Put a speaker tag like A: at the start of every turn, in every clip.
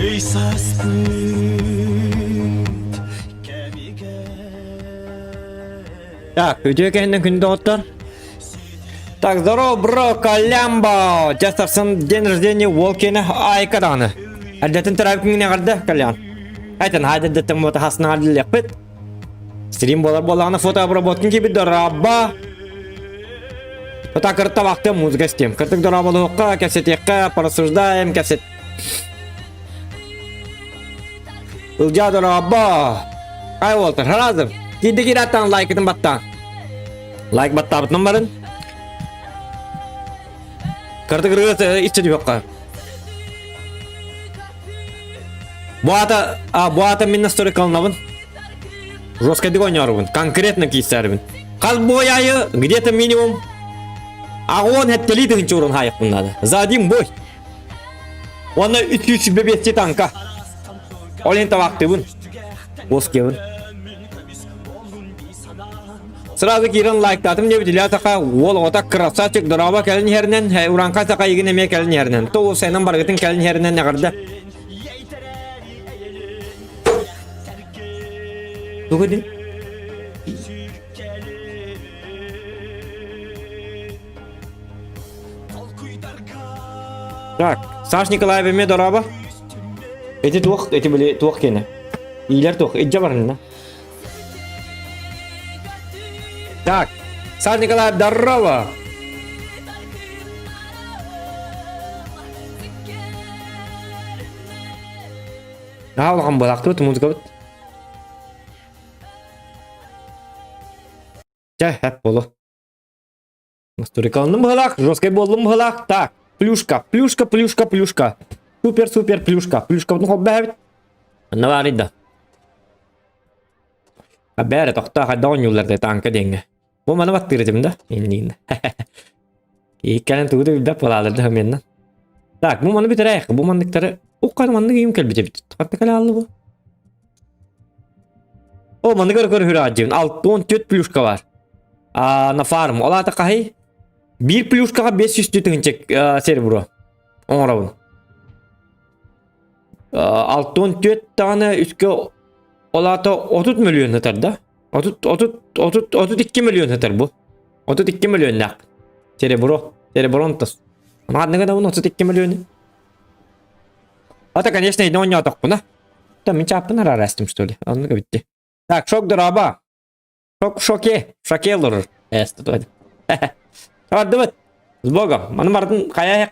A: Өй саспыт кэмигэр
B: Так, үтүө кэннэ күн доҕоттор. Так, здорово, бро, Колямбо! Дьэ, сарсын день рождения уол киэнэ айка даҕаны. Эрдэтин төрөөбүт күҥҥүн эҕэрдэ, Колян. Айтан, хайда дэттэн буота хаснаҕар дилиэхпит. Стрим буолар буоллаҕына фотообработкин киирбит дорообо. Ота кырта вахтым музыка истиэм. Кыртык дорооболуохха, кэпсэтиэххэ, порассуждаем, кэпсэт. Ылдьаа дорообо. Ай уолтар, харазым. Киирдэ киираттан лайкытын баттаан. Лайк баттаабытынан барын. Кыртык ырыа истэ түһүөххэ. Бу аата, а, бу аата мин настройкаланабын. Жесткайдык ойнооробун. Конкретно киирсээрибин. Хас бой айы где-то минимум аҕуон хэттэлии тыһынча урун хаайыппын надо. За один бой. Уонна 305 танка. Ол иһин табаахтыыбын. Госкебын. Сразу киирэн лайктаатым диэбит Илья Саха уол оҕото красавчик дорообо кэлин иһэринэн, Уранка Саха игин эмиэ кэлин иһэринэн, то сайынан барыгытын кэлин иһэринэн эҕэрдэ. Тугу дин? Так, Саш Николаев эмиэ дорообо. Эти туох, эти били туох киэнэ? Иилэр туох, илдьэ барынна. Так, Саш Николаев, здорово! Наһаа улахан буолаахтыбыт музыкабыт. Чэ, хэп болу. Настройкаланным быһалаах, жесткай буоллум быһалаах. Так, плюшка, плюшка, плюшка, плюшка. Супер-супер плюшка. Плюшкабытын холбоһобит. Анна баарый да. А бәрі тоқта хайда оонньууллар да танка диэҥҥэ. Бу маны баттыыр этим да? Инниин. Иккэнэн тугу да билбэт буолаалар да менна. Так, бу маны бүтэрээк. Бу манныктары уккан маннык ийим кэлбит эбит. Хатта кэлэ аллы бу. О, маны көр көр хүрэ 64 плюшка бар. А, на фарм. Ол аата хаһый? Биир плюшкаҕа 500 тыһыынча серебро оҥоробун. 64 даҕаны үскэ ол аата 30 мөлүйүөн сытар да? 30 30 30 32 мөлүйүөн сытар бу. 32 мөлүйүөннээх. Серебро. Серебронтос. Манныга да 32 мөлүйүөнү. Это, конечно, иди оонньоотохпуна. Да, мин чааппын араастым, что ли? Оннук эбитти. Так, шок дороба. Шок шоке. Шоке олорор. Эс, тут. Бардыбыт. С Богом. Маны бардын хайа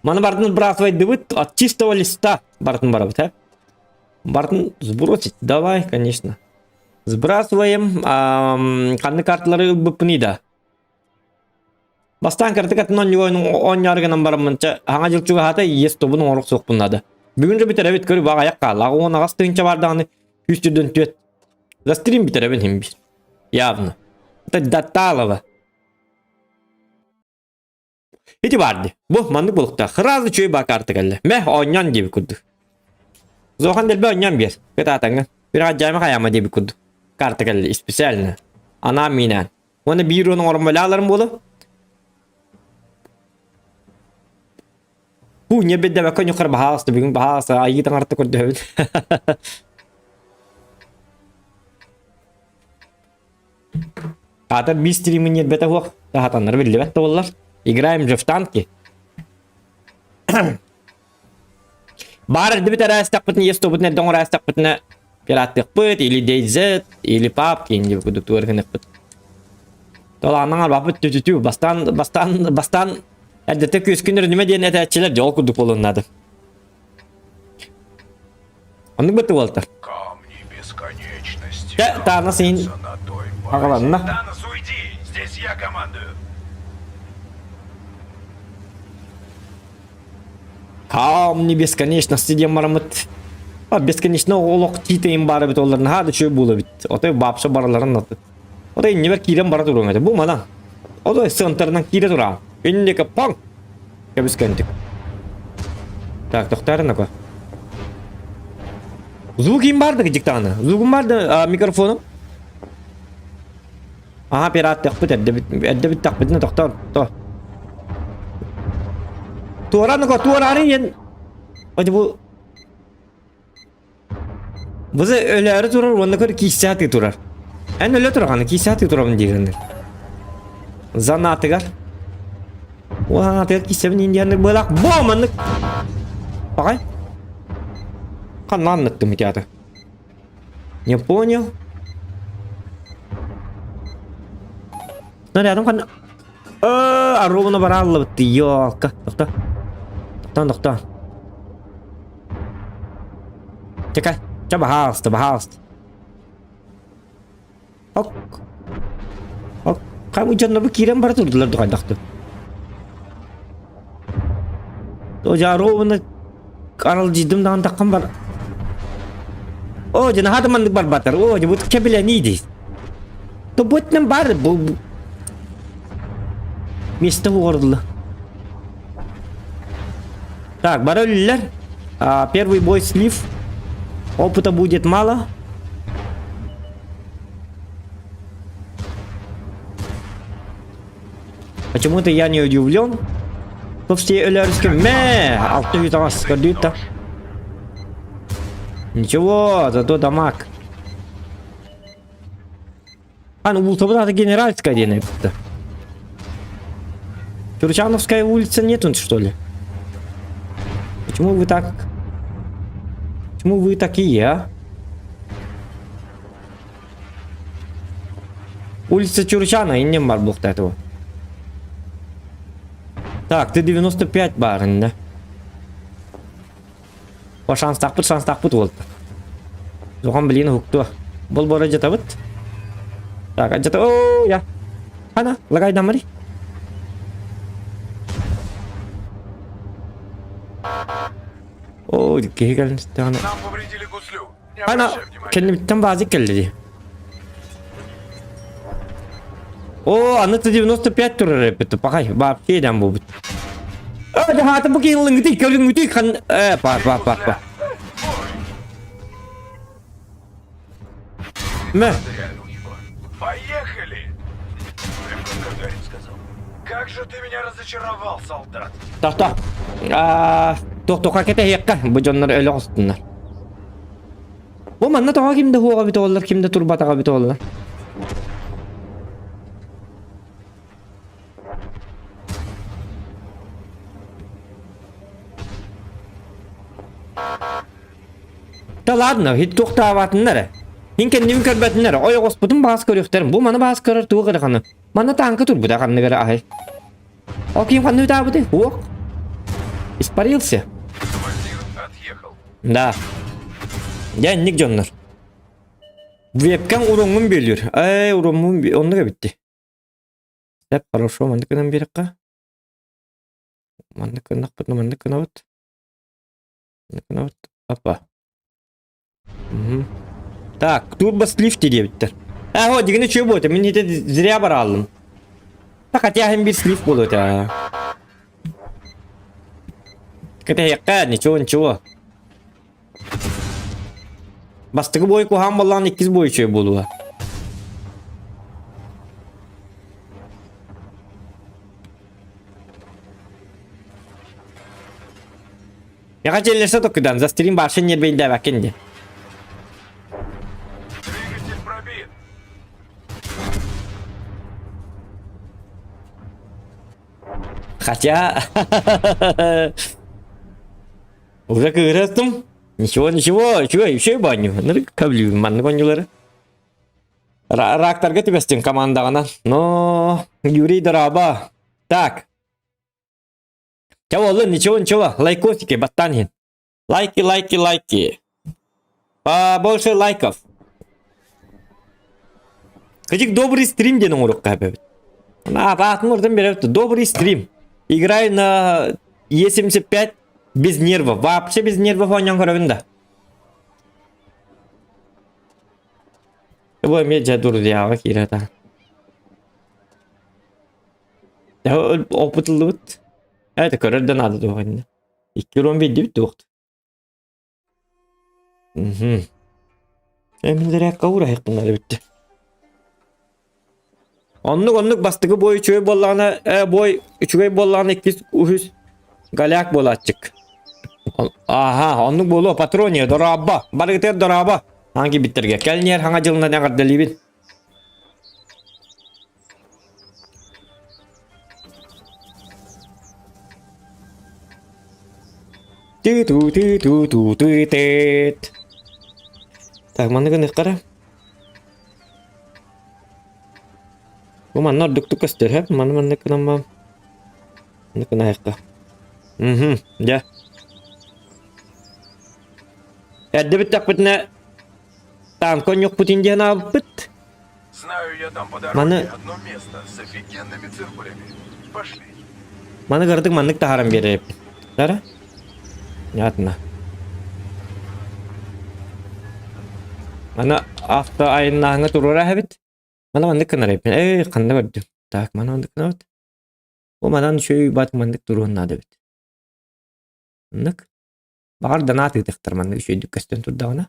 B: Маны бардын сбрасывайдыбыт от чистого листа. Бардын барабыт, а? Бардын сбросить. Давай, конечно. Сбрасываем. Ханны карталары ылбыппыный да. Бастаан кыратык атын оонньоору гынан бараммын, чэ, хаҥа дьыл чугаһаата иэс тобун оҥоруох суохпун наада. Бүгүн же бүтэрэбит, көрү баҕа айах хаалла. 18 тыһыынча баар даҕаны 104. За стрим бүтэрэбин иһин биир. Явно. Это Даталова. Ити баар дии. Бу маннык буолуохтаах. Сразу үчүгэй баа карта кэллэ. Мэ, оонньоон диэбит курдук. Зохан дэлби оонньоон биэр. Кытаатаҥҥа. Bir ажайма хайаама диэбит курдук. Карта кэллэ специально. Анаан минээн. Уонна биир уон оҥорон балааларым буолу. Бу не беддебекке ньукар баһаалыста бүгүн баһаалыста айыы таҥарта көрдөһөбүн. Аата биир стримы ньиэрбэтэ суох таһатаннары биллибэт да буоллар. Играем же в танки. Баар эрдибит эрээстэхпитинэ, ес тобутун эрдэ оҥорээстэхпитинэ пираттыахпыт, или DayZ, или PUBG диэн курдук тугар гыныахпыт. Толааннаҥ арбаппыт түтүтүү бастаан бастаан бастаан эрдэтэ күөскүн өрүнүмэ диэн этээччилэр дьол курдук буолуннаады. Оннук бытты буолтар.
C: Камни бесконечности
B: Дьэ, Танос иһин
C: находятся на той базе.
B: аҕаланна.
C: Танос, уйди! Здесь я командую.
B: Камни бесконечности диэн бараммыт. А бесконечно олох тиитэйин баар эбит оллар наһаа да үчүгэй буола эбит. Отой баапса бараларын аты. Отой иннибэр киирэн бара туруом этэ. Бу манан. Отой сыантарынан киирэ тураам. Инники паҥ! Кэбискэнтик. Так, тохтоорун ако. Звук им барды дьиктааны. Звугум барды микрофоном. Аха пираттыахпыт эрдэ эрдэ бүттэхпитинэ тохтоор то. Туоран ако туораары иэн. Hadi bu Бузы өлөөрү турар уонна көр киисэ атыы турар. Эн өлө турганы киисэ атыы турабын диигиннир. Занаатыгар. Уһанаатыгар киисэбин индианнык быалаах бо маннык. Пагай. Ханнаанныктым ити аты. Не понял. Ну рядом ханна Ровно барааллыбыт ёлка. Тохто. Тохтоон, тохтоон. Чека, ча баһаалыста, баһаалыста. Ок. Ок. Хам дьонно бу киирэн бара турдулар духайдахты. О, ровно аралдьыйдым даҕан таххан бар. О, дьэ наһаа да маннык барбатар. О, дьэ бу кэбилэнии дии. Тобуотнан бар бу Место угордулла. Так, бары өллөр. А, первый бой слив. Опыта будет мало. Почему-то я не удивлен. Что все өлөрүскэ мэ 600 көрдүүт да. Ничего, зато дамаг. А, ну будто бы надо генеральская диэн эбит. Турчановская улица нету, что ли? Почему вы так... Почему вы такие, а? Улица Чурчана, иннем бар буолта этого. Так, ты 95 баарын, да? О, шанстаахпыт, шанстаахпыт уолта. Зохан блин уһуктуо. Бол бора дьатабыт. Так, дьата... О, я. Ана, лагай дамари. О, киһи кэлин истэҕинэ.
C: Нам повредили гуслю. Не
B: Ана,
C: обращай внимания.
B: кэннибиттэн баазык кэллэ дии. О, аны Т-95 турар эппит, пахай, вообще идем буолбут. Э, хаата бу киһи көрүҥүтүй хан э, па па па па. Мэ.
C: Поехали! Прям как Гагарин сказал. Как же ты меня разочаровал, солдат!
B: Тохто. Аа, тохтоха кэтэһиэххэ, бу дьоннор өлө оҕустуннар. Бу манна тоҕо ким да хуоҕа бүтэ оллар, ким да турбатаҕа бүтэ оллар. Да ладно, хит туохтаабатыннар эрэ. Мин кэннибин көрбөтүннэр, ойоҕоспутун баас көрүөхтэрин. Бу маны баас көрөр туох эрэ ханы. Манна тааҥка турбута ханнык эрэ аһай. Ол ким ханны ытаабыты? Уох. Испарился.
C: Командир отъехал.
B: Да. Дьэ инник дьоннор. Вебкам уруҥҥун бүөлүүр. Ээ, уруҥмун оннук эбитти. Сөп, хорошо, маннык гынан биэрэххэ. Маннык гыннахпытына маннык гынабыт. Маннык гынабыт. Опа. Мгм. Так, турбослив диэбиттэр. Ээ, о, дигини үчүгэй буолуо этэ. Мин ити зря барааллым. Так, хотя иһин биир слив буолуо этэ. Кэтэһиэххэ, ничего, ничего. Бастакы бой куһаҕан буоллаҕына иккис бой үчүгэй буолуо. Яха челлерсе токудан, за стрим башын нербейдээбэккин дии.
C: Двигатель пробит.
B: Хотя... Уже кыырастым. Ничего, ничего, чего, еще баню. Ну, каблю, маннык оонньуулары. Рактарга түбэстин командаҕынан. Но, Юрий Дораба. Так. Чэ буоллун, ничего, ничего, лайкосики, баттаан иһин. Лайки, лайки, лайки. Побольше лайков. Кыдьык добрый стрим диэн оҥоруохха эбит. Аатын ордон беребит. Добрый стрим. Играю на Е75 без нервов. Вообще без нервов оонньоон көрөбүн да. Бу эмиэ дьэ дурдьяҕа киирэ та. Опытыллыбыт. Это көрөр да наада дуо иннэ. Икки урон биэрдибит дуохт. Мгм. Эмилэрээккэ уураһыахпын эбиттэ. Оннук оннук бастакы бой үчүгэй буоллаҕына, э, бой үчүгэй буоллаҕына иккис үһүс голяк буолааччык. Аха, оннук буолуо, патрония, дорообо, барыгытыгар дорообо. Аан киирбиттэргэ. Кэлниэр хаҥа дьылынан эҕэрдэлиибин. Ту-ту-ту-ту-ту-ту-тет. Так, манны гыныаххара. Бу манна ордуктук көстөр, һэ? Маны маннык гынаммам. Маннык гынаһыахха. Мгм, дьэ. Эрдэ бүттэхпитинэ танка онньукпутун диэн аабыппыт.
C: Знаю я там по дороге
B: Маны
C: одно место с офигенными циркулями. Пошли.
B: Маны кырдык маннык таһааран биэрэр Дара? Понятно. Аны авто айаннааһыҥҥа туруора эбит. Маны маннык гынар эбиппин. Эй, ханна көрдүм. Так, маны маннык гынабыт. Бу манан үчүгэй бат маннык туруон наада эбит. Маннык. Баҕар донат ыытыахтар маннык үчүгэйдик көстөн турдаҕына.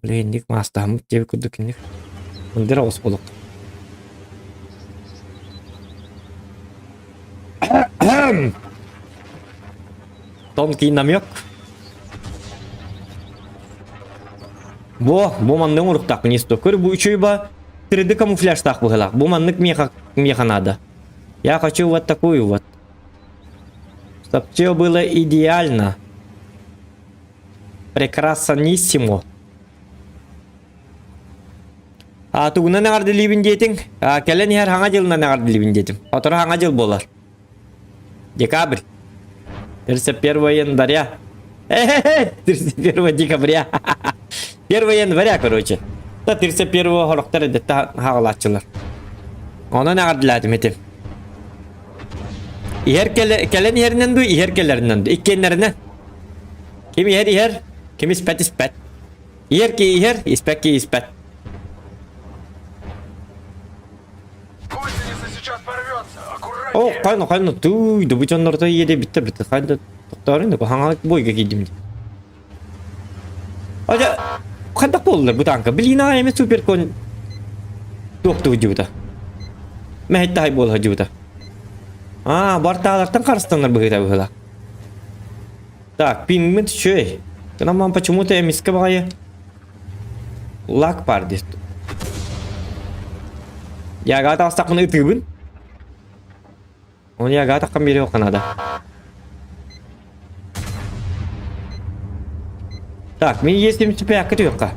B: Блин, маастаһаммыт диэбит курдук инник. Мындыр оҕус болук. Тонкий намек. Бу, бу маннык оҥоруктаах гнездо. Көр, бу үчүгэй ба 3D камуфляжтаах быһыылаах. Бу маннык меха, меха надо. Я хочу вот такую вот. Чтоб все было идеально. Прекрасаниссимо. А тугунан эҕэрдэлиибин диэтиҥ? А, кэлэн иһэр хаҥа дьылынан эҕэрдэлиибин диэтим. Сотору хаҥа дьыл буолар. Декабрь. 31 января. 31 декабря. 1 января, короче. Да 31 хорохтор эдетте хаҕалааччылар. Онон эҕэрдэлээтим этим. Иһэр кэлэн иһэринэн дуу, иһэр кэлэринэн дуу. Иккиэннэринэн. Ким иһэр иһэр, ким испэт испэт. Иһэр ки иһэр, испэт ки испэт.
C: Гусеница сейчас порвется!
B: О,
C: Аккуратнее!
B: хайна хайна тууй, да бу дьоннорто ийэде биттер битте хайда тохтоорун да хаҥа бойга киирдим. Ада хайдах буоллар бу танка? Блин, аа эми суперкон туохтуу дьыбыта. Мэһэттай буола дьыбыта. Аа, бартаалартан харыстанар быһыыта быһыла. Так, пингмит үчүгэй. Гынан почему-то эмискэ баҕайы лак баар диэт. Яга таҕыстахпына ытыыбын. Оны яга таххан биэриэххэ наада. Так, мин есть 75 түһүөххэ.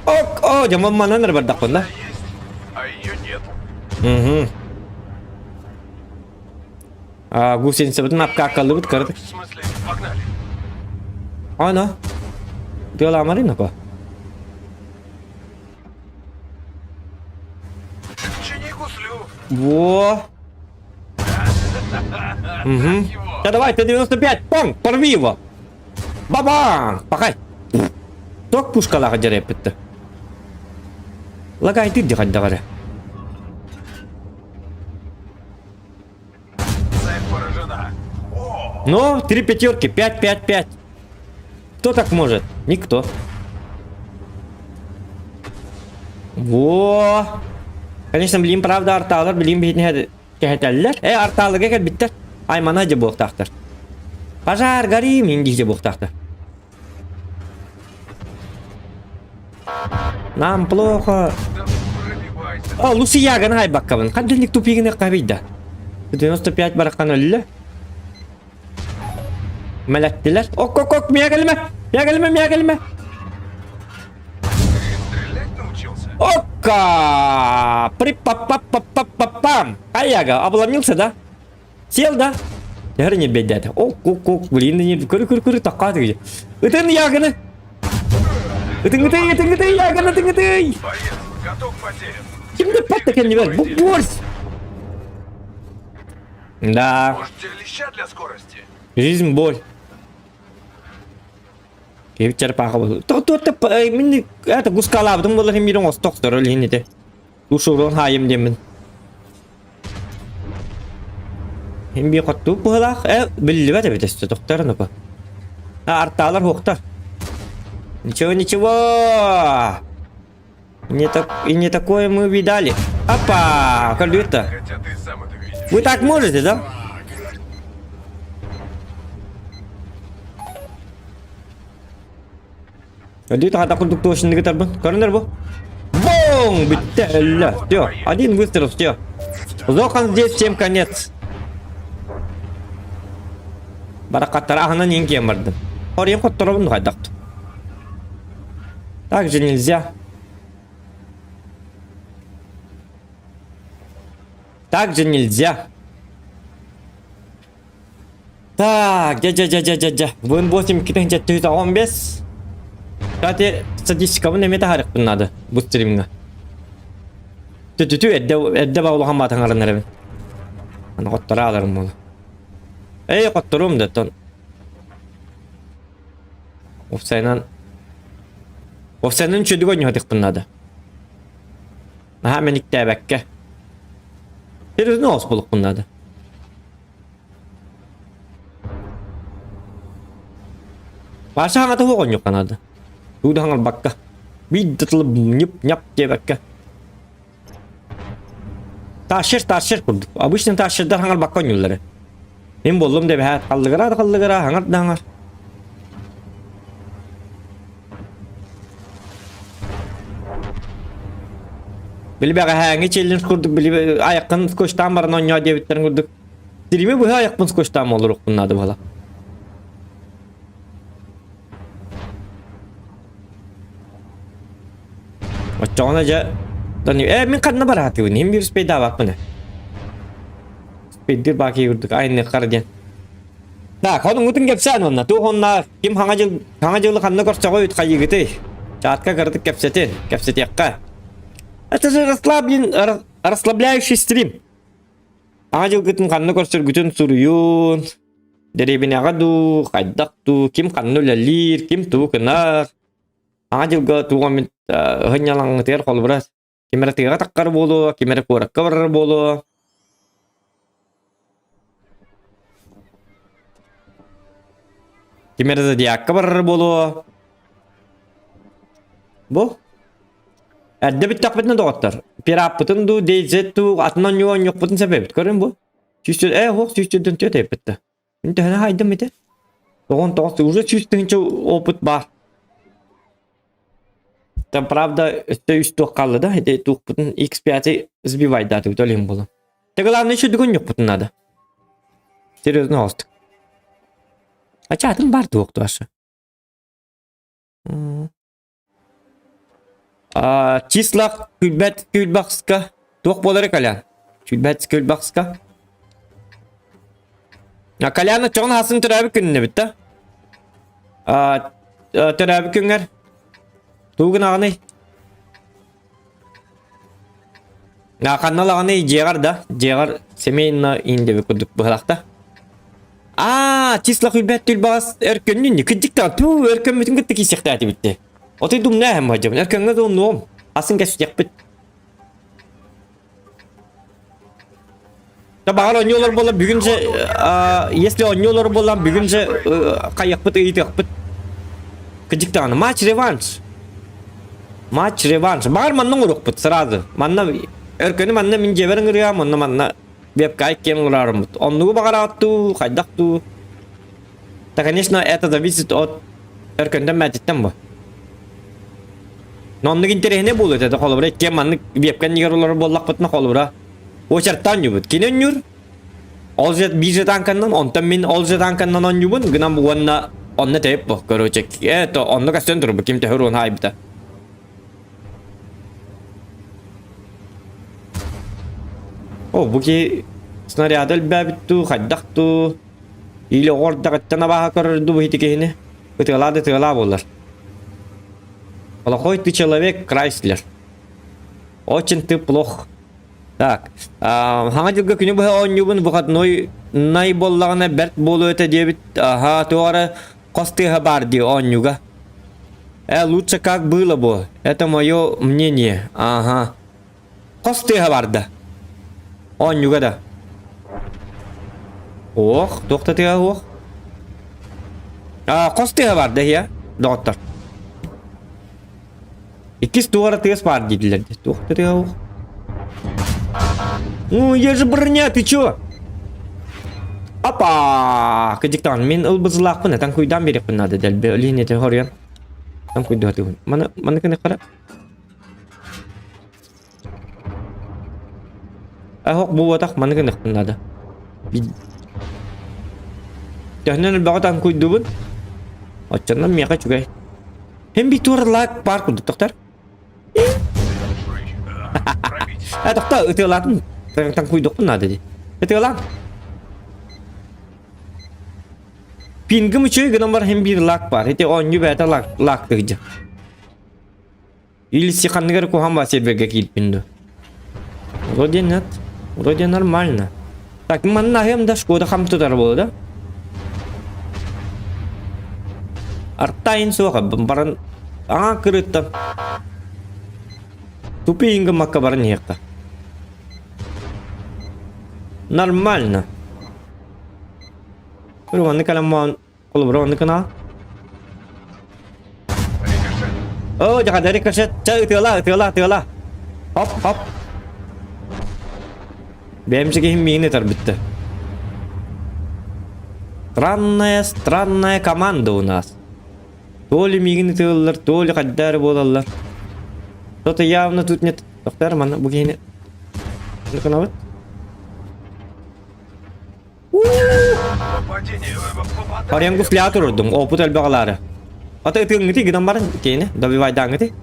B: Ок, о, дьэ манан эрэ бардахпын да.
C: Есть, а ее нет.
B: Угу. А, гусеницабытын апкааккаллыбыт кырдык.
C: В смысле, погнали.
B: Ана. Тыаламарын апа.
C: Чини гуслю.
B: Во. Угу. Да давай, Т-95, пам, порви его. Бабам! Пахай. Ток пушкалаҕа дьэрэппитте. Лагай ты хайдаҕары.
C: Цель поражена. О,
B: Ну, три пятерки, 5, 5, 5. Кто так может? Никто. Во! Конечно, блин, правда, арталар, блин, биһитин кэһэтэллэр. Э, арталыга кэлбиттэр. Аймана дьэ буохтаахтар. Пожар, горим, индии дьэ буохтаахтар. Нам плохо.
C: да пробивайся.
B: О, Лусияганы айбаккабын. Хантинник тупигини кабийда. 95 баракан өллө. Мэлэттилэр. Ок, ок, ок, миа кэлимэ. Миа кэлимэ, миа кэлимэ.
C: Ты стрелять научился?
B: Окка! При-па-па-па-па-па-пам! Аяга, обломился, да? Сел, да? Яр не бедят. Ок, ок, ок, блин, не көрү көрү көрү такка дии. Ытын яганы. Ытын ытын ытын ытын яганы ытын ытын.
C: Боец, каток потерян.
B: Кимде патта кэлнибэр? Бу борс. Да.
C: Может, тебе леща для скорости?
B: Жизнь боль. Киһи черепаха буолу. Тоҕо мин это гускалаабытым буолар миирин остохтор ол иһин ити. Ушурун хаайым диэммин. Хим би хоттуу быһылаах э биллибэт эбит өстө тохтор нупа. А артаалар хуохтар. Ничего, ничего. Не так и не такое мы видали. Опа, калюта.
C: Хотя ты сам это видел.
B: Вы так можете, да? Өдүү тахата курдук туошинныгы тарбын. Көрүнөр бу. Бум! Бүттэ өллө. Все, один выстрел, все. Зохан здесь всем конец. Баракаттара аһынан иин киэн бардым. Хорйон хотторобун хайдахтым. Так же нельзя. Так же нельзя. Так, дьэ-дьэ-дьэ-дьэ-дьэ. Вын 8 215. Кстати, статистикабын эмиэ таһаарыахпын наада бу стримҥа. Түтүтү эрдэ эрдэ ба улахан баатан аранар эбин. Аны хотторо аларым буолу. Эй, хотторуом да тон. Офсайнан Офсайнан үчүгэй оонньуһатыахпын наада. Наһаа мэниктээбэккэ. Серьезно оҕус буолуохпун наада. Паша хаҥата суох оонньуохха наада. Тугу да хаҥарбакка. Биир да тылы ньып-ньап диэбэккэ. Тащер тащер курдук. Обычно тащердар хаҥарбакка оонньууллар. Мин буоллум да эбэһээт халлыгыраа да халлыгыраа, хаҥар да хаҥар. Били бэҕэһээҥҥи челлендж курдук били айаххын скотчтаан баран оонньоо диэбиттэрин курдук Тирими быһа айахпын скотчтаан олоруохпун наада буола. Оччоҕуна дьэ э мин ханна бараатыбын иһин биир спейдаабаппын э. Спейдир баки курдук айныаххар диэн. Так, онуҥутун кэпсээн уонна туох онна ким хаҥа дьыл хаҥа дьылы ханна көрсөҕөйүт хайыгытый? Чатка кыратык кэпсэтин, кэпсэтиэххэ. Это же расслаблен, расслабляющий стрим. Аҕа дьылгытын ханна көрсөргүтүн суруйун, дэриэбинэҕэ дуу, хайдах дуу, ким ханна үлэлиир, ким тугу гынар. Аҕа дьылга туох эмит сынньалаҥҥытыгар холобура ким эрэ тыаҕа таххар буолуо, ким эрэ куоракка барар буолуо. Ким эрэ зодиакка барар буолуо. Бу Эрдэ бүттэхпитинэ доҕоттор, пираппытын дуу, DayZ дуу, атын оонньуу оонньуохпутун сөп эбит. Көрүн бу. Сүүс ээ суох сүүс төрт эбиппит да. Мин төһөнү хаайдым ити? 99 уже 100 000 опыт баар. Там правда өттө үс туох хаалла да, ити туохпутун X5 сбивайдаатыбыт ол иһин буолан. Те главное еще бүгүн ньукпутун надо. Серьезно оҕустук. А атын бар туох туашы. Числах күлбэт күлбахска туох буолары Колян? Күлбэт күлбахска. А Колян оччоҕун хасын төрөөбүт күнүнэбит да? Төрөөбүт күҥҥэр тугу гынаҕыный? Ханна ылаҕыный дьиэҕэр да? Дьиэҕэр семейно индеби курдук быһалахта. Аа, числах күлбэт күлбаҕас өркөннүн кырдьык да туу өркөммүтүн кытта киирсиэхтээтибит дии. Отой думнааһым бадьабын өркөҥҥө да оннуом. Асын кэсиэхпит. Да баҕар оонньуулар буолла бүгүн же если оонньуулар буолла бүгүн же хайыахпыт ыйытыахпыт. Кырдьык даҕаны матч реванш. Матч реванш. Баҕар манна оҥоруохпут сразу. Манна өркөнү манна мин дьиэбэр ыҥырыам, онно манна вебкайт киэн ыларыммыт. Оннугу баҕараҕыт дуу, хайдах дуу? Да, конечно, это зависит от өркөнтөн мэтиттэн бу. Но оннук интэриэһинэй буолуо этэ холобура иккиэн маннык вебкан нигер олорор буоллахпытына холобура очертан ньубут. Кини онньуур ол же биир же танканнан, онтон мин ол же танканнан онньуубун, гынан уонна онно тэйип бу, короче, это онно көстөн турбу, ким төһөр уон хаайбыта. О, бу ки снаряды элбээбит дуу, хайдах дуу, или оҕордаҕыттан абааһы көрөр дуу ити киһини. Ытыалаа да ытыалаа буолар. Плохой ты человек, Крайслер. Очень ты плох. Так, хаҥа дьылга күнү быһа оонньуубун выходной най буоллаҕына бэрт буолуо этэ диэбит. Аха, туох эрэ хос тыаһа баар дии оонньууга. Э, лучше как было бы. Это мое мнение. Ага. Хос тыаһа барда. Оонньууга да. Ох, туох да тыаһа суох. А, хос тыаһа барда иһэ, доҕоттор. Иккис туора тыас баар дииллэр. Туох да тыаһа суох. Ну, я же броня, ты чё? Опа! Кыдьыктаан, мин ылбызылаахпын, этан куйдаан биэриэхпин наада дэлби линиятын хоруйан. Там куйдуһатыгын. Маны, маны кыны хара. Аһок буотах маны гыныахпын наада. Төһөнөн элбэҕи таҥкуйдубун? Оччонон миэхэ үчүгэй. Һин би туорлаак паар курдук тохтор. Э, тохто, ытыалаатын. Таҥкуйдукпун наада дии. Ытыалаан. Пингым үчүгэй гынан бар һин биир лаак баар. Ити оонньуу бэйэтэ лаак лаактыгдьа. Или ханныгар куһаҕан баа сервергэ киирбин дуо? Вроде нет. Вроде нормально. Так, манна аһыам да Шкода хам тутар буолла да? Артайын суоха баран аҥа кырыттан тупиинга макка баран иһиэххэ. Нормально. Манны кэлэн Холобура оннук гына. Оо, дьаха рикошет. Ча ытыала, ытыала, ытыала. Хоп, хоп. Бэйэмчэ киһим миигин ытар бүттэ. Странная, странная команда у нас. То ли миигин ытыаллар, то ли хайда эрэ буолаллар. Что-то явно тут нет. Тохтор, манна бу киһини гынабыт. Паренгу флятор урдум, опыт элбэх алаары. Ата ытыҥҥыты гынан баран киэни добивайдааҥҥыты.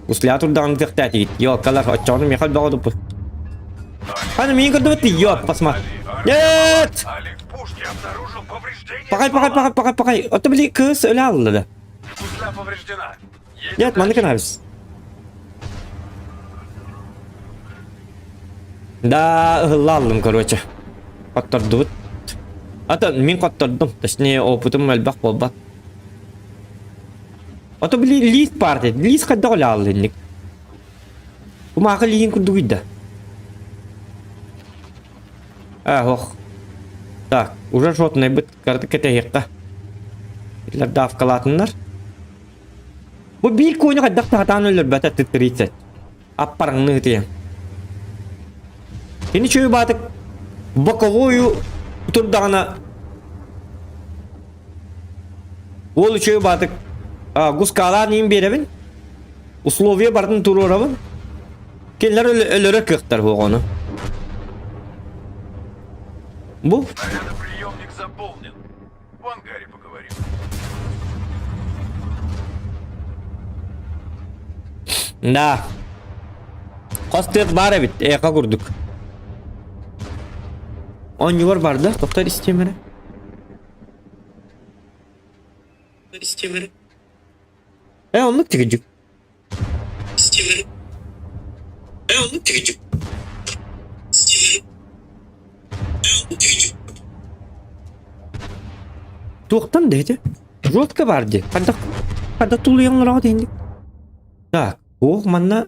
B: Услятор даҕаны тыахтаатигит. Ёлкалар, оччоҕуна миэхэ элбэх одуппут. Аны миин көрдүбүт ёп, посмотри. Нет! Пахай, пахай, пахай, пахай, пахай. Ото били кыыс өлө алла да. Нет, маннык гынабыз. Да, ыһылла аллым, короче. Хоттордубут. Ата мин хоттордум. Точнее, опытым элбэх буолбат. Ото били лист партия. Лист хайдах оле алла инник. Кумаахы лиһин курдугуйда. А, ох. Так, уже шотнайбыт карты кэтэһиэххэ. Итилэр давкалаатыннар. Бу биир куоню хайдах таһатаан өлөрбөтө Т-30. Аппараҥныы ытыйан. Кини чүөй баатык боковую турдаҕына уол үчүгэй баатык гускаалаан иин биэрэбин. Условия барытын туруорабын. Кинилэр өлөрө кыахтар оҕону. Бу
C: Зарядоприемник заполнен. В ангаре поговорим.
B: Да. Хос тыат баар эбит, эйэхэ курдук. Оонньуур бар да, тохтор истиэм эрэ. Э, оннук тигидьик. Туохтан да ити? Жестко бар дии. Хайдах хайдах тулуйан олороҕут инник? Так, ох, манна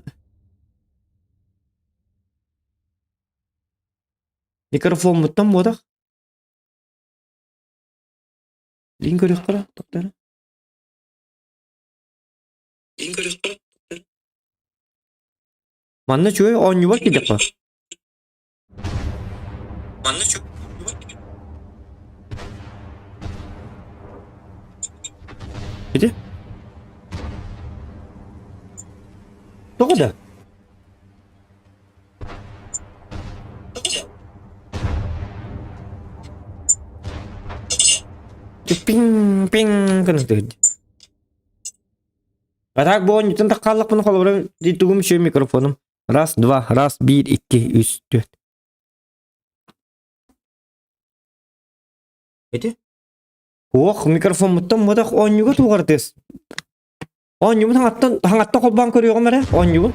B: микрофоммуттан буотах. Лин көрүөххэ тоқтары. Манна үчүгэй оонньуубар киирдэххэ. Ити? Тоҕо да? Пиҥ пиҥ гына түһүдэ. А так бу оонньуутун таххааллахпына холобура тугум үчүгэй микрофонум. Раз, два, раз, биир, икки, үс, түөрт. Ити? Ох, микрофоммуттан модах оонньууга туоҕар тыас. Оонньуубун хаҥаттан хаҥаттан холбоон көрүөҕүм эрэ, оонньуубун.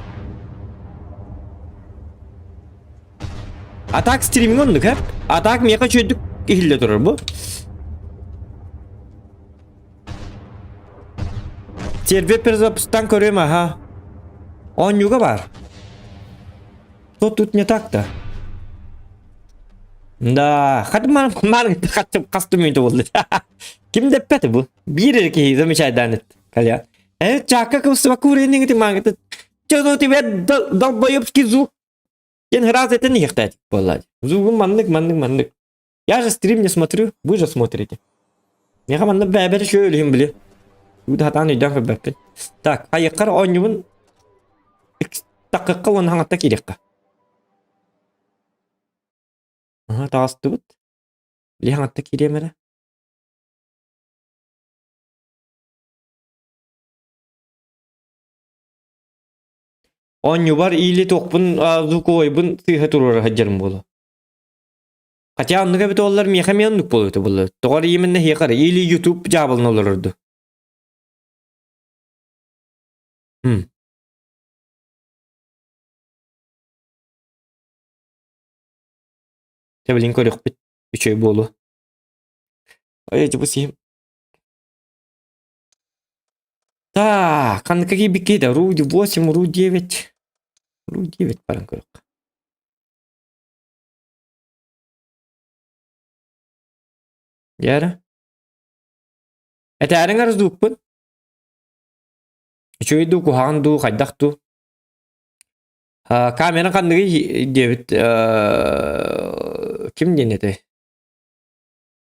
B: Атак стриминг оннук ээ. Атак миэхэ үчүгэйдик иһиллэ турар бу. Сервер перезапустан көрүөм аха. Оонньууга баар. Что тут не так-то? Да, хат ман ман хат мүнтө болду. Ким деппети бу? Биир эрэ киһи замечайдаан эт. Каля. Э, чака кымсыбакка уренниҥ ти мангыты. Чё у тебя долбоебский звук? Диэн ыраас этэн иһиэхтээтик буолла. Звугум маннык, маннык, маннык. Я же стрим не смотрю, вы же смотрите. Миэхэ манна бэйэбэр үчүгэй өлүһүм били. Уу сатаан өйдөөн көрбөппүн. Так, хайыаххар оонньуубун таккыкка уонна хаҥатта киириэххэ. Аха, таҕыстыбыт. Били хаҥатта киириэм эрэ. Оонньуубар иили туохпун звуковойбун сыыһа туруора сылдьарым буолуо. Хотя оннук эбит буоллар миэхэ эмиэ оннук буолуо этэ буолла. Тоҕо эрэ именно эһиэхэ эрэ или YouTube дьаабылана олорорду. М. Дьэ билин көрүөхпүт. Үчүгэй буолуо. Ой, дьэ бу сиһим. Так, ханныка киирбиккий да? Ру 8, Ру 9. Ру 9 баран көрүөххэ. Дьэ Этээриҥ арыздуукпун. Үчүгэй дуу, куһаҕан дуу, хайдах дуу? Камера ханныгый диэбит ким диэн этэй?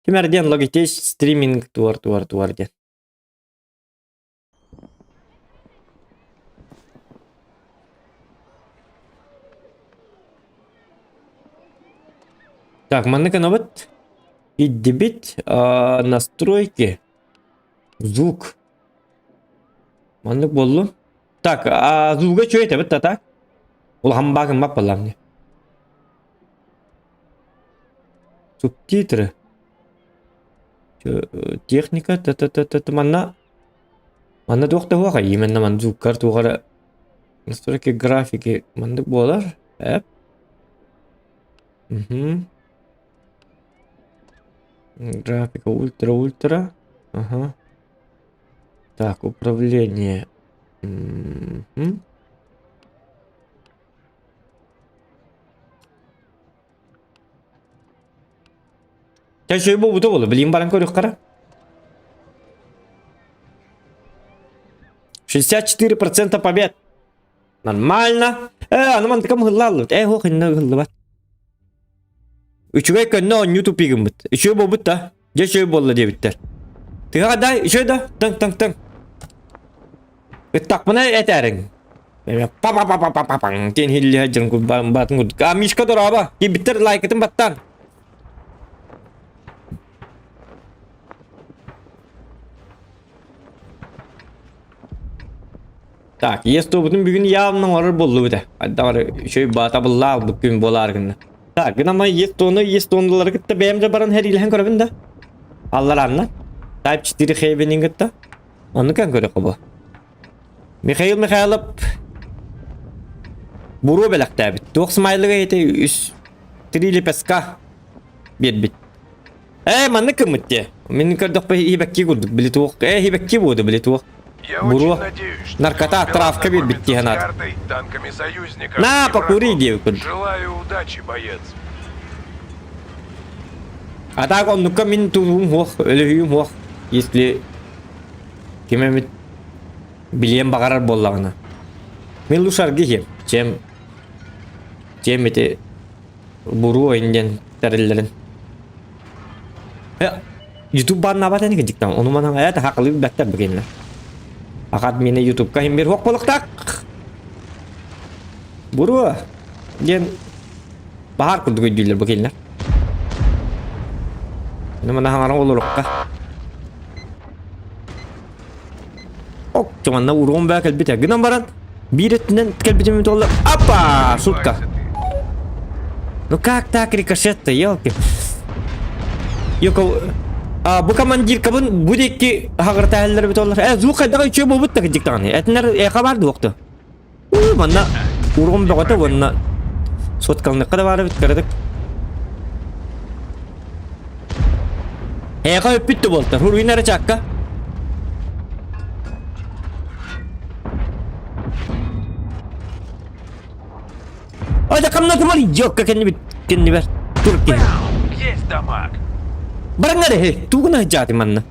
B: Ким эрэ диэн Logitech стриминг туар туар туар диэн. Так, маннык гынабыт. Иддибит настройки. Звук. Маннык буоллун. Так, а звуга чует эбит та так? Улахан баакын баппаллам не. Субтитры. Техника та та та та манна манна туох да суох именно ман звуккар туох эрэ настройки графики маннык буолар эп Мгм. Графика ультра ультра ага так управление Мгм. Чэ, үчүгэй буолбута буолуо. Билигин баран көрүөххэ 64% побед. Нормально. Э, аны мантыкам ыһыллааллыбыт. Э, ох, инна ыһыллыбат. Үчүгэй көннө оонньуу тупик гыммыт. Үчүгэй буолбут да. Дьэ үчүгэй буолла диэбиттэр. Тыаҕа дай, үчүгэй да. Тыҥ, тыҥ, тыҥ. Ыттахпына этээриҥ. Па-па-па-па-па-паҥ диэн иһиллиһэ дьон баатын курдук. А, Мишка дорообо. Киирбиттэр лайкытын баттаан. Так, ес тобутун бүгүн явно оҥорор буоллубут ээ. Хайдах эрэ үчүгэй баатабыллаах бу күн буолаары гынна. Так, гынама ес тону ес тонулары кытта бэйэм да баран хэриилэһэн көрөбүн да. Аллараанна. Type 4 Heaven-ин кытта. Онну кэн көрө хобо. Михаил Михайлов буруо бэлэхтээбит. Туох смайлыга ити үс три лепестка биэрбит. Ээ, маннык гыммыт дии. Мин көрдөхпө иһибэкки курдук били туох. Ээ, иһибэкки буолду били туох.
C: Я
B: Буруо.
C: очень надеюсь, что
B: Наркота
C: ты успел
B: травка биэрбит
C: ознакомиться
B: дии
C: с
B: санаат.
C: картой, танками союзников
B: На,
C: и
B: покури
C: врагов.
B: диэбит курдук.
C: Желаю удачи, боец.
B: А так оннукка мин туруум суох, өлөһүүм суох. Если ким эмит билиэн баҕарар буоллаҕына. Мин лучше аргы иһиэм. Чем чем ити буруо диэн тэриллэрин. Ютуб бааннаабат ини кыдьыктан. Ону манан это хакылыы билбэттэр бу кинилэр. Ахат мені Ютубка иһин бир хуох буолуохтаах. Буруо диэн баһаар курдук өйдүүллэр бу кинилэр. Ону манна хаҥаран олорукка. Ок, манна уруон баа кэлбитэ. Гынан баран биир өттүнэн кэлбитим туолла. Апа, шутка. Ну как так рикошет-то, елки. Йоко, а, бу командиркабын бу диэки хаҕыртаһаллар эбит олар. Э, звук хайдаҕа үчүгэй буолбут да кырдьык даҕаны. Этинэр эхо баар дуохту. Манна ургум бөҕөтө уонна соткалныхха да баар эбит кыратык. Эхо өппүт да буолтар. Хуруйун эрэ чакка. Ой, хамнатымар идиотка кэннибит кэннибэр тур киһи.
C: Есть дамаг.
B: Барыңар эһи, тугуна жааты манна.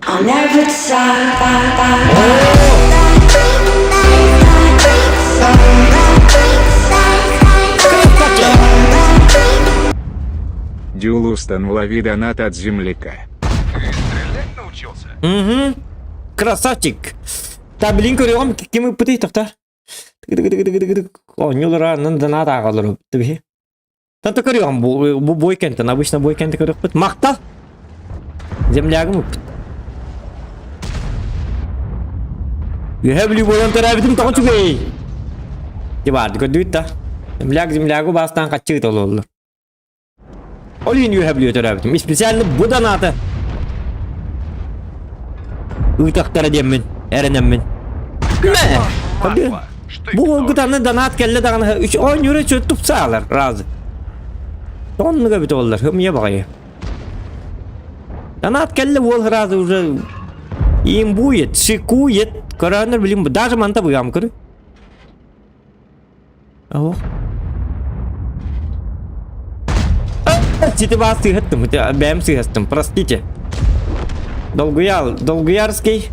A: I'll never
B: Красавчик!
D: Дюлустан лови донат от земляка.
C: Ты стрелять научился?
B: Угу. Красавчик. Та билин көрүөҕүм ким ыппытый тохтар. Оонньуулар аннан донат ааҕалар тыбиһи. Тата көрүөҕүм бу бу бой кентен обычно бой кенте көрүөхпүт. Махтал. Землягым ыппыт. Үөһэ Бүлүү буолан төрөөбүтүм тоҕо үчүгэй. Дебарды көрдүбүт да. Земляк землягу бастаан хаччы тололлор. Ол иһин үөһэ Бүлүү төрөөбүтүм. Специально бу донаты ыытахтара диэммин, эрэнэммин. Мэ! Бу уолгутаны донат кэллэ даҕаны үч оонньуура үчү тупсаалар разы. Оннуга эбит оллар, хымыйа баҕайы. Донат кэллэ уол сразу уже имбует, шикует. Көрөөннөр билим даже манта буям көрү. Ох. Сити бас сыһыттым, бэйэм сыһастым, простите. Долгуял, Долгуярский.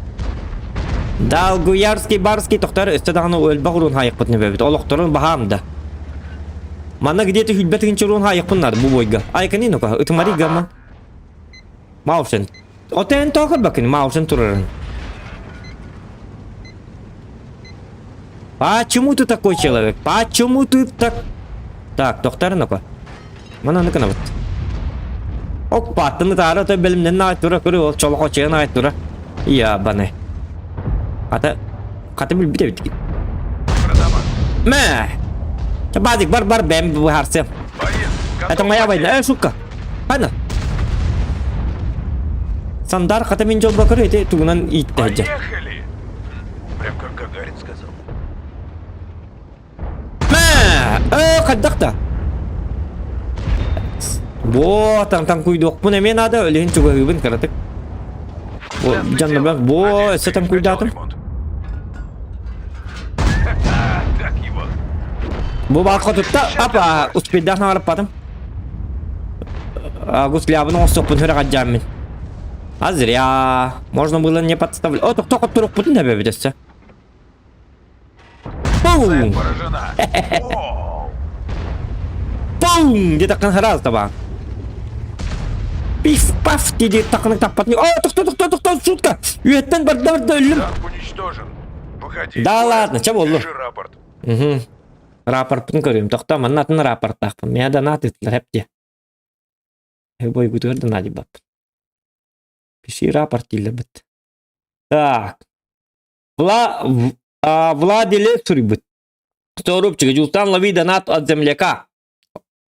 B: Долгуярский, Барский тохтор өстө даҕаны өлбөх уруун хайыппыт нөбөбүт. Олохторун баһаам да. Манна где-то хүлбэ тыһынча уруун хайыппын нар бу бойга. Айкани ну-ка, ытымари гамма. Маусен. Отен тоқыр бакын, Маусен турарын. Почему ты такой человек? Почему ты так... Так, доктор, ну-ка. Мана ну-ка вот. Ок, паттыны таара то белимнен наайт тура көрү ол чолохо наайт тура. Я баны. Ата хата билбит эбит. Мэ! Базик бар бар бэм быһаарсыам. Это моя война. Э, сука. Хана. Сандар хата мин жолба көрө эти тугунан иитте сылдьар.
C: Поехали! Прям как Гагарин сказал.
B: Мэ! Э, хайдах да? Бо, таҥ куйдуохпун эмиэ наада, өлүһүн чугаһыыбын кыратык. Бо, дьаннарбах, бо, өссө таҥ куйдаатым.
C: Так его.
B: Бу баалка тутта, апа, успейдаах наҕараппатым. Гуслябын оҥостуохпун сүрэҕэлдьээммин. А зря. Можно было не подставлять. О, тохто хотторукпутун эбэбит өссө.
C: Цель
B: Пум!
C: поражена. Воу!
B: Пум! Где-то раз таба. Пиф-паф диди такыны таппатын. О, тохто, тохто, тохто, шутка. Үөттэн барда барда өллүм.
C: Танк уничтожен. Выходи. из
B: Да
C: боя.
B: ладно, чэ буоллу.
C: Пиши рапорт.
B: Угу. Рапортпын көрүм. Тохто, манна атын рапорттаахпын. Миэ да наатыттар эпти. Бойгутугар да наадыйбаппын. Пиши рапорт дииллэрбит. Так. Вла... А, Владиле суруйбут. Сорупчик, Дьултан лови донат от земляка.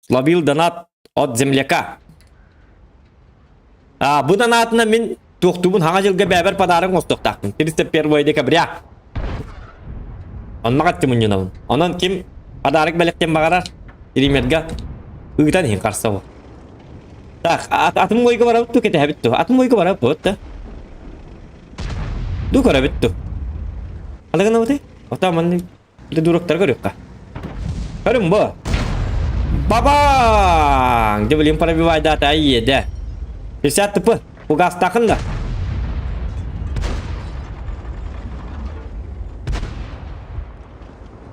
B: Ловил донат от земляка. А, бу донатына мин туохтуубун хаҥа дьылга бэйэбэр подарок оҥостуохтаахпын. 31 декабря. Онно хаччы мунньунабын. Онон ким подарок бэлэхтиэн баҕарар, Иримергэ ыытан иһин харсабы. Так, атын бойга барабыт ту кэтэһэбит ту. Атын бойга барабыт да. Ду көрөбүт ту. Алыгынабыты? Ота манны дурактар көрүөххэ. Көрүм бу. Бабаң! Де блин пробивай дата айеде. 50 тп. Угастахын да.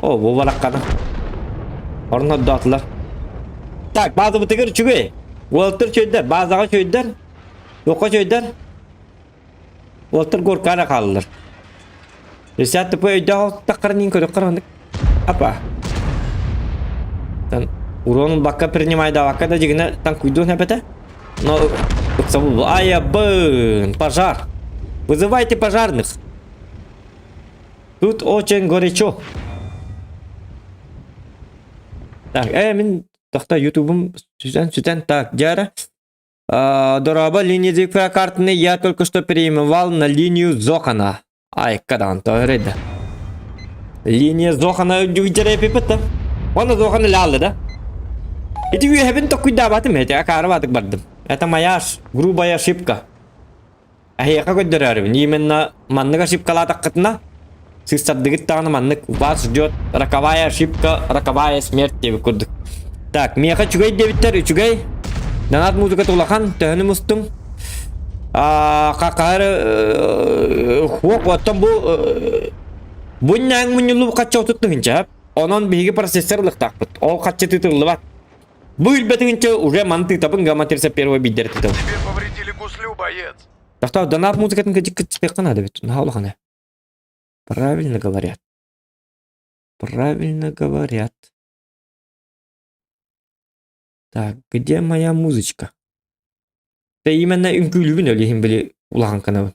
B: О, бу баракканы. Орун ордоотулар. Так, базабытыгар үчүгэй. Уолтар чөйдөр, базаҕа чөйдөр. Туохха чөйдөр? Уолтар горка эрэ хааллар. 50 тп өйдөөх таххарынын көрөххөр оннук. Апа. Тан урон бакка принимайдаабакка да дьигинэ таҥкуйдуон эбэтэ. Но ыксабыл айабын пожар. Вызывайте пожарных. Тут очень горячо. Так, мин тохта ютубум сүтэн сүтэн так дьара. Дороба линия зифра картаны я только что переименовал на линию Зохана. Ай, кадан да. Линия Зохана дьүгдэрэ Оны Зохана лаалла да. Ити үөһэбин токуйдаабатым эти акаарыбатык бардым. Это моя грубая ошибка. Эһиэхэ көрдөрөөрүбүн именно маннык ошибкалаатаххытына сыыстардыгыт даҕаны маннык вас ждет роковая ошибка, роковая смерть диэбит курдук. Так, миэхэ үчүгэй диэбиттэр, үчүгэй. Донат музыката улахан, төһөнү мустум. Хахары хуок оттон бу бу ньааҥ мунньуллубут хачча отут тыһыынча. Онон биһиги процессор ылыктаахпыт. Ол хачча тыытыллыбат. Бу билбэтигинчэ уже маны тыытабын гамма 31 биирдэр тытабын.
C: Тебе повредили гуслю, боец.
B: Тохтоо, донат музыкатын кытык надо ведь. Наһаа улахана. Правильно говорят. Правильно говорят. Так, где моя музычка? Тэ именно үҥкүүлүүбүн өлүһүн били улахан кынабын.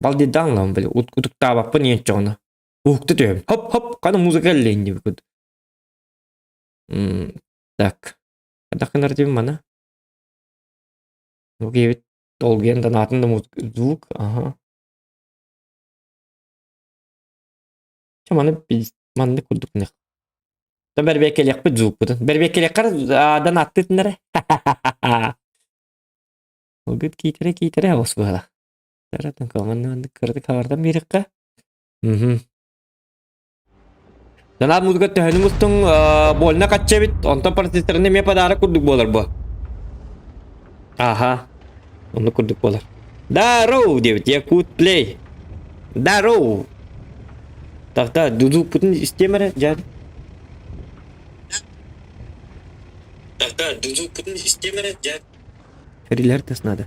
B: Балдидаан лабын били утуктаабаппын иэнчоҕуна. Уһукта түһэбин. Хоп-хоп, хана музыка эллэйин диэбит. Так. Хайдах гынар диэбин мана? Бу киһибит долгуйан донаатын да звук, аха. Чэ маны маннык курдук гыныах. Та бэрбиэккэлиэхпит звукпутун. Бэрбиэккэлиэххэр донааттыытын эрэ. Ылгыт киитэрэ киитэрэ оҕус быһалах. Таратан манны маннык кыратык хабардан биэриэххэ. Мгм. Донат музыка төһөнү мустуҥ больно хачча эбит, онтон процессорын эмиэ подарок курдук буолар бу. Аха, оннук курдук буолар. Дароу диэбит, Якут Плей. Дароу. Так-та, дудукпутун истиэм эрэ, дьэ. Так-та, дудукпутун истиэм эрэ, дьэ. Рилер тас надо.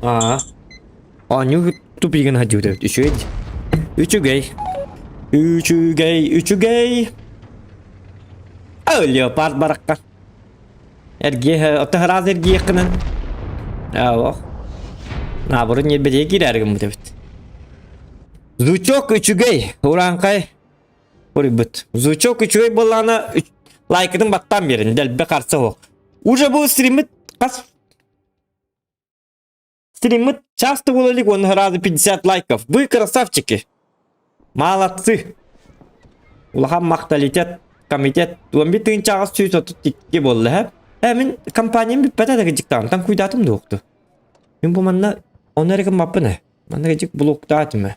B: Аа. Оонньуу тупигын хадьыыта үчүгэй. Үчүгэй. Үчүгэй, үчүгэй. Ө, леопард баракка. Эргиэ, оттон ыраас эргиэххинэн. Оох. Наоборот, ньиэрбэтигэ киирээри гыммыт эбит. Звучок үчүгэй, урааҥхай Уруйбут. Звучок үчүгэй буоллаҕына лайкытын баттаан биэрин, дэлби харса суох. Уже бу стриммит хас стриммит часто буола илик уонна сразу 50 лайков. Вы красавчики. Молодцы. Улахан махталитет комитет 11 тыынчаҕас 132 буолла һэ. Э мин компаниям бүппэтэ да кыдьыктаан там куйдаатым дуохту. Мин бу манна оны эрэ гыммаппын э. Манна кыдьык блоктаатым э.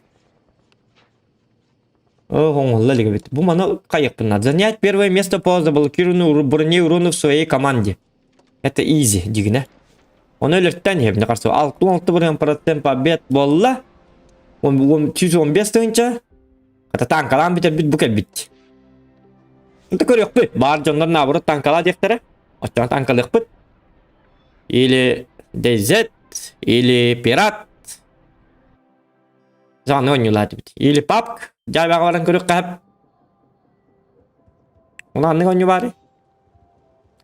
B: Ох, оҥоһулла илик эбит. Бу маны хайыахпын наада. Занять первое место по заблокированию броне урона в своей команде. Это изи, дигинэ. Ону өлөртөн иһэбин харсыба. 66 бырыһан процент побед буолла. 115 тыһыынча. Хата танкалаан бүтэрбит бу кэлбит. Онто көрүөхпүт. Баар дьоннор наоборот танкалаа диэхтэрэ. Оччоҕо танкалыахпыт. Или DZ, или Пират. Саҥаны оонньуулаатыбыт. Или папк, дьаабаҕа баран көрүөххэ сөп. Ону аннык оонньуу баарый?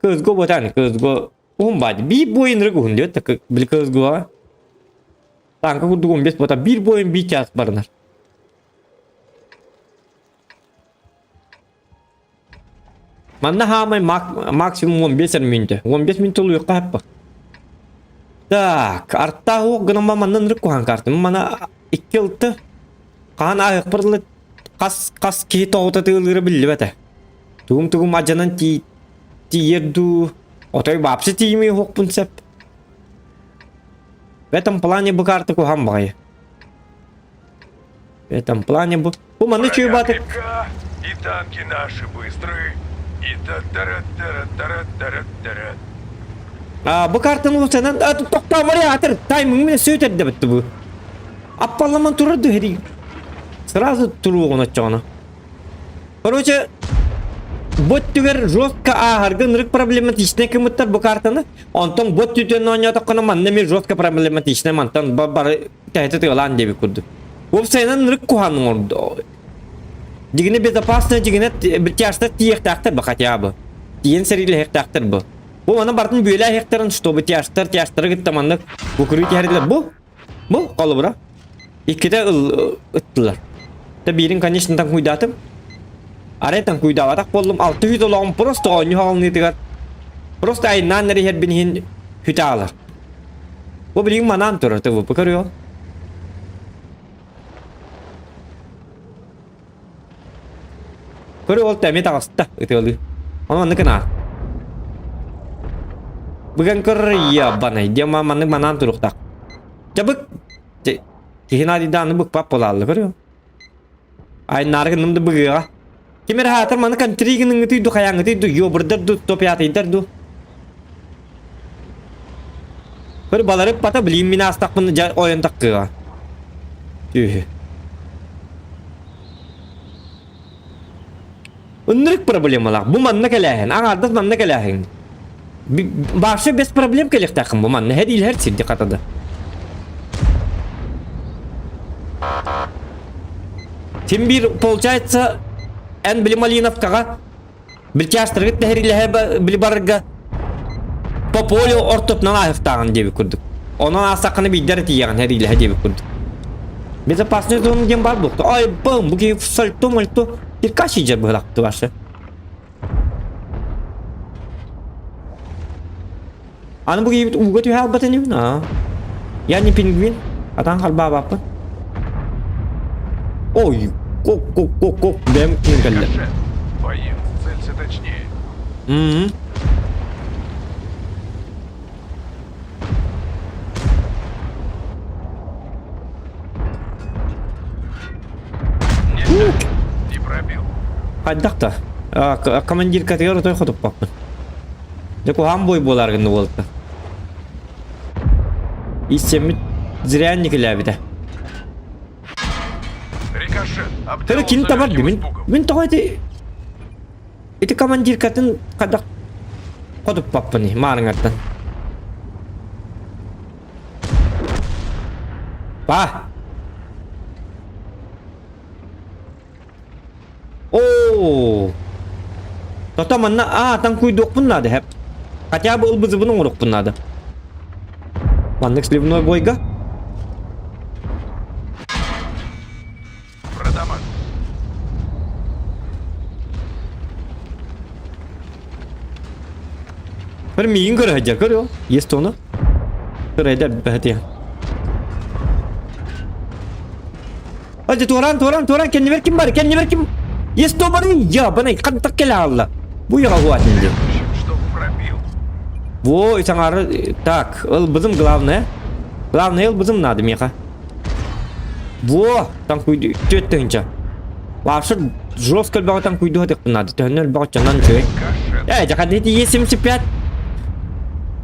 B: Кызго ботан, кызго уһун баады. Биир буойун ырык уһун диэт, били кызгоа. Танка курдук 15 бота биир буойун биир час барынар. Манна хаамай максимум 15 мүнөтэ. 15 мүнөтэ улуйуохха сөп. Так, артаах уох гынан манна ынырык куһаан картым. Мана икки ылты. Хаан ааһыахпар дылы хас хас киһи тоҕута тыылыыра биллибэтэ. Тугум-тугум адьанан тиийэр дуу, отой вообще тиийимий уһуохпун сөп. В этом плане бу карта куһаан баҕайы. В этом плане бу бу манна үчүгэй баатыр.
C: И танки наши быстры, и та-тара-тара-тара-тара-тара.
B: А, бу картаны улусанан тохтоомор атыр таймың сөйтөрдөбүттү бу. Аппалламан турар ду Сразу туруоҕун оччоҕуна. Короче, бот түгэр жестко ааһарга ынырык проблематичнай кымыттар бу картаны. Онтон бот түтүөн оонньоотоххуна манна эмиэ жестко проблематичнай мантан бары тэһитэ тыалаан диэбит курдук. Уопсайынан ынырык куһаан оҥордо. Дьигинэ безопасная дьигинэ тяжта тиийиэхтээхтэр бу хотя бы. Тиийэн сэриилэһиэхтээхтэр бу. Бу маны барытын бүөлээһиэхтэрин, чтобы тяжтар тяжтары кытта маннык букуруй түһэрдилэр. Бу Бу холобура. Иккитэ ыл ыттылар. Та биирин, конечно, таҥкуйдаатым. Арай таҥкуйдаабатах буоллум. 600 олоҕум просто оонньуу хаалыныытыгар просто айаннаан эрэ иһэрбин иһин хүтэ аалар. Бу билигин манаан турар ТВП көрүө. Көрү ол эмиэ таҕыста ытыалыы. Ону маннык гынаа. Быган көр ябанай диэн маннык манаан туруктаах. Дьабык киһи наадыйдааны быкпап буолаалла көрүө. Айнаары гынным да быгыаҕа. Ким эрэ хаатар маны контри гыныҥҥытый ду хайааҥҥытый ду ёбурдар ду топятыйдар ду. Көр балары пата билим мин аастахпын дьа ойон таккыга. Түһү. Ыннырык проблемалаах. Бу манна кэлээһин. Аҥаардас манна кэлээһин. Вообще без проблем кэлиэхтээххин бу манна. Һэр илһэр сирди хатада. Тим биир получается эн били Малиновкаҕа Билчаастаргыт тэһэрилэһэ били барарга по полю ортотунан ааһыахтааҕын диэбит курдук. Онон аастаххына биирдэ эрэ тиийэҕин сэриилэһэ диэбит курдук. Безопасный зона диэн баар буолта. Ай бым, бу киһи сальто мальто кирка сидер быһылахты башы. Аны бу киһибит ууга түһэ албатын ибин аа. Я не пингвин, атан халбаабаппын. Ой, кок кок кок кок бэм ким кэллэ.
C: Боец, целься точнее.
B: Мм.
C: Нет, не пробил.
B: Хайдах да? Командиркатыгар отой хотуппаппын. Дьэ куһаҕан бой буолаар гынна буолта. Иссэммит зря никилээбитэ.
C: Рикошет.
B: Төрө кини
C: Обделался
B: табар
C: легким
B: мин
C: испугом.
B: мин тоҕо ити ити командиркатын хайдах хотуппаппыный маарыҥаттан. Па! Оо! Тото манна аа таҥкуйдуохпун наада хэп. Хотя бы ылбызыбын оҥоруохпун наада. Маннык сливной бойга.
C: Продаман.
B: Бір миигин көрө сылдьар көрүө. Есть оны. Көрөйдө бэһэтиэ. Hadi Turan Turan Turan kendine kim var kendine kim? Yes to bari ya bana хантак кэлэ хаалла. Бу яга хуатын ди.
C: Чтоб пробил.
B: Во саҥары так ылбытым главное. Главное ылбытым надо меха. Во там куйду түөт тыһынча. Вообще жестко элбэҕи там куйду хатыхпын надо. Төһөннө элбэҕи чанан үчүгэй.
C: Рикошет.
B: Э, жакадити Е75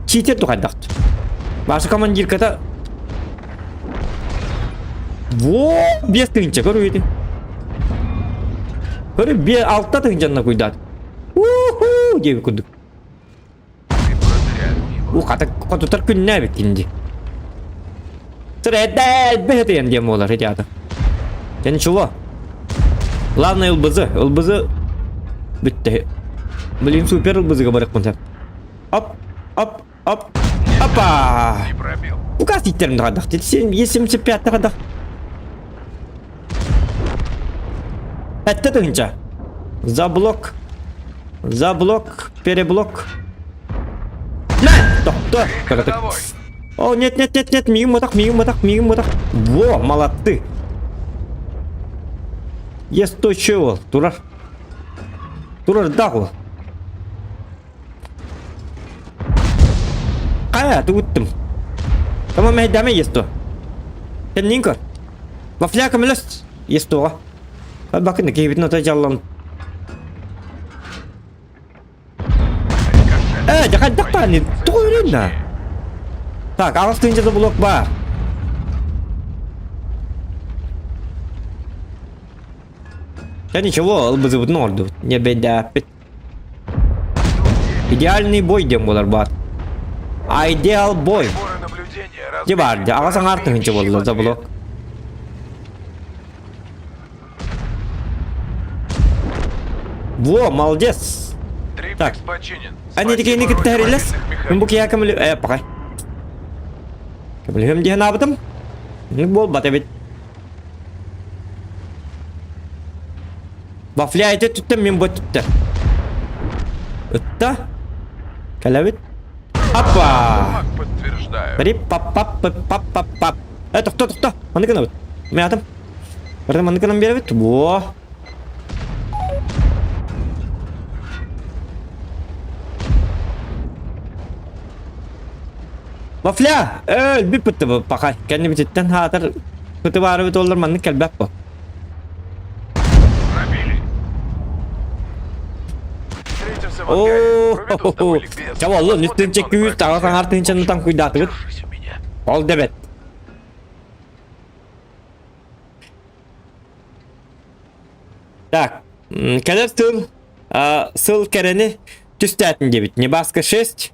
B: читер тухайдахт. Ваша командирката Во, 5 тыһынча көрү Көрү бе алта тыһынчанна куйдаат. Уху диэби курдук.
C: Ты прозрял его.
B: У хата хотутар күннээбит кинди. Сырэдэ бэһэтиэн диэн буолар ити Дьэ ничего. Главное ылбызы, ылбызы бүттэ. Блин, супер ылбызыга барыкпын сәп. Оп, оп, оп, опа!
C: Не пробил.
B: Указ иттерим дагадах. 75 дагадах. Әтте тыгынча. За блок. За блок. Переблок. На! Тохто.
C: Ходовой.
B: О, нет, нет, нет, нет, мигим ботах, мигим ботах, мигим ботах. Во, молодцы. Есть то чего, турар. Турар дагыл. Хайа, тугуттум. Тамам мэһэйдээмэ есть то. Кэнниин көр. Вафля көмөлөс есть тоҕо. Бакын киһибитин ото дьаллан.
C: Рикошет.
B: Э, дьэ хайдах бааны тоҕо үрэн да? Так, аҕыс тыһыынча блок баар. Дьэ ничего, ылбызыбытын оҥордубут. Не бэйдээппит. Идеальный бой диэн буолар баар. Ideal бой.
C: Приборы наблюдения
B: Дьэ баар дьэ, аҕыс аҥаар
C: разбили.
B: тыһыынча
C: Ищи в
B: буолла за
C: ответ.
B: блок. Во, молодец! Так.
C: Триплекс починен.
B: Они такие
C: Спасибо
B: не кытта
C: роте мобильных
B: Мин бу
C: механиков.
B: киһи көмөлө... Э, пакай. Көмөлөһүм диэн аабытым. Буолбат эбит. Вафля ити түттэ, мин бу түттэ. Ытта. Кэлэбит. Апа!
C: Маг подтверждаю.
B: Рип пап пап пап пап пап пап. Э, тохто, тохто. Маны гынабыт. Мен атым. Барды маны гынан беребит. Во. Вафля! Өл, бүппүттэ бу пакай. Кэннибититтэн хаатар кытыбаарыбыт оллар маннык кэлбэт бу.
C: Пробили. Встретимся в ангаре.
B: Оо,
C: Проведу с тобой ликбез.
B: Ча боллун,
C: Посмотрим
B: үстүн
C: зоны
B: чеккүүр, таҕа
C: прокрытия.
B: саҥар тыынчаны таҥкуйдаатыбыт.
C: Держись у меня.
B: Ол да бэт. Так, кэлэр сыл сыл кэрэни түстээтин диэбит. Небаска 6.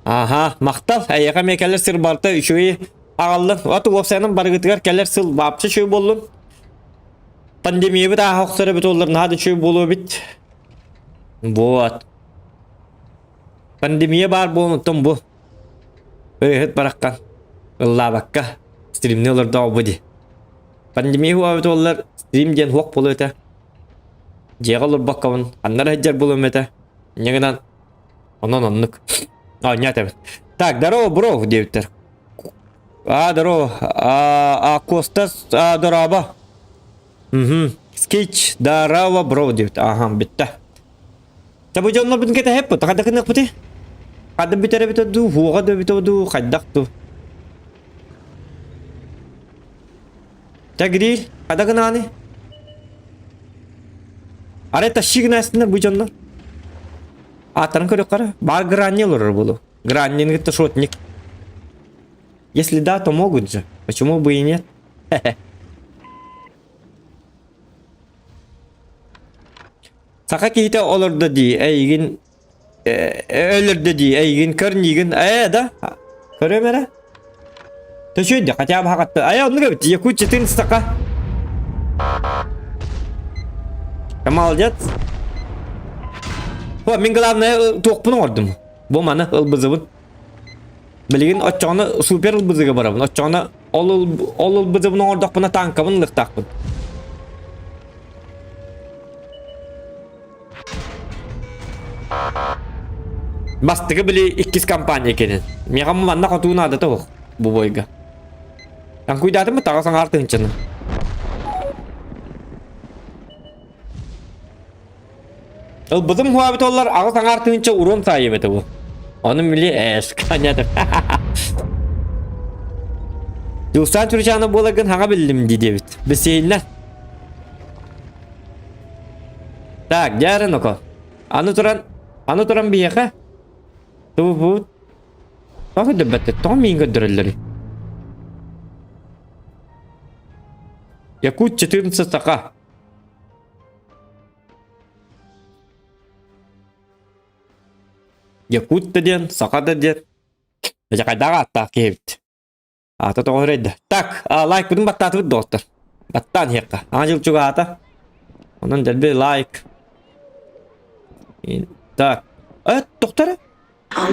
B: Аха, махтал. Эйиэхэ эмиэ кэлэр сир барыта үчүгэй аҕаллын. От уопсайынан барыгытыгар кэлэр сыл вообще үчүгэй буоллун. Пандемиябыт ааһа охсор эбит буоллар наһаа да үчүгэй буолуо эбит. Вот. Пандемия баар буолан оттон бу ырыаһыт бараххан ыллаабакка стримни олордоҕо бу дии. Пандемия уһаабыт буоллар стрим диэн суох буолуо этэ. Дьиэҕэ олорбоккобун ханна эрэ сылдьар буолуом этэ. Инньэ гынан онон оннук. Оонньоо этэбин. Так, здорово, бро, диэбиттэр. А, здорово. А, а Костас, а, дорообо. Угу. Скетч, здорово, бро, диэбит. Ага, бүттэ. Та бу дьоннорбутун кэтэһэппит, хайдах гыныахпытый? Хадда бүтэр эбитэ дуу, хуоҕа да эбитэ дуу, хайдах дуу? Та гриль, хайдах гынааны? Арай тащи гынаастыннар бу дьоннор. Ааттарын көрүөххэ Бар гранни олорор буолу. Граннин кытта шотник. Если да, то могут же. Почему бы и нет? Саха киһитэ олордо дии, эйигин өлөрдө дии, эйигин көр миигин, ээ да, көрүөм эрэ. Төчүйдэ, хотя бы хакатты. Ая, оннук эбит, якут 14 саха. Молодец. О, мин главное туохпун оҥордум. Бу маны ылбызыбын. Билигин оччоҕуна супер ылбызыга барабын. Оччоҕуна ол ол ылбызыбын оҥордохпуна танкабын ылыахтаахпын. Бастакы били иккис компания кэлин. Миэхэ манна хотуу наадата суох бу бойга. Таҥкуйдаатым таҕа саҥаар тыһынчаны. Ылбытым хуабыт оллар 8 аҥаар тыһынча урон саайым этэ бу. Ону мили эс канятым. Дьулустаан Чурчаана буоларгын хаҥа биллим дии диэбит. Бисиһиннэр. Так, дьэ ноко. Аны туран, аны туран биһиэхэ тубуппут. Тоҕо көрдөрбөттөр? Тоҕо миин көрдөрөллөрүй? Якут 14 саха. Якут да диэн, саха да диэн. Дьэ хайдах ааттаах киһи эбит. Аата тоҕо үрэйдэ. Так, лайкпытын баттаатыбыт доҕоттор. Баттаан иһиэххэ. Аҥа дьыл чугаһаата. Онон дэлби лайк. Так. Э, тохтор. Во!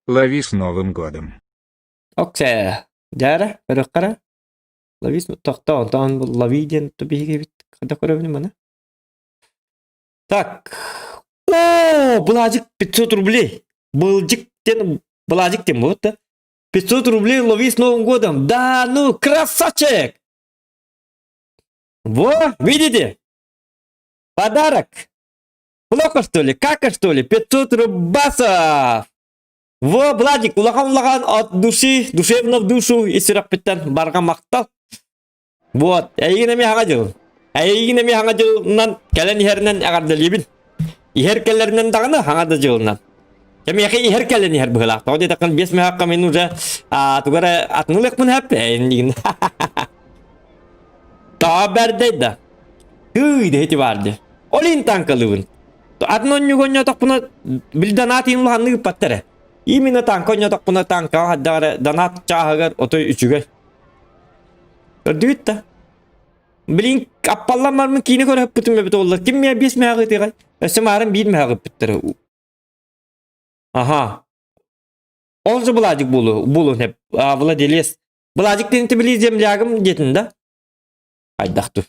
D: Лови с Новым годом.
B: Окей. Дьэ көрүөххэ Лови тохтоо, онтон лови диэн биһиги хайдах көрөбүн маны? Так. О, Былаажык 500 рублей. Былдьык диэн Былаажык диэн буолбут да. 500 рублей лови с Новым годом. Да, ну, красавчик! Во, видите? Подарок. Плохо, что ли? Кака, что ли? 500 рубасов! Во, Владик, улахан-улахан от души, душевно в душу ис сүрэхпиттэн барҕа махтал. Вот, эйигин эмиэ хаҥа дьыл. Эйигин эмиэ хаҥа дьылынан кэлэн иһэринэн эҕэрдэлиибин. Иһэр кэлэринэн даҕаны хаҥа да дьылынан. Кэмиэхэ иһэр кэлэн иһэр быһыылаах. Тоҕо диэтэххин биэс мөһөөххө мин уже тугу эрэ атыҥылыахпын сөп эйигин. Тоҕо бэрдэй да. Тыый дэһити баар дии. Ол иһин таҥкалыыбын. Атын онньугу онньоотохпуна били донат иһин улаханнык ыппаттар ээ. Именно танка онньоотохпуна танкаҕа хайдах эрэ донат чааһыгар отой үчүгэй. Көрдүгүт да? Блин, аппаллан бармын киинэ көрөппүтүм эбит оллар. Ким миэ биэс мөһөөх ытыгай? Өссө маарын биир мөһөөх ыппыттар. Аха. Ол же Владик булу, булу не, владелец. Владик диэн били землягым диэтин да? Хайдах ту.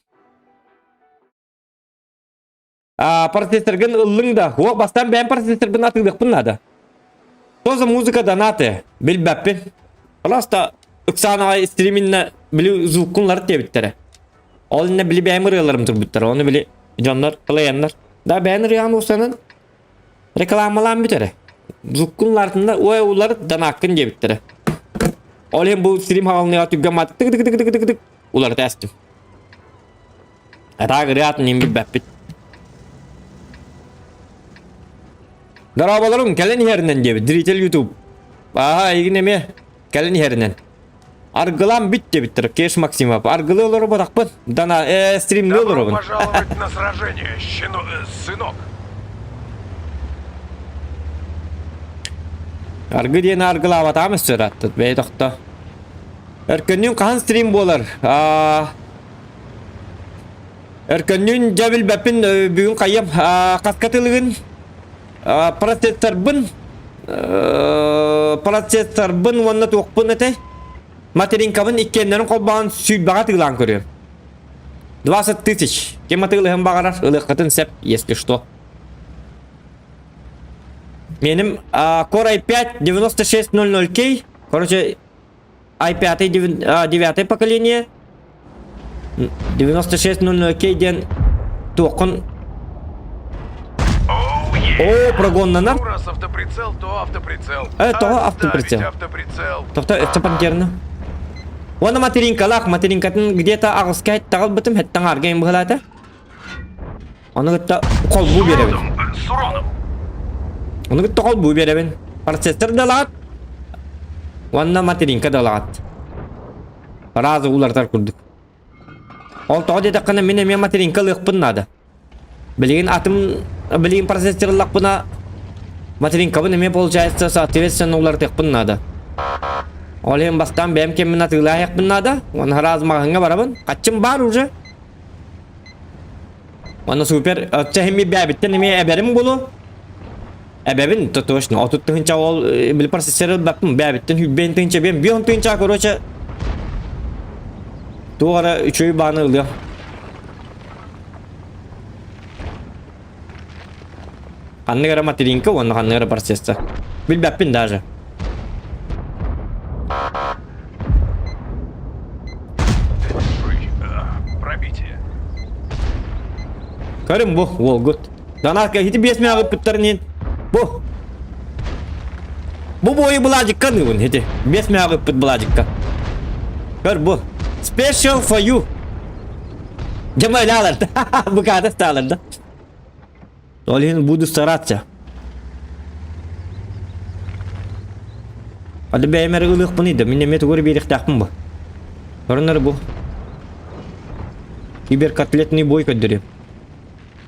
B: А, процессоргын ыллыҥ да, уох бастаан бэйэм процессорбын атыылыахпын наада. Тоже музыка донаты, билбэппин. Просто ыксаан аҕай стриминнэ били звуккун диэбиттэрэ. Ол иннэ били бэйэм ырыаларым турбуттара, ону били дьоннор кылайаннар. Да бэйэн ырыаҕын уусанан рекламалаан бүтэрэ. Звуккун лартында ой улар донаккын диэбиттэрэ. Ол иһин бу стрим хаалныга түггэн мат тык тык тык тык тык уларыта эстим. Атаак ырыатын иһин билбэппит. Дорооболоруҥ, кэлэн иһэринэн диэбит зритель YouTube. Ааһа, эйигин эмиэ кэлэн иһэринэн. Аргылаан бүт диэбиттэр Кеш Максимов. Аргылыы олорботахпын. Дана стримныы
C: Добро
B: олоробун.
C: пожаловать на сражение, щено... сынок.
B: Аргы диэн аргылаабатаҕым өссө ырааттыт. Бэйэ тохто. Өркөннүүн хаһан стрим буолар? Өркөннүүн дьэ билбэппин бүгүн хайыам хаска тылыгын процессорбын процессорбын уонна туохпун этэй материнкабын иккиэннэрин холбоон сүүрбэҕэ атыылаан көрүөм 20 тысяч ким атыылыһын баҕарар ылыаххытын сөп если что меним Core i5 9600K короче i5 9 поколение 9600K диэн туоххун О, прогоннанар.
C: Ну, раз автоприцел, то автоприцел.
B: Того автоприцел.
C: автоприцел.
B: Тохто өссө пантерна. Уонна материнкалаах, материнкатын где-то аҕыска таҕылбытым, хэттэн аргайын быһалаата. Ону кытта холбуу биэрэбин.
C: С уроном.
B: Ону кытта холбуу биэрэбин. Процессор да ылаҕыт. Уонна материнка да ылаҕыт. Разы уларытар курдук. Ол тоҕо диэтэххинэ мин эмиэ материнка ылыахпын наада. Билигин атым билигин процессор ыллахпына материнкабын эмиэ получается соответственно уларытыахпын наада. Ол иһин бастаан бэйэм кэммин атыылаһыахпын наада. Уонна раз маҕаһыҥҥа барабын. Хаччым баар уже. Уонна супер чэһими бэбиттэн эмиэ эбэрим булу. Эбэбин то точно 30 тыһынча ол били процессор ылбаппын бэбиттэн хүббэн тыһынча биэм бион тыһынча короче туох эрэ үчүгэй бааны ылыам. Ханнык эрэ материнка уонна ханнык эрэ процессор. Билбэппин даже.
C: Пробитие.
B: Көрүм бу уолгут. Данаска ити биэс мээҕиппиттэринин бу. Бу бойу былаадьыкка аныыбын ити. Биэс мээҕиппит былаадьыкка. Көр бу. Special for you. Дьэ аларды. Буката сталарды. Ол иһин буду стараться. Ады бэйэм эрэ ылыахпын да, мин эмиэ тугу эрэ биэриэхтээхпин бу. Көрүнэр бу. Киберкотлетный бой көрдөрүөм.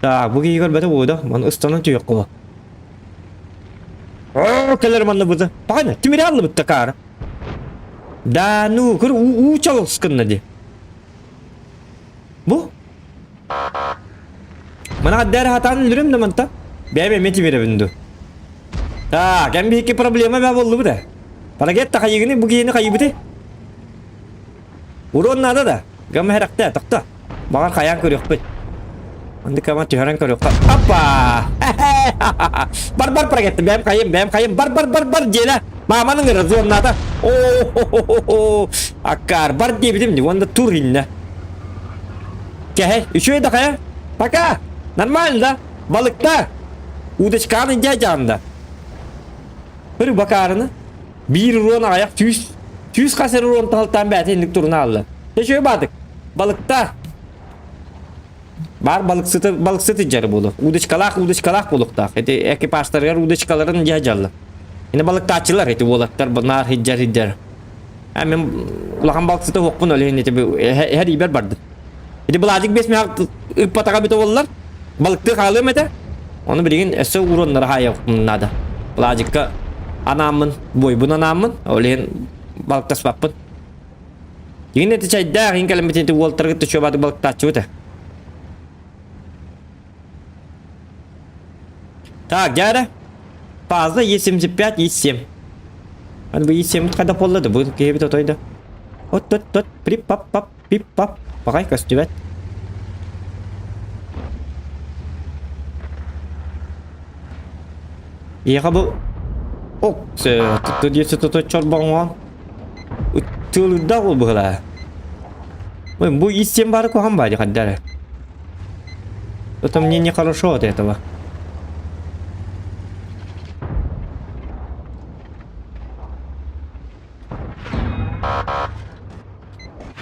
B: Так, бу киһи көрбөтө буолуо да, маны ыстанан түһүөх буолуо. Оо, кэлэр манна быта. Паҕана, тимири аллыбытта каара. Да, ну, көр уу чалыскынна ди. Бу Мана аддары хатаан өлөрөм да манта. Бэйэм эмиэ тимирэбин ду. Так, эн биһикки проблема баа боллубут э. Парагетта хайыгыны бу киһини хайыбыты. Урон надо да. Гамма хэрэхтэ, тохто. Баҕар хайаан көрүөхпүт. Онды кама түһэрэн көрүөххэ. Аппа! Бар бар парагетта, бэйэм хайым, бэйэм хайым, бар бар бар бар диэлэ. Мааманың ыра О, Аккар бар диэбитим, уонна тур иннэ. Кэһэ, үчүгэй да хайа. Пока. Нормально да? Балыкта. Удочканы дядянда. Бір бакарыны. Биир урон аяқ түс. Түс қасыр урон талтан бәті инник туруна алды. Үчүгэй бадык. Балыкта. Бар балыксыты балыксыты жары болу. Удочкалах, удочкалах болуктах. Эти экипажтаргар удочкаларын жажаллы. Ини балыктаачылар эти уолаттар наар хиджар хиджар. А мен улахан балыксыты хуохпун өлүһүн ити эр ибер бардым. Ити былаадик бес меха ыппатаға бүтэ боллар. Балыкты хаалыам этэ. Ону билигин өссө уроннара хаайыахпын наада. Былаадикка анааммын, бойбун анааммын, ол иһин балыктаспаппын. Игин эти чайдаах иин кэлэммитин ити уолтаргыт төчүө балыктааччыбыт э. Так, дядя. Фаза Е75, Е7. Аны бу Е7 қайда боллады? Бу киһибит отойда. От тот тот прип пап пап пип пап. Пағай көстүбэт. Иэхэ бу Ок, диэси тото чорбоҥҥо тыылырдаах ол быһылаа. Ой, бу истиэн баары куһаҕан баайы хайда эрэ. Это мне нехорошо от этого.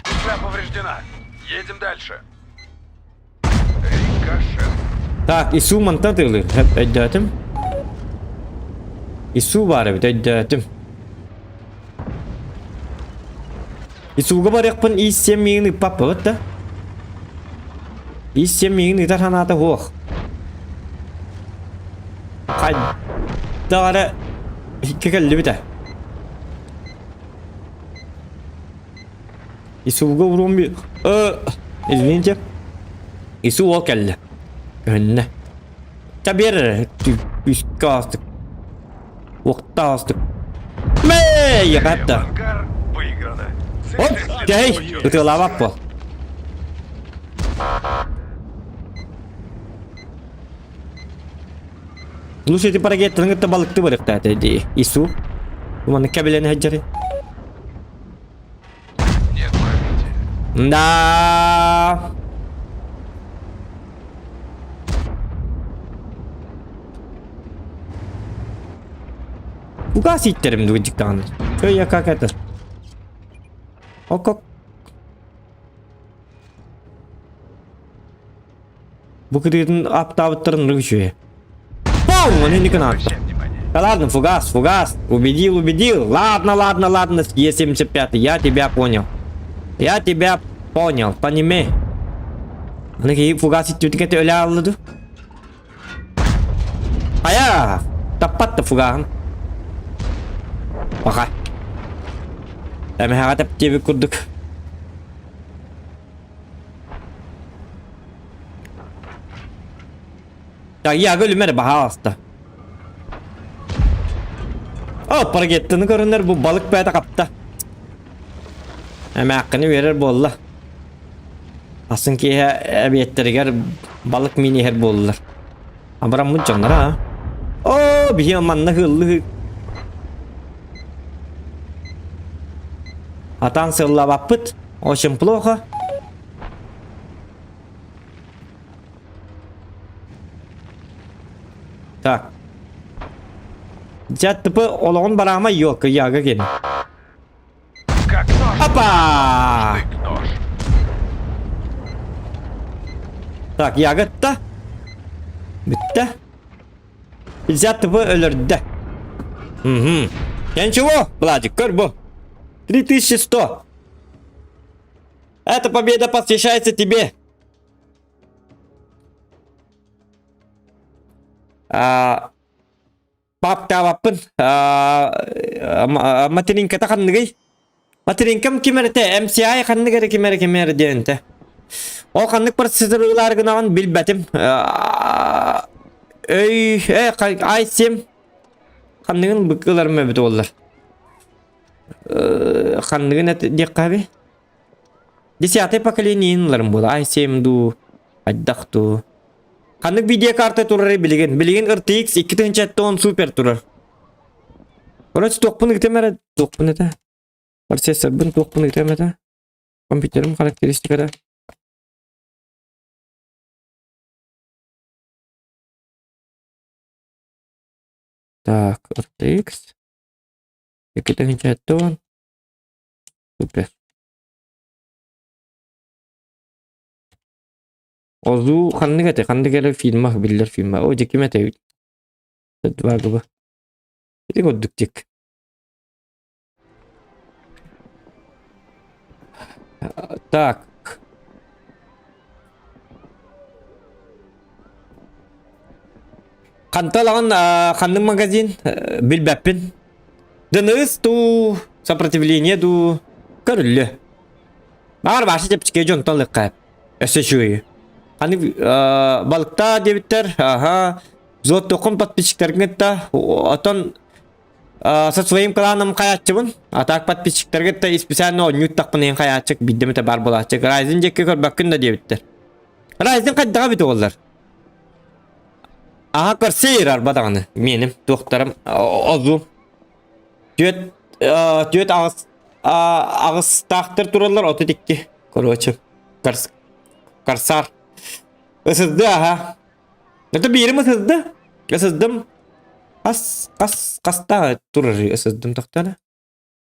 C: Петля повреждена. Едем дальше.
B: Так, Ису мантан тыылыыр. Өйдөөтүм. Ису баар эбит, өйдөөтүм. Исуга барыахпын ис-сиэм миигин ыыппаппыбыт да. Ис-сиэм миигин ыытар санаата суох. Хайдах эрэ иһиккэ кэллибит ээ. Исуга уруум би... Извините. Ису ол кэллэ. Көһүннэ. Та биэр эрэ. Үскэ аастык. Уохтаастык. Мэй, ятта. Оп, кэй, ытыалаабат буол. Лучше эти парагеттарын кытта балыкты барыктаата дии. Ису. Манна кэбилэн сылдьары.
C: Нет пробития.
B: Да. Фугас ииттерим дугунчик даҕаны. Өй, как это? Окок. Бу кытыытын аптаабыттарын ырык үчүгэй. Пау! Оны не гынатта. Да ладно, фугас, фугас. Убедил, убедил. Ладно, ладно, ладно, Е75, я тебя понял. Я тебя понял, понимай. Аны киһи фугас иттибитин өлө аллыды. Хайа! Таппат да фугаһын. Баха. Эмэһэҕэ тэптиэбит курдук. Так, я өлүмэр баһааласта. О, парагеттаны көрөннөр бу балык бэйэтэ хапта. Эмээххини үөрэр буолла. Атын киэһэ эбиэттэригэр балык миин иһэр буоллулар. Абыраммыт дьоннор а. Оо, биһи манна ыһыллыы. Атаан сыллаабаппыт. Очень плохо. Так. Дьэ, типа олоҕун бараама ёлка яга кини.
C: Как нож.
B: Опа!
C: Штык нож.
B: Так, ягодта. Бүттэ. 50 тп өлөрдө. Угу. Я ничего, Владик, көр бу. 3100. Эта победа посвящается тебе. А, Паптаабаппын материнката ханныгый? Материнкам ким эрэ MCI ханнык эрэ ким эрэ ким эрэ диэн этэ. Ол ханнык процессорылар гынаҕын билбэтим. Өй, i7 ханныгын быкыларым эбит оллар. Ханныгын диэххэ эби? Десятое поколение ыларым буола. i7 дуу, хайдах дуу. Ханнык видеокарта турарый билигин? Билигин RTX 2010 супер турар. Короче, туохпун ыытым эрэ, туохпун этэ. Процессорбын туохпун ыытым этэ. Компьютерым характеристиката. Так, RTX 2010 супер. Озуу ханнык этэ, ханнык эрэ фильма биллэр фильма. О, дьэ ким этэй? Два Ити курдук тик. Так. Ханталаҕын ханнык магазин билбэппин. ДНС дуу, сопротивление дуу көрүллүө. Баҕар башы чэпчэки дьонтон ылыахха Өссө үчүгэй. Аны балыкта диэбиттэр, аха, зоотокун подписчиктаргын кытта, отон со своим кланом хайааччыбын, а так подписчиктарга кытта специально оонньууттахпын иһин хайааччык биирдэ эмэтэ баар буолааччык. Райзен диэки көрбөккүн да диэбиттэр. Райзен хайдаҕа эбит уоллар? Аха көрсө арба даҕаны миэним туохтарым озу түөт түөт аҕыс аҕыстаахтар тураллар 32 короче корсар ысырды аха это биирим ысырды ысырдым хас хас хаста турар ысырдым тохтоно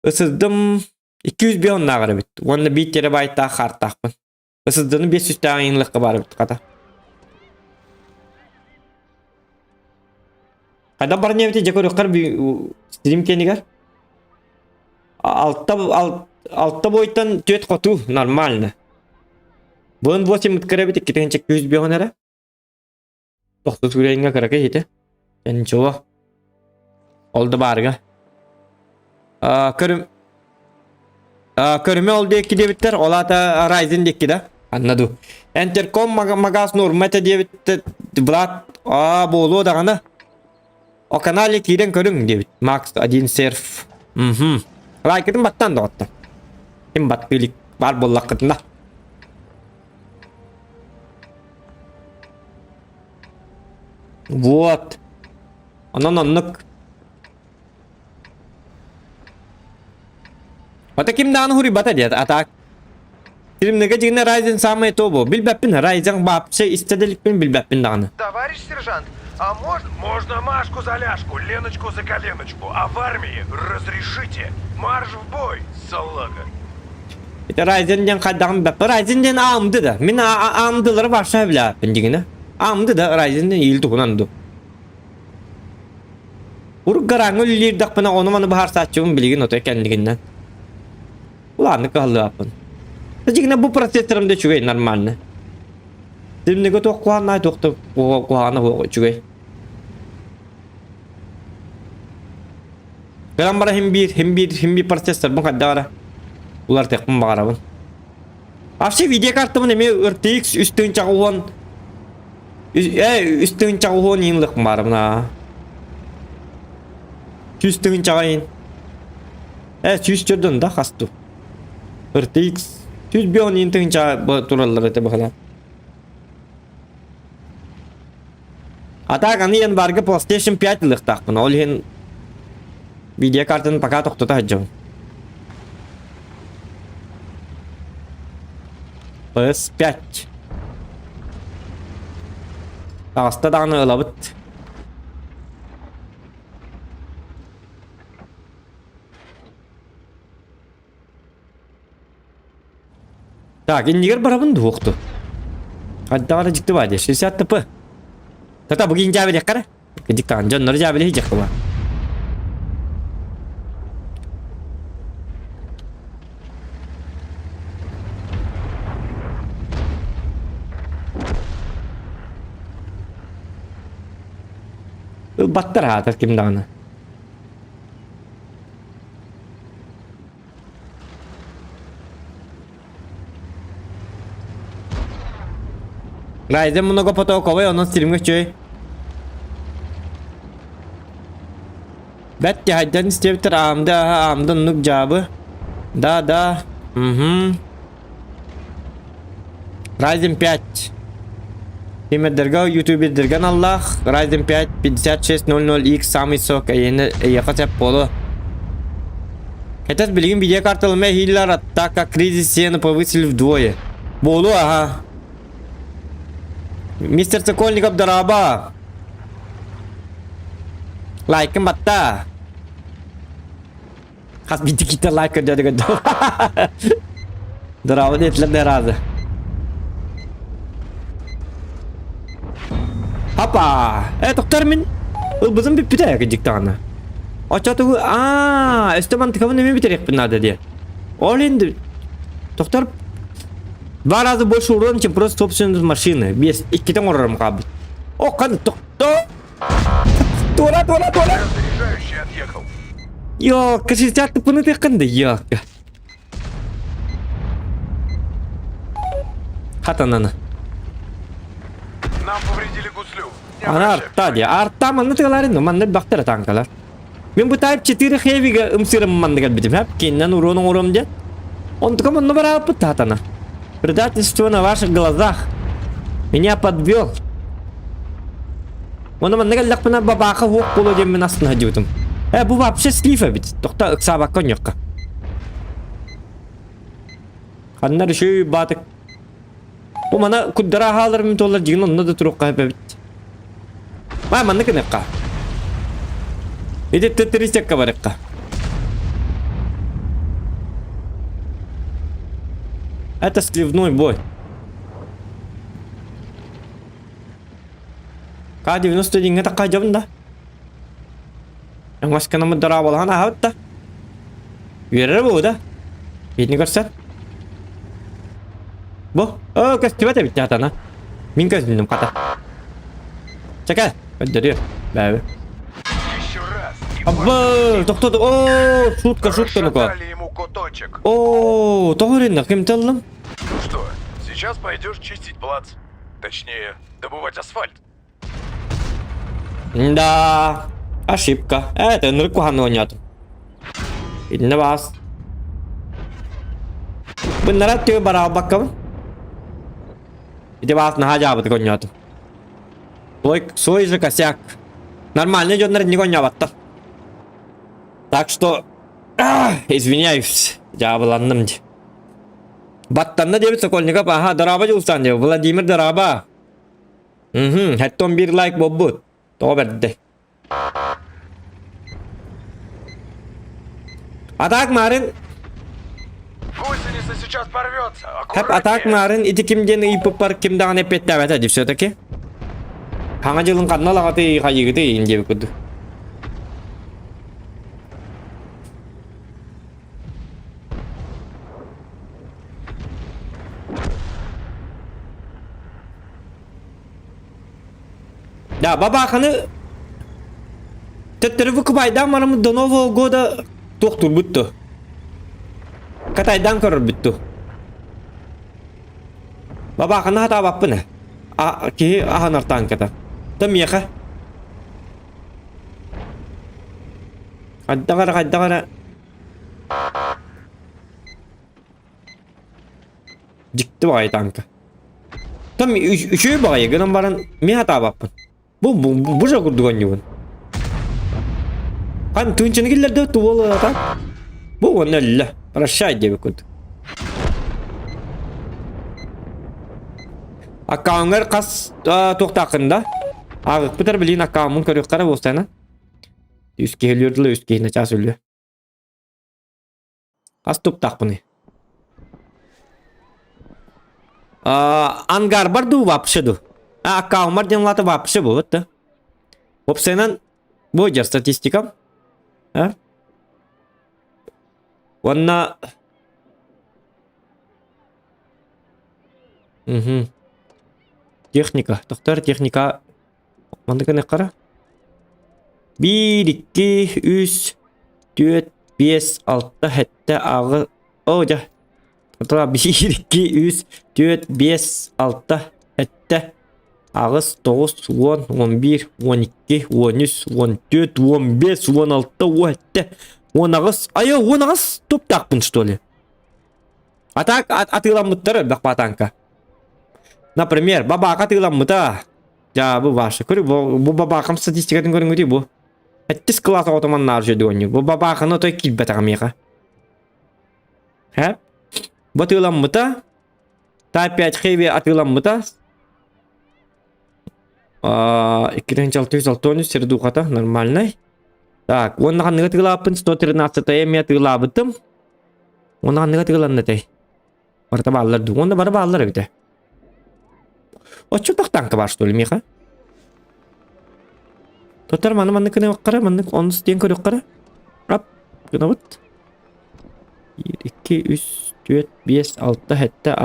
B: ысырдым 200 оннааҕар эбит уонна биир терабайттаах хаартаахпын ысырдыны 500 тааҕын баар эбит хата. Хайдах баран эбити дьэ көрүөххэр стрим кэнигэр. Алта, алта бойтан түөт хоту нормально. Бун 8 ыткара эбит 2 күүс биоһун эрэ. Тохтус күрэйиҥҥэ кыракый иһитэ. Ничего. Ол да баарга. Көрүм көрүмэ ол диэки диэбиттэр, ол аата Ryzen диэки да. Анна ду. Энтерком магаз норма этэ диэбиттэр. Влад аа буолуо даҕаны. О канале киирэн көрүҥ диэбит. Макс один серф. Мхм. Лайкытын баттан доҕоттор. Ким баттыылик бар буоллаххытына. Вот. Онон оннук. Ата ким даҕаны хуруйбата диэт, а так. Стримнегэ дьиҥнэ Ryzen самый то бу. Билбэппин, Ryzen вообще истэ да иликпин билбэппин даҕаны.
C: Товарищ сержант, а можно... Можно Машку за ляжку, Леночку за коленочку, а в армии разрешите. Марш в бой, салага.
B: Ити Ryzen диэн хайдаҕын билбэппин. Ryzen диэн AMD да. Мин AMD-лары вообще билээппин дьиҥинэ. AMD да Ryzen диэн иил туһунан ду. Урут гарааҥҥа үлэлиирдэхпинэ ону-маны быһаарсааччыбын билигин отой кэннигиннэн. Улааннык кыһаллыбаппын. Дьиҥинэ бу процессорым да үчүгэй нормально. Димнигэ туох куһаҕаннаай туох да куһаҕана суох үчүгэй. Гынан бара хим биир, хим биир, хим биир процессорбын хайдах эрэ уларытыахпын баҕарабын. Вообще видеокартабын эмиэ RTX 3090 3090 иин баарыбын аа. 100 иин. 104 да хасту. RTX 105 иин тыһынчаҕа тураллар этэ быһалаан. А так аны январьга PlayStation 5 ылыахтаахпын. Ол иһин видеокартаны пока тохтото сылдьабын. PS5. Таҕыста даҕаны ылабыт. Так, иннигэр барабын дуохту. Хайдаҕар дьикти баа дии. 60 ТП. Тата бүгүн дьаабилиэххэ Кыдьыктаҕын дьоннору дьаабилиһи дьахтыла. Ылбаттар аатар ким даҕаны. Райден много потоковый, онон стримҥэ үчүгэй. Бэт дьаһайдан истиэбиттэр аамда аһа аамда оннук дьаабы. Да, да. Угу. Ryzen 5. Тимирдергэ, ютубердергэ аналлаах Ryzen 5 5600X самый сок эйиэнэ эйиэхэ сөп буолуо. Этот билигин видеокарталыма эһиилэр так как кризис цены повысили вдвое. Буолуо, аха. Мистер Сокольников, дорообо. Лайкын батта. Хас биирдии киттэ лайк көрдөөдө көрдө. Дорообо диэтилэр да разы. Апа! Э, тоқтар мин ылбытым бүппүтэ кырдьык даҕаны. Оччотугу аа, өстө мантыкабын эмиэ бүтэриэхпин наада диэ. Ол енді тоқтар два раза больше урон, чем просто собственной машины. Без иккитен оҥорорум хаалбыт. О, қан тохто! Туора, туора, туора!
C: Заряжающий отъехал.
B: Ёлка, 60 тыппыны тыххын да, ёлка. Хатананы.
C: Нам повредили гуслю. Не
B: Ана
C: обращай
B: арта дии. Арта манна тыгаларын, манна бахтара танкалар. Мен бу Type 4 Heavy-га ымсырым манна кэлбитим, хэп, киннен урон оҥором диэн. Онтука манна барааппыт хатана. Предательство на ваших глазах. Меня подвел. Оны манна кэллэхпинэ бабааха уох буолуо диэммин астына сылдьыбытым. Э, бу вообще слив эбит. Тохто ыксаабакка онньуохха. Ханна реши баатык. Бу мана куддара хаалар туолар дьигин онно да туруохха эбит. Ма манна кыныкка. Ити тетристекка барыкка. Это сливной бой. К-91-ҥэ такка дьабын да. Оҥосканаммыт дорооболоһон аһабыт да. Үөрэрэ буолуо да. Итини көрсөн. Бу, оо, көстүбэт эбит атана. Мин көстүнүм хата. Чэкэ, өйдөрүө. Бэбэ.
C: Еще раз. И
B: Абы, тохтот. Оо, шутка, шутка ну-ка.
C: Расшатали ему куточек.
B: Оо, тоҕо өрүннэ, ким тыллым?
C: Ну что, сейчас пойдешь чистить плац. Точнее, добывать асфальт.
B: Да, ошибка. Это ынырык куһаҕаны оонньоотум. Итиннэ баас. Быннара түө бараалбаккабын. Ити баас наһаа дьаабытык оонньоотум. Свой, свой же косяк. Нормальные дьоннор инник оонньообаттар. Так что, извиняюсь, дьаабыланным дии. Баттанна диэбит Сокольников, аха, дорообо Дьулустаан диэбит. Владимир дорообо. Угу, хэттон биир лайк буолбут. Тоҕо бэрдэ. Атак Марын.
C: Гусеница сейчас порвется.
B: Хап атак Марын ити ким диэн ыйыппыппар ким даҕаны эппиэттээбэтэ дии все-таки. Хаҥа дьылын ханна лаҕатый хайыгытый диэбит курдук. Да, бабаханы төттөрү выкупайдаан бараммыт до Нового года туохтуурбут дуо? Катайдаан көрөрбүт дуо? Бабаханы хатаабаппын ээ. А, киһи аһынар танката. Та миэхэ. Хайдах эрэ, хайдах эрэ. Дьикти баҕайы танка. Там үчүгэй баҕайы гынан баран мин хатаабаппын. Бу бу бу же курдук оонньуубун. Хан тыынчаны киллэрдэ туол так. Бу уонна өллө. Прощай диэбит курдук. Аккаунҥар хас туохтааххын да? Ааҕыкпытар билигин аккауммун көрүөххэ эрэ буолсана. Үс киһи өлүөр дылы үс киһи начаас өлүө. Хас туптаахпыный? А, ангарбар дуу вообще дуу? А, аккаунмар диэн лата вообще буолбут да. Уопсайынан бу дьэ статистикам. А? Уонна Угу. Техника. Тохтор техника. Маннык гыныаххара. Биир, икки, үс, түөрт, биэс, алта, сэттэ, аҕыс. Оо, дьэ. Отура биир, икки, үс, түөрт, биэс, алта, сэттэ, аҕыс, тоҕус, уон, 11, 12, 13, 14, 15, 16, 17, 18. Айа, 18 туптаахпын, что ли? А так атыыламмыттар элбэх баатаҥка. Например, бабаака атыыламмыта. Дьа, бу ваша. Көрү, бу, бу бабаакам статистикатын көрүҥүтүй бу. Эттис кылаас оҕото маннаар дьэ оонньуур. Бу бабааканы отой киирбэтэҕэ миэхэ. Һэ? Бу атыыламмыта. Type 5 Heavy атыыламмыта. 2663 сердухата нормальный. Так, уонна ханныга атыылааппын 113 эмиэ атыылаабытым. Уонна ханныга атыыланна этэй? Барыта бааллар дуу? Уонна бары бааллар эбитэ. Оччо тахтаанка баар что ли миэхэ? Тотар маны маннык гыныаххара, маннык онус диэн көрүөххэрэ. Ап, гынабыт. 1, 2, 3, 4, 5, 6, 7,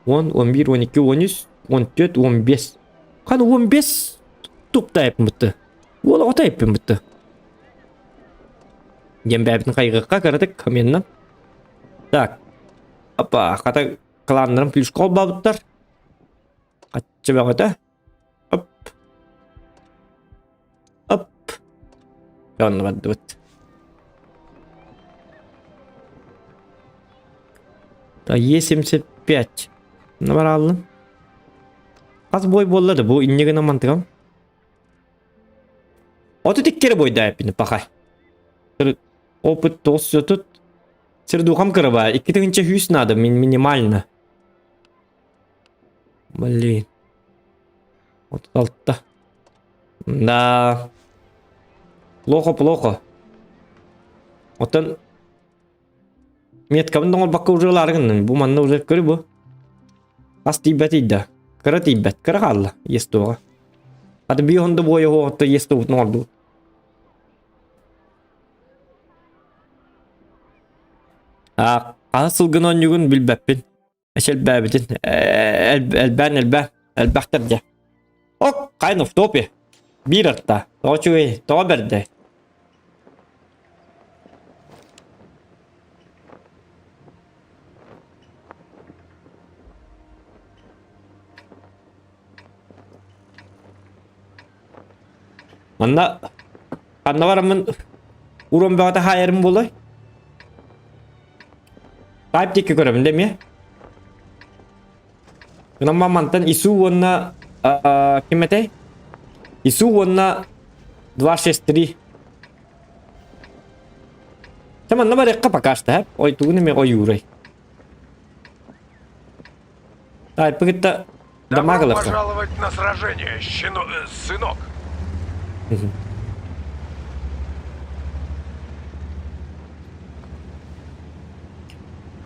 B: 8, 9, 10, 11, 12, 13, 14, 15. Хан 15 тупта эппин Уол оҕото эппин бутты. Диэн бэйэбитин хайгыахха кыратык коменнан. Так. Апа, хата кланнарым плюшка холбообуттар. Хаччы бөҕөтө. Оп. Оп. Онно бардыбыт. Е75. Набараллым. Хас бой буолла да бу инне гынан мантыгам. Отут иккere бойдаайппин пахай. Опыт тоғыз Сердухам кыраба. 2100 надо, минимально. Блин. 36. Да. Плохо, плохо. Оттон меткабын оҥорбокко уже ылаары Бу манна уже көрү бу. Ас тиийбэт ыйда. Кыра тиийбэт. Кыра хаалла. Ес туоҕа. Аты бии хонду буойа хуоҕутта ес туубутун оҥордубут. Хаһыс сылгын оонньуугун билбэппин. Эчэлбээбитин. Элбээн элбээн. Элбэхтэр дьэ. Ок, kind of топи. Биир арта. Тоҕо үчүгэй, тоҕо бэрдэй. Манна ханна бараммын урон бөҕөтө хаайарым буолуой? Тайп диэки көрөбүн да эмиэ. Гынан мантан Ису уонна ким этэй? Ису уонна 263. Чэ манна барыахха пока что, Ой, тугун эмиэ ойуурай. Тайпы кытта
C: Добро
B: дамагалыахха.
C: пожаловать на сражение, щено... сынок.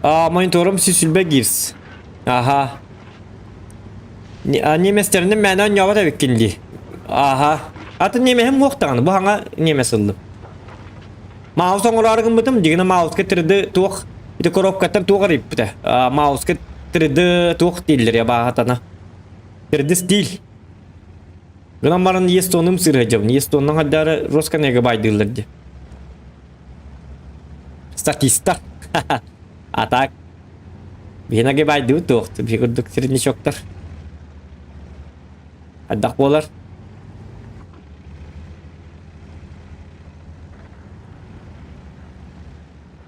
B: А, мониторум сүсүлбэ гирс. Аха. Неместеринин мээнэ оонньообот эбиккин дии. Аха. Атын немеһим суох даҕаны, бу хаҥа немес ыллым. Маус оҥороору гыммытым, дьигинэ мауска 3D туох ити коробкаттан туох арыйбыта. Мауска 3D туох дииллэр я бааһатана. 3D стиль. Гынан баран естонум сырыһдьабын. Естоннан хайдары Росканега байдыыллар дии. Статистар. А так биһиэхэ гибайдыбыт туох биһи курдук среднячоктар. Хайдах буолар?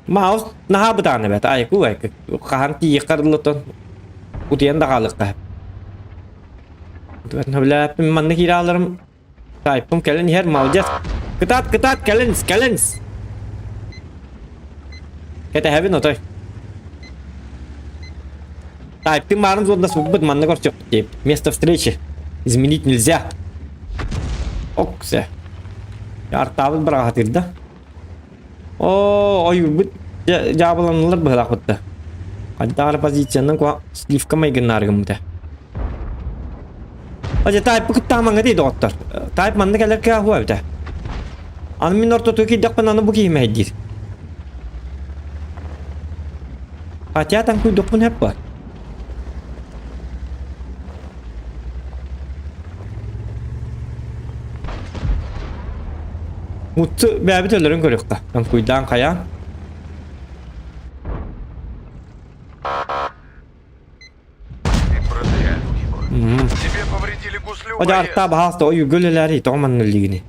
B: Маус наһаа бытаан эбээт айку айку хаһан тиийиэххэ арыллытын утуйан да хаалыахха сөп. Манна киирэ аларым Тайпым кэлэн иһэр, молодец. Кытаат, кытаат, кэлин, кэлин. Кэтэһэбин отой. Тайптын баарын суолда суппут манна көрсүөхпүт диэбит. Место встречи. Изменить нельзя. Оксе. Артаабыт быраҕатыыр да. О, ойуурбут дьаабыланалар быһылаахпыт да. Хайдах позициянан куһа сливка майгыннаары гыммыта. Ача тайпы кыттаамаҥа дии доҕоттор. Тайп манна кэлэр кыаһуа эбитэ. Аны мин ортотугар киирдэхпинэ аны бу киһи мэһэйдиир. Хотя таҥкуйдукпун сөп буо. Мутсу бэйэбит өлөрөн көрүөххэ. Таҥкуйдаан хайаан.
C: Ты продырявил его. Тебе повредили гуслю,
B: О,
C: боец.
B: дьаарта баһаалта ойууга үлэлээри тоҕо манна илигини.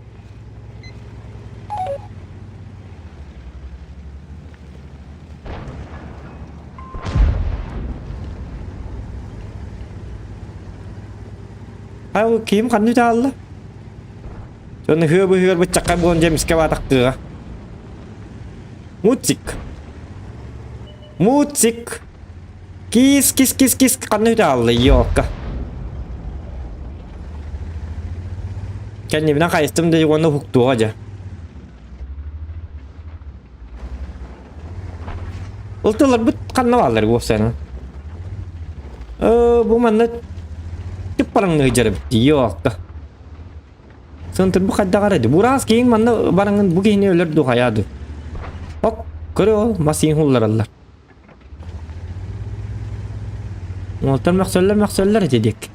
B: Хайа киһим ханна үтэ Дьону ыһыа быһыар быччакка буолан дьэ эмискэ баатахтыаҕа. Муцик. Муцик. Кис кис кис кис ханна үтэ хаалла ёлка. Кэннибинэн хайыстым да уонна уһуктуоҕа дьэ. Ол тылларбыт ханна бааллар уопсайынан? Э, бу манна түп бараҥныгы дьарыбыт ёлка. Сынтыр бу хайдах эрэ Бураас киһиҥ манна бараҥын бу киһини өлөр дуу хайаа дуу. Ок, көрө ол мас иин хуллараллар. Уолтар мөхсөллөр мөхсөллөр ити диэк.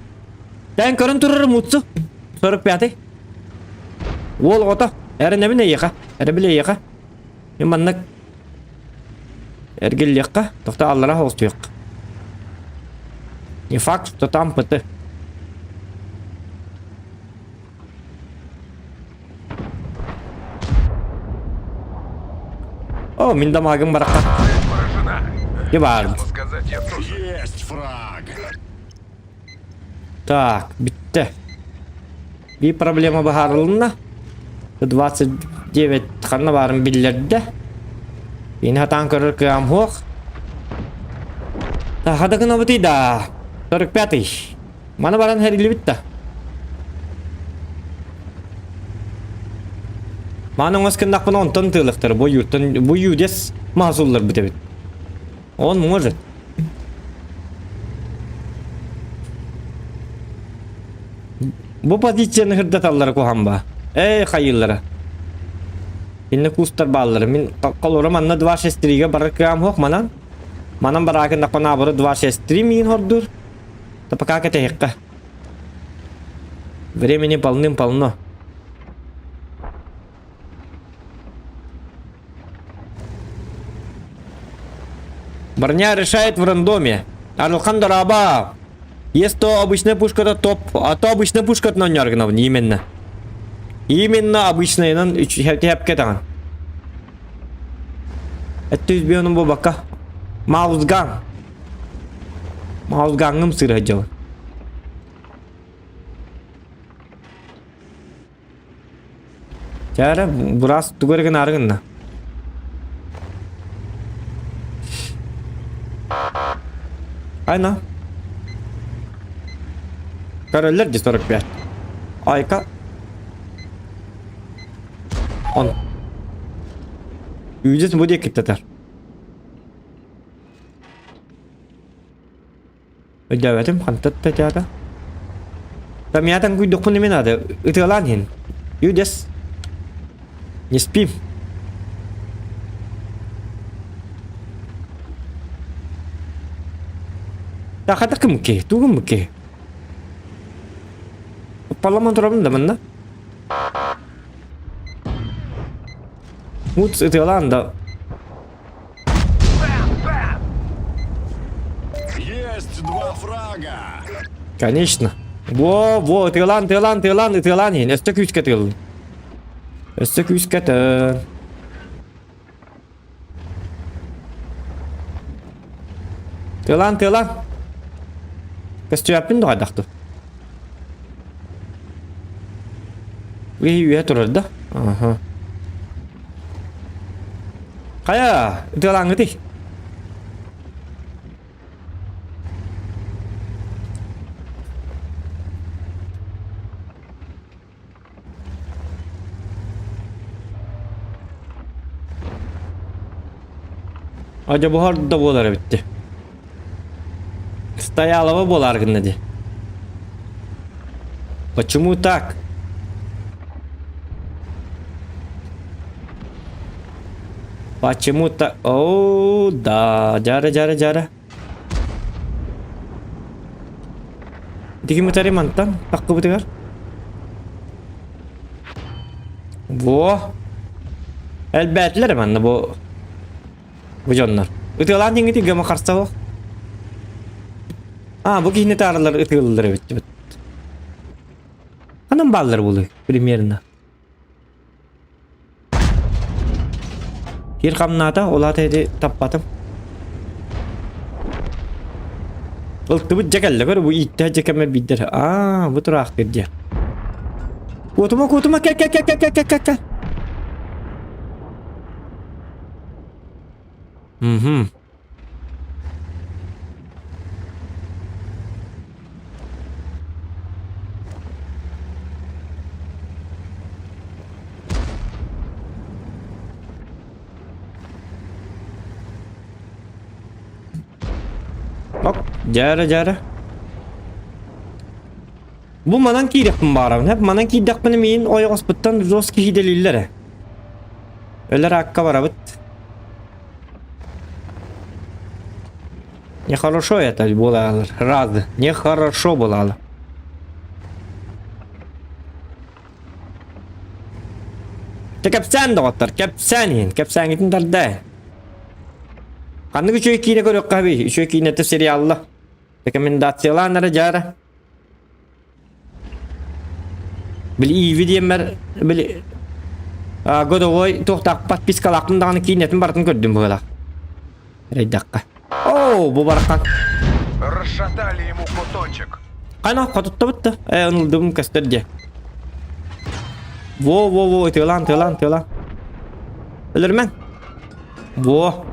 B: Тэн көрөн турар мутсу. 45 Уол оҕото, эрэнэбин эйиэхэ, эрэбил эйиэхэ. Мин маннык эргиллиэххэ, тохто аллара хоҕустуохха. Не факт, что там ПТ. О, мин дамагым барахха.
C: Поражена.
B: Не баар.
C: Честно сказать, я тоже.
A: Есть фраг!
B: Так, бүттэ. Биир проблема быһаарылынна. 29 ханна баарын биллэрдэ. Мин хатаан көрөр кыам суох. Хата гынабытый да. 45-й. Маны баран хэриллибит да. Маны оҥос гыннахпына онтон тыылыктар. Бу юртан бу юдес маһасулларбыт эбит. Он может. Бу позицияны сырдаталлара куһаҕан баа. Эй, хайыыллара. Инне кустар бааллар. Мин холобура манна 263-ге барар кыам суох манан. Манан бараакын наоборот 263 миин хордуур. Да пока кэтэһиэххэ. Времени полным-полно. Броня решает в рандоме. Арылхан дорообо. Есть то обычная пушка, то топ. А то обычная пушка, то именно. Именно обычная, хэпке таҕан. Өттүс бионум буолбакка. Маузган. Маузгаҥҥым сыыра сылдьабын. Чэ эрэ, быраас тугу эрэ гынаары гынна. Айна. Көрөллөр дии 45. Айка. Он. Үйдес бу диэки татар. Өйдөөбөтүм, хантан татаата. Тамятан күйдөхпүн эмин ады. Ытыалаан иһин. Юдес. Не спим. Тахата кымки, тугумки. Парламент турабын да манна. Муц ытыалаан да.
E: Есть два фрага!
B: Конечно. Во, во, ытыалаан, ытыалаан, ытыалаан, ытыалаан иһин. Өстө күүскэ тыалын. Өстө күүскэ тыын. Тыалаан, тыалаан. Көстүөппүн дуҕайдахтым. Үһэ үөһэ турар да? Аха. Хайа, ытыалааҥҥытый? Одьобуһар да буолар эбит Стоялова буолаар гынна дии. Почему так? Почему так? О, да, жара, жара, жара. Дигимутари мантан таххыбытыгар. Во. Элбээтилэр манна бу бу дьоннор. Ытыалаан диҥҥити гема харса А, бу киһини тааралар ытыаллар эбит. Ханан бааллар булуй примерно. Кир хамнаата, ол аата ити таппатым. Ылтыбыт дьэ кэллэ көр, бу ииттээх дьэ кэмэ биирдэр. Аа, бу тураахтыыр дьэ. Куотума, куотума, кэл, кэл, кэл, кэл, кэл, кэл, кэл. Угу. Оп, дьээрэ, дьээрэ. Бу манан киириэхпин баҕарабын. Хэп манан киирдэхпинэ миин ойоҕоспуттан жесткий киидэлииллэр ээ. Өлөр аакка барабыт. Нехорошо это было раз. Нехорошо было. Те кэпсээн доҕоттор, кэпсээн иһин, кэпсээҥҥитин тарда. Ханнык үчүгэй киинэ көрүөххэ эбий? Үчүгэй киинэтэ сериалла. Рекомендациялаан эрэ дьаара. Били Иви диэммэр били годовой туохтаах подпискалаахпын даҕаны киинэтин барытын көрдүм быһыылаах. Эрэйдэххэ. Оо, бу барахан.
C: Расшатали ему куточек.
B: Қана хотуттабыт да. Э, ынылдыбым көстөр дии. Во, во, во, тыалаан, тыалаан, тыалаан. Өлөрмөҥ. Во.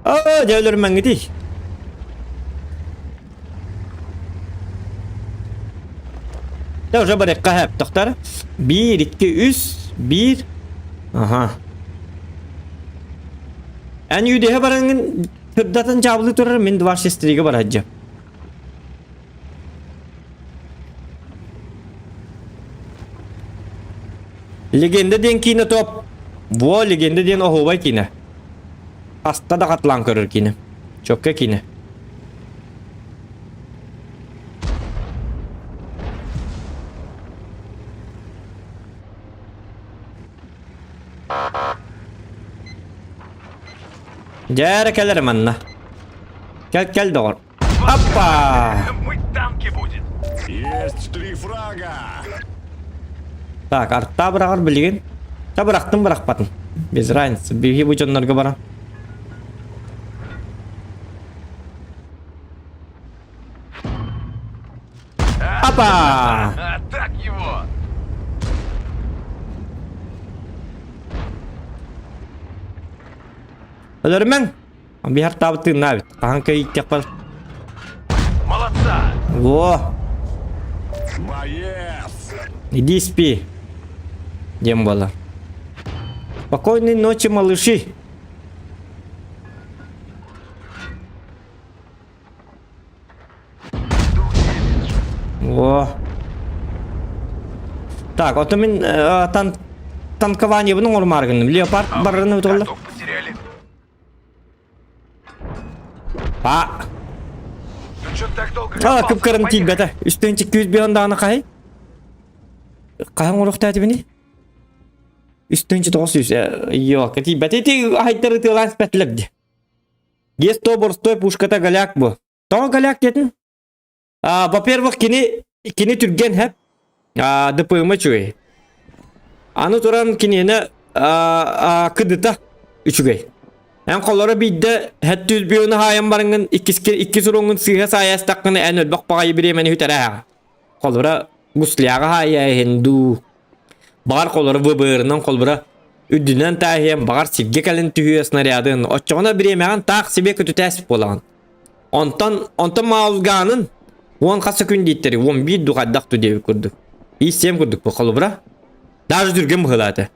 B: Оо, дьэ өлөрмөҥҥүтүй. Дьэ уже барыахха сөп, тохтор. Биир, икки, үс, биир. Аха. Эн үдэһэ бараҥҥын сырдатан дьаабылыы турар мин два сестригэ бараһдьа. Легенда диэн киинэ топ. Во легенда диэн оһуобай киинэ. Хаста да хатылаан көрөр киинэ. Чөккө киинэ. Дьээрэ кэлэр манна. Кэл кэл доҕор. Аппа!
C: Мыть танки будет.
E: Есть три фрага!
B: Так, артаа быраҕар билигин. Та бырахтым бырахпатын. Без разницы. Биһи бу дьоннорго баран. Апа!
C: А, так его!
B: Өлөрүмэҥ! Биһар таабыт тыыннаабыт. Хаһан кыйыттахпар.
C: Молодца!
B: Во!
E: Боец!
B: Иди спи. Диэн буолар. Спокойной ночи, малыши. Во. Так, ото мин тан танкованиебын оҥорумаары гынным. Леопард барарын өтөллөр.
C: Картов потеряли.
B: А,
C: Ну чё ты так долго
B: а
C: копался?
B: кып-кырым
C: Поехали.
B: тиийбэтэ. Үстэн чиккүүс бион даҕаны хаһый? Хаһан оҥоруохтаатыбыный? Үстэн 900 Йоо, тиийбэтэ. Ити аһайдар ытыалаан испэтилэр дии. Гесто борстой пушката голяк бу. Тоҕо голяк диэтин? А, во-первых, кини кини түргэн хэп. А, ДПМ үчүгэй. Аны туран киниэнэ кыдыта үчүгэй. Эн холоро биирдэ хэттүүс бионы хаайан барыҥын иккис иккис уруҥун сыыһа саайастаххына эн өлбөх баҕайы бириэмэни сүтэрээҕ. Холобура гусляҕа хаайа иһин дуу. Баҕар холоро ВБРынан холобура үрдүнэн тааһыйан баҕар сиргэ кэлин түһүө снарядын. Оччоҕуна бириэмэҕин таах сибиэ көтүтээс буолаҕын. Онтон онтон маалгаанын уон хас күн дииттэри 11 ду хайдах ду диэбит курдук. Ииссиэм курдук бу холобура. Даже түргэн быһыылаата.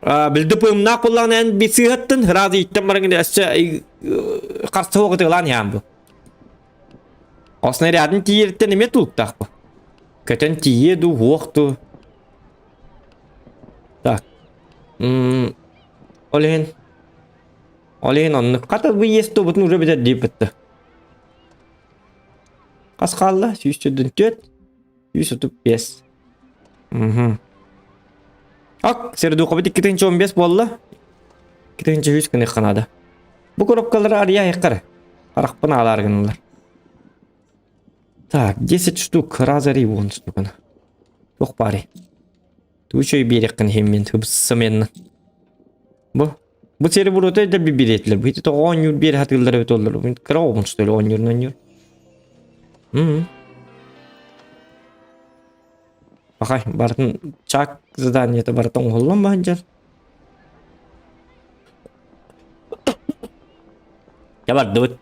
B: Билди пыымнаах буоллаҕына эн би сыыһаттын сразу иттэн баран өссө харса суох ытыалаан иһээн бу. Ол снарядын тиийэриттэн эмиэ тулуктаах бу. Көтөн тиийиэ дуу, уох дуу. Так. Ол иһин Ол иһин оннук. Хата бу иэс туобутун уже бүтэр диэбитте. Хас хаалла? 144, 135. Мгм. Ак, сердухабыт 215 буолла. 203 гыныах наада. Бу коробкалары арыйа айыккар. Харахпын аалаар гыналар. Так, 10 штук, раза вон штуканы. Туох баарый? Тугу үчүгэй биэриэххин иһин мин сымыйаннан. Бу бу сири буруота да биэриэтилэр. Бу ити тоҕо оонньуур биэрэ сатыыллар эбит оллор. Кыра оҕобун что ли оонньуурун оонньуур. М. Пахай, барытын чак заданиета барыта оҥоһуллан баһан дьэр. Я бардыбыт.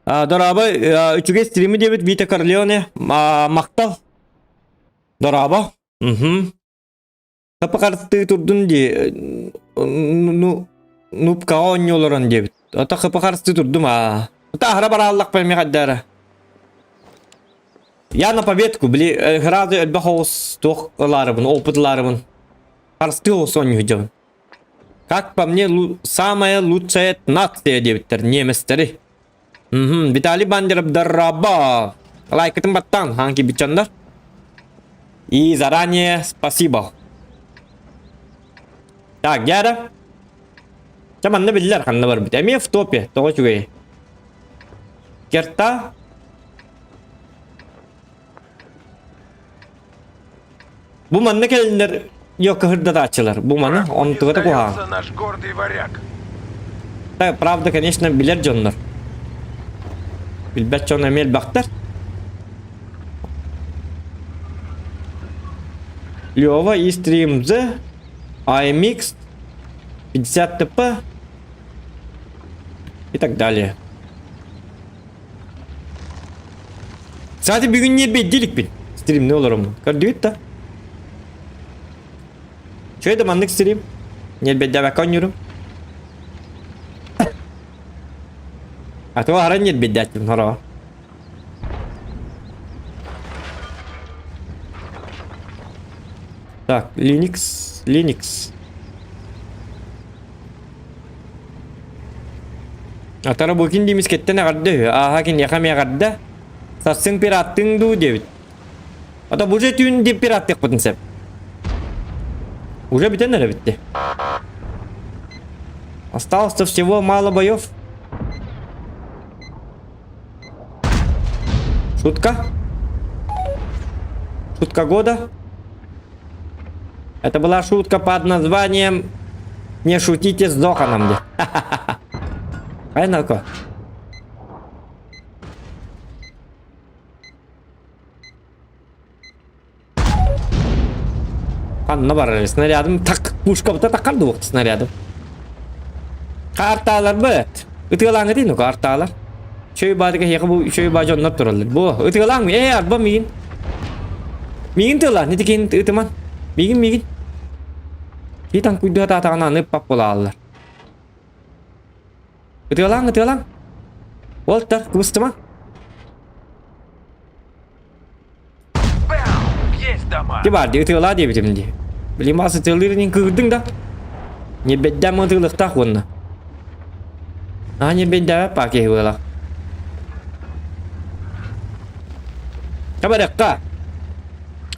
B: Дорообо, үчүгэй стрими диэбит Вита Корлеоне. Махтал. Дорообо. Угу. Хапа-хартыы турдун дии. Ну, нупкаҕа оонньуу олорон диэбит. Ата хапа-харстыы турдум аа. Ата аһара барааллахпын эмиэ хайдара. Я на поветку, били, сразу элбэх оҕус туох ылаарыбын, опыт ылаарыбын. Харыстыы оҕус оонньуу сылдьабын. Как по мне, самая лучшая нация диэбиттэр немецтэри. Угу, Виталий Бандеров дорообо. Лайкытын баттаан, хаан кийбитчаннар. И заранее спасибо. Так, Гера. Чэ манна биллэр ханна барбыт. Эмиэ в топе, тоҕо үчүгэй. Керта. Бу манна кэлиннэр Йо кыһырдатааччылар. Бу маны онтугата куһаҕан.
C: Сдается наш гордый варяг.
B: Так, правда, конечно, билэр дьоннор. Билбэт дьон эмиэ элбэхтэр. Лева и стрим Z, iMix, 50 ТП и так далее. Кстати, бүгүн ньиэрбэйдии иликпин. Стримни олороммун. Көрдүгүт да? Үчүгэй да маннык стрим. Ньиэрбэйдээбэккэ оонньуурум. А то аһара ньиэрбэйдээччим сороҕо. Так, Linux, Linux. Атара бу кин диэмискэттэн эҕэрдэ үһү. Ааһа киниэхэ эмиэ эҕэрдэ. Сарсын пираттыҥ дуу диэбит. Ата бу же түүн дип пираттыахпытын сөп. Уже бүтэн эрэ битти. Осталось-то всего мало боев. Шутка? Шутка года? Это была шутка под названием «Не шутите с Доханом». Ай, нарко. Ханна барар снарядым так пушкабыта такар дуох снарядым. Карталар быт. Ытыалааҥ этин карталар. Чөй баадыга хиэхэ бу чөй баа дьоннор тураллар. Бу ытыалааҥ ээ арба миигин. Миигин тыала нити кин ытыман. Миигин миигин. Киитан куйдуха таатаҕына аны пап буолааллар. Ытыалааҥ ытыалааҥ. Уолтар кыбыстыма. Ти бар дии ытыалаа диэбитим дии. Билим ас ытыалыыр инин кыырдыҥ да. Ньирбэйдээн ытыалыахтаах уонна. Аа ньирбэйдээбэт паа киһи буолар. Табарыахха.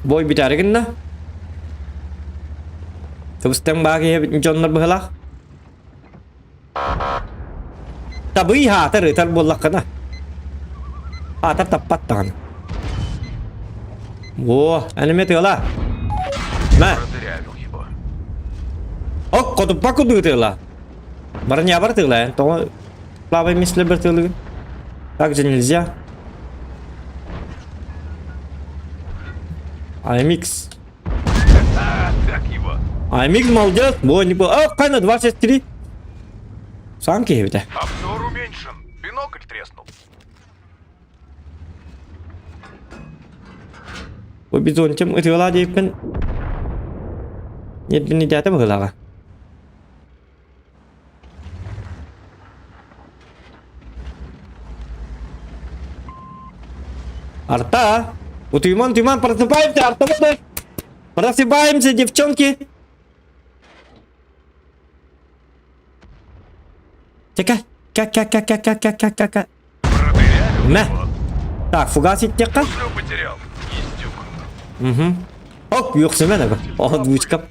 B: Бой бүтээри гынна. Кыбыстаҥ баа киһи дьоннор быһылаах. Табый хаатар ытар буоллаххына. Аатар таппат даҕаны. О, энеме тыала. Мэ. Ок, хотуппа курдук тыала. Барыньябар тыала, тоҕо слабый мисле бір тыалыгын. Так же нельзя. AMX. Аймик молодец, бо не по. А, кайна 263. Сам киһибитэ.
C: Обзор уменьшен. Бинокль треснул.
B: Бу бизонтем ытыалаа диэппин. Ньирбин идээтэ быһыылааҕа. Арта! Утуйман, утуйман, просыпаемся, арта буду! Просыпаемся, девчонки! Чека, ка ка ка ка ка ка ка ка ка. Мэ. Так, фугас иттиэххэ.
C: потерял. Издюк.
B: Угу. Оп, үөхсүмэн ага. О, двучка.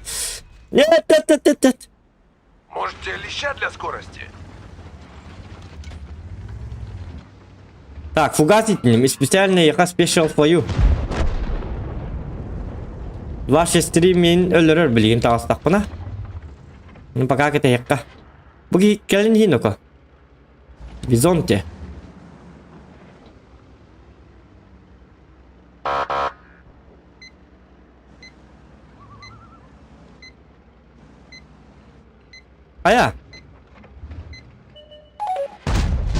B: Нет, нет, нет, нет, нет.
C: Может, тебе леща для скорости?
B: Так, фугас итиним. Специально яка special for you. 263 мин өлөрөр билигин таҕыстахпына. Ну пока кэтэһиэххэ. Бу киһи кэлин иһин око. Бизонте. Хайа?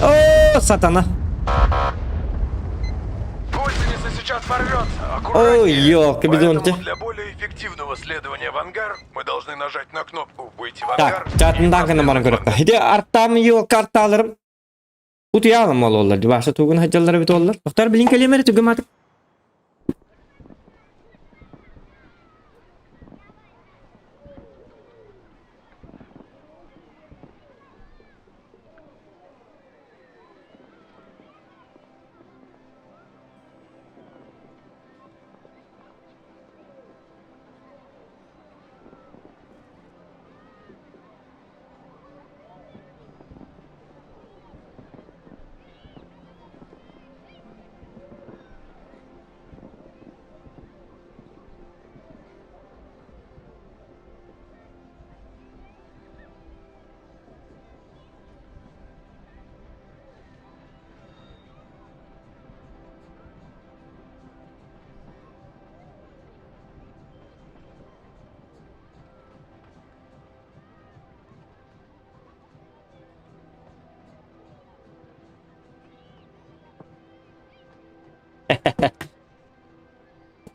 B: О, сатана.
C: Гусеница сейчас порвется. Аккуратнее.
B: Ой, ёлки,
C: Поэтому
B: бизонте.
C: для более эффективного следования в ангар мы должны нажать на кнопку «Выйти в ангар».
B: Так, чатын таҥкына баран көрөххө. Ити артам ёлка артааларым. Утуйаалым ололлар. Дибаша тугун хадьаллара бит оллар. Тохтар билин кэлиэмэри түгүм атык.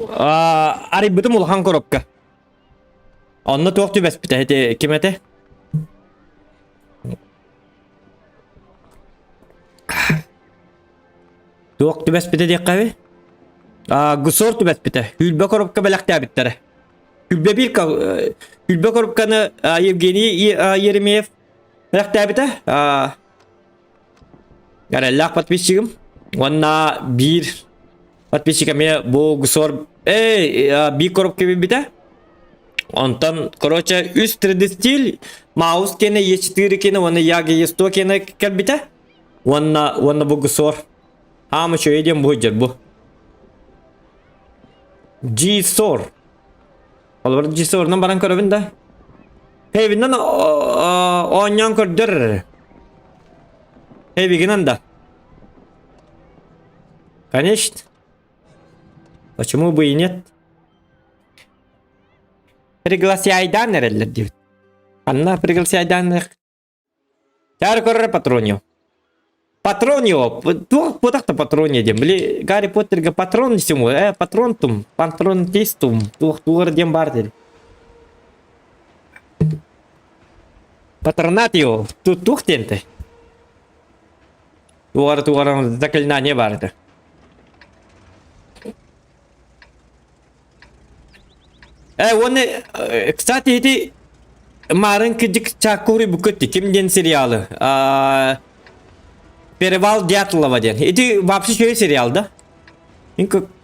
B: Арыйбытым улахан коробка. Онно туох түбэспитэ ити ким этэ? Туох түбэспитэ диэххэ эби? Гусор түбэспитэ. Үүлбэ коробка бэлэхтээбиттэрэ. Күлбэ биир күлбэ коробканы Евгений Еремеев бэлэхтээбитэ. Эрэллээх подписчигым. Уонна биир подписчик эмиэ бу гусор эй биир коробка билбитэ. Онтон, короче, үс 3D стиль, маус киэнэ, Е4 киэнэ уонна Яги Е100 киэнэ кэлбитэ. Уонна уонна бу гусор. Аам үчүгэй диэн бу дьэр бу. G-Sor. Олор G-Sor'унан баран көрөбүн да. Хэвинэн оонньоон көрдөр. Хэвигинэн да. Конечно. Почему бы и нет? Пригласяйдан эрэллэр диэбит. Анна пригласяйдан Тяр көрөр патронио. Патронио, туох путах та патронио диэн. Били Гарри Поттерга патрон десем ғой, э, патрон тум, патрон тестум, туох тугар диэн бар деді. Патронатио, туох диэнтэй. Тугар тугар заклинание бар еді. Э, уонна, кстати, ити Марын кыдьык Чакури букетти ким диэн сериалы? Перевал Дятлова диэн. Ити вообще үчүгэй сериал да?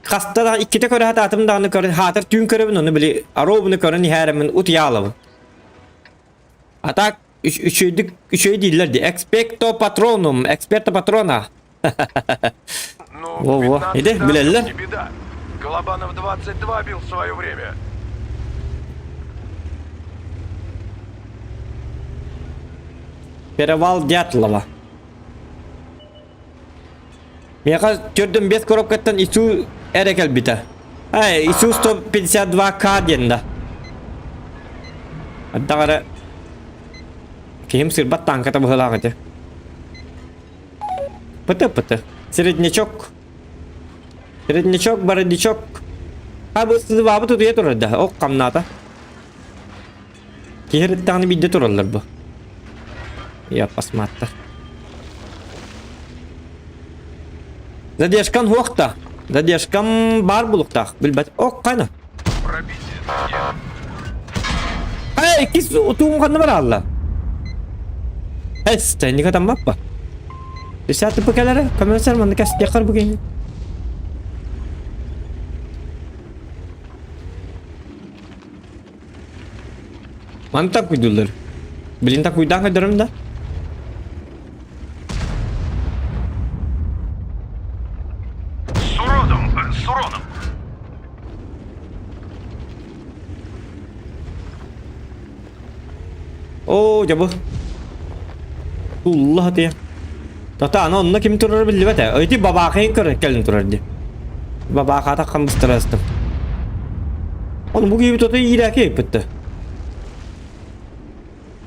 B: Хаста да иккитэ көрө хатаатым даҕаны көрөн хаатар түүн көрөбүн ону били аробуну көрөн иһээремин утуйаалабын. А так үчүгэйдик үчүгэй дииллэр дии. Экспекто патронум, эксперто патрона.
C: Ну,
B: Во-во.
C: 15
B: Иди,
C: танков
B: билэллэр.
C: не беда. Голобанов 22 бил в свое время.
B: Перевал Дятлова. Миэхэ төрдүн бес коробкаттан ИСУ эрэ кэлбитэ. Эй, ИСУ 152К диэн да. Ардах эрэ киһим сырбат тааҥката быһыылаах ити. Пыты-пыты. Середнячок. Середнячок, бородячок. А бу сызыбаабыт утуйа турар да. Ок хамнаата. Киһи ырыттаҕына биирдэ тураллар бу. Я посмотрю. Задержкам суох да. Задержкам баар булуктаах. Билбэт. Ок хайна.
C: Пробитие.
B: Эй, иккис утуум ханна бараалла? Эс, тэнника таммаппа. Десятый пыкалары, комиссар манна кэстиэххэр бу киһини. Маны такуйдуллар. Блин, такуйдаан көрдөрөм да.
C: С уродом, с уроном.
B: Оо, дьэ бу. Тулла хатыйа. Тата, аны онно ким турара биллибэт ээ. Ити бабаахайын көр кэлин турар дии. Бабаахата хамыстарастым. Оны бу киһи тото иирээки ыйыппытты.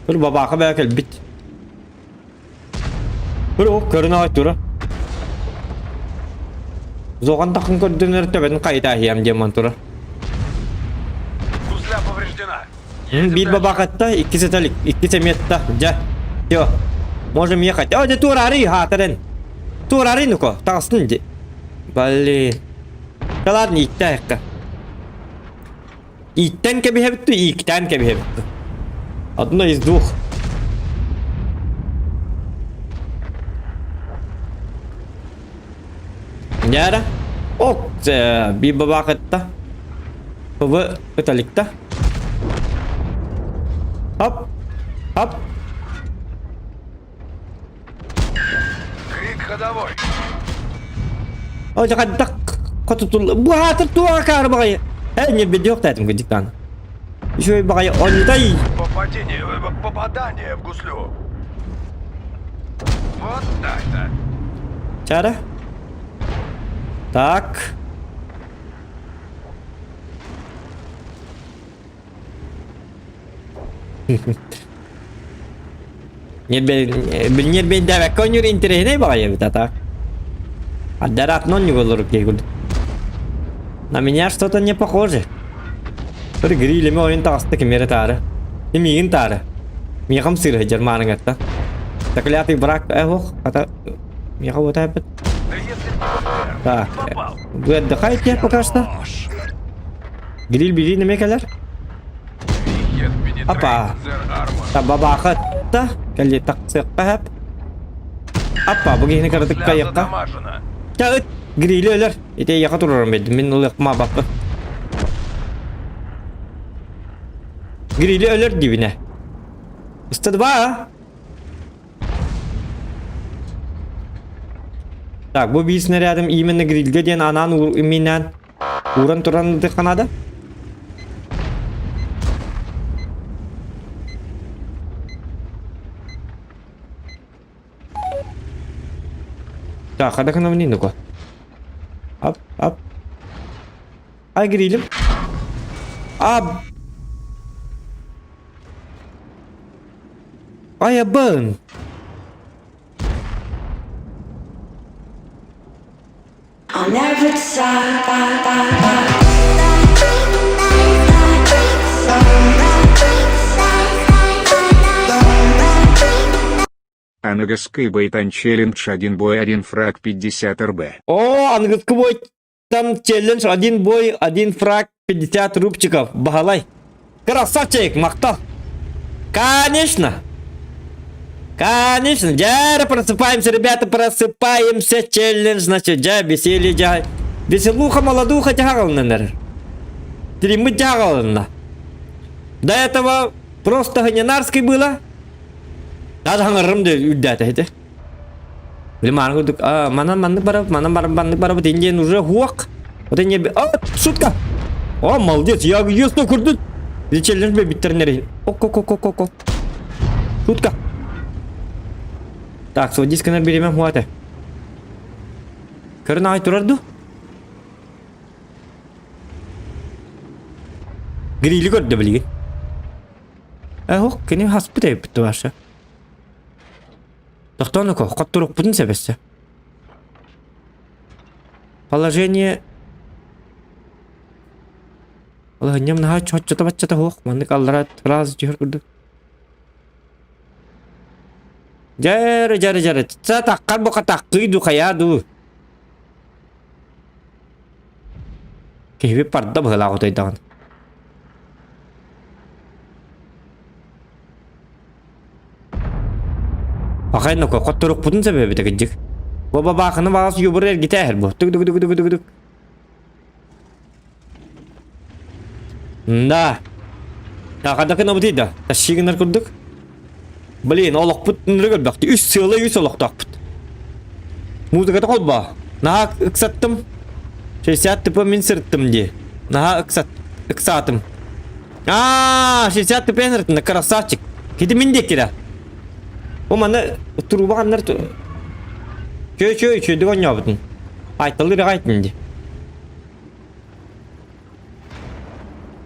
B: Көр бабааха бэйэ кэлбит. Көр ол көрүн аҕай тура. Зоҕан тахын көрдөнөр төбөтүн хайыта аһыйам диэн ман тура.
C: Гусля повреждена.
B: Биир бабаахатта, иккис эталик, иккис эмиэтта. Дьэ, все. Можем ехать. О, дьэ туораары хаатарын. Туораары ну-ка, таҕыстын дии. Блин. Да ладно, ииттэ айыкка. Ииттэн кэбиһэбит дуу, ииктээн кэбиһэбит дуу. Одно из двух. Дьэ Ок, биир бабаахытта. ПВ ыталикта. Хоп. Хоп.
C: Крик ходовой.
B: О, хайдах хотутул. Бу хаатыр туоҕа каары баҕайы. Э, не бедиох таатым кыдьыктаан. Еще баҕайы онтай.
C: Попадение, попадание в гуслю. Вот так-то.
B: Чара. Так. Ньирбэйдээбэккэ оонньуур интэриэһинэй баҕайы эбит а Аддараат нонньук олорук киһи курдук. На меня что-то не похоже. Бір грилеме ойын таҕыста кимиэрэ таары. Миигин таары. Миэхэм сыырыһы дьармааныҥаттан. Заклятый брак э ох, хата миэхэ уота эппит.
C: Да если б
B: Так,
C: не попал.
B: вы отдыхаете пока что? Гриль били неме кэлэр? Апа. Табабаахатта. Кэлли тахсыахха хэп. Апа, бу киһини кыратык кайыкка. Ча ыт грили өлөр. Ити яха турарым бедим. Мин ылыахма баппын. Грили өлөр дибине. 102. Так, бу биир снарядым именно грильгэ диэн анаан миннээн ууран туран ытыахха Так, хада гынабын ну-ка. Ап, ап. Ай грилим. А. Айабын.
A: On every side.
D: Аныгыскы байтан челлендж 1 бой 1 фраг 50 рб.
B: О, аныгыскы бой там челлендж один бой, один фраг, 50 рубчиков. Баһылай. Красавчик, махтал. Конечно. Конечно. Дьэ, просыпаемся, ребята, просыпаемся. Челлендж, значит, дьэ, веселье, дьэ. Веселуха, молодуха, дьаҕалыннар. Тримы дьаҕалынна. До этого просто Гнинарский было. Даже хаҥарым да үрдээтэ ити. Били мааны курдук, а, манан маннык барабыт, манан баран маннык барабыт, индиэн уже хуок. Вот не... А, шутка! О, молодец, я ясно курдут. Челлендж биттернери. Ок-ок-ок-ок-ок. Шутка. Так, сол дисканер беремем хуате. Көрін ай турар ду? Грили көрдө билигин. Ох, кини хаспыт эбит ваша. Тохтооноко, хотторукпутун себессе. Положение Алаһынньам наһаа чоччото-баччата суох, маннык аллара сразу түһэр курдук. Дьэрэ, дьэрэ, дьэрэ, ца таххар бука таххыы дуу, хайаа дуу. Киһибит барда быһыылаах утуйдаҕына. Пахай ноко хотторукпутун сөбөбүтэ кырдьык. Бу бабаахыны баҕас юбур эргитээһэр бу. Тук тук тук тук тук тук. Да. Тахадакын обутый да. Тащи гынар курдук. Блин, олохпут ныры көрбөхтү. Үс сыала үс олохтоохпут. Музыката холбоо. Наһаа ыксаттым. 60 тп мин сырыттым дии. Наһаа ыксат ыксаатым. Аа, 60 тп сырыттым, красавчик. Кити мин диэккирэ. Бу манна туруба ханнар Чөө чөө үчүөдүк оонньообутун. Айталы ыраҕа айтын дии.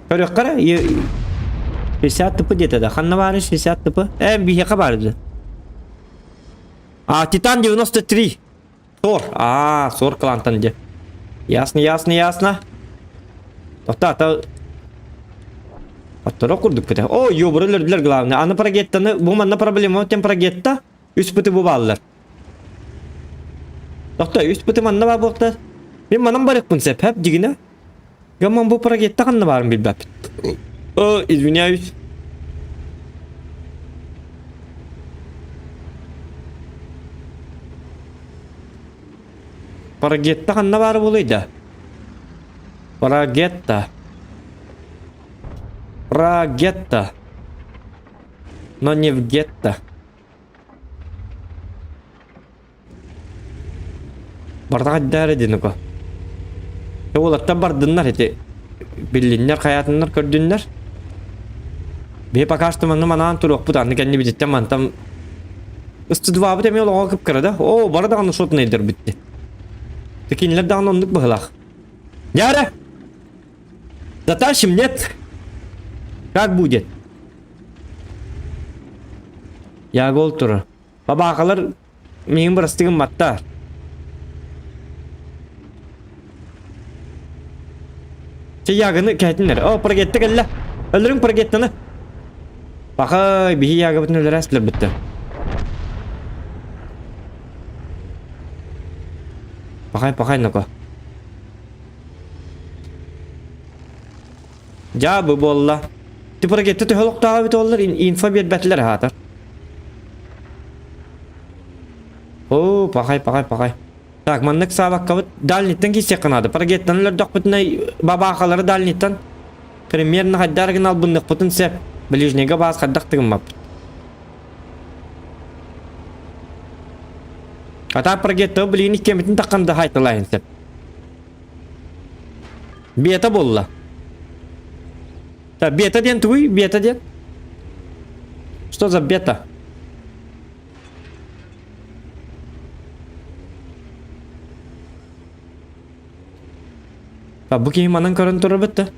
B: Көрүөххэ эрэ, 60 тп диэтэ да. Ханна баарый 60 тп? Ээ, биһиэхэ баар этэ. А, Титан 93. Сор. А, Сор клантан дии. Ясно, ясно, ясно. Тоқта, та... Отторо курдук бите. О, ёбуры өлөрдүлэр главное. Аны прогеттаны, бу манна проблема тем прогетта. Үс быты бу бааллар. Тохто, үс быты манна баар буолта. Мин манан барыахпын сөп, хэп дьигинэ. Гамман бу прогетта ханна баарын билбэппит. О, извиняюсь. Парагетта ханна баар буолуй да? Парагетта. Парагетта. Но не в гетто. Бардах эрдээри диэн ука. Уолаттар бардыннар ити биллиннэр хайаатыннар көрдүннэр. Биһи пока что манна манаан туруохпут аны кэннибититтэн мантан ыстыдыбаабыт эмиэ олоҕо кып-кыра да. Оо бары даҕаны шотнайдар бүтте. Кинилэр даҕаны оннук быһылаах. Дьэ Затащим, нет? Как будет? Я гол турар. Бабаакалар миигин бырастыы гымматтар. Чэ ягыны кэһэтиннэр. О, прогетта кэллэ. Өлөрүҥ прогеттаны. Пахай, биһи ягыбытын өлөрөөстүлэр бүттэ. Пахай, пахай, ноко. Дьаабы буолла. Ти прогетта төһө олохтооҕо эбит оллар инфо биэрбэтилэр аһаатар. Оо, пахай, пахай, пахай. Так, маннык саабаккабыт дальниттан киирсиэххэ наада. Прогеттан өлөрдөхпүтүнэ бабаахалары дальниттан примерно хайдах гына албынныхпытын сөп. Ближнийга баас хайдах тыгыммаппыт. Ата прогетта билигин иккиэмитин таххан да хайталаайын сөп. Бета буолла. Так, бета диэн тугуй? Бета диэн? Что за бета? А бу киһи манан көрөн турар да?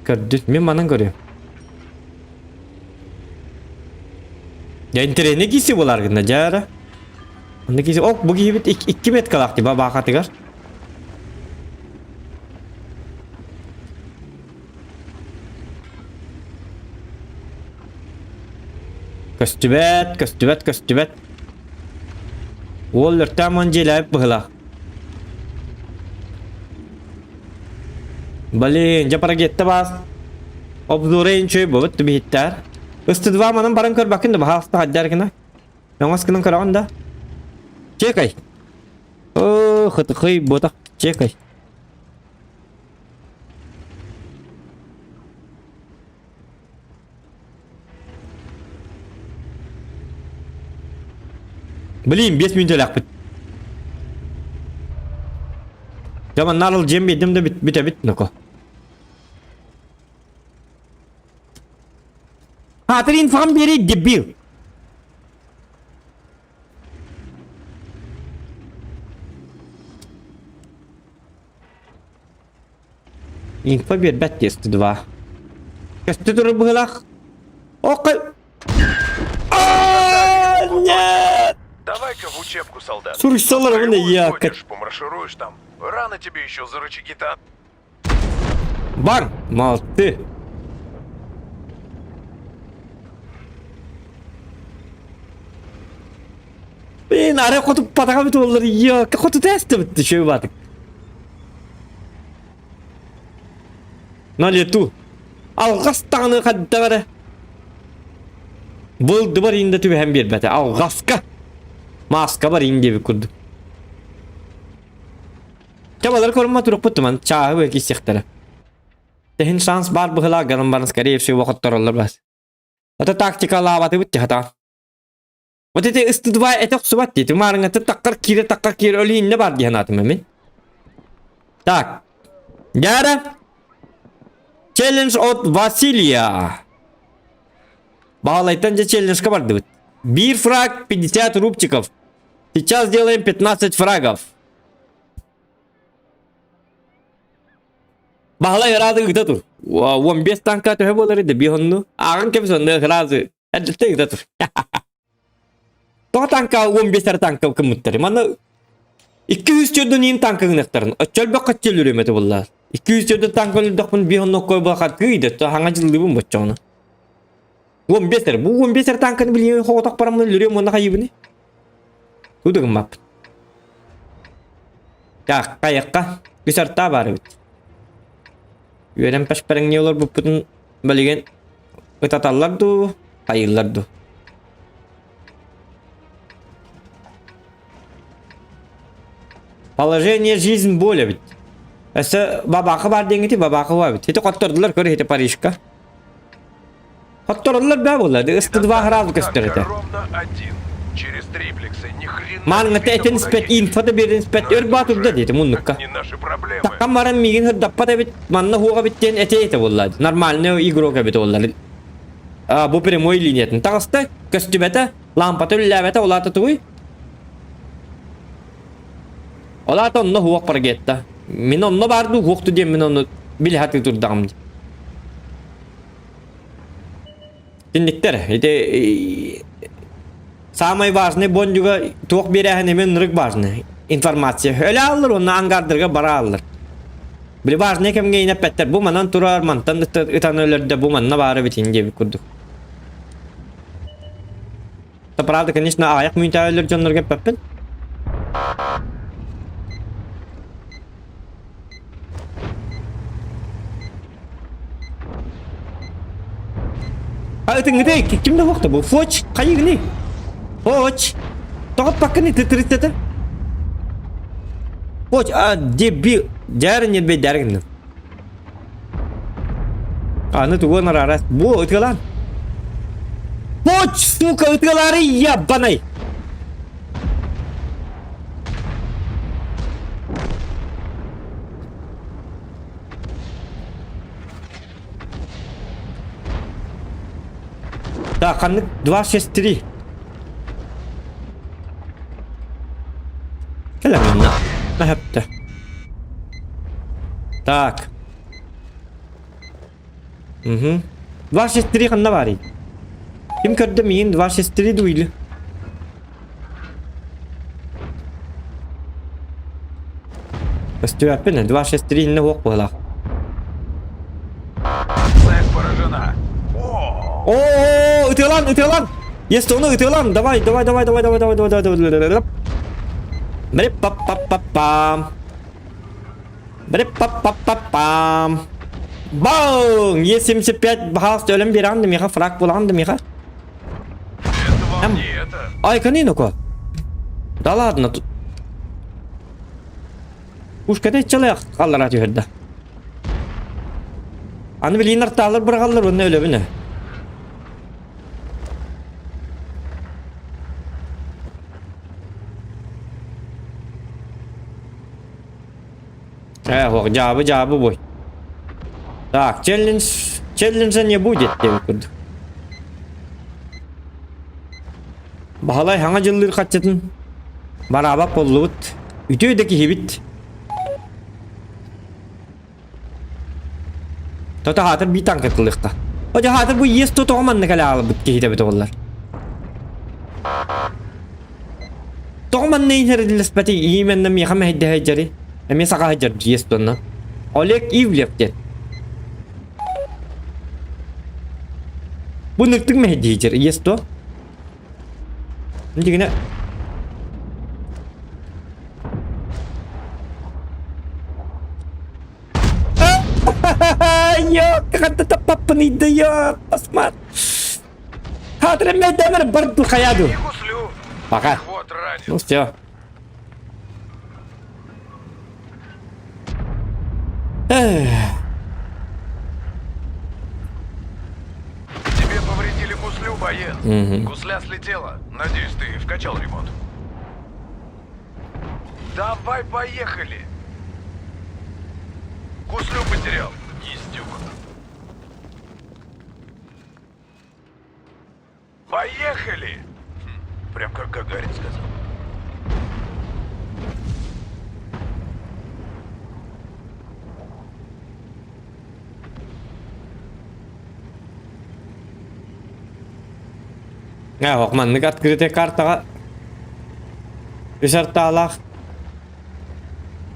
B: Көрдүт, мен манан көрүөм. Я интернет киси болар гына жара. Онда киси, ок, бу киһибит 2 меткалаах тиба баахатыгар. Көстүбэт, көстүбэт, көстүбэт. Уол өртөөн мон дьиэлээбит быһылаах. Блин, дьэ парагетта баас. Обзора инчөй бобут түбиһиттээр. Ыстыдва манан баран көрбөккүн да баһаалыста хаддар гына. Өҥөс гынан көрөҕүн да. Чекай. Оо, хытыкый ботах чекай. Блин, 5 мүнөтэлээхпит. Дьэ манна арыл дьиэм биэрдим да бүтэбит ноко. Хаатыр инфам биэри дебил. Инфа биэрбэт тесты 2. Көстө турар быһылаах. Окей. А, нет!
C: Давай-ка в учебку, солдат.
B: Суруйсалар
C: Строевую
B: оны я.
C: сходишь, помаршируешь там. Рано тебе еще за рычаги-то.
B: Бар, молодцы. Блин, ары хоту патаға бит олар. Я, хоту тесті бітті, шөй батык. На лету. Алҕас даҕаны хайдах эрэ Былдыбар иин да түбэһэн биэрбэтэ. Алҕаска мааскабар иин диэбит курдук. Чабалар көрүммэ турукпут туман чааһы быа киссиэхтэрэ. Тэһин шанс баар быһылаах гынан баран скорее всего хоттороллор бас. Это тактикалаабатыбыт тихата. Вот эти ыстыдва это охсубат диэти. Маарыҥҥа таххар киирэ таххар киирэ өлүһүннэ бар диэн аатым мин. Так. Дяра. Челлендж от Василия. Баалайтан же челленджка бардыбыт. Бир фраг 50 рубчиков. Сейчас делаем 15 фрагов. Баһылай ыраазы ыыта тур. 15 танка төһө буолар да биир онну. Ааҕан кэбис онно ыраазы. Эрдэттэн ыыта тур. Тоҕо танка 15 эрэ танка кыммыттар. Манна 200 төрдөн иин танка гыныахтарын. Оччолбох хаччыл үрүмэтэ буллаар. 200 төрдөн танка өлөрдөхпүн биир онноккой буолахар кыйды. Хаҥа дьыллыыбын боччоҕуна. 15 эрэ. Бу 15 эрэ танканы билигин хоҕотох бараммын өлөрүөм уонна хайыыбыный? Туу да гыммаппын. Так, хайыахха? Үс артаа баар эбит. Үөрэн пэшпэрэҥнии олорбуппутун билигин ытаталлар дуу, хайыыллар дуу? Положение жизнь боль эбит. Өссө бабаахы баар диэҥити бабаахы эбит. Ити хоттордулар көр ити Парижка. Хоттороллор бээ буолла, ыстыдыбаа хараал көстөр этэ. Маанҥата этин испэт, инфота биэрин испэт, өр баатырда диэти муннукка. Таккан баран миигин сырдаппат эбит, манна хуоҕа эбит диэн этэ этэ буолла. Нормальный игрок эбит буолла. А, бу прямой линиятын таҕыста, көстүбэтэ, лампата үллээбэтэ, улаата тугуй? Ол аата онно хуох паргетта. Мин онно баар дуу, хуохту диэн мин онно билэ сатыы турдаҕым дии. Тинниктэр, ити самый важный бондюга туох биэрээһин эмиэ ынырык важный информация. Өлө ааллар уонна ангардарга бара ааллар. Били важный кэмҥэ инэппэттэр бу манан турар, мантан ытан өлөрдө, бу манна баара битин диэбит курдук. Это правда, конечно, аҕыйах мүнүүтэ өлөр дьоннорго эппэппин. А ытыҥҥытай ким да суохта бу. Фоч, хайыгыный? Фоч. Тоҕоппаккын ити тириттэте. Фоч, а дебил. Дьээр ньирбэй дьээр гынным. Аны тугу нарара. Бу ытыалаан. Фоч, сука, ытыалаары ябанай. Так, ханнык 2 6 3. Кэлэн манна. Наһапта. Так. Угу. 2 6 3 ханна баарый? Ким көрдө миигин 2 6 3 дуйлы? Көстүбэппин, 2 6 3 иннэ суох быһыылаах.
C: Цель поражена. О,
B: О, ытыалан, ытыалан! Есть ону ытыалан! Давай, давай, давай, давай, давай, давай, давай, давай, давай, давай. Бри па па па пам. Бри па па па пам. Баң! Е75 бахаас өлөн биэрэн да миха фраг булан да миха.
C: это вам не это.
B: Ай, каниноко. Да ладно тут. Пушката иччалаах халлара түһэрдэ. Аны билигин артаалар быраҕаллар уонна өлөбүнэ. Э, ох, дьаабы, дьаабы бой. Так, челлендж, челленджа не будет диэбит курдук. Баһылай хаҥа дьыллыыр хаччытын бараабат буоллубут. Үтүө да киһибит. Тото хаатыр биир танка кылыахта. Одьа хаатыр бу иэс тотоҕо манна кэлэ аалбыт киһитэ эбит оллар. Тоҕо манна иһэриллэспэти именно миэхэ мэһэйдэһэ дьари. Эмиэ саҕаһа дьар иэс тонна. Олег Ивлев диэн. Бу ныктык мэһэйдиһи иэс то. Дигинэ Йоо, хатта таппаппын да йоо, басмат. Хатырым мәйдәмер бар хайаду. Пока. Ну все.
C: Тебе повредили гуслю, боец.
B: Мгм.
C: Гусля слетела. Надеюсь, ты вкачал ремонт. Давай, поехали. Гуслю потерял. Ездюк. Поехали! Хм, Прям как Гагарин сказал.
B: Эх, маннык открытый картаҕа үс артаалаах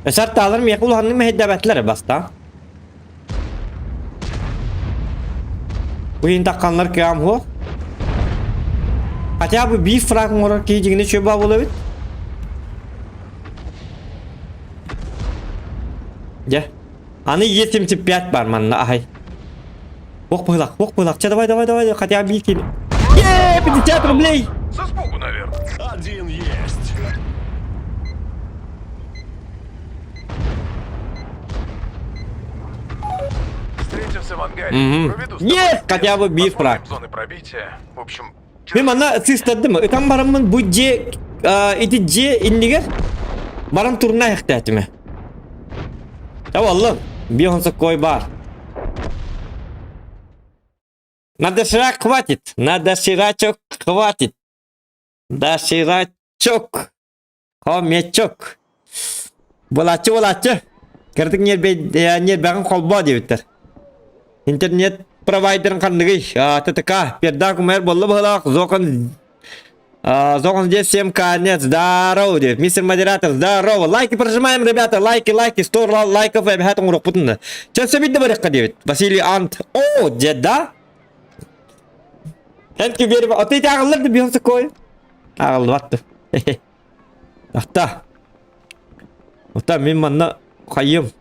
B: үс артаалар миэхэ улаханнык мэһэйдээбэтилэр бастаан Бу иһин тахханнар кыам суох. Хотя бы биир фраг оҥорор киһи дьиҥинэ үчүгэй буолуо эбит. Дьэ. Аны Е75 бар манна аһай. Ох быһылах, ох быһылах. Чэ, давай, давай, давай, хотя бы биир киһи. Е, 50 рублей!
C: С испугу, наверное.
E: Один есть.
C: Встретимся в ангаре.
B: Мгм.
C: Проведу с тобой
B: Есть хотя бы биир
C: Посмотрим
B: фраг.
C: зоны пробития. В общем,
B: Мин манна сыыстардым. Ытан бараммын бу дьиэ ити дьиэ иннигэр баран турна эхтээтиме. Таваллым. Бихон соккой бар. На доширак хватит. На доширачок хватит. Доширачок. Хомячок. Булаччы булаччы. Кырдык ньиэрбэҕин холбоо диэбиттэр. Интернет провайдерын ханныгый? ТТК. Пердак умайар буолла быһылаах. Зокон Зокон здесь всем конец. Здорово, диэбит. Мистер модератор, здорово. Лайки прожимаем, ребята. Лайки, лайки. 100 лайков эбэһээт оҥоруохпутун. Чэ, сөбүйдэ барыахха диэбит. Василий Ант. О, дед, да? Thank you very much. Отый ааҕыллар да биһон сокой. Ааҕыллыбат Ахта. Ота мин манна хайым.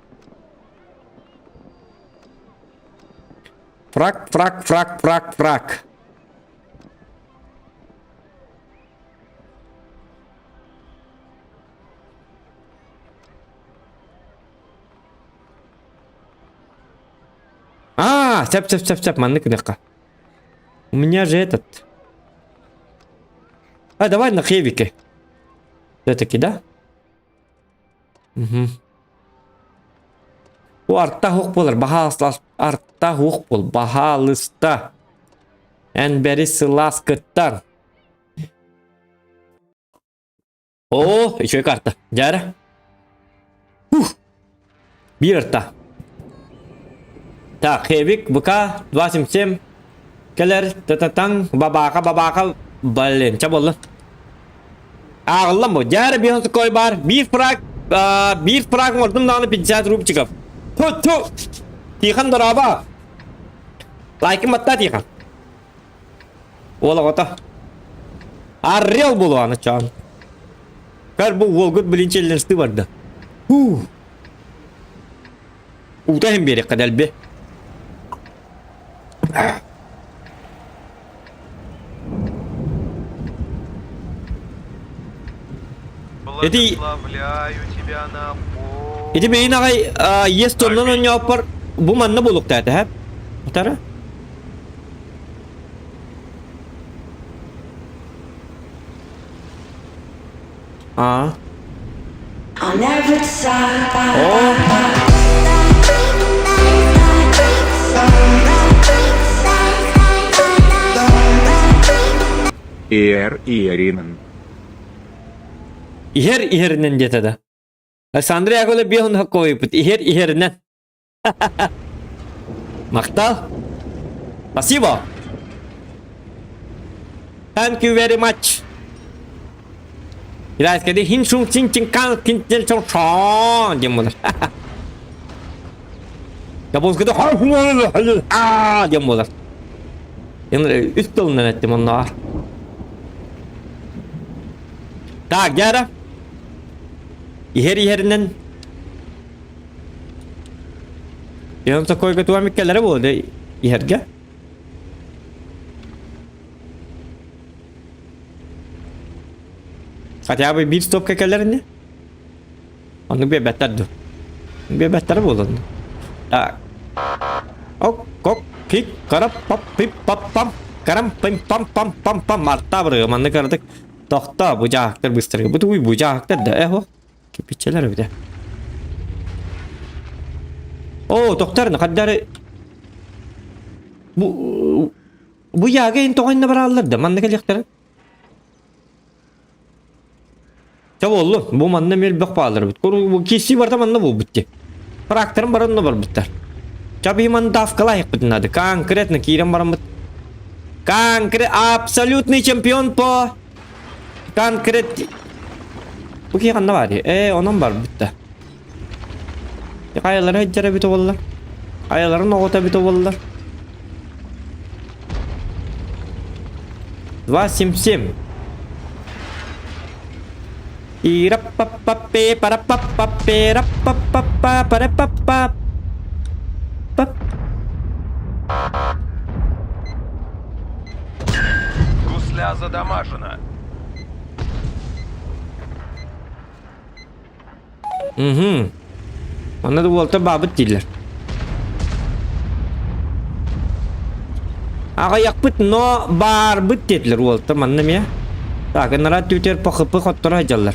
B: Фраг, фраг, фраг, фраг, фраг. А, сөп, сөп, сөп, сөп, маннык гыныахха. У меня же этот. А, давай на хевике. Все-таки, да? Угу. Бу арта хук буолар, баһаалыста арта хук буол, баһаалыста. Эн бэри сылаас кыттар. О, үчүгэй карта. Дьара. Ух. Биир арта. Так, Хевик, ВК, 277. Кэлэр, тататаҥ, бабаака, бабаака, блин, ча буолла. Ааҕыллан бу. Дьара биир такой бар. Биир фраг, биир фраг оҥордум даҕаны 50 рубчиков. Ту-ту! Тихон дорообо! Лайкын батта, Тихон. Уол оҕото. Орел буолуоҕа чоон. Көр бу уолгут блин челленджты барда. Хуу. Уута иһин биэриэххэ дэлби. Ити
C: Благословляю тебя на
B: Ити бэйин аҕай иэс тоннон оонньооппор бу манна буолуохтаата һэ? Утара? Аа.
A: On every side.
B: Оо.
D: Иэр Иэринэн.
B: Иһэр иһэринэн диэтэ да. Александр Яковлев биэһун хоккойуппут иһэр иһэринэн. Махтал. Спасибо. Thank you very much. Китайскайда хин шун чин чин кан кин тен чон шон диэн буолар. Японскайда а диэн буолар. Үс тылынан эттим онно. Так, дьара. Иһэр иһэринэн Дьон сокуойга туом иккэлэрэ буолла иһэргэ. Хотя бы биир стопка кэлэр ини. Ону биэрбэттэр дуу. Биэрбэттэрэ буолан. Так. Ок, кок, кик, карап, пап, пип, пап, пам, карам, пим, пам, пам, пам, пам, марта бырыга манны кыратык тохто бу дьаһахтар быстарга. Бу тугуй бу дьаһахтар да э Кирпиччэлэр эбитэ. Оо, тохтор, хардары бу бу яга ин тоҕо иннэ барааллар да манна кэлиэхтэрэ. Чэ буоллун, бу манна мөлбөх баалар бит. Куру киси барда манна буолбут ти. Тракторым баранна барбыттар. Чабы манна давкалайықпыт надо. Конкретно киирэн бараммыт. Конкрет абсолютный чемпион по Конкрет... Бу киһи ханна баар Ээ, онон барбыт да. Хайалара сылдьар эбит буоллар. Хайаларын оҕото эбит буоллар. 277. Ираппаппаппе параппаппаппе раппаппаппа параппаппа пап.
C: Гусля задамажена.
B: Угу. Онно да уолта баабыт дииллэр. Аҕыйахпыт, но баарбыт диэтилэр уолта манна эмиэ. Так, ынараа түүтэр пахыпы хотторо сылдьаллар.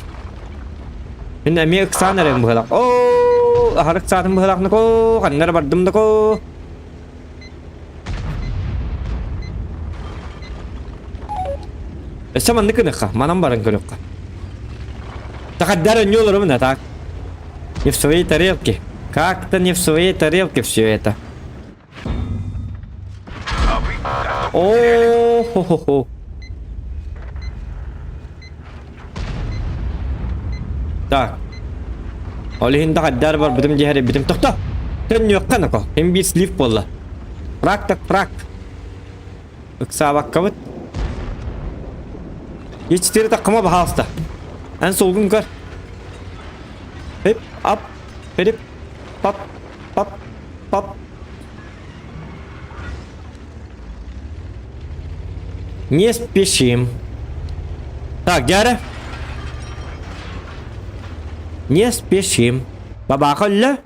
B: Мин эмиэ ыксаан эрэм быһалах. Оо, аһар ыксаатым быһалахныко, ханна эрэ бардым дако. Өссө маннык гыныхха, манан баран көрүөххэ. Тахаддар өнньү олоробун а так. Не в своей тарелке. Как-то не в своей тарелке все это.
C: А вы карту потеряли.
B: О, хо-хо-хо. Так. Ол иһин тахаддар барбытым дьиһэр битим тохто. Төннүөххэ нако. Им биир слив буолла. Фраг так фраг. Ыксаабаккабыт. Е4 таккыма баһаалыста. Эн суолгун көр. Хип, ап, хип, пап, пап, пап. Не спешим. Так, дядя. Не спешим. Бабаха өллө.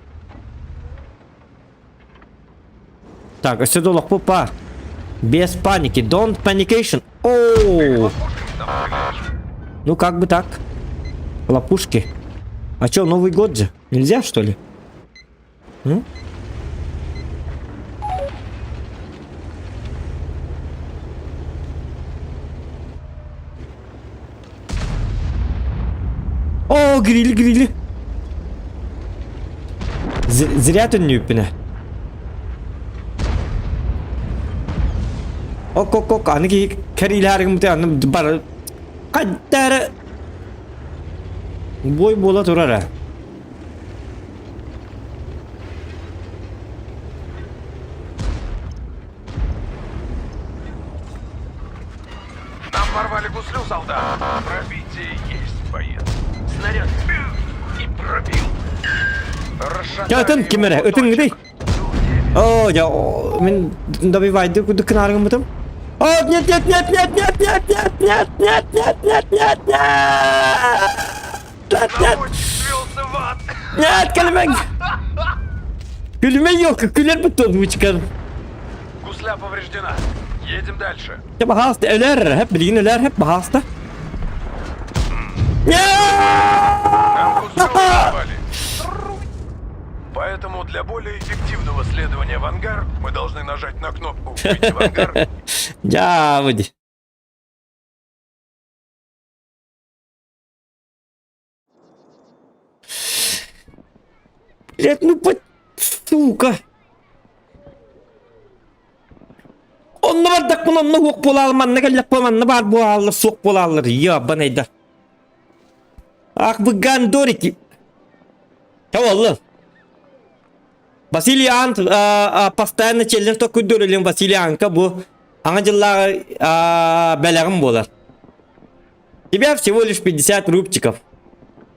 B: Так, өссө да олохпут баар. Без паники. Don't panication. Оу! Ну как бы так. Лопушки. А чё, Новый год же? Нельзя, что ли? М? О, гриль, гриль. Зря төннүүппүнэ. Ок, ок, ок, аны киһи кэриилэһэргин аны бар хайдары бой буола турара.
C: Нам порвали гуслю, солдат. Пробитие есть, боец. Снаряд и пробил.
B: Ытын ким эрэ? Ытын гыдый. О, я мин добивайды кудук кынаргыммытым. О, нет, нет, нет, нет, нет, нет, нет, нет, нет, нет, нет, нет, нет. Нет, нет. Нет, кэлимэҥ. Күлүмэ елка, күлэр бутон чыкар.
C: Гусля повреждена. Едем дальше.
B: Дьэ, баһаалыста, өлөр, хэп, билигин өлөр, хэп, баһаалыста.
C: Нам гуслю разорвали. Поэтому для более эффективного следования в ангар мы должны нажать на кнопку «Выйти в ангар»
B: Дьаа, выйди. Блять, ну по... Сука. Онно бардакпын, онно уох буолаал, манна кэллэхпэ манна баар буолааллар, суох буолааллар. Ебаный Ах вы гандорики. Чэ Василий Ант постоянно челлендж токуйдур Василий Анка бу аҥа дьыллааҕы бэлэҕим буолар. Тебя всего лишь 50 рубчиков.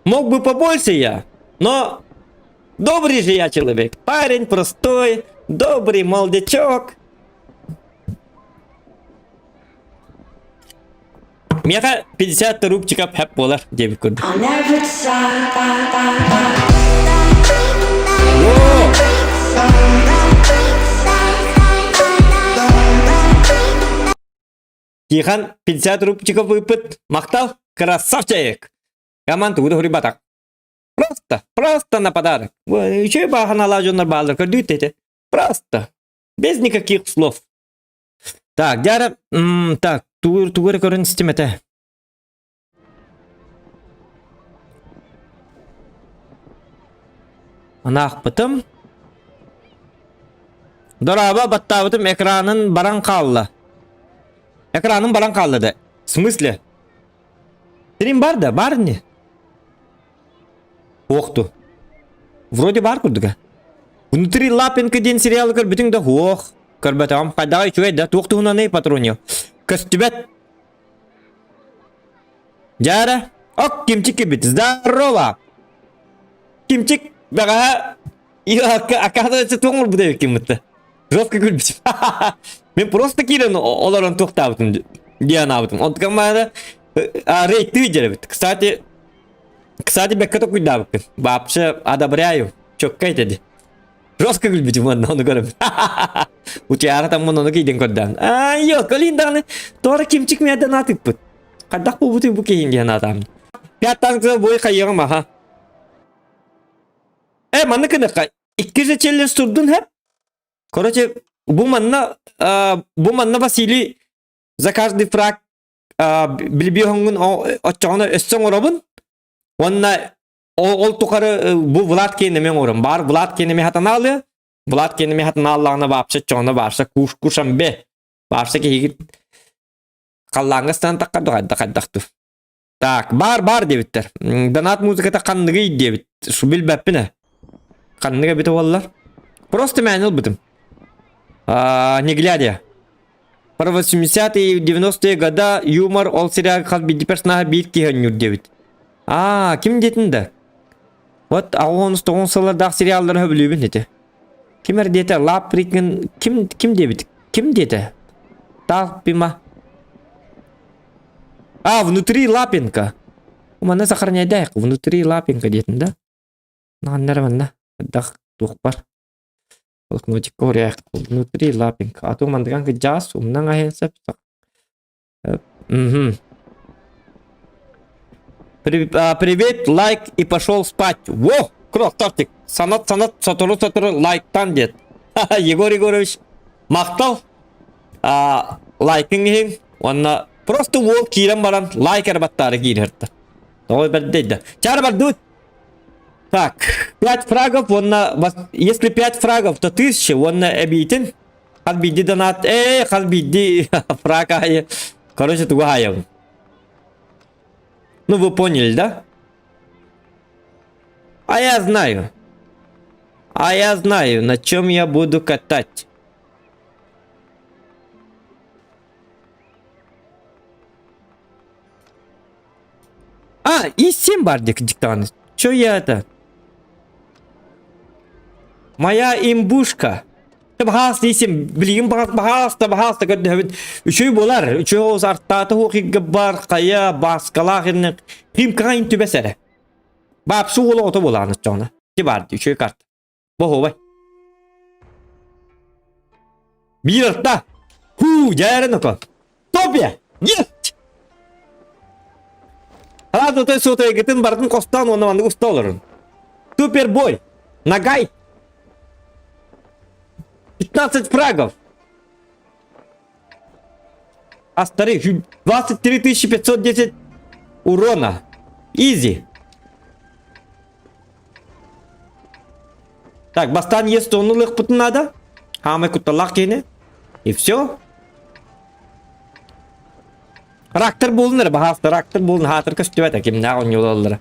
B: Мог бы побольше я, но добрый же я человек. Парень простой, добрый молодячок. Миэхэ 50 рубчиков хэп буолар диэбит курдук.
A: I'll never decide.
B: О! Тихон 50 рубчиков ыыппыт. Махтал, красавчик! Команда тугу да суруйбатах. Просто, просто на подарок. Үчүгэй бааһыналаах дьоннор бааллар көрдүүт этэ. Просто. Без никаких слов. Так, дьара, так, тугу тугу эрэ көрөн истим этэ. Анаахпытым. Дорообо, баттаабытым экранын баран хаалла. Экраным баран хаалла да. В смысле? Стрим бар да, бар не? Ох Вроде бар курдуга. Внутри Лапенко диэн сериалы көрбүтүҥ да ох, көрбөтөҕүм. Хайдаҕа үчүгэй да, туох туһунан патронио. Көстүбэт. Дьара, ок, Кимчик кэлбит. Здорово! Кимчик бэҕэһээ оказывается туох оҥорбут эбиккин бытта. Жестко күлбүтүм. Мен просто киирэн олорон туохтаабытым диэн аабытым. Онтукам маана рейдтыы дьэрэбит. Кстати, кстати, бэккэ токуйдаабыккын. Вообще одобряю. Чөккө этеди. Жестко күлбүтүм уонна ону көрөм. Утуйаары таммын ону киидин көрдөөн. Айо, кэлин даҕаны туора кимчик миэдэн аатыппыт. Хайдах буолбутуй бу киһин диэн аатаам. Пять танков бой хайыаҕым аха. Э, манна кыныкка икки же челлендж турдун хэп. Короче, бу манна бу манна Василий за каждый фраг билбиһоҥҥун оччоҕуна өссө оҥоробун уонна ол тухары бу Влад киэнэми оҥорон баар Влад киэнэми хатанаалыа Влад киэнэми хатанааллаҕына вообще оччоҕуна вообще куш кушамбе вообще киһигит халлааҥҥа ыстаан таххар хайдах хайдах так баар баар диэбиттэр донат музыката ханныгый диэбит билбэппин ээ ханнык эбитэ буоллар просто мээнэ ылбытым не глядя Про 80-е и 90-е года юмор ол сериал хас биирдии персонажа биир киһи оонньуур диэбит. Аа, ким диэтин да? Вот 69 сыллардаах сериаллары сөбүлүүбүн ити. Ким эр диэтэ? Лаприкин ким ким диэбит? Ким диэтэ? Талпима. А, внутри Лапенко. Манна сохраняйдаах. Внутри Лапенко диэтин да? Манна манна. Дах туох бар. Блокнотикка уруйаахтык внутри лапинг. А то мандыган кыдьаас умнаҥ аһын сөп. Угу. Привет, лайк и пошел спать. Во, красавчик. Санат, санат, сотору, сотору лайктан дед. Егор Егорович, махтал. Лайкың иһин. Уонна просто уол киирэн баран лайк эрбаттаары киирэртэ. Ой, бэрдейді. Чары бардыбыт. Так, 5 фрагов, уонна если 5 фрагов, то 1000, уонна эбиитин хас биирдии донат, ээ, хас биирдии фраг аайы, короче, тугу аайабын. Ну, вы поняли, да? А я знаю. А я знаю, на чем я буду катать. А, и 7 бар диктант. Чё я это? Моя имбушка. Баһаас дейсем, билигин баһаас да баһаас да көрдөһөбүт. Үчүй болар, үчүй оҕус артааты хуохигга бар, хайа, бааскалаах инне химкаҕа ин түбэс эрэ. Баапсы уола ото буолаан оччоҕуна. Ти бар, үчүй карт. Боһуобай. Биир арта. Хуу, дьээрин око. Топия! Есть! Хараас отой суотайгытын барытын хостоон уонна маннык уста олорун. Супербой! Нагай! 15 фрагов! Астары 23 510 урона. Изи. Так, бастаан есть онну лыхпытын надо. Хаамай кутталлаах киһини. И все. Рактор буолун эрэ, баһаалыста, рактор буолун, хаатыр көстүбэт, кимнээх оонньуулаллара.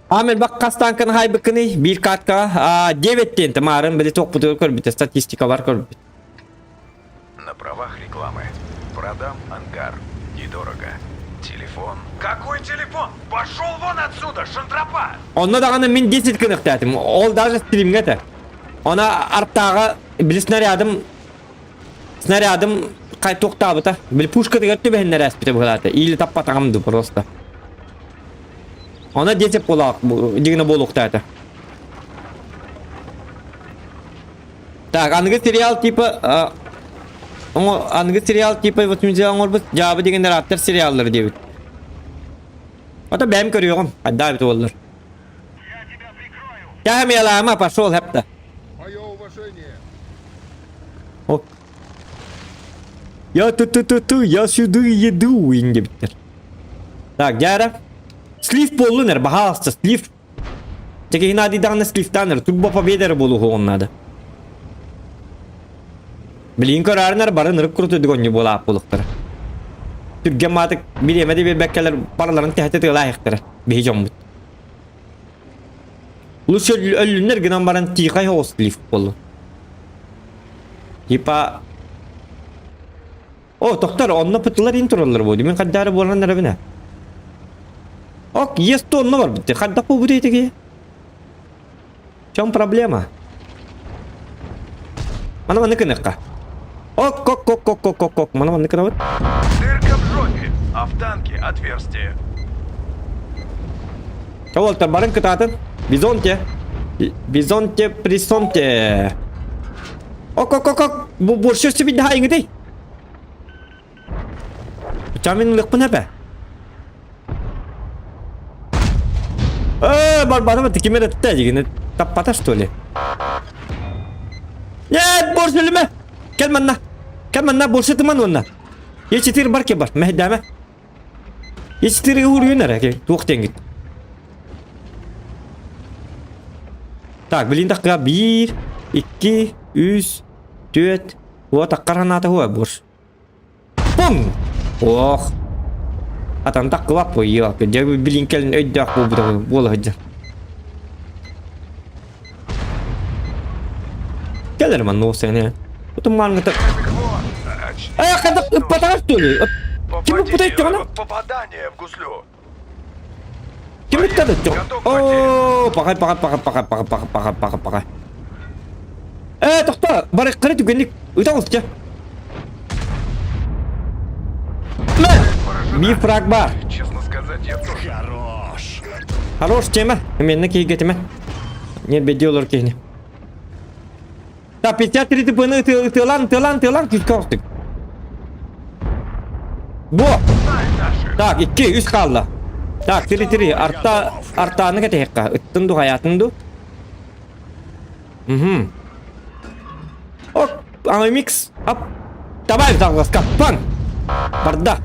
B: Аам элбэх хас танканы хаайбыккыный? Биир каткаҕа 9 диэн маарын били туохпутугар көрбүтэ, статистикалар көрбүт.
C: На правах рекламы. Продам ангар. Недорого. Телефон. Какой телефон? Пошел вон отсюда, шантропа!
B: Онно даҕаны мин 10 кыныхтаатым. Ол даже стримҥэ этэ. Она артааҕа били снарядым снарядым хай туохтаабыта. Били пушкатыгар түбэһиннэр ээспитэ быһылаата. Или таппатаҕым ду просто. Она 10 буолаах дигинэ буолуохтаата. Так, аныгы сериал типа аныгы сериал типа 80 оҥорбут дьаабы дигэннэр ааптар сериаллар диэбит. Ото бэйэм көрүөҕүм, хайдаа эбит буоллар. Кэһэм ялаама, пошел хэпта.
E: Мое уважение.
B: О. Я ту-ту-ту-ту, я сюда еду, диэбиттэр. Так, дьара. Слив буоллун эр, баһаалыста, слив. Чэ киһи наадыйдаҕына слифтаан эрэ, турбо победа эрэ буолуоҕун наада. Билигин көрөөрүнэр бары ынырык курутуйдук онньу буолаах буолуохтара. Түргэн маатык бириэмэ да биэрбэккэлэр барыларын тэһитэ тыалаахтара биһи дьоммут. Лучше өллүннэр гынан баран тихай соҕус слив буоллун. Типа О, тохтор, онно пытылар ин тураллар буо. Мин хайдаары буолан эрэбинэ. Ок, есть онно бар битти. Хайдах буолбут этиги? В чем проблема? Мана манны кыныкка. Ок, ок, ок, ок, ок, ок, ок. Мана манны кынабыт.
C: Дырка в жопе, а в танке отверстие.
B: Чаволтар барын кытаатын. Бизонте. Бизонте, присонте. Ок, ок, ок, ок. Бу борщу сөбү да иҥитий. Чамин ылыахпын эпэ. Э, барбатым это ким эрэ дигини таппата что ли? Нет, борщ өлүмэ! Кэл манна. Кэл манна, борщ ытыман уонна. Е4 бар ке бар, мэһдэмэ. Е4 уруйун эрэ, туох диэҥҥит. Так, билин такка 1, 2, 3, 4, Уот аккар ханаата хуа борщ. Пум! Ох. Атан таккылап буйуо. Дьэ билин кэлин өйдөөх буолбута буола сылдьар. Кэлэр манна уосайны. Утум мааныта. Э, хада ыппатаҕар что ли? Ким ыппыта өттөҕүнэ?
C: Попадание в гуслю.
B: Ким ыттады өттөҕ? О, пахай, пахай, пахай, пахай, пахай, пахай, пахай, пахай, пахай. Э, тохто, бары кыра түгэнник ыта оҕустя. Миф фраг бар.
C: Честно сказать, я тоже.
E: Хорош.
B: Хорош тема. Менне киһигэтимэ. Не беди олор киһини. Так, 53 ТП-ны ытыалан, ытыалан, ытыалан, күүскэ охтук. Бу! Так, 2, 3 хаалла. Так, 3, 3, арта, артааны кэтэһиэххэ. Ыттын ду, хайаатын ду. Угу. Ок, микс. Ап. Давай, загласка. Пан. Барда.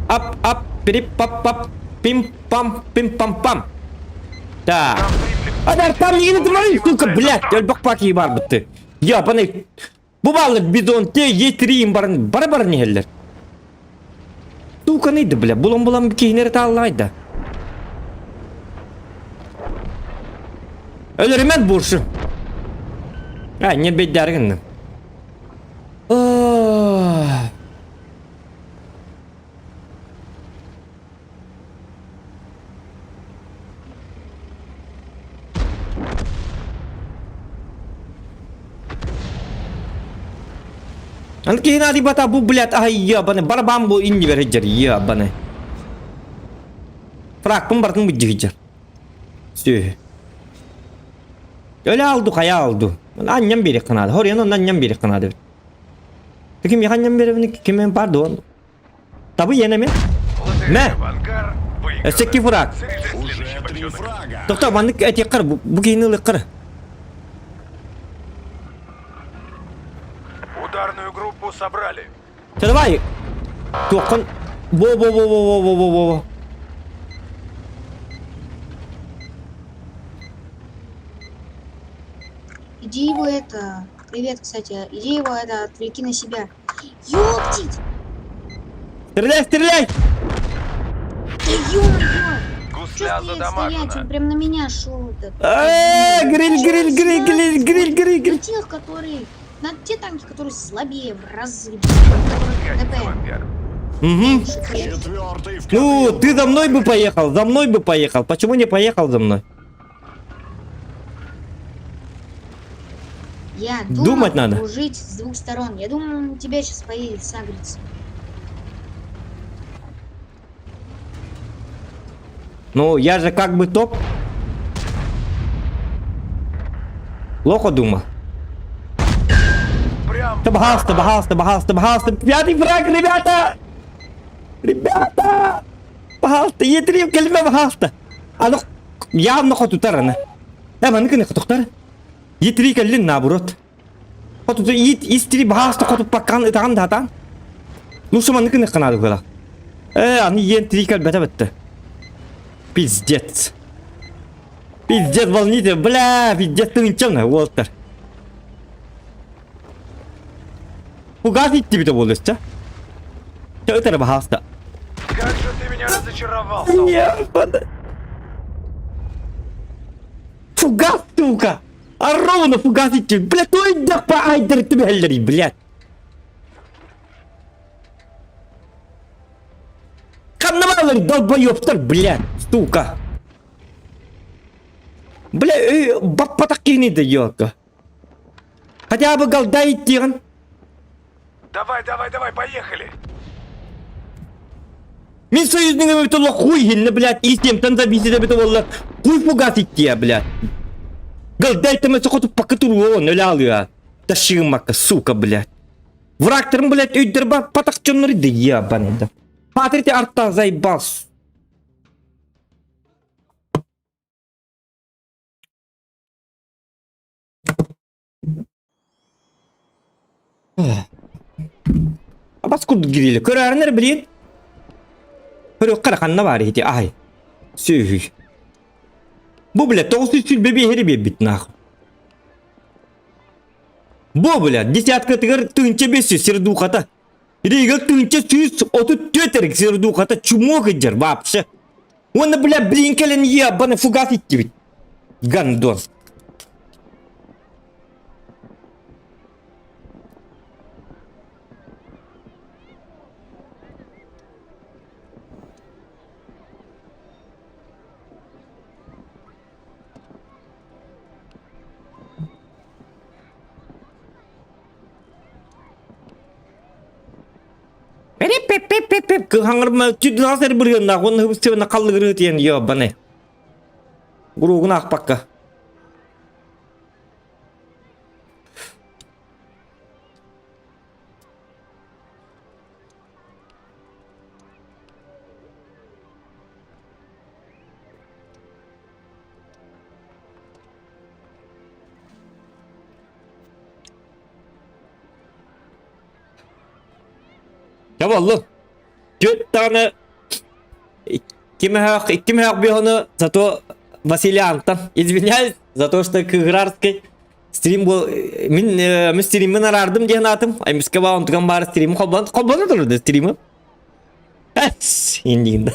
B: Ап, ап, пирип, пап, пап. Пим, пам, пим, пам, пам. Так. Адар там мигини тумай, сука, блядь, өлбөх паки бар бытты. Ябаный. Бу баллы бидон те Е3 барын бары барын иһэллэр. Сука ды, бля, булан-булан киһинери тааллаайда. Өлөрүмэн буршу. А, не беддәр гынным. Аны киһин бата бу блядь, ай ебаный, барабан бу инни береджер, ебаный. Фракпын бартын бүддүһүджер. Сүһү. Өлө алду, хайа алду. Анньам берек кынады. Хорьян онно анньам берек кынады. Ким яханньам беребини ким бар дуон. Табы енеме. Мэ. Өссө фраг. Тохто маннык этиэххэр бу киһини ылыаххар.
C: Ударную группу собрали.
B: Давай. Туоххан бо бо бо бо бо бо бо бо.
F: Иди его это... Привет, кстати. Иди его это, отвлеки на себя. Ёптить!
B: Стреляй, стреляй!
F: Да ё-моё! Чё
C: Гусля
F: стоять, стоять?
C: задамажена.
F: Он прям на меня шел этот.
B: Э, гриль, гриль, гриль, гриль, гриль, гриль, гриль.
F: На тех, которые... На те танки, которые слабее в разы. Которые КП.
B: Угу.
F: меньше, конечно.
E: Четвертый в
B: Ну,
E: копилку.
B: ты за мной бы поехал, за мной бы поехал. Почему не поехал за мной?
F: Я думал
B: Думать надо.
F: дружить с двух сторон. Я думал, он на тебя сейчас поедет сагриться.
B: Ну, я же как бы топ. Плохо думал.
C: Прям
B: Пожалуйста, пожалуйста, пожалуйста, пожалуйста. Пятый фраг, ребята! Ребята! Пожалуйста, Е3 кэлимэ, пожалуйста. Аны явно хотутар аны. Э, маны кыны хотуктар. Е3 кэллин наоборот. Хоту Е3 пожалуйста хотуппаккан ытаҕан да Ну, маны кыны канады кыла. Э, аны Е3 кэлбэтэ бетте. Пиздец. Пиздец, волните, бля, пиздец, тынчан, Уолтер. Фугас идти буоллучча. Чэ, ытара пожалуйста.
C: Как же ты меня разочаровал, солдат.
B: Нет, Фугас, сука! А ровно фугас идти. Бля, той да по айдер тебе, блядь. Ханна долбоёбтар, блядь, сука. Бля, э, баппатах кини да ёлка. Хотя бы голда идти.
C: Давай, давай, давай, поехали.
B: Мин союзныгым бит хуй хинне, блядь, и семтен зависит бит олла. Хуй фугас идти, блядь. Голда итеме сокоту пакытуру, нөля алыа. Ташимака, сука, блядь. Врагтарым, блядь, өйдер бар, патах чоннор да ебаный, да. Смотрите, арта заебался. Абас курдук гирили. Көрөрүнөр билин. Көрөккө ханна бар ити ай. Сүйүй. Бу бля 900 бебе бит нахуй. Бу бля десятка тыгар тынча бесю сердухата. Рига тынча сүүс отут төтерик сердухата чумок идер вообще. Он бля блинкелен ебаный фугас идти ведь. Гандон. Пип-пип-пип-пип. Кыхаңырма түдүн бирген оны хыбыстыбына қаллыгыры тиен ебаный. Гуругун ақпаққа. Дьэ буоллун. Түөрт даҕаны ким икки биону зато Василий Антон. Извиняюсь за то, что кыгырарский стрим был. Мин, мин стриммин араардым диэн аатым. Эмискэ баа онтуган баар стримим холбон холбоно турду стримим. Индигин.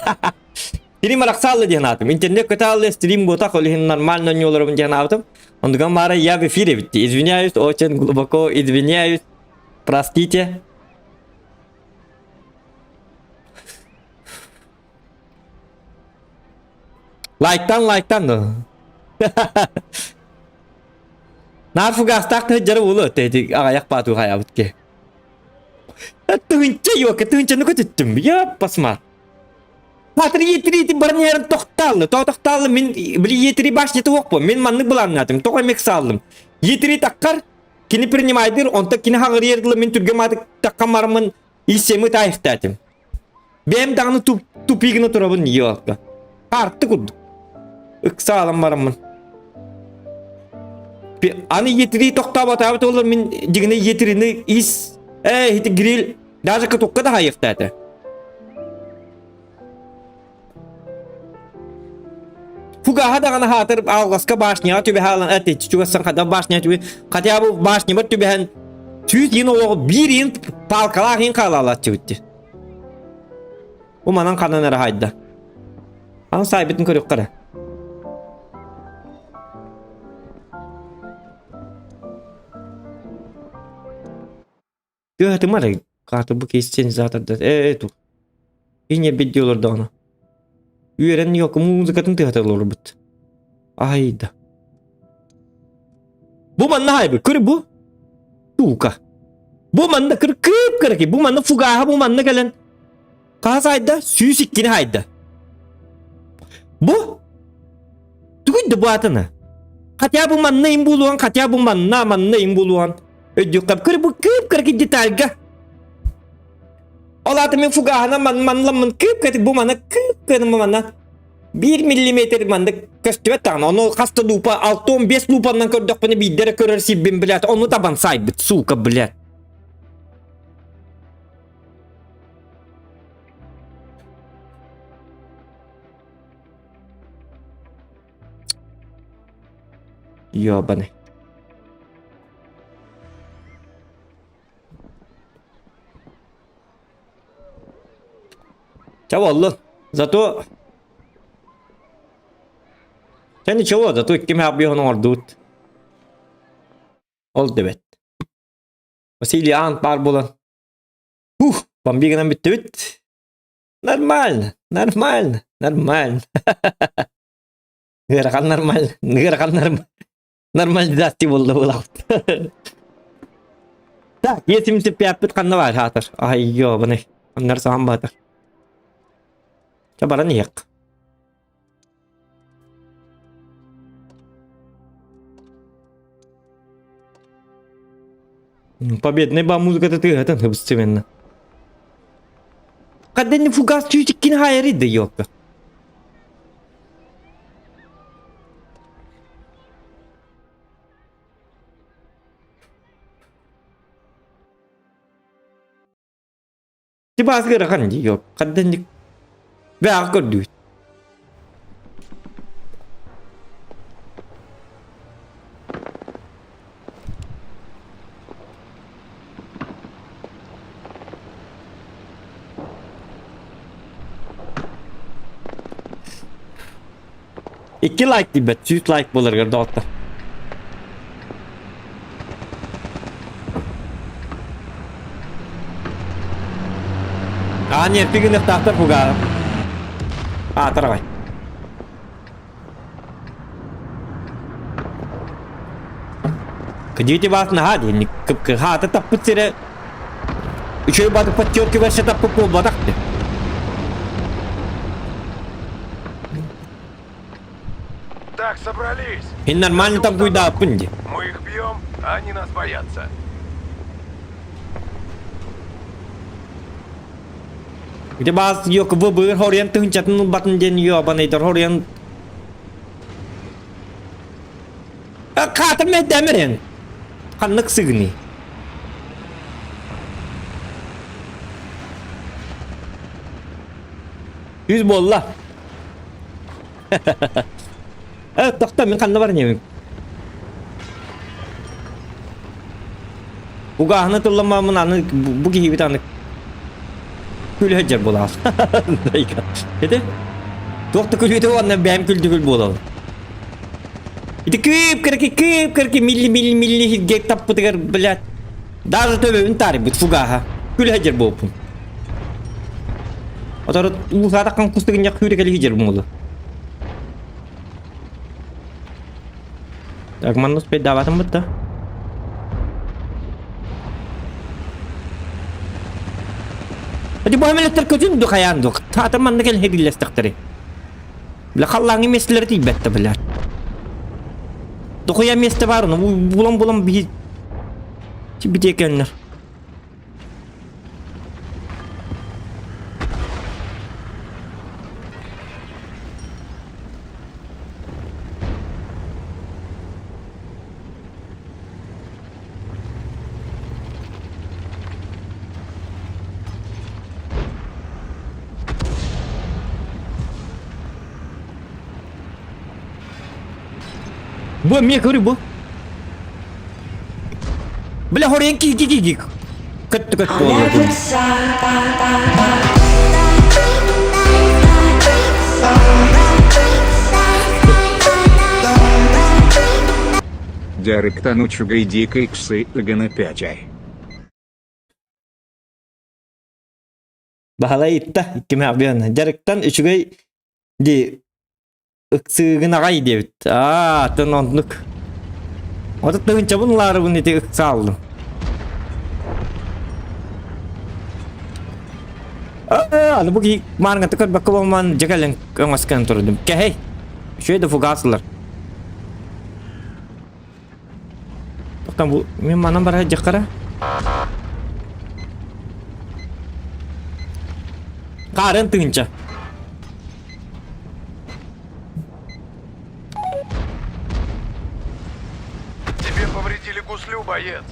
B: Стрим арахсаалла диэн аатым. Интернет көтө стрим буотах, ол иһин нормально ньуоларым диэн аатым. Онтуган баара я в эфире битти. Извиняюсь, очень глубоко извиняюсь. Простите. Лайктан, лайктан да. Наар фугастаах кыһыдьары улу өттө аҕайах баатуу хайаабыт ки. Тыһынча йока, тыһынчаны көтүттүм. Я посмар. Патр етри барнерым тохталлы. То тохталлы мин били етри башня туох Мин маннык былааннаатым. Тоҕо эмек сааллым. Етри таккар кини принимайдыр, онто кини хаҥырыйар дылы мин түргэн маатык таккан бараммын исеми таайыхтаатым. Бэйэм даҕаны тупи гына турабын ёлка. Арты курдук. Ыксаалан бараммын. Аны етири тохтообатаабыт олор мин дигини етирини ис э ити гриль даже катукка да хайыхтаата. Фугаһа даҕаны хаатыр алҕаска башняҕа түбэһэ эти чугассан хата башня түбэ хотя бы башнябар түбэһэн сүүс иин олоҕу биир иин палкалаах иин хаалаалааччыбыт Бу манан ханан эрэ хайда. Аны саайбытын көрүөххэ эрэ. Тыаһатыма эрэ хаата бу киһи ээ тух. Киньэ бидди олордоҕуна. Үөрэн йоку музыкатын тыаһата олорбут. Айда. Бу манна хайбы, көр бу. Тука. Бу манна кыр кып кыраки, бу манна фугаха бу манна кэлэн. Хас айда? 102-ни хайда. Бу Тугуй да бу атына. Хотя бы манна им булуан, хотя бы манна, манна им булуан. Өйдүөххэ көр бу кып кыраки детальга. Ол аата мен фугаһына ман манламмын кып кытык бу мана кып кыным манна. 1 миллиметр маннык көстүбэт даҕаны. Ону хаста лупа 6-15 лупаннан көрдөхпүнэ биирдэрэ көрөр сирбин блядь. Ону табан сайбыт, сука, блядь. Ёбаный. Чэ буоллун. Зато Чэ ничего, зато икким хаббиһын оҥордубут. Ол да бэт. Василий Аан баар буолан. Ух, бомби гынан бүттүбүт. Нормально, нормально, нормально. Ыарахан нормально, ыарахан нормально. Нормализация буолла буолаҕыт. Так, есимси пяппыт ханна баар хаатар. Ай, ёбаный. Аннар саҕан баатар. Ча баран иһиэх. Победный ба музыката тыаһатан хыбыстыменно. Кадден фугас чүүчиккин хайары да ёлка. Тибаас ыарахан дии ёк. Хадданник бэҕэ көрдүбүт. Икки лайк диэбэт, сүүс лайк буоларыгар доҕоттор. Аа, нерпи гыныахтаахтар фугаа. Аа, тараҕай. Кдьити баас наһаа диэн хаата таппыт сирэ үчүгэй баты подчеркиваще таппыт буолбатах дии.
C: Так, собрались.
B: И нормально там куйдааппын дии.
C: Мы их бьем, а они нас боятся.
B: Где баас yok выбыр хориан тыһынчатын ылбатын диэн ёбаныйдар хориан Хаатым мэддэмэрин. Ханнык сыгыный? Үс буолла. Э, тохто, мин ханна баран иһэбин? Угааһыны тылламмаммын аны бу киһибит аны күлэ сылдьар буолаҕын. Ити туох да күлүүтэ уонна бэйэм күлдүгүл буолабын. Ити кыып кырки кыып кырки милли милли милли сиргэ таппытыгар блядь даже төбөбүн таарыйбыт фугаһа күлэ сылдьар буолпун. Отору уусаатаххан кустугунньах күүрэ кэлии сылдьар буолу. Так, манна успейдаабатым бытта. Ити бу эмэлеттер көтүн ду хайаан ду. Таатыр манна кэлин хедиллэстэхтэри. Бля халлааҥҥы миэстэлэри тиийбэттэ бля. Дохуя миэстэ баар, ну булан-булан биһи битиэкэннэр. Бу эмиэ көрү бу. Бля хорен ки ки ки ки. Көттү көттү буолла.
D: Дьарыктан үчүгэй дикэй ксы ыгына пячай.
B: Баһылай итта иккиме абыан. Дьарыктан үчүгэй ди ыксыыгын аҕай диэбит. Аа, атын оннук. Отут тыһыынчабын ылаарыбын ити ыксааллым. Аа, аны бу киһи маарыҥҥата көрбөккө буолмаан дьэ кэлэн өҥөскөн турдум. Кэһэй, үчүгэй да фугасылар. Тоқтан бу мен манан бара дьаххара. Хаарын тыынча.
C: Тебе повредили гуслю, боец.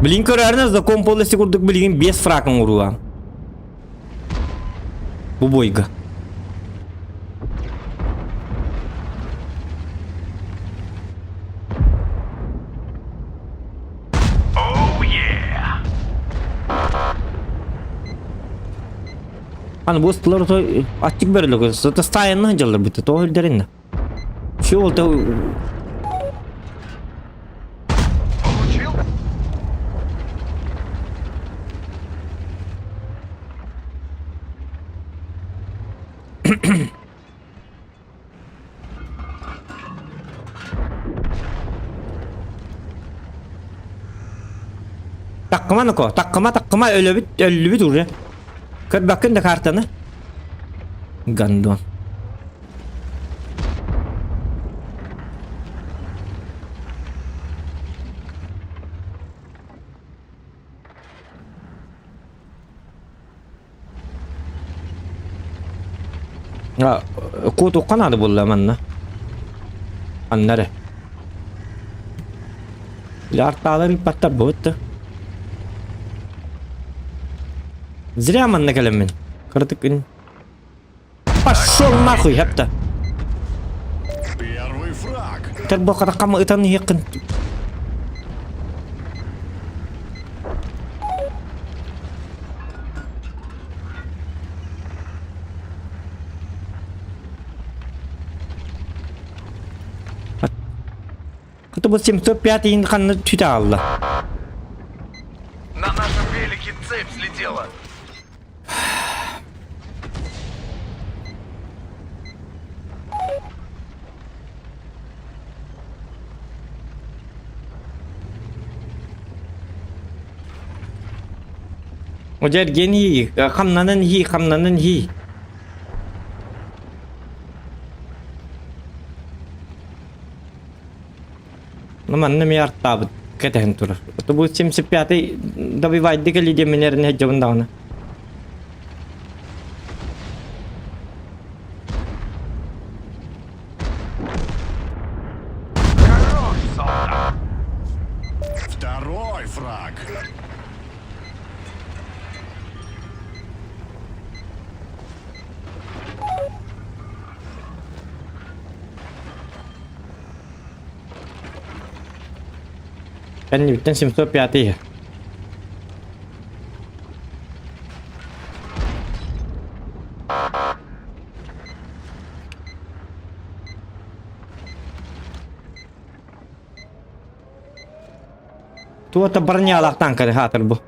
B: Билин көрөрүнэ закон полностью курдук билигин 5 фракын уруа. Бу бойга.
C: Oh, yeah.
B: Аны бу ыстылар аттик бөрөлөг. Сата стайынны жаллар битте. Тоҕо үрдэринне. Все ол
C: Получил?
B: Таккыма ноко, таккыма, таккыма, өлөбүт, өллүбүт уже. Көрбөккүн да картаны. Гандон. Куотуохха наада буолла манна. Анна эрэ. Артаалар ыыппаттар буотта. Зря манна кэлэммин. Кыратык күн. Пошел нахуй, хепта.
E: Первый фраг.
B: Тарбахатаккам ытан иһиэххин. Это был 705 иин ханна түтэ аалла.
C: На нашем велике цепь слетела.
B: Одер гений, хамнанан хи, хамнанан хи. Ну, манна ми артаабыт кэтэһэн турар. Это будет 75-й добивайдык или деминерин хеджабын даҕаны. Кэннибиттэн 705 иһэр. Туота бронялаах танкары хаатыр бу.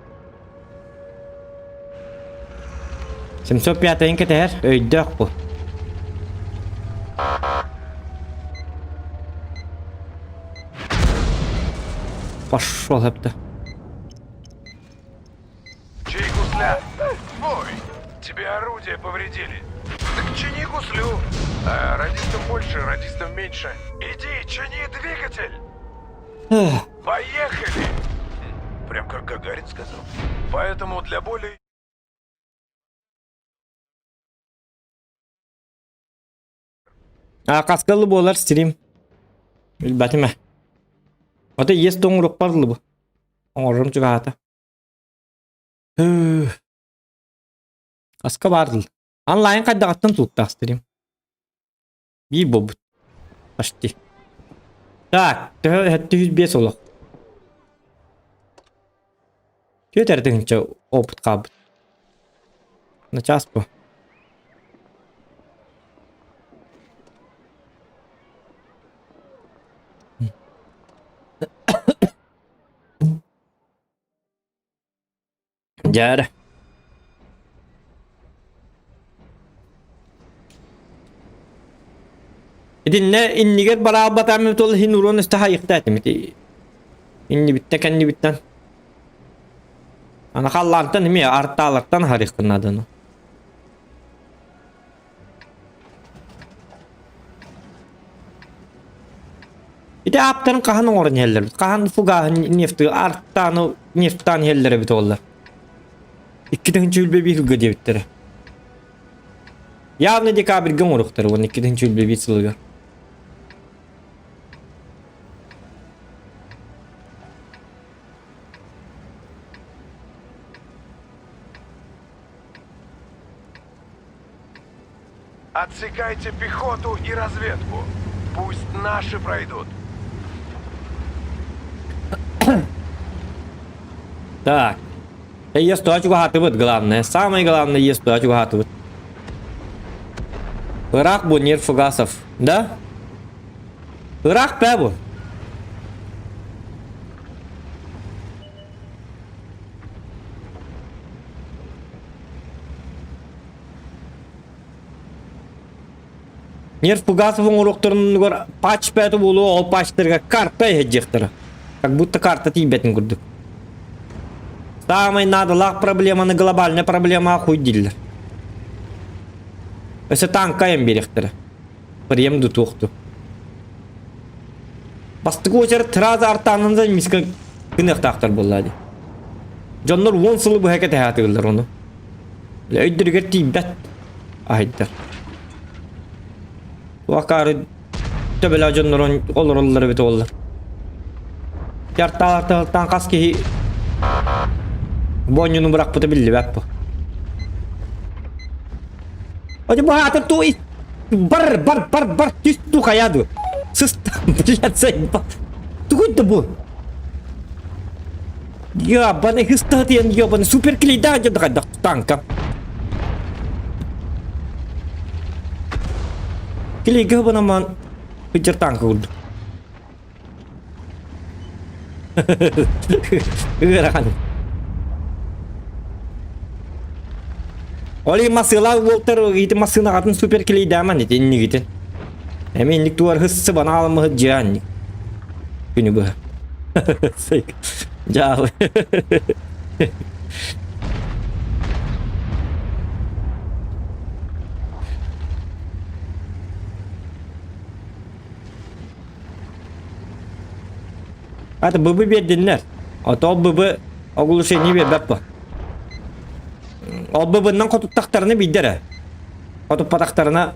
B: 705 кэтэһэр, өйдөөх бу. Пошел это.
C: Чей гусля? Ой, тебе орудие повредили. Так чини гуслю. А радистов больше, радистов меньше. Иди, чини двигатель. Поехали! Прям как Гагарин сказал. Поэтому для более...
B: А каскалы буолар стрим. Билбэтим ээ. Ото иэс тоҥурук бу. Оҥорорум чугаһаата. Аска баар дыл. Онлайн хайдаҕыттан тууттаах стрим. Биир буолбут. Почти. Так, төһө 705 олох. Түөрт эрэ тыһыынча опыт хаалбыт. Начаас бу. Дьэ Итиннэ иннигэр бараалбатаам тол иһин уруон өстө хайыхта этим ити иннибиттэн кэннибиттэн аны халлаантан эмиэ артаалартан аһарыаххын нааданы Ити ааптарын хаһан оҥорон иһэллэр эбит? Хаһан фугаһын нефты артааны нефтаан иһэллэр эбит уоллар. 2021 сылга диэбиттэрэ. Явно декабрьга оҥоруохтара уонна 2021 сылыгар.
C: Отсекайте пехоту и разведку. Пусть наши пройдут.
B: Так. Ес туа чугаһаатыбыт главное. Самое главное ес туа чугаһаатыбыт. Ыраах бу нер фугасов. Да? Ыраах бээ бу. Нерв Пугасов оҥоруохтарынугар патч бэйэтэ буолуо, ол патчтарга карта иһэддиэхтэрэ. Как будто карта тиийбэтин курдук. Самай наадалаах проблеманы глобальная проблема хуй дииллэр. Өссө танка айан биэриэхтэрэ. Прием ду туохту. Бастакы уочарат сразу артаанан миска гыныахтаахтар буоллаа дии. Дьоннор уон сылы быһа кэтэһээтигиллэр ону. Өйдөрүгэр тиийбэт аһайдар. Акаары төбөлөөх дьоннорун олороллор эбит уоллар. Тартаалтан хас киһи бу бырахпыта биллибэт бу. Оти бу хаатын ту бар бар бар бар түс ту хайа ду. Сыста блядь сайба. Тугуй да бу. Ебаный хыстатыан ебаный супер клейда дьэ танка. Клейга банаман Питер танка курдук. Ыарахан. Оли масыла уолтар ити массыынаҕатын супер клейдааман ити иннигитин. Эми инник туар хыссы банаалымыһыт дьианник. Күнү быһа. Дьаалы. Аты быбы биэрдиннэр. Ото быбы оглушение биэрбэт бу. Ол быбыннан хотуттахтарына биирдэрэ. Хотуппатахтарына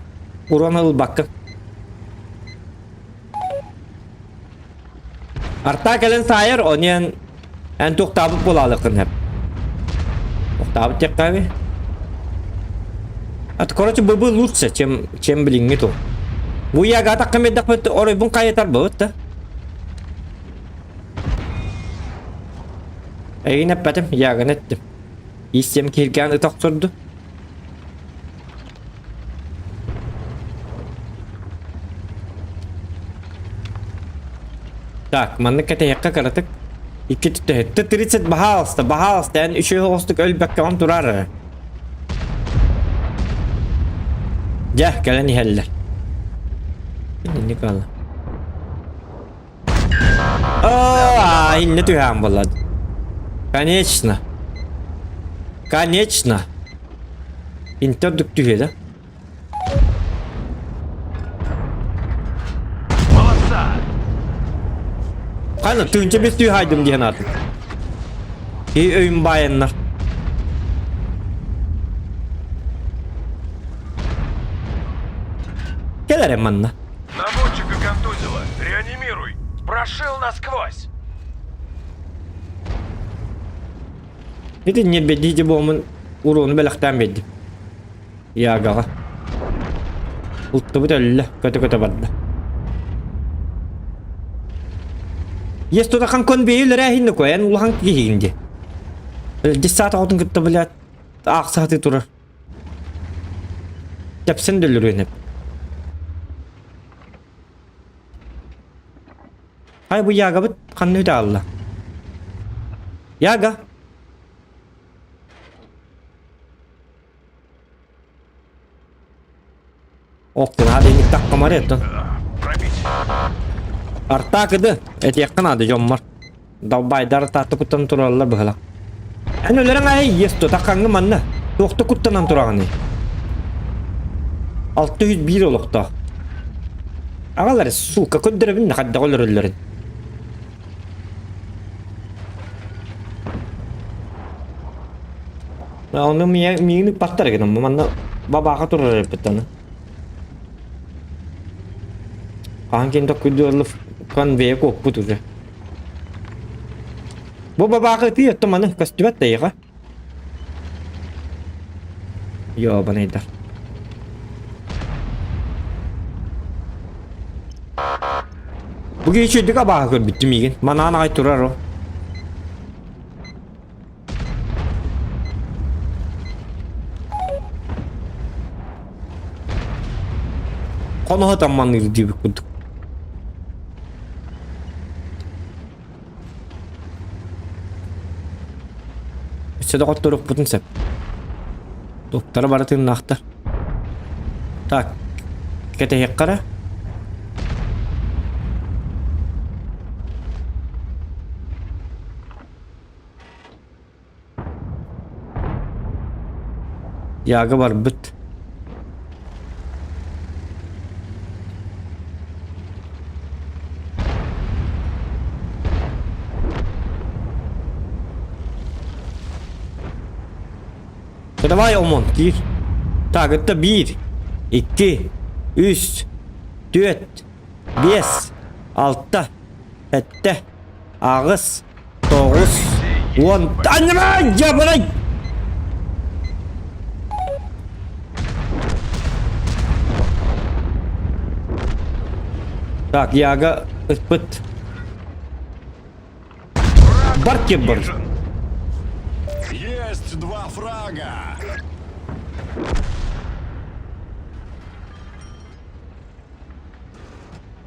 B: урон ылбакка. Арта кэлэн саайар, онен эн туохтаабыт буолаалыккын хэп. Туохтаабыт диэххэ Это, короче, быбы лучше, чем, чем билиҥҥи ту. Бу яга атахха меддахпыт оройбун хайытар быбыт да. Эйигин эппэтим, Яганы эттим. Истиэм киһиргээн ыта охсорду. Так, маннык кэтэһиэххэ кыратык. Икки түттэһит. Т-30 баһаалыста, баһаалыста, эн үчүгэй оҕустук өлбөккөҕүн турар эрэ. Дьэ, кэлэн иһэллэр. Инник хаалла. Аа, инне түһээн буолла. Конечно. Конечно. Интер дүк түһүө да.
C: Молодца!
B: Хана тыынча бес түү хайдым диэн аатым. И өйүм баайаннар. Кэл эрэ манна.
C: Наводчика контузило. Реанимируй. Прошил насквозь.
B: Ити ньирбэдии буомун урууну бэлэхтээн биэрдим. Ягаҕа. Ултубут өллө, көтө-көтө барда. Есть тутахан кон бэйэлэрэ иһинне ко, эн улахан киһигин дии. Десята оҕотун кытта блядь, аахсаһатыы турар. Тэпсэн дөллөрүөн эп. Ай бу Ягабыт ханна үтэ аалла? Яга! Ох, надо не так комарет. Арта кыды, этиэххэ наада дьоммор. Далбайдар таатта куттан тураллар быһыла. Эн өлөрөҥ ай ес тутаххаҥҥы манна. Туохта куттанан тураҕыный? 601 олохтоох. Аҕалар, сука, көрдөрөбүн да хайдах өлөрөллөрүн. Ону миигин ыппаттар гынан манна бабааха турар эппиттаны. Хаһан ким токкуйдуорлуф конвейер куоппут уже. Бу бабааха ытыы оттон маны көстүбэт да эйиэхэ. Ёбаныйдар. Бу киһи үчүгдүк абааһы көрбүттүм миигин. Манаан аҕай турар о. Хоноһо тамманыыр диэбит курдук. Өссө да хотторукпутун сөп. Туктара бары тыыннаахтар. Так, кэтэһиэххэ эрэ. Яга барбыт. Давай, Омон, киир. Так, это биир, икки, үс, түөрт, биэс, алта, сэттэ, аҕыс, 9, 10. Анньыма, дьабарай! Так, Яга ыппыт. Бар кеп бар.
E: Есть два фрага!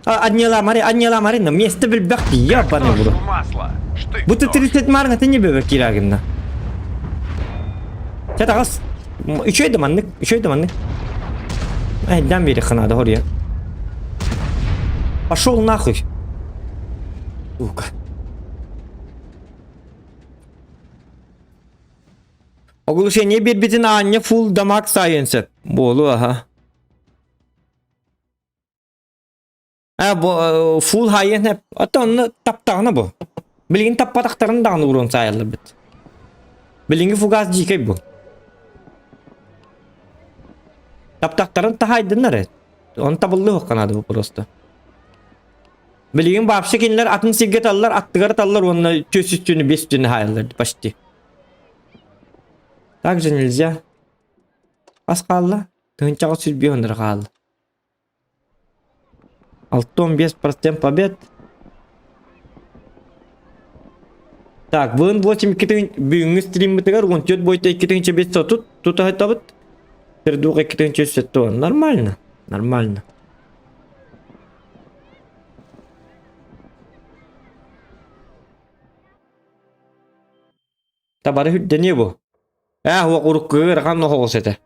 B: Анньыламари, анньыламари, на место билбэх ебаный в рот.
C: масло. Штык
B: Бу 30 марна ты не бебе кирагинна. Чэ таҕыс. Үчүгэй да маннык, үчүгэй да маннык. Айдан бери ханада хория. Пошел нахуй. Сука. Оглушение биэрбитин аанньа фул дамаг сайын сөп. Буолу аха. А бу фул хайын эп. Ата онно таптаҕына бу. Билигин таппатахтарын даҕаны уруон саайалларбыт. Билиҥҥи фугас дьиикэй бу. Таптахтарын таһайдыннар э. Оны табыллыы наада бу просто. Билигин вообще кинилэр атын сиргэ таллар, аттыгар таллар уонна түөс үстүүнү, бес үстүүнү хаайаллар почти. Так же нельзя. Ас хаалла. Тыһынчаҕа сүрбүө оннура хаалла. 65% побед. Так, бүгүн 8 бүгүҥҥү стриммытыгар 14 бойта 2530 тутаһытабыт. Пердух 2370. Нормально. Нормально. Табары үрдэниэ бу. Ээ, уох урукку ыарахан оһоҕос этэ.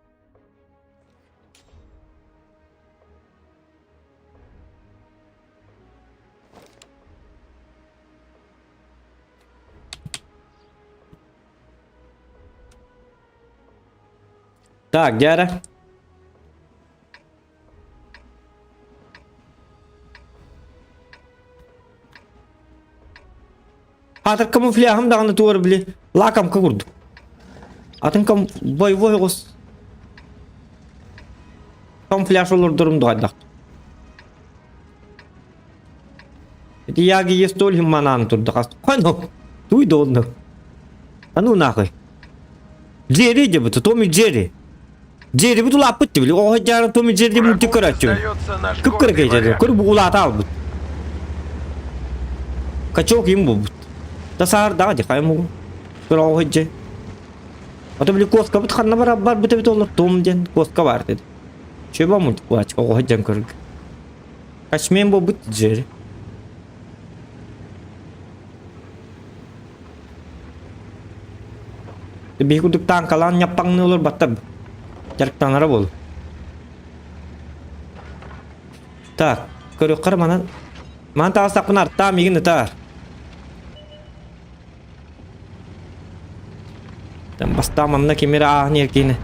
B: Так, дьээрэ. Аатыр камуфляһым даҕаны туор били лакомка курдук. Атын кам боевой оҕус камуфляж олордорум дуһайдах. Ити яги естоль манаан турда хас. Хойно. Туй долну. А ну нахуй. Джерри дебут, Томми Джерри. Джерри бут улааппыт били. Оҕо дьаарын Томми Джерри мультик көрөөччү. Кып-кыра кэйдэ. Көр бу улаата албыт. Качок им буолбут. Да саардаҕа ди хайа мугу. Көр оҕо дьэ. Ото били куоскабыт ханна бар барбыт эбит олор Том диэн куоска баар деді. Чөбө мультик баачы оҕо дьэн көрүг. Качмен буолбут Джерри. Биһи курдук тааҥкалаан ньаппаҥныы олорбаттар. Дьарыктанара буолу. Так, көрүөххэ манан. Манан таҕыстахпына артаа миигин ытаар. Бастаан манна ким эрэ ааһан иһэр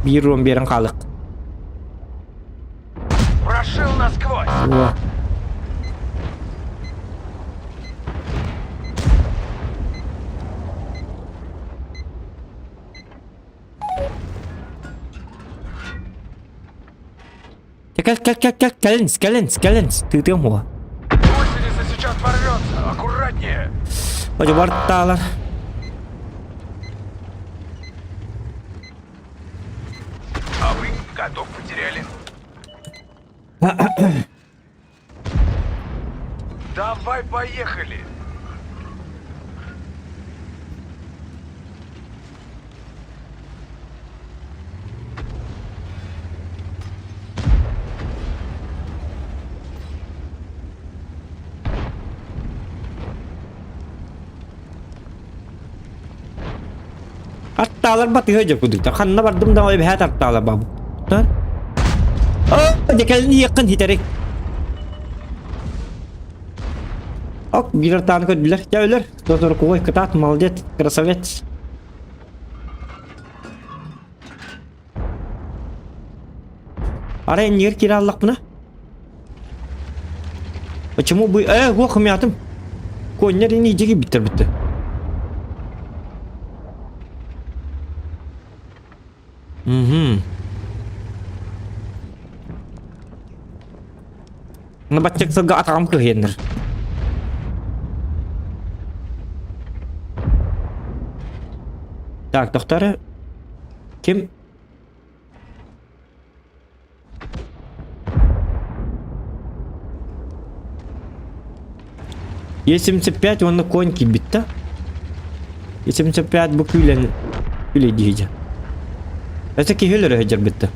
B: Биир ром биэрэн хаалык.
C: Прошил насквозь.
B: Во. Кэл, кэл, кэл, кэл, кэлин, кэлин, кэлин, тыытыам уо.
C: Гусеница сейчас порвется. Аккуратнее.
B: Ожо бартаалар.
C: А вы котов потеряли. Давай поехали.
B: Аттаалар батыһа дьэ кудуйта. Ханна бардым да эбэһээт аттаалар бабы. Оо, дьэ кэлин иэххин хитэри. Ок, биир артааны көрдүлэр. Дьэ өлөр. 140 кытаат, молодец, красавец. Арай иннигэр киирэ аллахпына? Почему бы... Э, уох, мятым. Коннер ини дьиги биттер битте. Угу. Ну, баччак сылга атаҕым кыһыйаннар. Так, доктор, ким? Е75 уонна конь киирбит да? Е75 бу күүлэн үлэдиһидьэ. Это киһи өлөрө сылдьарбыт да?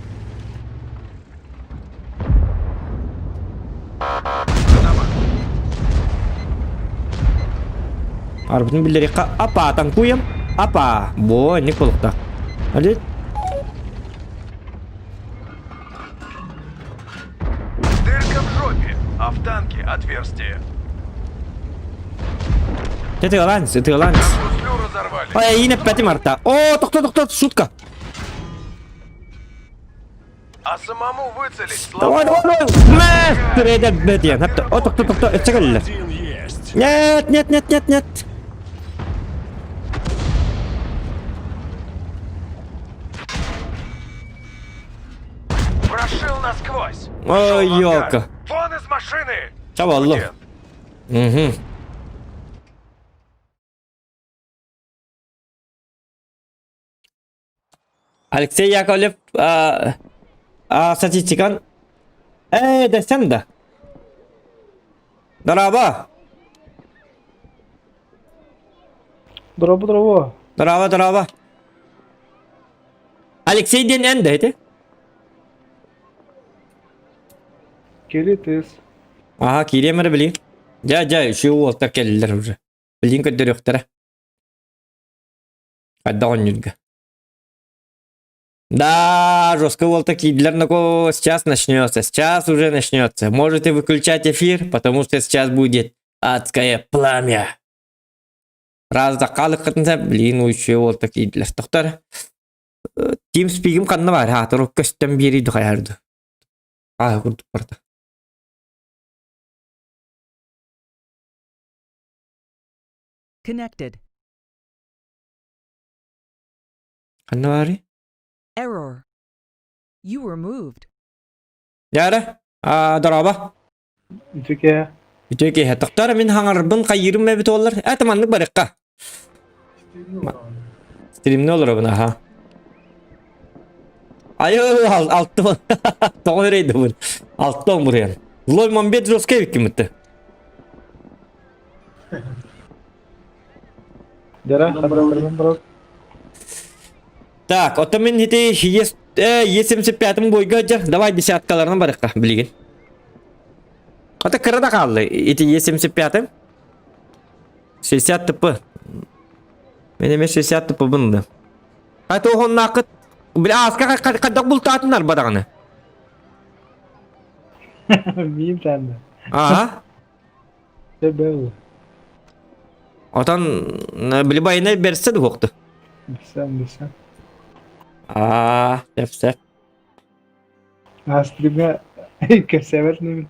B: Арбытын биллэриэххэ апа танкуем апа бо не колукта. Али
C: Дырка в жопе, а в танке отверстие.
B: Это ланс, это ланс.
C: Гуслю разорвали.
B: Ой, и на 5 марта. О, тохто, тохто, шутка.
C: А самому выцелить
B: Давай,
C: слабо.
B: давай, давай. Мастер, это бетен. О, тохто, тохто, это кэллэ.
E: Один есть.
B: Нет, нет, нет, нет, нет.
C: Прошил насквозь.
B: Ой,
C: Шел в ангар.
B: ёлка.
C: Вон из машины.
B: Чабалло.
C: Студент.
B: Угу. Алексей Яковлев а, а, статистикан э дэсэн да. Дорообо.
G: Дорообо, дорообо.
B: Дорообо, дорообо. Алексей диэн эн да ити?
G: Кели тыс.
B: Аха, киириэм эрэ билигин. Дьэ, дьэ, үчүгэй уолтар кэллилэр уже. Билигин көрдөрүөхтэрэ. Хайдах оонньуурга. Да, жестко уолта киирдилэр нако сейчас начнется, сейчас уже начнется. Можете выключать эфир, потому что сейчас будет адское пламя. Раз закалыккытын блин, үчүгэй уолта киирдилэр. Тохтор. TeamSpeak-им ханна бар? Хаатыр көстөн биэрий духайарды. Аа, курдук барда.
H: Connected.
B: Ханна баарый?
H: Error. You were moved.
B: Дьэ, аа, дорообо.
G: Үтүкэ.
B: Үтүө киэһэ. Тохтоор, мин хаҥарбын хайыырым эбит буоллар. Ээ, маннык барыахха. Стримне олоробун, аха. Айы, алты тоҕо өрейдибин. Алты омуруйан. Злой мамбет жесткий эбиккин
G: Дьара, ханна барар?
B: Так, оттон мин ити Е75 бойга дьэ, давай десяткаларынан барыахха билигин. Ата кыра да хаалла ити Е75 60 тп. Мен эмэ 60 тп бынды. Хата оһоннаакыт бля ааска хайдах бултаатыннар бадаҕаны.
G: Миим тәнді.
B: Ага.
G: Дьэ
B: Отон били байына берсе да буохту.
G: Билсэм, билсэм.
B: Аа, сөп сөп.
G: Аа, стримҥэ кэпсээбэт инибин.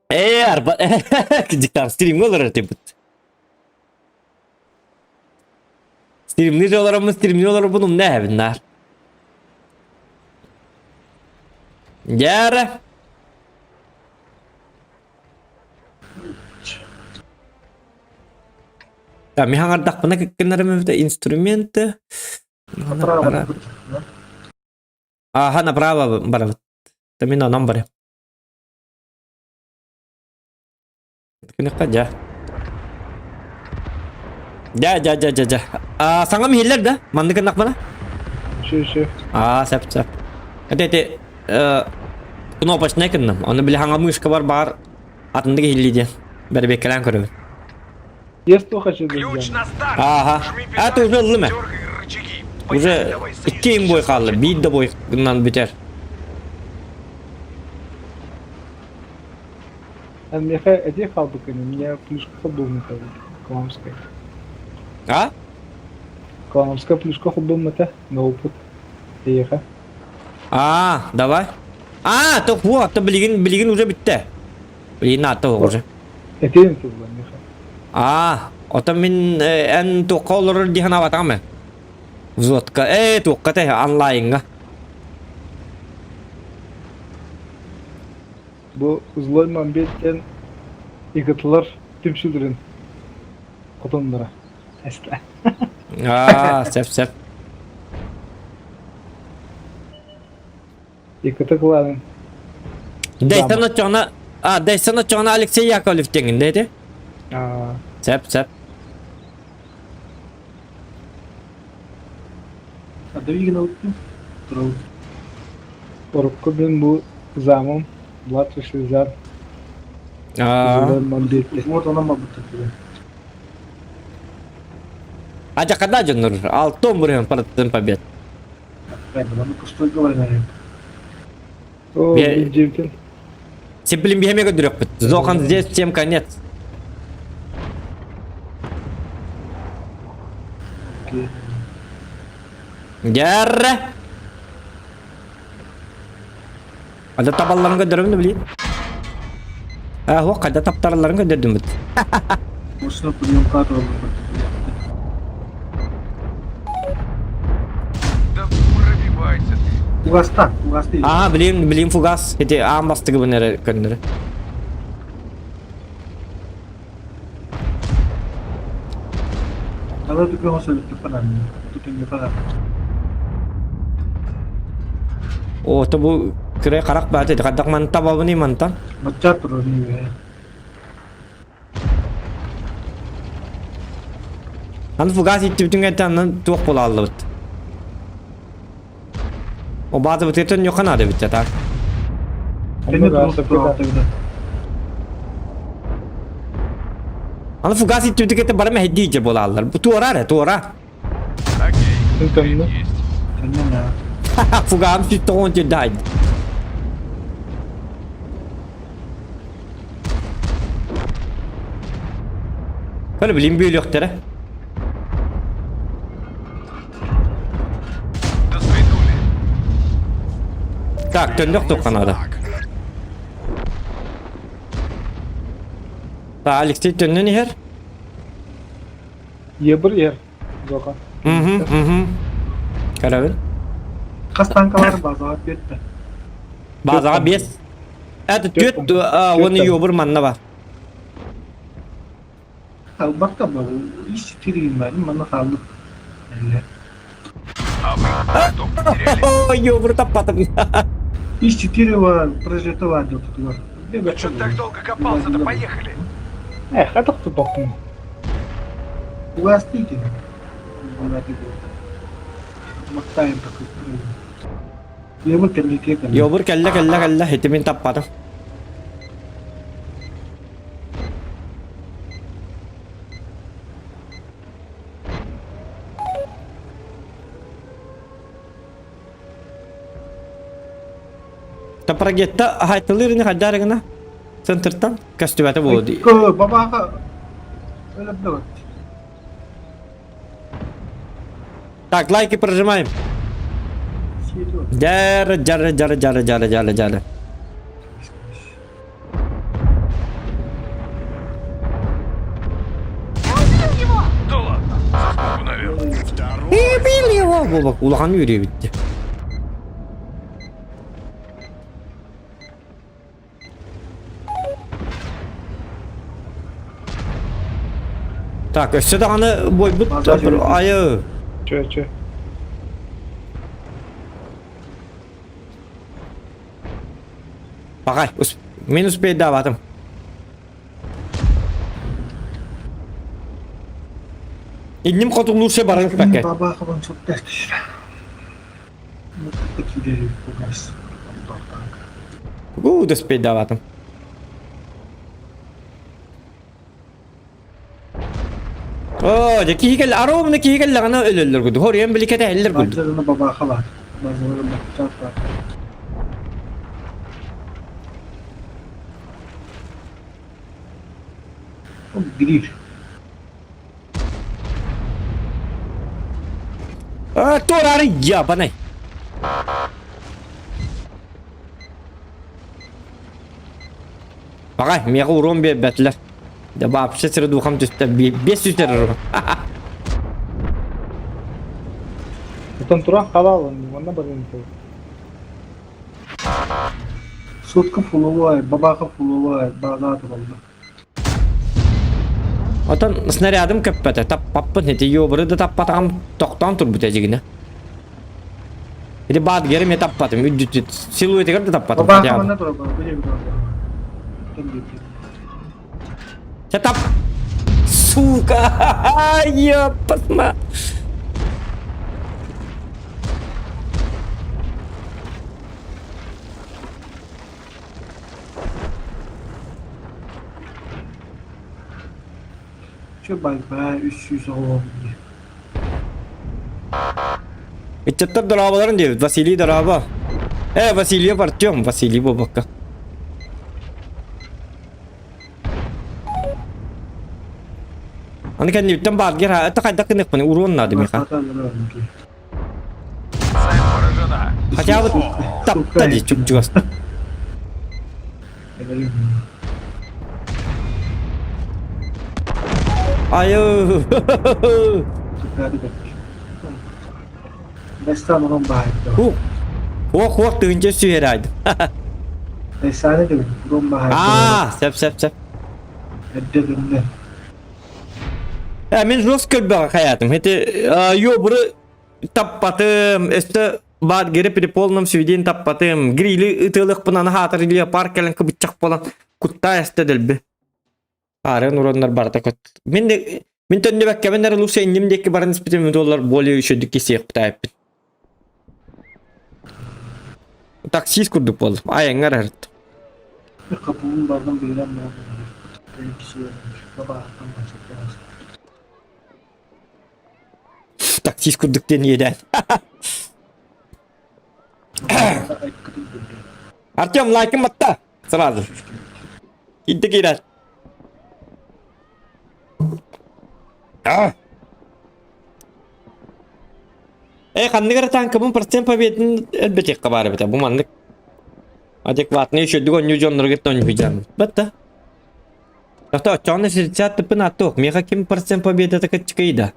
B: Ээ, арба диктант стримҥэ олорор этибит. Стримни олороммун, стримни олоробун умна эһэбин наар. Дьэ Да, мин хаҥардахпына кыккыннарым эбитэ инструменты.
G: Направо.
B: Аха, направо барабыт. Да мин онон барым. Күнүххэ дьэ. Дьэ, дьэ, дьэ, дьэ, дьэ. А, саҥам иһиллэр да? Маннык гыннахпына?
G: Шү, шү.
B: А, сөп, сөп. Это эти кнопочнай гынным. Оны били хаҥа мышка бар баар атыннык иһиллии диэн. Бэрбиэккэлээн көрөбүн.
G: Есть то хочу
C: Ключ на старт.
B: Ага.
C: Жми
B: А,
C: педаль,
B: ты уже ыллым
C: дергай рычаги.
B: Уже
C: Поехали, давай,
B: икки им
C: союзники
B: бой
C: сейчас
B: хаалла.
C: начнут.
B: Биир да бой гынан бүтэр.
G: А миэхэ эти хаалбыккын, меня плюшка холбоммута Кламская.
B: А?
G: Кламская плюшка холбоммута, на опыт. Эйиэхэ.
B: А, давай. А, то вот, то билигин, билигин уже бүттэ. Билигин аата уже.
G: Этиэн тылла миэхэ.
B: А, ото мин эн туохха олорор дии санаабатаҕым ээ. Взводка. Ээ, туохха тэ онлайҥҥа.
G: Бу Злой Мамбет диэн игытылар түмсүүлэрин хотонноро эстэ.
B: Аа, сөп сөп.
G: Икыты кылаанын
B: Дэйсэн оччоҕуна а, Дэйсэн оччоҕуна Алексей Яковлев диэҥҥин да ити?
G: Аа.
B: Сөп сөп.
G: Урукку мин бу замом младший сержант
B: Аа.
G: Злой Мамбетти.
B: А дьакада дьоннор алтон бырыһын параттын побед.
G: О, мин дьиэбитин
B: Сиплин биһэме көрдөрүөхпүт. Зохан здесь всем конец. Дьэррэ! Ада табалларын көрдөрөбүн да билин. А, хуох хайда таптаралларын көрдөрдүмүт.
C: Да пробивайся ты.
B: Аа, билин, билин фугас. Ити аан бастыгыбын эрэ көннөрү. О, то бу кыра харах баата хайдах ман табабыный мантан? Аны фугас иттибитин кэнтэ аннан туох буолааллыбыт. О баазабытыттан ньоха наада эбит так. Аны фугас иттибитин кэнтэ бары мэһэйдии дьэ буолааллар. Бу туора эрэ, туора. Фугам сүттөҕүн тирдайд. Көр билим бүөлүөхтэрэ. Так, төннөх туохха наада. Так, Алексей төннөн иһэр.
G: Ебір ер. Жоға.
B: Угу, угу. Көрөбүн.
G: Хас танкалар базаға бетті.
B: Базаға 5. Это түөт уонна юобур манна бар.
G: Албакка бар. Ис тиригин манна хаалдык.
B: Юобур таппатым.
G: Ис четыре бар, прожето бар деп тұр.
C: Что так долго копался-то? Поехали!
G: Эх, это кто тоқтың? Угастите. Мактайым такой. Йобур кэллэ кэллэ.
B: Йобур кэллэ кэллэ кэллэ ити мин таппатым. Тапрагетта хайтылыр хайдар гына центртан көстүбэтэ буолуо дии.
G: Бабаха өлөбдөт.
B: Так, лайки прожимаем. Дьара, дьара, дьара, дьара, дьара, дьара, дьара.
C: Да ладно, за скобку, наверное.
B: Убил его! Бобок, улахан үөрүү бүттэ. Так, өссө даҕаны буойбут айы.
G: Чө, чө.
B: Пагай, мин успейдаабатым. Инним хотуглуурсе баран пакет.
G: Бабаховын
B: Уу, успейдаабатым. Оо, дьэ киһи кэллэ, ароумна киһи кэллэҕинэ өлөллөр курдук. Хоруйан биликэтэ эллэр курдук.
G: Базарына бабаха бар. Базарына баччаат бар. Гриш.
B: А, туораары ябанай. Пагай, миэхэ уруон биэрбэтилэр. Да вообще сири духам түстэ, биэс сүтэр уру.
G: Оттон туран халаалын, манна барыын Сотка фуловая, бабаха фуловая, база туралла.
B: Отон снарядым көппөтө, таппаппын, ити ёбыры да таппатаҕым тохтоон турбут эдьигинэ. Ити баат герим таппатым, үдүт силуэтигэр да таппатым.
G: Бабаха манна туралла,
B: Чэ тап! Сука! Ёппасма!
G: Чө бай-бай, 300 оҕо
B: Ыччаттар дорооболорун диэбит. Василий дорообо. Э, Васильев Артем. Василий буолбакка. Аны кэннибиттэн бааргер это хайдах гыныахпын уруон наада миэхэ.
C: Цель поражена.
B: Хотя бы тапта дии чуп-чугас. Айы.
G: Дастан урон баайда.
B: Хуох хуох тыгынча сүһэрайдым.
G: Дастаны дебин урон баайда.
B: Аа, сеп сеп сеп.
G: Эрдэ дөннө.
B: Э, мин жестко көрбөҕө хаятым. Эти ёбуры таппатым, өстө баар гири при полном сведении таппатым. Грили ытыалыахпын хаатар илия пар кэлэн кыбыччах буолан куттаа эстэ дэлби. Аарыан уроннар барыта көт. Мин де Мин төннүбэккэбин эрэ лучше инним диэки баран испитим доллар более үчүгдүк кисиэхпит Таксист курдук буоллум. Айаҥҥа эрэрт.
G: Капуун бардым биирэн баран
B: Таксист курдук диэн иэдээн. Артем, лайкын батта. Сразу. Инте киирэр. А! Э, ханнык эрэ танкабын процент победын элбэтиэххэ баар эбитэ. Бу маннык адекватный үчүгдүк оонньуу дьоннору кытта оонньуйдам. Батта. Тохто, оччоҕуна 60 тыппын аттуох. Миэхэ ким процент победата кыччыкый да?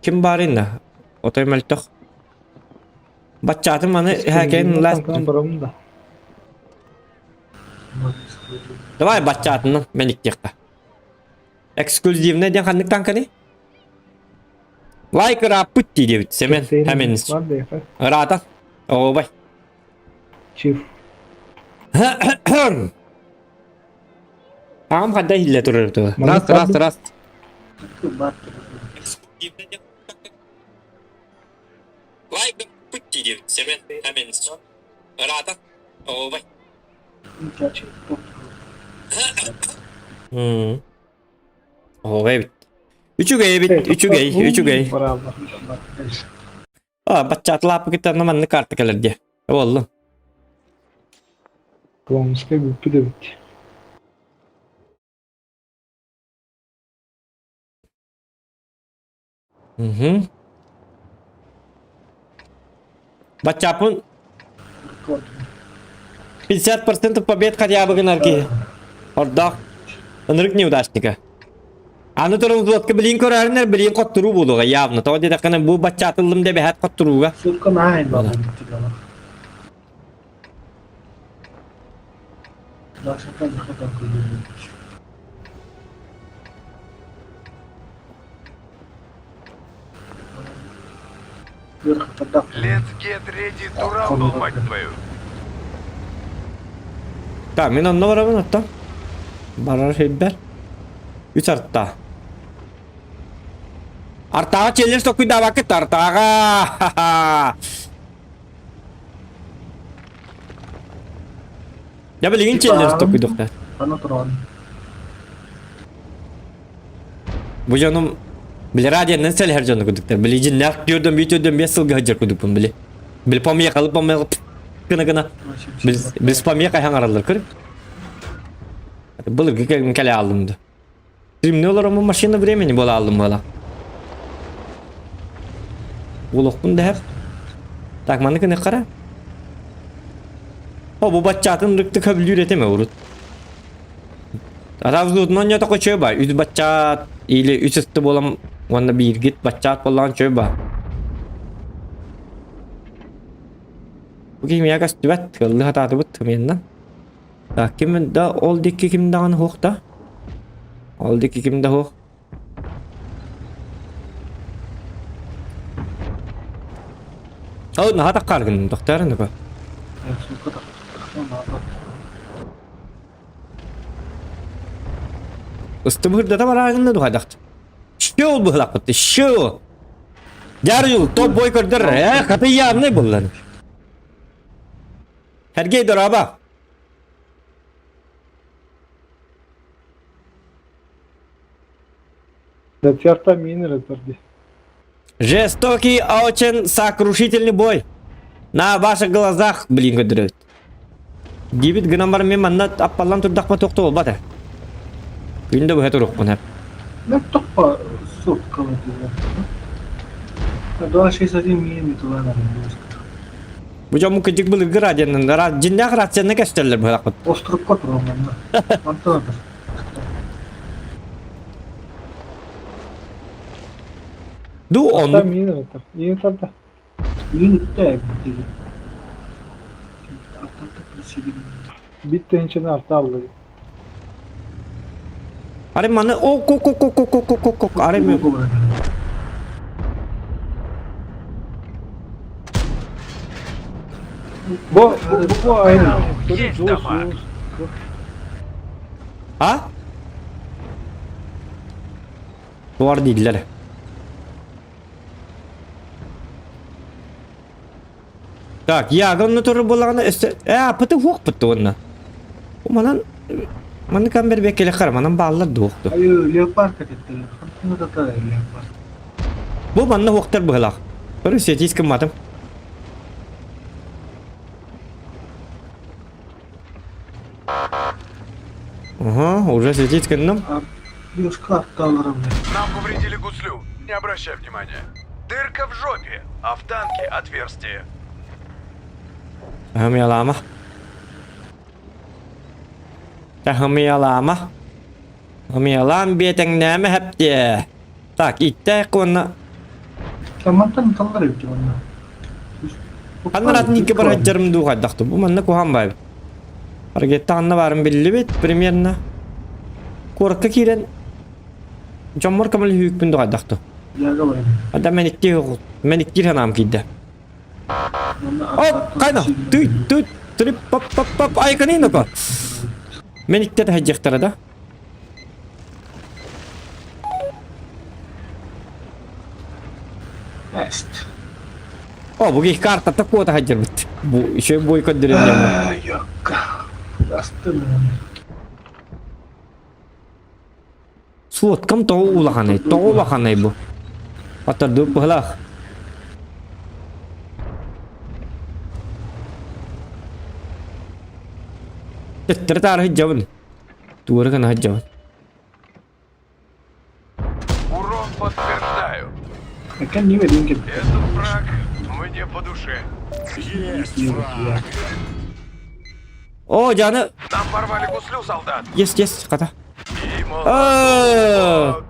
B: Ким баарый да? Отой мөлтөх. Баччаатым маны хакен ласт. Давай баччаатынан мен иктиэххэ. Эксклюзивный диэн ханнык танканы? Лайк ырааппыт дии диэбит Семен Хаменович. Ыраата. Оҕобай.
G: Чиф.
B: Аҕам ханна иһиллэ турар тула. Раз, раз, раз. Лайк пытти диэбит Семен Хаменович. Ыраата. Оҕобай. Оҕобай эбит. Үчүгэй эбит, үчүгэй, үчүгэй. А, баччаатылааппыкыттан маннык карта кэлэр диэ. Буоллун.
G: Коломскай бүппүт эбит.
B: Угу. Баччааппын 50% побед хотя бы гынар киһи. Ордоох. Ынырык неудачника. Аны туран взводка билин көрөрүнэр билин хоттуруу буолуоҕа явно. Тоҕо диэтэххинэ бу баччаатыллым да бэһэт хоттурууга.
G: Сутка наһаа элбэх
C: Let's get ready to rumble, мать твою.
B: Так, мин онно барабын оттон. Барар сирбэр. Үс арта. Артаҕа челлендж токуйдаабаккыт артаҕа. Я билигин челлендж токуйдуктар.
G: Аны туран.
B: Бу дьонум били радионан сэлэһэр дьону курдуктар. Били дьиннээх түөрдөн бии түөрдөн биэс сылга сылдьар курдукпун били. Били помехалы помехалы гына гына. Били помеха хаҥараллар көр. Былыргы кэлэ аллым да. Стримне олороммун машина времени буола аллым буола. Улохпун дэһэр. Так, маннык гына хара. О, бу баччаатын рыкты көбүлүүр этим урут. Аравзутунан ньото көчөө ба. Үс баччаат или үс ысты буолан уонна бииргит баччаат буоллаҕын чөө ба. Бу кимия көстүбэт, кыллы хатаатыбыт тымыйыннан. Так, ким да ол дикки ким даҕаны суох да? Ол дикки ким да суох. Ол наһаа таккаар гынным, тохтоор нука. Ыстыбыһырдата бараагынна дуһайдахт. Шоу быһылаппыт, шоу! Дярюл, топ-бой көрдөр, э, хаты явный буллан. Сергей дорообо.
G: Датьярта мин эрэ
B: Жестокий, очень сокрушительный бой. На ваших глазах, блин, көдөрөбүт. Диэбит гынан баран мен манна аппаллан турдахпа тохто буолбата. Күн да быһа туруохпун эп.
G: Ну, тупо сотка 261 мин туда надо.
B: Бу дьоммун кырдьык былыргы радионан дьиннээх рацияны көстөллөр быһалахпыт.
G: Острукка туруоманна. Антон
B: Ду оннук.
G: Мин это. Мин это. Мин үттэ Биттенчени арта алды.
B: Арай маны о ко ко ко ко ко ко ко ко арай мен
G: Бу бу бу aynı.
C: Есть дамаг.
B: А? Туар дииллэр. Так, яга онно турар буоллаҕына өссө ээ аппыты уохпут уонна. Манан манны кам бербеккеле хара манан бааллар дуохту.
G: Айы леопард кэтэттэр. Хантан леопард.
B: Бу манна уохтар быһылаах. Көрү сетис кымматым. Ага, уже светить гынным.
C: Нам повредили гуслю. Не обращай внимания. Дырка в жопе, а в танке отверстие.
B: Хамыялаама. Хамыялаама. Хамыялаам биэтэҥнээмэ хэптиэ. Так, иттээх уонна...
G: Мантан таллар эбит манна.
B: Ханна атын икки бар сылдьарым дуу хайдахту. Бу манна куһаан баайбыт. Аргетта ханна баарын биллибит примерно. Куоракка киирэн дьоммор көмөлөһүүкпүн дуу хайдахту. Ада мен икки мен икки санаам киирдэ. Оп, кайна, ты, ты, трип, пап, пап, пап, айканин око. Мен икки тахайдьахтара да.
G: Эст.
B: О, бу киһи картата куота сылдьарбыт. Бу еще бой көрдөрөн
G: Йокка. Астын.
B: Суоткам тоҕо улаханай, тоҕо улаханай бу? Атардыбыт быһылаах. Төттөрү таары сылдьабын. Туора гына сылдьабын.
C: Урон подтверждаю.
G: Кем не верим,
C: Этот враг мне по душе.
E: Есть враг.
B: О, Диана.
C: Нам порвали гуслю, солдат.
B: Есть, есть, хата.
C: И молодого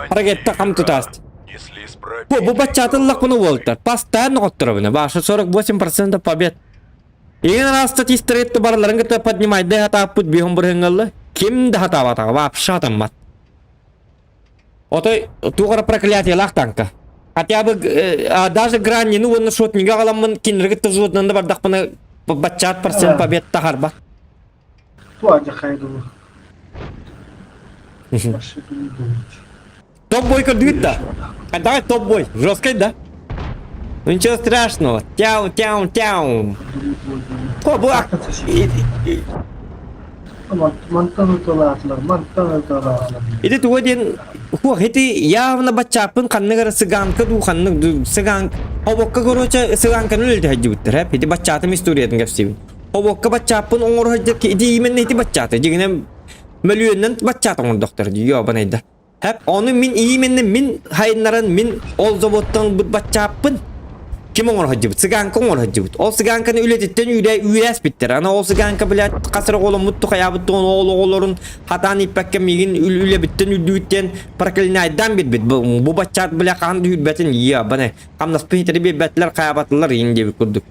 B: Ракетта хам тутаст.
C: Несли с
B: Бу, бу баччатыллах буну буолтар. Постоянно хотторобуна. Баша 48% побед. Игин раз статистикты барыларын кытта поднимайды хатааппыт биһон бырыһыҥҥалла. Ким да хатаабатаҕа вообще хатаммат. Отой туох эрэ проклятиелаах танка. Хотя бы э, даже граннины уонна шотнига аҕаламмын кинилэргэ тылжуотунан да бардахпына баччаат процент побед тахарба. Топ-бой көрдүгүт да? Давай топ-бой. Жесткий, да? Ну ничего страшного. Тяу, тяу, тяу. О, бу Ити туга диэн хуох ити явно баччааппын ханнык эрэ цыганка дуу ханнык дуу цыган хобокка короче цыганканы үлэлдэ сылдьыбыттар эп ити баччаатым историятын кэпсиибин хобокка баччааппын оҥоро сылдьар ити именно ити баччаата дьиҥинэн мөлүйүөннэн баччаат оҥордохтор дии ёбанайда Хэп, ону мин именно мин хайыннаран мин ол заводтан баччааппын ким оҥоро сылдьыбыт? Цыганка оҥоро сылдьыбыт. Ол цыганканы үлэтиттэн үүрэ үүрээспиттэр. Аны ол цыганка, блядь, хасыр оҕоломмут тухайаабыт туон ол оҕолорун хатаан иппэккэ миигин үлэбиттэн үрдүгүттэн проклинайдаан биэрбит. Бу, бу баччаат, бля, хаһан да үүрбэтин, ебаный. Хамнаспын хитэри биэрбэтилэр, хайаабатылар, иин диэбит курдук.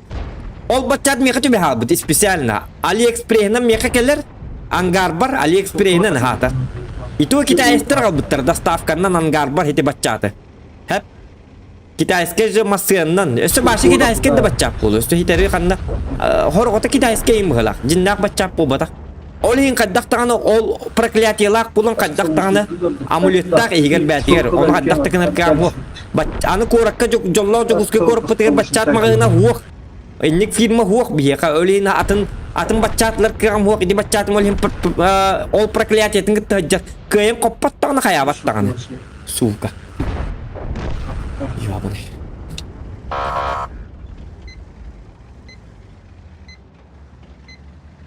B: Ол баччаат миэхэ түбэһэ хаалбыт специально. Алиэкспреһинэн миэхэ кэлэр, ангарбар Алиэкспреһинэн аһаатар. Итого китайецтар аҕалбыттар доставканнан ангарбар ити баччааты. Хэп. Китайскай же массыаннан. Өссө башы китайскай да баччаап буолуо. Өссө хитэри ханна хорҕото китайскай им быһылаах. Дьиннээх баччаап буолбатах. Ол иһин хайдах даҕаны ол проклятиелаах булан хайдах даҕаны амулеттаах иһигэр бээтигэр ону хайдах да гынар кыаҕым Аны куоракка дьоллоох Дьокуускай куораппытыгар баччаат маҕаһыына суох. Инник фирма суох биһиэхэ. Ол иһин атын атын баччаатылар кыаҕым суох. Ити баччаатым ол иһин ол проклятиетын кытта сылдьар. Кыайан хоппот даҕаны хайаабат даҕаны. Сука. Ёбаный.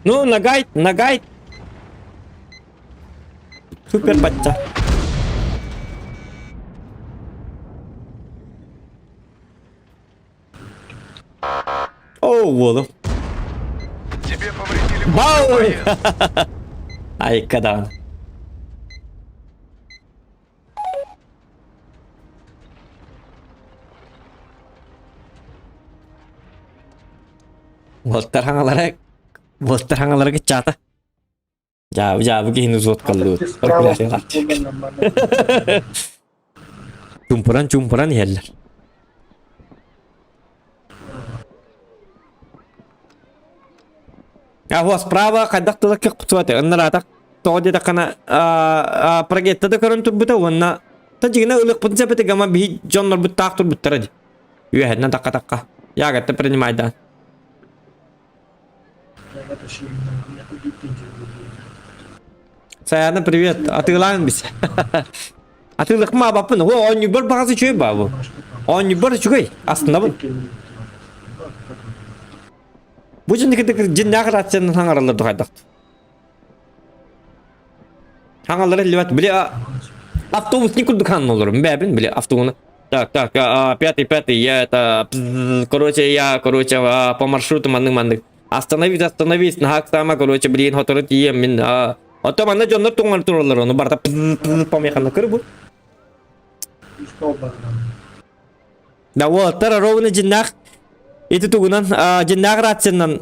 B: Ну, нагайт, нагайт. Супер бачча. О, уолу.
C: Тебе повредили
B: Бау!
C: боец.
B: Айкадан. Уолтар хаҥалара уолтар хаҥалара кыччаата. Дьаабы дьаабы киһини узуоткаллыыр. Чумпуран чумпуран иһэллэр. А справа хайдах тыла көхсүөтэ ыннараатах тоҕо диэтэххинэ прогетта да көрөн турбута уонна та дьигинэ ылыахпытын сөп этэ гама биһи дьоннорбут таах турбуттара дии үөһэннэн такка-такка ягодта принимайдаан Саяна привет атыылаан бис атыылык маабаппын о оонньуйбар баҕас үчүгэй баа бу оонньуйбар үчүгэй астынабын Бу дьинникитик дьиннээх рациянан хаҥараллар духайдахт. Хаҥаллар иллибэт били автобусник курдук ханналларым бэбин били автобуна. Так, так, пятый, пятый, я это, короче, я, короче, по маршруту маннык-маннык. Остановись, остановись, нахак сама, короче, блин, хотору тиийем мин. Ото манна дьоннор туҥар тураллар, ону барта помеханы кыр бу. Да уолаттар ровно дьиннээх ити тугунан дьиннээх рациянан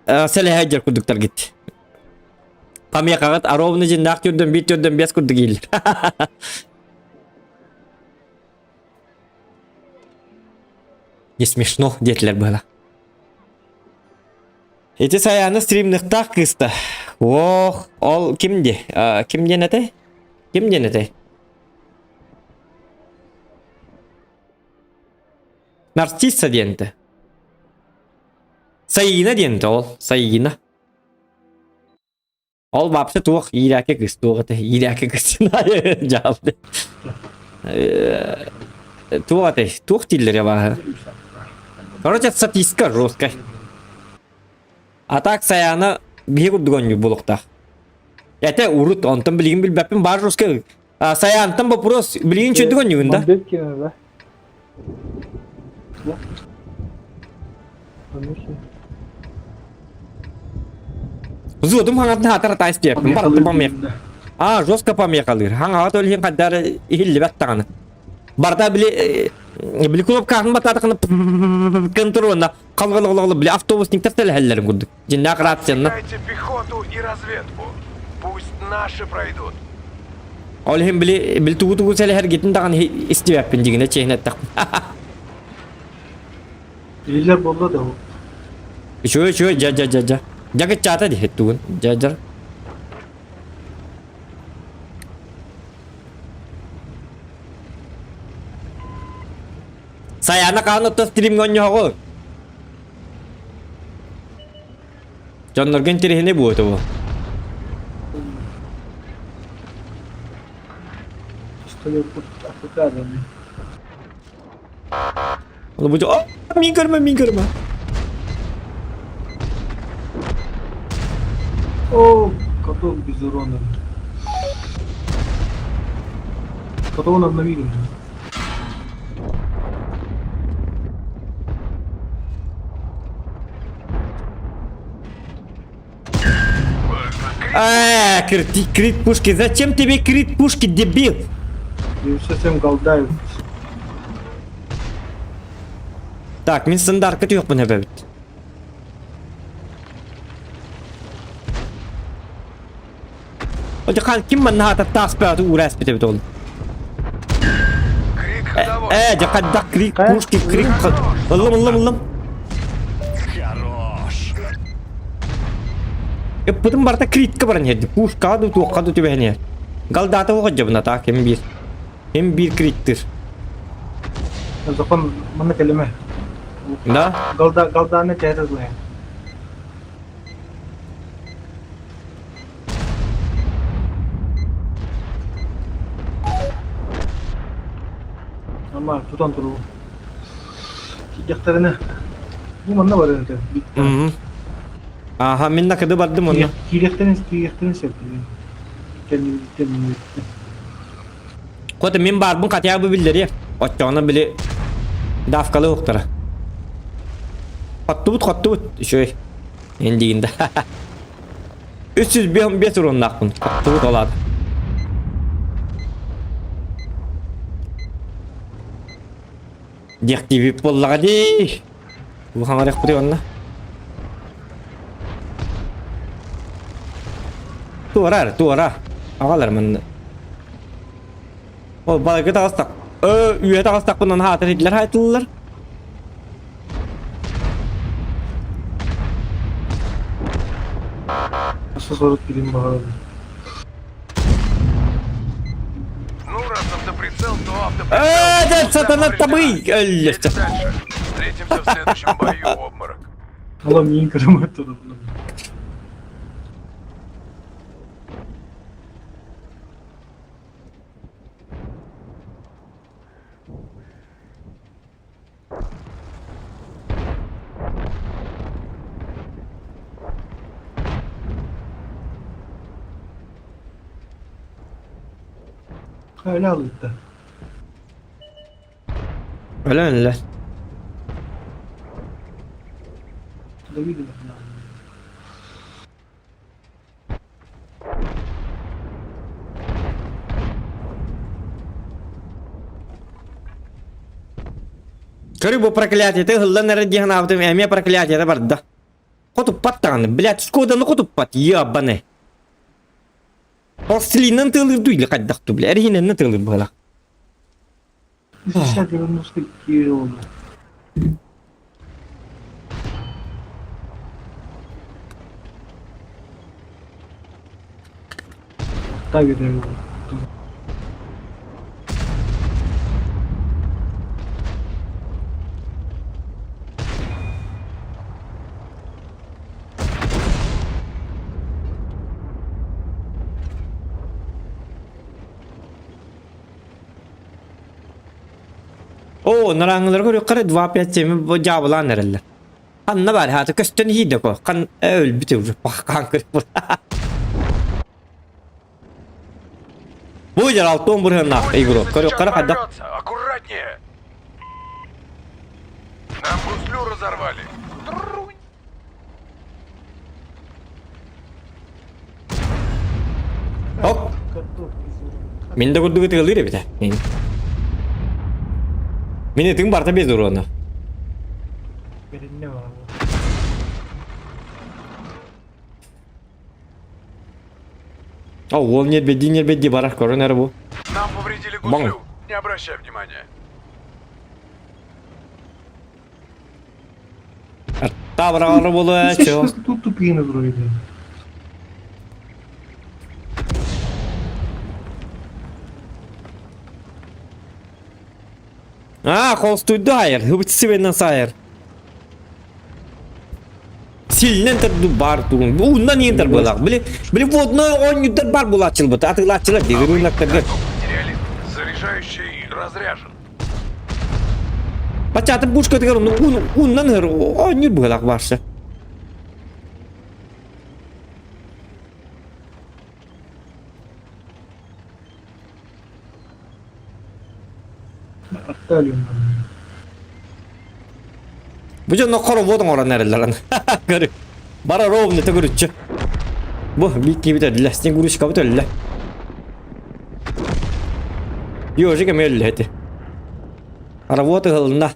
B: сэлэһэ дьэр курдуктар гит. Памекаҕыт ровно дьиннээх түрдөн биир түрдөн бес курдук ииллэр. Не смешно диэтилэр быһыла. Ити Саяны стримныктаах кыыста. Ох, ол ким ди? Ким диэн этэй? Ким диэн этэй? Нарцисса диэнтэ. Сайыына диэнтэ ол. Сайыына. Ол вообще туох иирээки кыыс туох этэ иирээки кыыс дьаалды. Туох этэй туох дииллэр бааһы. Короче, статистика жесткая. А так Саяна биһи курдук оонньуур буолуохтаах. Этэ урут онтон билигин билбэппин баар жесткай А, Саянтан вопрос. Билигин чөйдүк оонньуугун да?
G: Мамбеткина, да? Да.
B: Зудум хаҥатын хаатар атаас диэппин барытты помех. А, жестко помехалыыр. Хаҥаҕа төлүһүн хаддар иһиллибэт даҕаны. Барда били били кнопкаһын батаатахына контрольна қалғылғылғылы били автобусниктар тэлэһэллэрин курдук. Дьиннээх рациянна.
C: Дайте пехоту и разведку. Пусть наши пройдут.
B: Ол иһин били били тугу тугу сэлэһэргитин даҕаны истибэппин дьигинэ чиэһинэ эттэхпин.
G: Илер болла да ол.
B: Үчүгэй үчүгэй дьа дьа дьа дьа. Дьа кыччаата диһит тугун. Дьа дьа. Саяна хаан оттон стримҥэ онньоһоҕу. Дьоннорго интэриэһинэй буолуо бу. Ону бу о, мин көрмө, мин көрмө.
G: О, каток без урона. Каток обновили.
B: А, крит, крит пушки. Зачем тебе крит пушки, дебил?
G: Я совсем голдаю.
B: Так, мин стандарка түһүөхпүн эбэбит. Одьахан ким манна хата таас бөҕөтө уураспыт эбит ол.
C: Крик ходовой.
B: Э, дьэ хайдах крик пушки крик ыллым ыллым ыллым.
E: Хорош.
B: Ыппытым барыта критка баран иһэрди. Пушкаҕа да туохха да түбэһэн иһэр. Галдаата оҕодьобуна таак ким биир. Ким биир криттир.
G: Закон манна кэлимэ.
B: Да?
G: Галда галдааны тэһэ злая. Ама тутан туруу. Киирдэхтэринэ бу манна барыан этэ.
B: Аха, мин накыды бардым онно.
G: Киириэхтэрин киириэхтэрин сөп билин. Кэннибититтэн миннибиттэн.
B: Кота мин баарбын хотя бы биллэриэ. Оччоҕуна били давкалы уктара. Хоттубут, хоттубут. Үчүгэй. Эн да. 305 уруннаахпын. Хоттубут олаат. Диэхтиибит буоллаҕа дии. Бу хаҥарыахпытый онно. Туора, туора. Аҕалар манна. Ол балайга таҕыстах. Ö, үөһэ таҕыстахпынан хаатар иһиллэр хаайтыллар.
G: Өссө сорут кирин баҕарабын.
C: Ну, раз автоприцел, то автоприцел.
B: Э, сатана табый!
C: Едем дальше. Встретимся в следующем бою, обморок.
G: Алам миин көрөмөт турабын. Öyle aldı.
B: Öyle öyle.
G: Давид
B: Көрү бу проклятие, ты ыллан эрэ диэн аабытым эмиэ проклятие барда. Хотуппат даҕаны, блядь, Шкоданы хотуппат, ебаный. Пластилиннан тыалыр дуйлы хайдах ту, бля, эрихинэннэн тыалыр быһалах.
G: 92 oldu. Hatta bir oldu.
B: Оо, нараңылар көрүөххэ 2-5-7 дьаабылаан эрэллэр. Ханна баар хаата көстөн иһиидэ ко. Хан өлбүтэ уже пахкаан көрүп. Бу дьар алтон бырыһыннаах игрок. Көрүөххэ хайдах.
C: Аккуратнее! Нам гуслю разорвали. Трунь!
B: Оп. Мин да курдук ытыалыыр эбит Мин. Мин ытыҥ барта без урона.
G: Беринне var.
B: О, уол нербедди нербедди барар көрөн эрэ бу.
C: Нам повредили гуслю. Не обращай внимания.
B: Табырағары болу чё.
G: Тут тупые вроде.
B: А, холстуйду айыр, хыбытсыбеннен сайыр. Сильнен терду бар тугун. Бу ундан ентер булак. Били, били водной ойнудар бар булачыл бут. Атылачылар дегирунактарга.
C: Потеряли. Заряжающий разряжен.
B: Бачатын пушка дегер ун ундан хыр ойнур булак барсы.
G: Атталиум.
B: Бу дьон хоровод оҥорон эрэллэр Көрү. Бара ровно төгүрүччү. Бу биир киһибит өллө, снегурочкабыт өллө. Ёжик эмиэ өллө ити. Работа ыһылынна.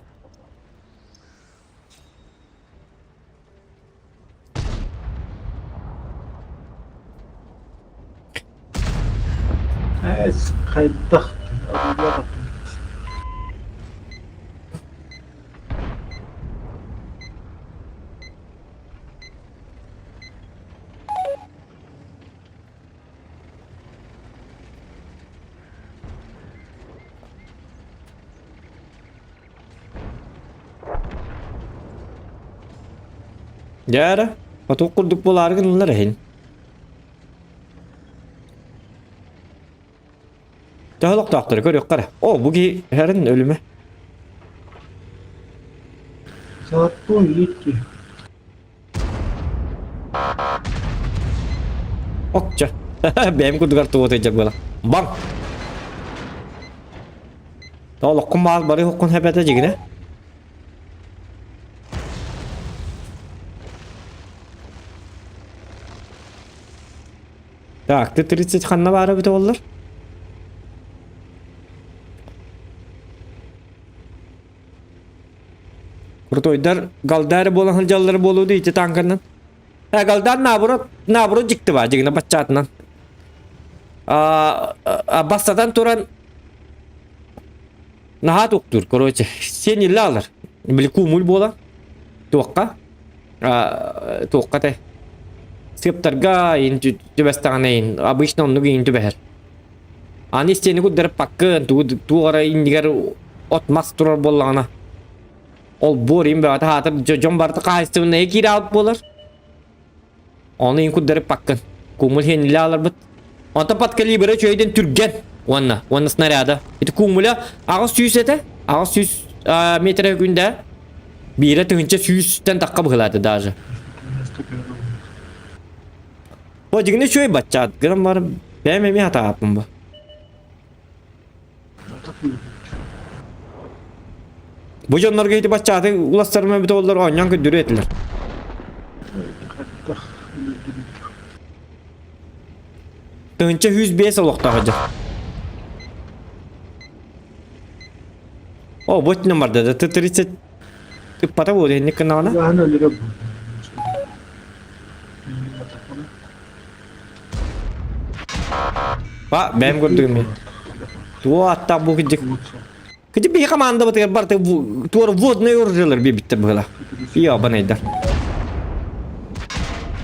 G: Хайдах
B: Дьэ эрэ, хоту курдук буолаары гыннылар эһин. Төһө олохтоохтору көрүөххэ эрэ. О, бу киһи иһэрин өлүмэ.
G: Золотой литки.
B: Окча. Бэйэм курдугар тугу сылдьар буола. Баҥ! Олоххун баал бары хоккун хэбэтэ дьигинэ. Так, Т-30 ханна баара эбитэ буоллар? Крутойдар Галдари буолан сылдьаллар буолуо дии ити танканан. Э, Галдар наоборот, наоборот дьикти баа, дьигинэ баччаатынан. А, бастатан туран наһаа туктуур, короче, сен иллэ алар. Били куумул буолан туохха туохха те. Сыаптарга иин түбэстэҕинэ иин обычно оннук иин түбэһэр. Аны истиэни курдарыппаккын, тугу туох эрэ иннигэр от-мас турар буоллаҕына ол буор иин бөҕөтө аһаатар дьон барыта хаһаайыстыбаннайга киирэ аалбыт буолар. Ону иин курдарыппаккын. Кумул хиэнилэ ааларбыт. Онтон подкалибра үчүгэйдэн түргэн уонна уонна снаряда. Ити кумуля 800 этэ. 800 метр күндэ. Биирэ тыһынча сүүстэн тахха быһылаата даже. Бу дьигини үчүгэй баччаат гынан баран бэйэм эмиэ хатааппын бу. Бу дьоннорго ити баччааты уластарым эбитэ оллар оонньоон көрдөрүө этилэр. Тыһынча 105 олохтоох дьэ. О, вот номерда да Т-30 ыппата буолуо инник гыннаҕына.
G: Аны өлөрө
B: Ба, бэйэм көрдүгүм мин. Туо аттаах бу кидик. Кидик биһи командабытыгар барыта туора водный оружиелар биэбиттэр быһыла. Ио банайдар.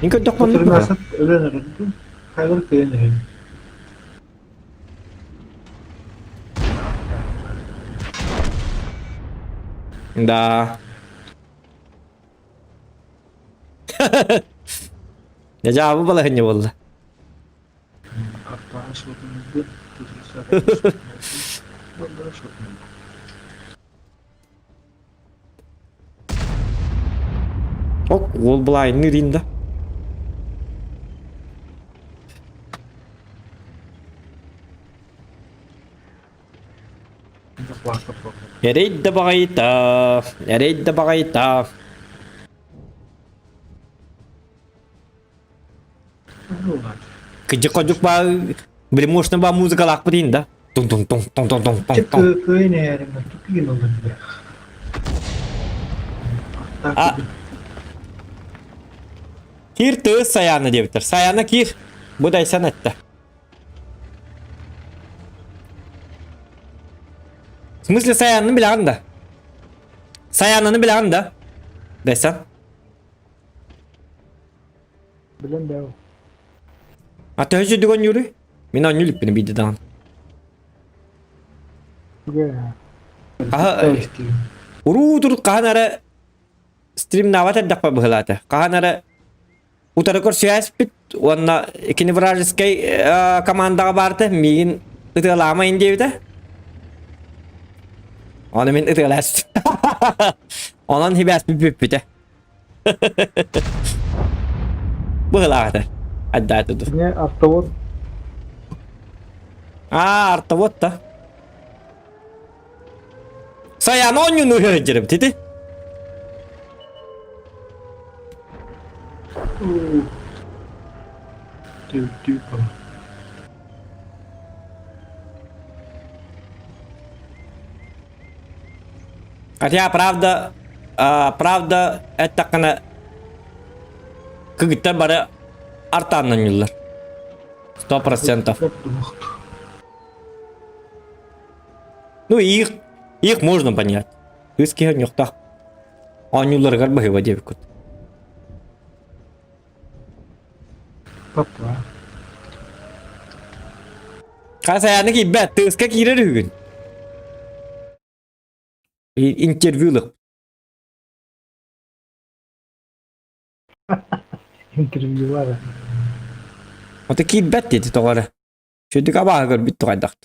B: Мин көрдөх маннык быһыла.
G: Өлөн эрэрдин. Хайлар кыйан иһин.
B: Да. Дьаабы балаһынньа буолла. Ок, уол былаайынныыр иин да. Эрэй да баҕайыта, эрэй да баҕайыта. Кыдьык-ходьук баа, били мощно баа музыкалаахпыт иин да. Тун тун тун тун тун тун тун тун. А Кир тыыс Саяна диэбиттэр. Саяна кир. Бу дайсан этте. В смысле Саянны билэҕин да? Саянаны билэҕин да? Дайсан.
G: Билэн да.
B: А төһө сүдүг оонньууруй? Мин оонньуу иликпин биирдэ даҕаны. Хаһа уруу турут хаһан эрэ стримнаабат эрдэхпэ быһылаата. Хаһан эрэ утары көрсүһээспит уонна кини вражескай командаҕа баарта миигин ытыалаамайын диэбитэ. Ону мин ытыалааспыт. Онон хибээспит бүппүтэ. Быһылаах этэ. Отдать ду.
G: Не, автовод.
B: А, артовод та. Саян оонньууну үһөрдьэрим тити. Хотя, правда, правда, эттэххинэ кыгыттар бары артааннанньыллар. 100%. Ну, их, их можно понять. Кыыс киһи онньуктаах оонньууларыгар баһыыба диэбиккит.
G: Папа.
B: Хас айааны киирбэт, тыаска киирэр үһүгүн. Интервью ылык.
G: Интервьюлара.
B: Ото киирбэт диэти тоҕо эрэ. Сүдүк абааһы көрбүт туҕайдахт.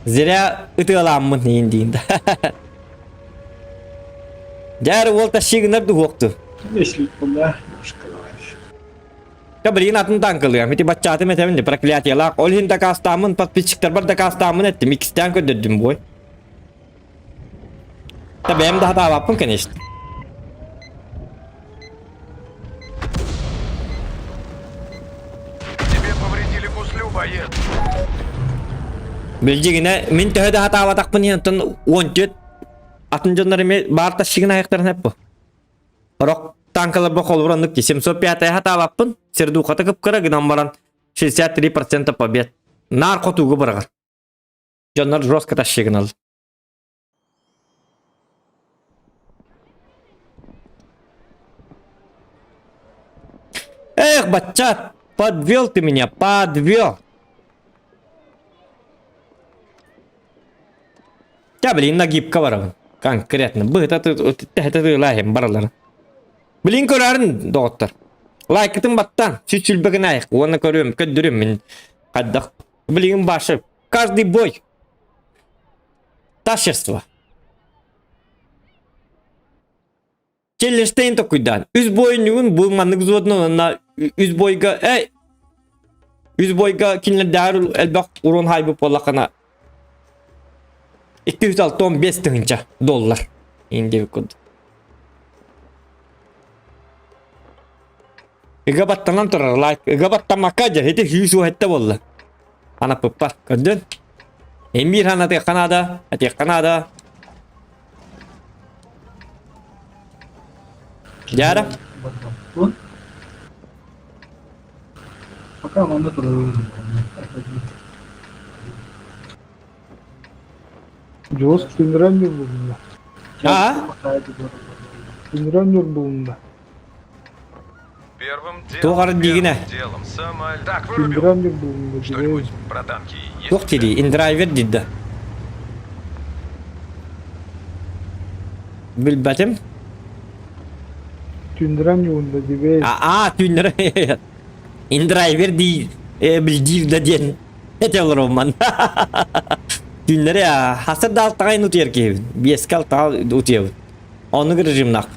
B: Зря ытыалааммын иин диин да. Дьээр уол тащигынар дуһуохту.
G: Если куда, немножко давай.
B: Да блин атын танкалыам. Ити баччаатым этэмин де проклятиелаах. Ол иһин дакаастааммын подписчиктарбар дакаастааммын эттим. Иккистээн көрдөрдүм бой. Да бэйэм да хатаабаппын конечно.
C: Тебе повредили гуслю, боец.
B: Билдьигинэ мин төһө да хатаабатахпын иһин оттон 14 атын дьоннор эмиэ баар тащигын айахтарын эп бу. Орох танкаларба холобур оннук 705 хатаабаппын сердухата кыпкыра гынан баран 63% побед. Нар хотугу быраҕар. Дьоннор жестко ащигын ал. Эх, баччат, подвел ты меня, подвел. Я, блин, нагибка барабын. Конкретно. Быһыта тыылаахым баралар. Блин, көрөрүн, доҕоттор. Лайкытын баттан, сүчүлбэгин айық. Уонна көрүм, көддүрүм мин. Хайдах. Блин, башы. Каждый бой. Тащество. Челлештейн токуйдаан. Үс бойунньугун бу маннык взводунан уонна үс бойга эй үс бойга кинилэрдээҕэр элбэх урон хайбыт буоллаххына 265 тыһыынча доллар индиэбит курдук. Ыга баттанан турар лайк. Ыга баттаммакка дьэ ити сүүс уһэтте буолла. Анаппыппар. Көрдүн? Эмиир хан атыахха наада, атыахха наада. Дьаара?
G: Пока манна турабын. Дьуос түннэрэн ньурбулунна.
B: А?
G: Түннэрэн ньурбулунна.
C: Первым делом,
B: Туох арын диигинэ?
C: первым делом самолет. Так, вырубил.
G: Түннэрэн ньурбулунна.
C: Что-нибудь про танки есть?
B: Туох диирий? Индрайвер диир да. Билбэтим.
G: Түннэрэн ньурбулунна дибэй.
B: А, түүннэрэ. Индрайвер дии билдиир да диэн этэ олоромман. Түүннэри хасыр да алтаҕайын утуйар киһибин. Биэскэ алтаҕа утуйабын. Оннук режимнах.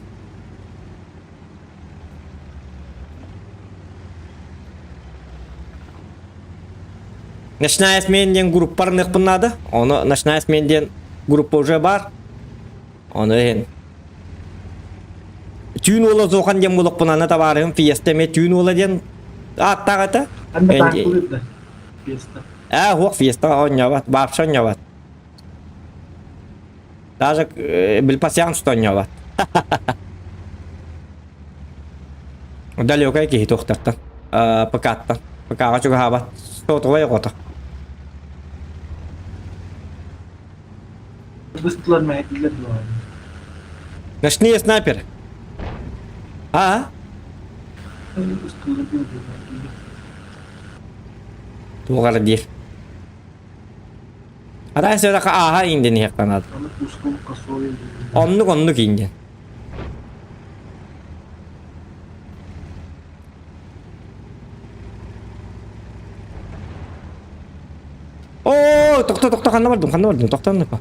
B: Ночная смена диэн группа арыныахпын наада. Ону Ночная смена диэн группа уже бар. Ону иһин Түүн уола Зохан диэн буолуохпун аны табаарыһым Фиеста эмиэ түүн уола диэн ааттаах этэ.
G: Анна таахтылыыр да Фиеста.
B: Ээ, уох Фиеста оонньообот, вообще оонньообот. Даже билпасиан что оонньообот. Далекай киһи туохтартан, ПК-ттан. ПК-ҕа чугаһаабат. Сотовай оҕото.
G: Быстылар мэһэйдиилэр дуо?
B: Ночные снайперы. А?
G: Быстылар мэһэйдиилэр.
B: Туох эрэ диир. Арай сөрэхэ ааһа индин иһэхтанаат. Оннук оннук индин. Оо, тохто, тохто, ханна бардым, ханна бардым, тохтоннука.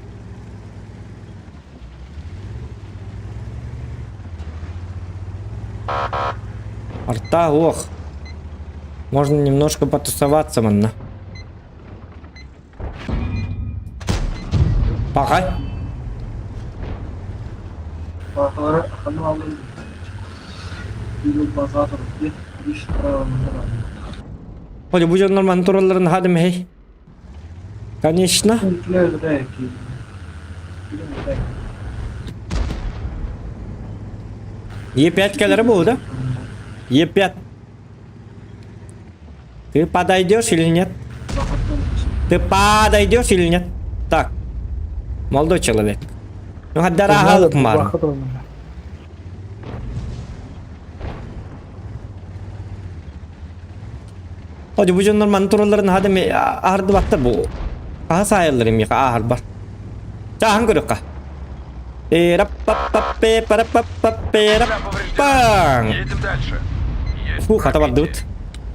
B: Арта, ох. Можно немножко потусоваться, манна. Пахай.
G: Бааталара ханна баалларын
B: Ходи бу дьоннор манна туралларын хадым хей. Конечно. Е5 кэлэрэ буолу да? Е5. Ты подойдешь или нет? Ты подойдешь или нет? Так. Молодой человек. Ну, хаддара мар. Ходи бу дьоннор манна туралларын хадым аһардыбаттар бу. Аһа саайаллар эмиэхэ ааһарбар. Чааһын көрүөххэ. Паң!
C: Едем дальше. Есть
B: Фух, хата
C: пробитие.
B: бардыбыт.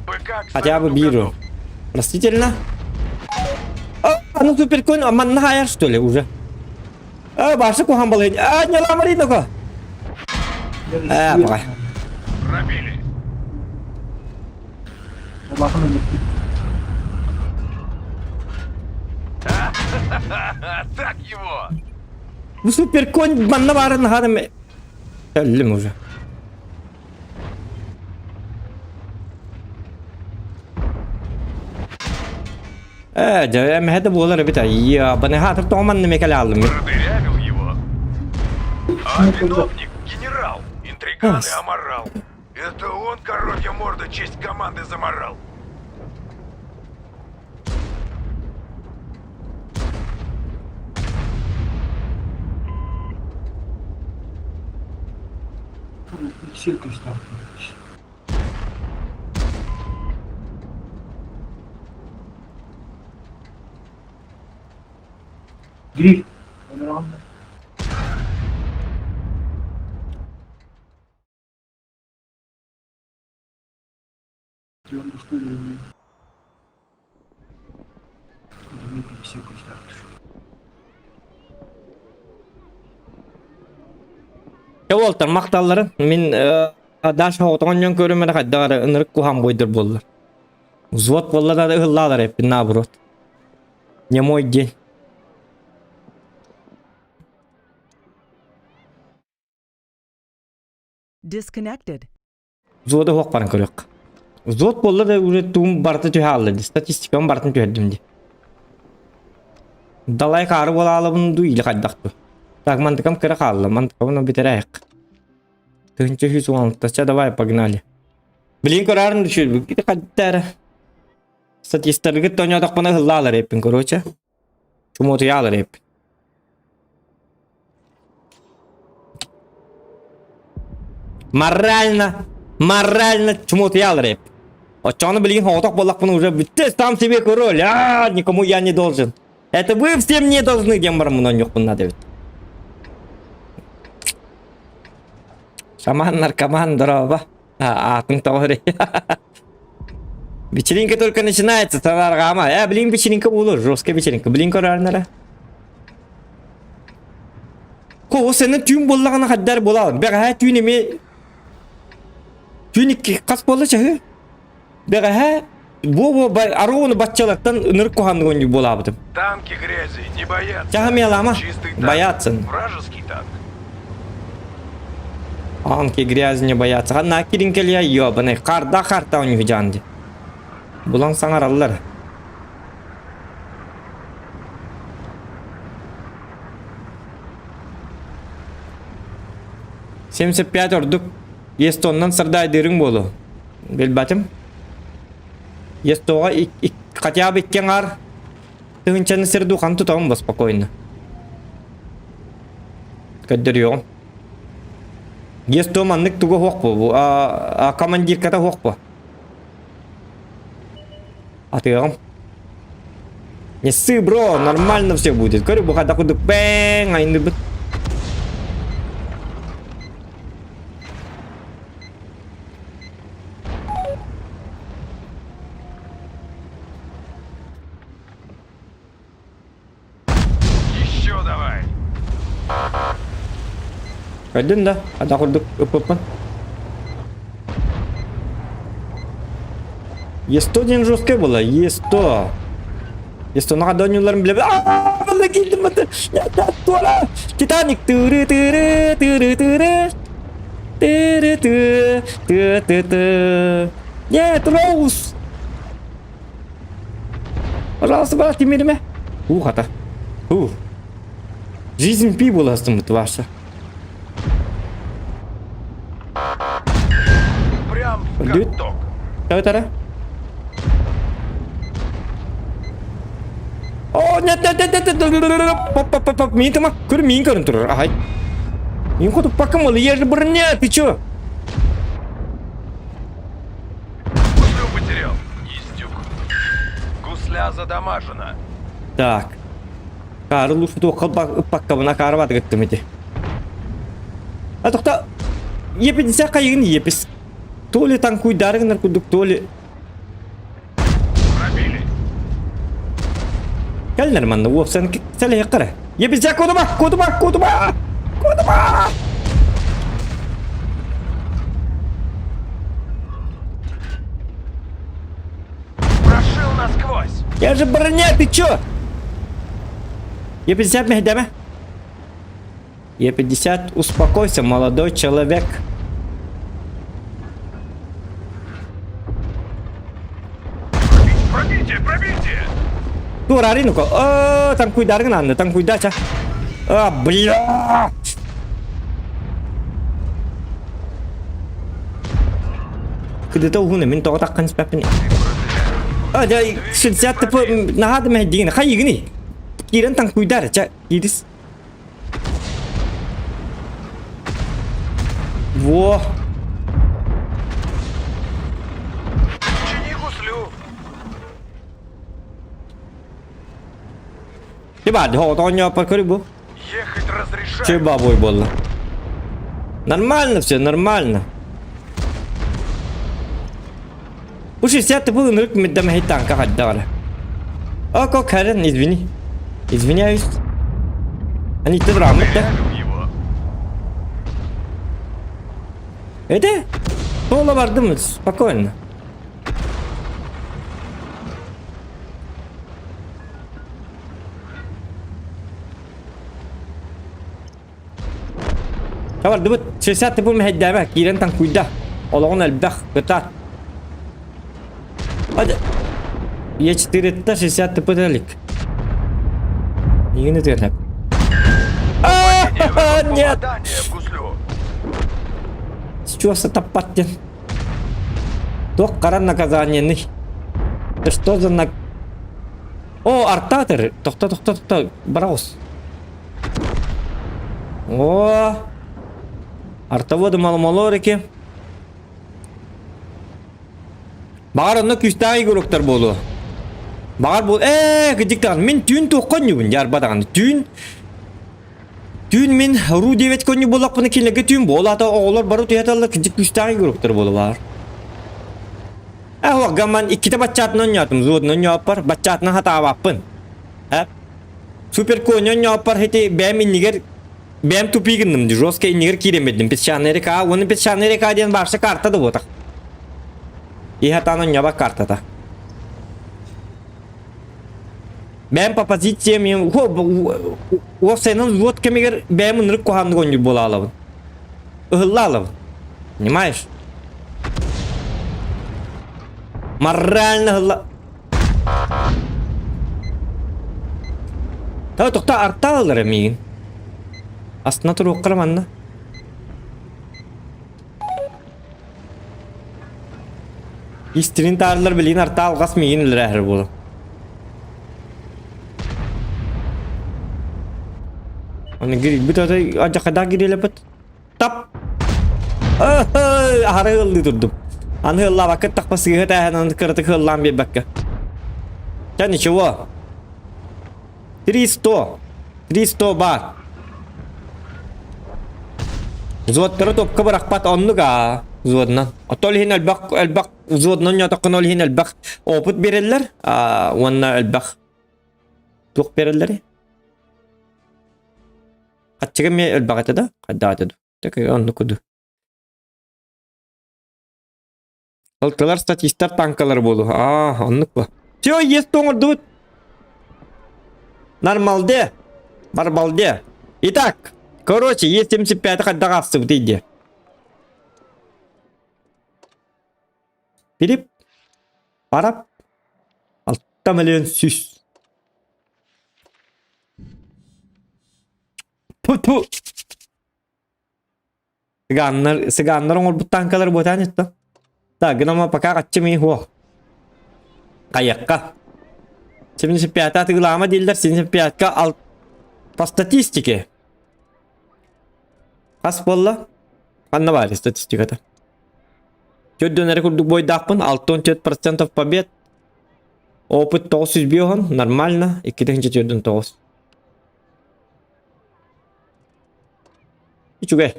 C: БК к
B: Хотя бы
C: салюту
B: биру.
C: готов.
B: Простительно. А, ну суперконь, а манна хаяр что ли уже? А, башы кухан балый. А, не ламари ну-ка. Э, пока.
C: Пробили. Так его!
B: Бу суперконь манна барын ханым. Өллүм уже. Ээ, дьэ, эмэһэ да буолар эбит. Айя, баны хаатыр тоҕо манна мекеле ааллым мин.
C: Продырявил его. А виновник, генерал, интриган и аморал. Это он, коровья морда, честь команды заморал.
G: Гриф. Өлөрөҕүн да?
B: Дьэ уолтар махталларын мин Даша оҕотоҕон дьон көрүм эрэ хайдах эрэ ынырык куһаҕан буойдар буоллар. Взвод буолла да ыһыллаалар эппин наоборот. Не мой день.
H: Disconnected.
B: Взвода суох баран көрүөххэ. Взвод буолла да уже туум барыта түһэ хаалла дии. Статистикам барытын түһэрдим дии. Далай хаары буолаалабын дуу или хайдах дуу. Так, мантыкам кыра хаалла. Мантыкабын бүтэрээк. 1116. Ча, давай, погнали. Блин, көрөөрүн düşür. Хайдара. Статистаргыт тоньотохпуна ыһыллаалар эппин, короче. Чумотуйаалар эппин. Морально, морально чумотуйаалар эппин. Оччоҕуна билигин соҕотох буоллахпына уже бүттэ сам себе король, а никому я не должен. Это вы все мне должны диэн бараммын оонньуохпун наада эбит. Шаман наркоман здорово. Аатын тоҕо эрэ. Вечеринка только начинается, тараргама. Блин, вечеринка буолур, жесткая вечеринка. Блин, көрөрнөрө. Ко, сенен түүн буоллаҕына хаддар буолаҕын. Бэҕэһээ түүн эмиэ түүн икки хас буолла чаһы? Бэҕэһээ бу бу аруону баччалартан ынырык куһааннык оонньуу буолаабытым.
C: Танки грязи не боятся.
B: Чаһы
C: Чистый танк.
B: Боятся.
C: Вражеский танк.
B: Танки грязи не боятся. Ханна кирин кэлиэ ёбаный. Харда харта оонньуу дьаан ди. Булан саҥараллар. 75 ордук Естоннан сардаайдыырыҥ буолуо. Билбэтим. Естоҕа хотя бы икки аҥаар тыһыынчаны сир дуу тутаҕын бо спокойно. Көрдөрүөҕүм. Есто маннык туга суох бу. Командирката суох бу. Атыаҕым. Не ссы, бро, нормально все будет. Көрү бу хайдах курдук бэҥ айныбыт.
C: Еще давай.
B: Көрдүн да, хайдах курдук ыппыппын. Е100 диэн жесткая была, Е100. Е100 наҕа донньууларын билэбин. Аа, киирдим бата. Туора. Титаник тыры тыры тыры тыры. Тыры ты ты ты ты. Нет, Роуз. Пожалуйста, брат, тимириме. Ух, ата. Ух. Жизнь пи була ваша.
C: Прям в каток.
B: Давай, Тара. О, нет, нет, нет, нет, нет, поп, поп, поп, мин тама, көр, мин көрін тұрыр, ай. Мин ходу пакымыл, я же броня, ты чё?
C: Гуслю потерял, Издюк. Гусля задамажена.
B: Так. Карл уфту ыппаккабына каарбат гыттым ити. А тохта Е50 хайыгын епис. То ли танкуйдары гынар курдук, то ли...
C: Пробили.
B: Кэл нормально, уопсан сэлэйэ кара. Е50 кодума, кодума, кодума! Кодума!
C: Прошил насквозь.
B: Я же броня, ты чё? Е50 мехдеме? Е50, успокойся, молодой человек.
C: Пробейте, пробейте!
B: Туорари ну-ка. О, танкуйдаргын анны, танкуйдача. А, бля! Кыдыта уһуна мин тоҕо таххан испэппин. А, дьэ, 60 тп наһаа да мэһэйдиҥин. Хайыгыный? Киирэн танкуйдар, чэ, киирис. Во!
C: Чини гуслю!
B: Ти баар, оонньооппор көрү бу.
C: Ехать разрешаю.
B: Че бабой буолла? Нормально все, нормально. Бу 60 был ынырык меддэмэһэй танка хайдах эрэ. Ок, ок, Харен, извини. Извиняюсь. Они ты брамыт да?
C: его.
B: Это? Тола бардым, спокойно. Бардыбыт, 60 бу мэһэйдээбэ, киирэн таҥкуйда. Олоҕун элбэх, кытаат. Е4 60 тп илик. Миигин ытыан Нет! Чего таппат диэн. Туох хара наказаниеный? Это что за на... О, артатор! Тохто, тохто, тохто, бараус. О, артоводы маломолорики. Баҕар онно күүстээх игроктар буолуо. Баҕар бу ээ кырдьык даҕаны мин түүн туохха онньуубун дьаарба даҕаны түүн түүн мин ру диэбэт конньу буоллахпына кинилэргэ түүн буолаата оҕолор бары утуйаталлар кырдьык күүстээх игроктар буолалар. Ээ гамман иккитэ баччаатынан оонньоотум взводунан оонньооппор баччаатынан хатаабаппын. Э супер конь оонньооппор ити бэйэм иннигэр Бэм тупи гынным, жестко иннигэр киирэн биэрдим. Песчаная река, уонна песчаная река диэн барса карта да буотах. Иһатаан онньоба картата. Бэм по позициям уопсайынан вот кэмигэр бэм ынырык куһааннык оонньуур буола алабын. Ыһылла алабын. Понимаешь? Морально ыһылла... Та тохто артааллар миигин. Астына туруоххара манна. Истирин таарлар билигин арта алҕас миигин үлэрээһэр буолан. Аны гирилбит ата адьакадаах гирилэпит. Тап! Аһары ыаллыы турдум. Аны ыаллаабакка тахпа сыыһа тээһэн аны кыратык ыаллаан биэрбэккэ. Чэ, ничего. 300. 300 баар. Взводтары топка бырахпат оннук аа взводунан. Оттон ол иһин элбэх элбэх взводунан ньотоххуна ол иһин элбэх опыт биэрэллэр аа уонна элбэх туох биэрэллэрий? Хаччыга эмиэ элбэх этэ да? Хайдах этэ дуу? Так оннук курдук. Алтылар статистар танкалар буолу. Аа, оннук ба. Все, есть оҥордубут. Нормалде. Барбалде. Итак, короче, Е75 хайдах аахсыбыт иде. Пилип, парап, 6 миллион сүс. Ту-ту. Сыгааннар, сыгааннар оҥорбут танкалар буотаан итто. Так, гынама пока хаччы хуох. Хайакка. 75 атыылаама дииллэр, 75-ка ал... По статистике. Хас буолла? Ханна баар статистиката? Төрдөн эрэ курдук буойдаахпын, 64% побед. Опыт 905 нормально, 2049. Үчүгэй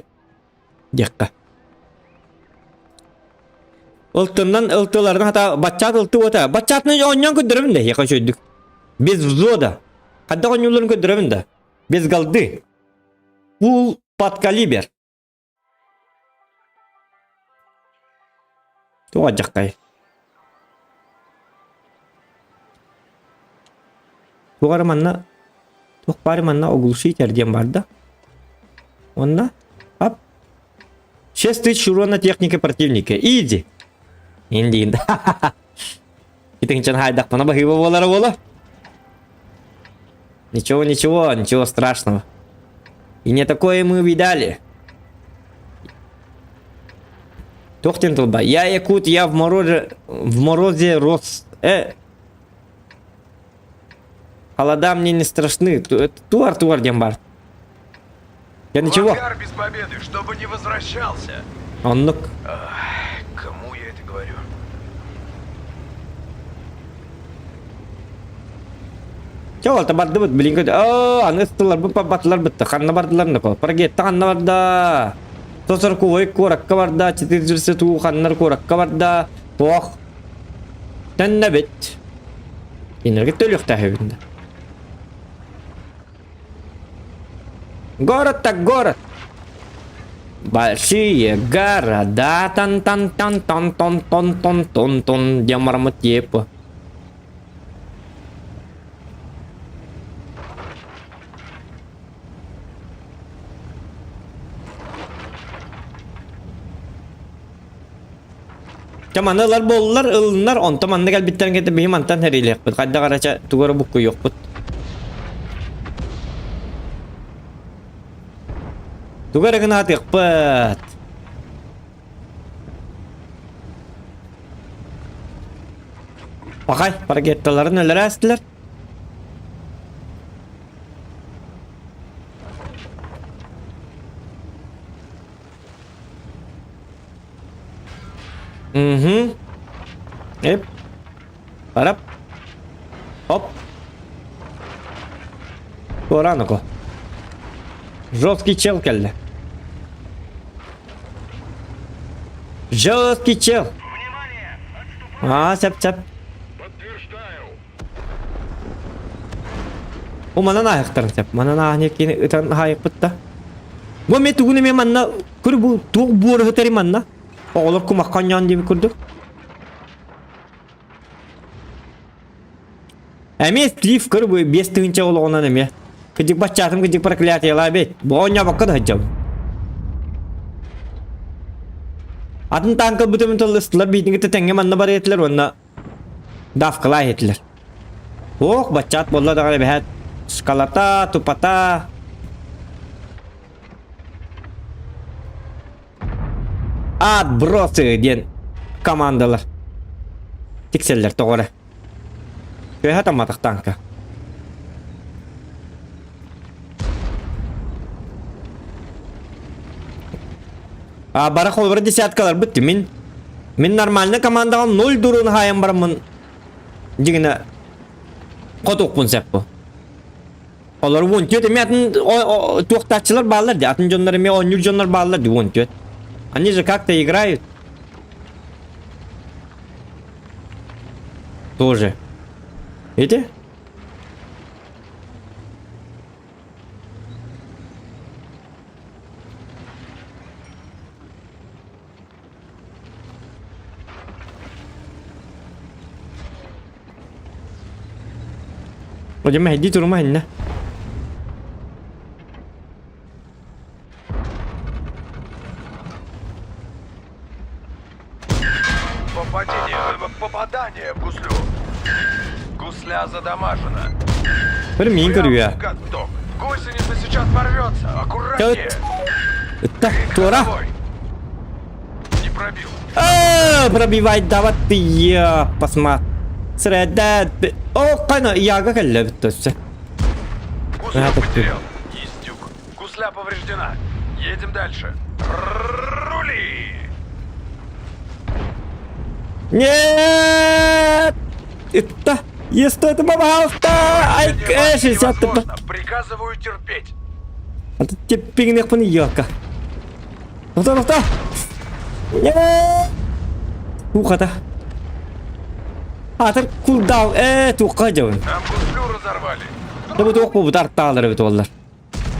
B: диэххэ. Ылтыннан ылтыларын хата баччаат ылты уота. Баччаатынан оонньоон көрдөрөбүн да эһиэхэ үчүгэйдик. Без взвода. Хайдах оонньууларын көрдөрөбүн да. Без голды. Пул под калибр. Туох алдьархай. Туох эрэ манна туох баар манна оглушитель диэн баар да? Онно ап 6000 урона техника противника. Иди. Индиин. Итинчэн хайдахпына баһыыба буолара буола. Ничего, ничего, ничего страшного. И не такое мы видали. Туох диэн тылба? Я якут, я в морозе, в морозе рос. Холода мне не страшны. Туар, туар диэн баар. Я ничего.
C: В ангар без победы, чтобы не возвращался.
B: Оннук.
C: Кому я это говорю?
B: Чэ уолта бардыбыт, билин көтө. Оо, аны ыстыларбыт барбатылар бытта. Ханна бардылар нako. Паргетта ханна барда? Тосоркувой куоракка барда, Четыржирсы туу ханнар куоракка барда. Туох. Төннөбүт. Кинилэргэ төлүөхтээхпин да. Город так город. Большие города, тан тан тан тан тон тон тон тон тон диэн бараммыт тиэп. Чэ маны ылар буоллар ылыннар, онтон манна кэлбиттэрин кытта биһи мантан сэриилиэхпит. Хайдах эрэ чэ тугу эрэ буккуйуохпут. Тугу эрэ гынаатыахпыт. Пахай, парагетталарын өлөрө астылар. Угу. Эп. Арап. Оп. Туораныко. Жесткий чел кэллэ. Жесткий чел. А, сәп-сәп. Бу манан ааһыктарын сәп. Манан ааһан кини ытан аһайыкпыт да. Бу мен тугун эмиэ манна көр бу туох буору манна. Оҕолор кумахха онньоон диэбит курдук. Эмиэ слив көр бу 5000 олоҕунан эмиэ. Кыдьык баччаатым кыдьык проклятиелаа бит. Бу оонньообокко да сылдьабын. Атын танка бутумун тыллыстылар биитин кытта тэҥҥэ манна барыа этилэр уонна давкалаа иһэтилэр. Ох, баччаат буолла даҕаны эбэһээт шкалата, тупата. Отбросы диэн командалар тиксэллэр тоҕо эрэ. Төһө тамматах танка. А бара холбора десяткалар бытты. Мин мин нормально командаҕа 0 дурун хаайан бараммын дьигинэ хотуохпун сөп бу. Олор 14 эмиэ атын туохтааччылар бааллар дии, атын дьоннор эмиэ оонньуур дьоннор бааллар дии 14. Они же как-то играют. Тоже. Видите? Вадим, иди турума инна.
C: Попадение, попадание в гуслю. Гусля задамажена.
B: Бір мин көрүө.
C: Каток. Гусеница сейчас порвется. Аккуратнее.
B: Так, тура.
C: Не пробил.
B: А, пробивай, давай ты, я посмотри. Среда. О, кана, яга кэллэ бүттөссө.
C: Гусля потерял. Истюк. Гусля повреждена. Едем дальше. Рули!
B: Нет! Это... Если это пожалуйста! Ай, 60
C: Приказываю терпеть.
B: А ты теппиңнехпин йока. Тоқта, тоқта! Нет! Ухата. Атыр кулдаун, э, туққа жабын.
C: Нам гуслю разорвали.
B: Да бу туох буубут артаалар эбит оллар.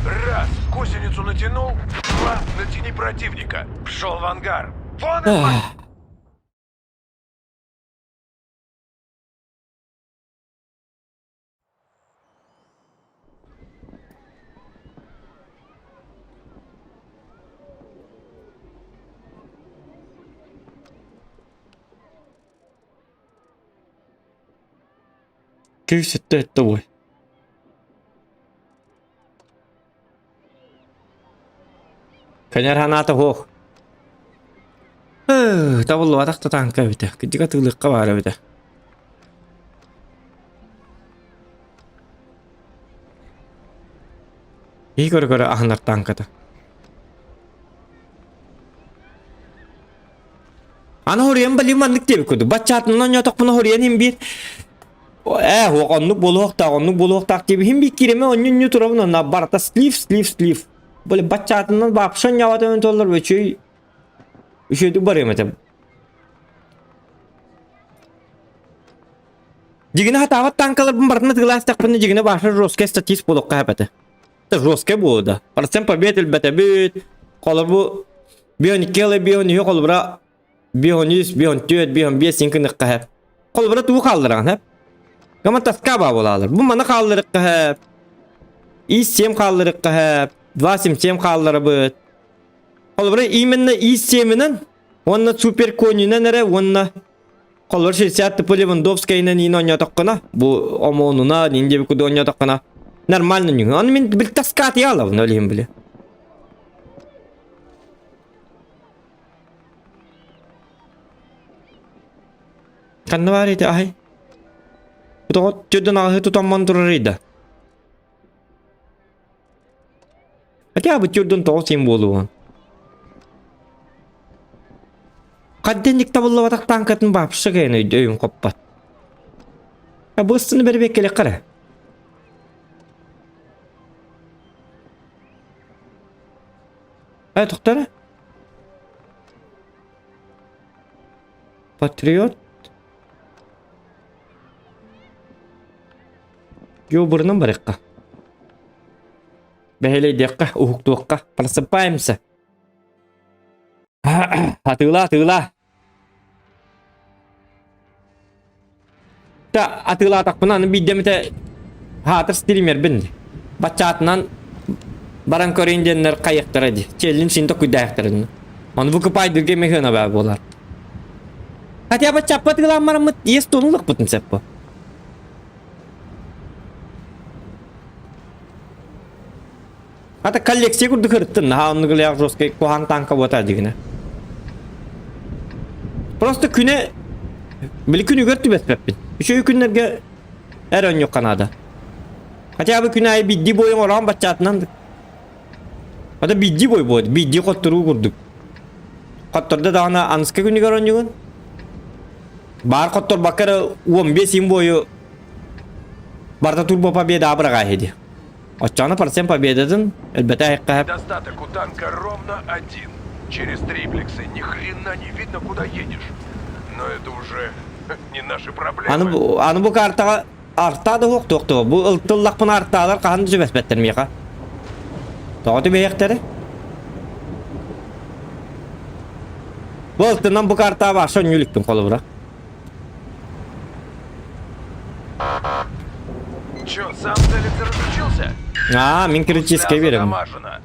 C: Раз, гусеницу натянул, два, натяни противника. Пшел в ангар. Вон и
B: Күүс өттө өттө буой. Көнөр ханаата суох. Табыллыбатах да тааҥка эбитэ. Кырдьыга тыылыахха баар эбитэ. Киһи көрө-көрө аһынар тааҥката. Аны хоруйан балыым маннык диэбит курдук. Баччаатынан оонньоотохпуна хоруйан иһин биир. Ээ, уох оннук буолуохтаах, оннук буолуохтаах диэбит. Иһин биир кииримэ онньу-онньу турабын онно барыта слив, слив, слив. Били баччаатынан вообще онньообот толлор үчүгэй үчүгэйдик барыам этэ. Дьигинэ хатаабат танкаларбын барытын атыылаастахпына дьигинэ баша жесткий статист буолуохха сөп этэ. Жесткий буолуо да. Процент побед элбэтэбит. Холобу бионикелы биониһи холобура бионис, бионтүөт, бионбиэс син кыныкка сөп. Холобура тугу хааллараҕын сөп. Гама тоска баа буолаалар. Бу маны хаалларыкка сөп. И7 хаалларыкка сөп. 2.77 хаалларабыт. Холобура именно И7-инэн уонна супер конинэн эрэ уонна Холобур 60 типа Левандовскайынан иин оонньоотоххуна, бу ОМОНуна, нин диэбит курдук оонньоотоххуна, нормально ньүҥү. Аны мин били таскаатыйа алабын ол иһин били. Ханна баар ити аһай? Тоҕо төрдөн аҕаһы тутамман турар да. Хотя бы төрдөн тоҕо син буолуон. Хадденник табыллыбатах танкатын вообще кэйэн өйдөйүн хоппот. А быстыны бэрбеккелек кара. Э, тохтара? Патриот? Ёбурунан барыахха. Бэһэлэйдиэххэ, уһуктуохха. Просыпаемся. Атыыла, атыыла. Та атыылаатахпына аны биирдэмитэ хаатыр стримербин. Баччаатынан баран көрейін диэннэр хайыахтара дии. Челлин син токуйдаахтарын. Ону выкупайдырга мехына баа буолар. Хотя бы чаппат гыламмараммыт ес тонулықпытын сеппо. Ата коллекция курдук ырыттын, наһаа оннук ылыах жесткай куһаан танка буота дигинэ. Просто күнэ били күнүгэр түбэспэппин. Үчүгэй күннэргэ эр онньукка наада. Хотя бы күн аайы бидди бойун ороон баччаатынан Ата бидди бой буот, бидди хотторуу курдук. Хоттордо даҕаны аныска күнүгэр онньугун. Баар хотторбакка эрэ 15 им бойу барыта турбо победа абыраҕаа иһиди. Оччоҕуна процент победатын элбэтэ айыкка
C: Недостаток у танка ровно один. Через триплексы ни хрена не видно, куда едешь. Но это уже не наши проблемы.
B: Аны бу, аны бу картаҕа артаа да суох туох Бу ылтыллахпына артаалар хаһан да түбэспэттэр миэхэ. Тоҕо түбэһиэхтэрэ? Бу алтынан бу картаҕа баша онньуу иликпин холобура.
C: Чё, сам целиться разучился?
B: А, мин критической
C: Гусля
B: верим.
C: задамажена.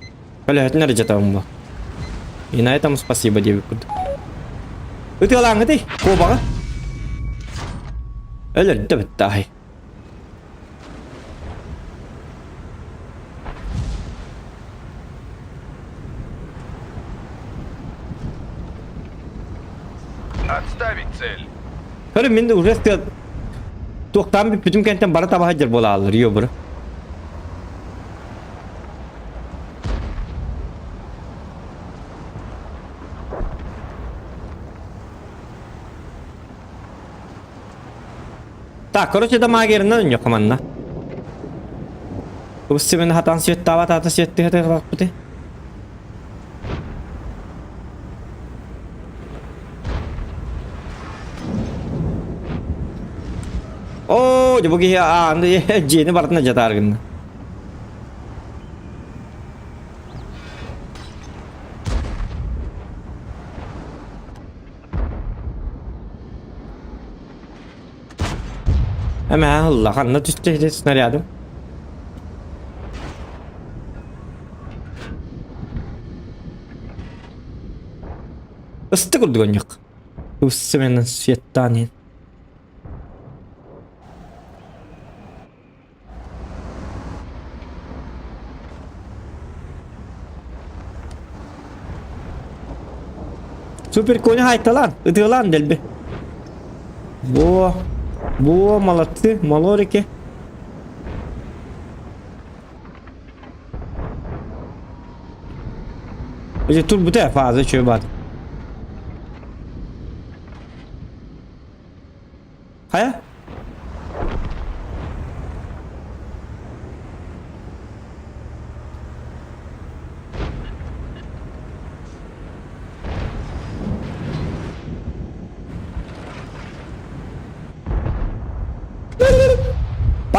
B: Өлөһөтүн эрэ дьатабын бу. И на этом спасибо диэбит курдук. Ытыалааҥҥытый, куобаҕы. Өлөрдө бүттэ
C: Отставить цель.
B: Көрү мин уже туохтаан бүппүтүм кэнтэн бары таба сылдьар буолааллар ёбуру. Так, короче, дамагерынан өнньөххө манна. Кыбыс хатан светтаабат ата светтыһы тыһылаппыты. Оо, дьэ бу киһи ааны дьиэни барытына дьатаар гынна. Эмэ ылла ханна түстэ ити снарядым? Ысты курдук онньук. Ыссы светтаан иһин. Супер кони хайталаан, ытыалаан дэлби. Во, во, молодцы, малорики. Эти турбута фаза чё бат. Хайа?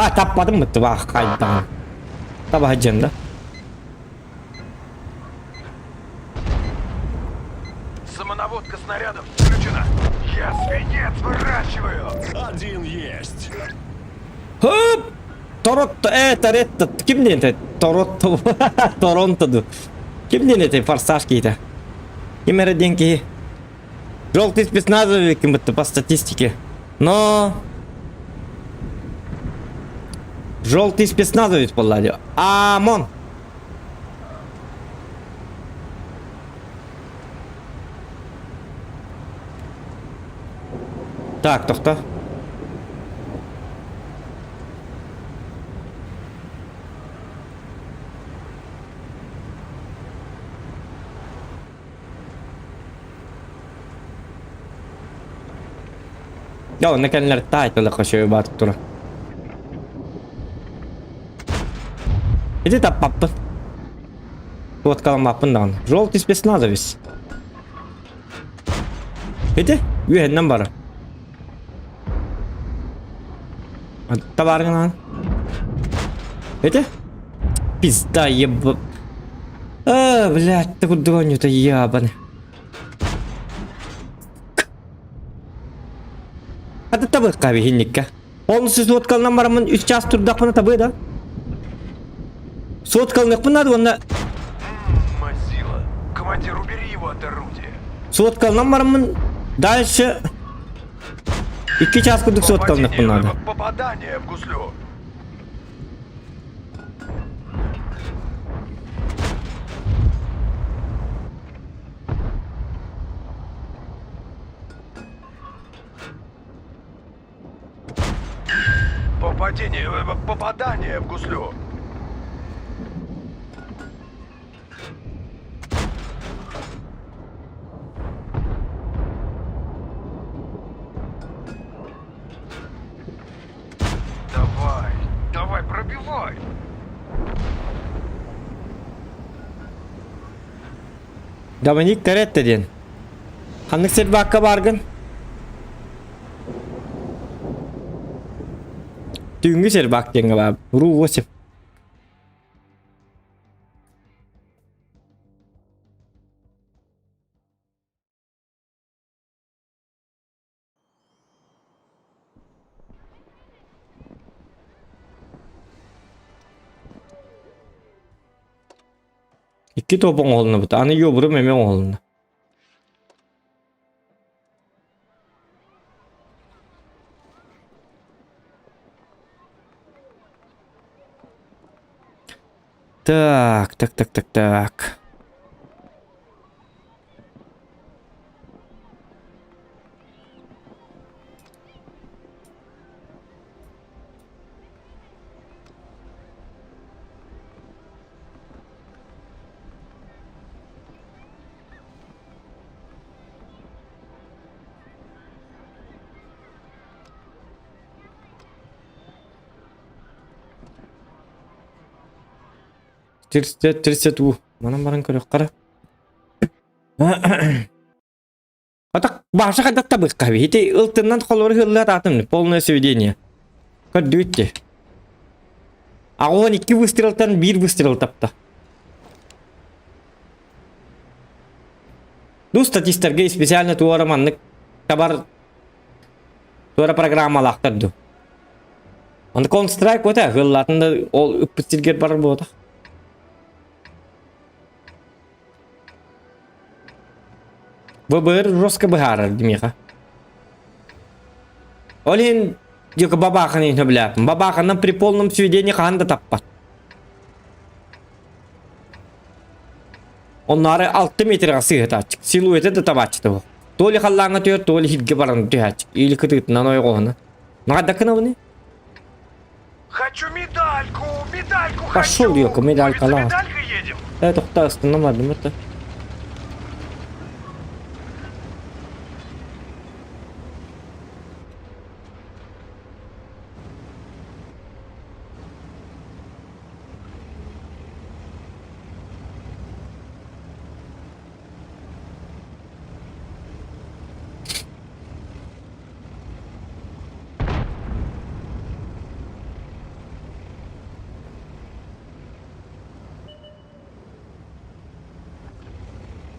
B: А, таппатым бытты баах хайдаҕын. Таба сылдьан да.
C: Самонаводка снарядов включена. Я свинец выращиваю.
E: Один есть.
B: Хоп! Торонто, Торетто, ким диэн этэй? Торонто, Торонто ду. Ким диэн этэй форсаж киһитэ? Ким эрэ диэн киһи. Желтый спецназовик будто по статистике. Но... Желтый спецназовец буолла дии. ОМОН! Так, тохто. Дьэ, онно кэллэр таайтылы хошуй баатык тура. Ити таппаппын. Уоткаламмаппын даҕаны. Желтый спецназовец. Ити үөһэннэн барар. Табааргын Ити? Пизда еб... А, блядь, ты куда это ебаный. Хата табыахха биһинниккэ. Полностью суоткалынан бараммын үс час турдахпына табыа да. Суоткалыныахпын наада уонна
C: Мазила. Командир, убери его от орудия.
B: суоткалынан бараммын дальше икки час курдук суоткалыныахпын наада.
C: Попадание в гуслю. Попадение, попадание в гуслю. Давай, давай, пробивай.
B: Доминик Торетто диэн. Ханнык сербакка бааргын? Түүҥҥү сербак диэҥҥэ баар. Ру 8. Икки топ оҥоһулунна Аны йобурум эмиэ оҥоһулунна. Так, так, так, так, так. 30 30 уу. Манан баран көрүөххэ Атак баша хайдах табыахха Ити ылтыннан холоru хыллаат атым полное сведение. Көрдүүтте. Аҕуон икки выстрелтан биир выстрел тапта. Ну статистарга специально туора маннык табар туора программалаахтар ду. Оны Counter-Strike ота хыллатын да ол ыппыт сиргер барар буотах. ВБР жестко быһаарар димиэхэ. Ол иһин дьоко бабаахын иһин сөбүлээппин. Бабааханан при полном сведении хаһан да таппат. Онноары 6 метрға сыһытааччык. Силуэты да табааччыта бу. То ли халлааҥҥа түһэр, то ли иһиргэ баран түһээччик. Или кытыытынан ойоҕоһуна. Наҕайдаккынабыный?
C: Хочу медальку, медальку
B: Пошел,
C: хочу.
B: ёлка, медалька,
C: Мы ведь за
B: ла.
C: медалькой едем.
B: Э, тоқта астына бардым это.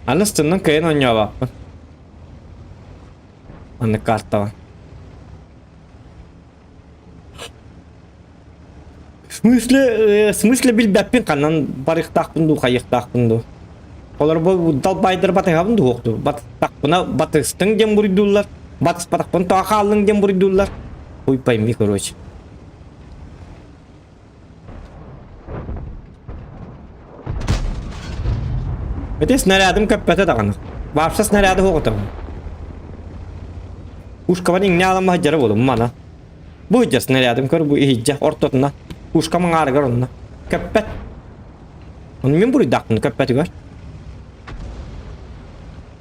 B: Аны астыннан кыайан оонньообоппун. Маннык картаҕа. В смысле, в смысле билбэппин ханан барыахтаахпын дуу, хайыахтаахпын дуу. Олор бу далбайдар батыһабын дуу суох дуу. Батыстахпына батыстыҥ диэн буруйдууллар. Батыспатахпын тоҕо хааллыҥ диэн буруйдууллар. Хуй пойми, короче. Ити снарядым көппөтө даҕаны. Вообще снаряды суох этэ. Пушкабар иҥнэ аламмаһа дьара буолум мана. Бу иһдьэ снарядым көр бу иһдьэ ортотуна. Пушкам аҥаарыгар онно. Көппөт. Ону мин буруйдаахпын көппөтүгэр.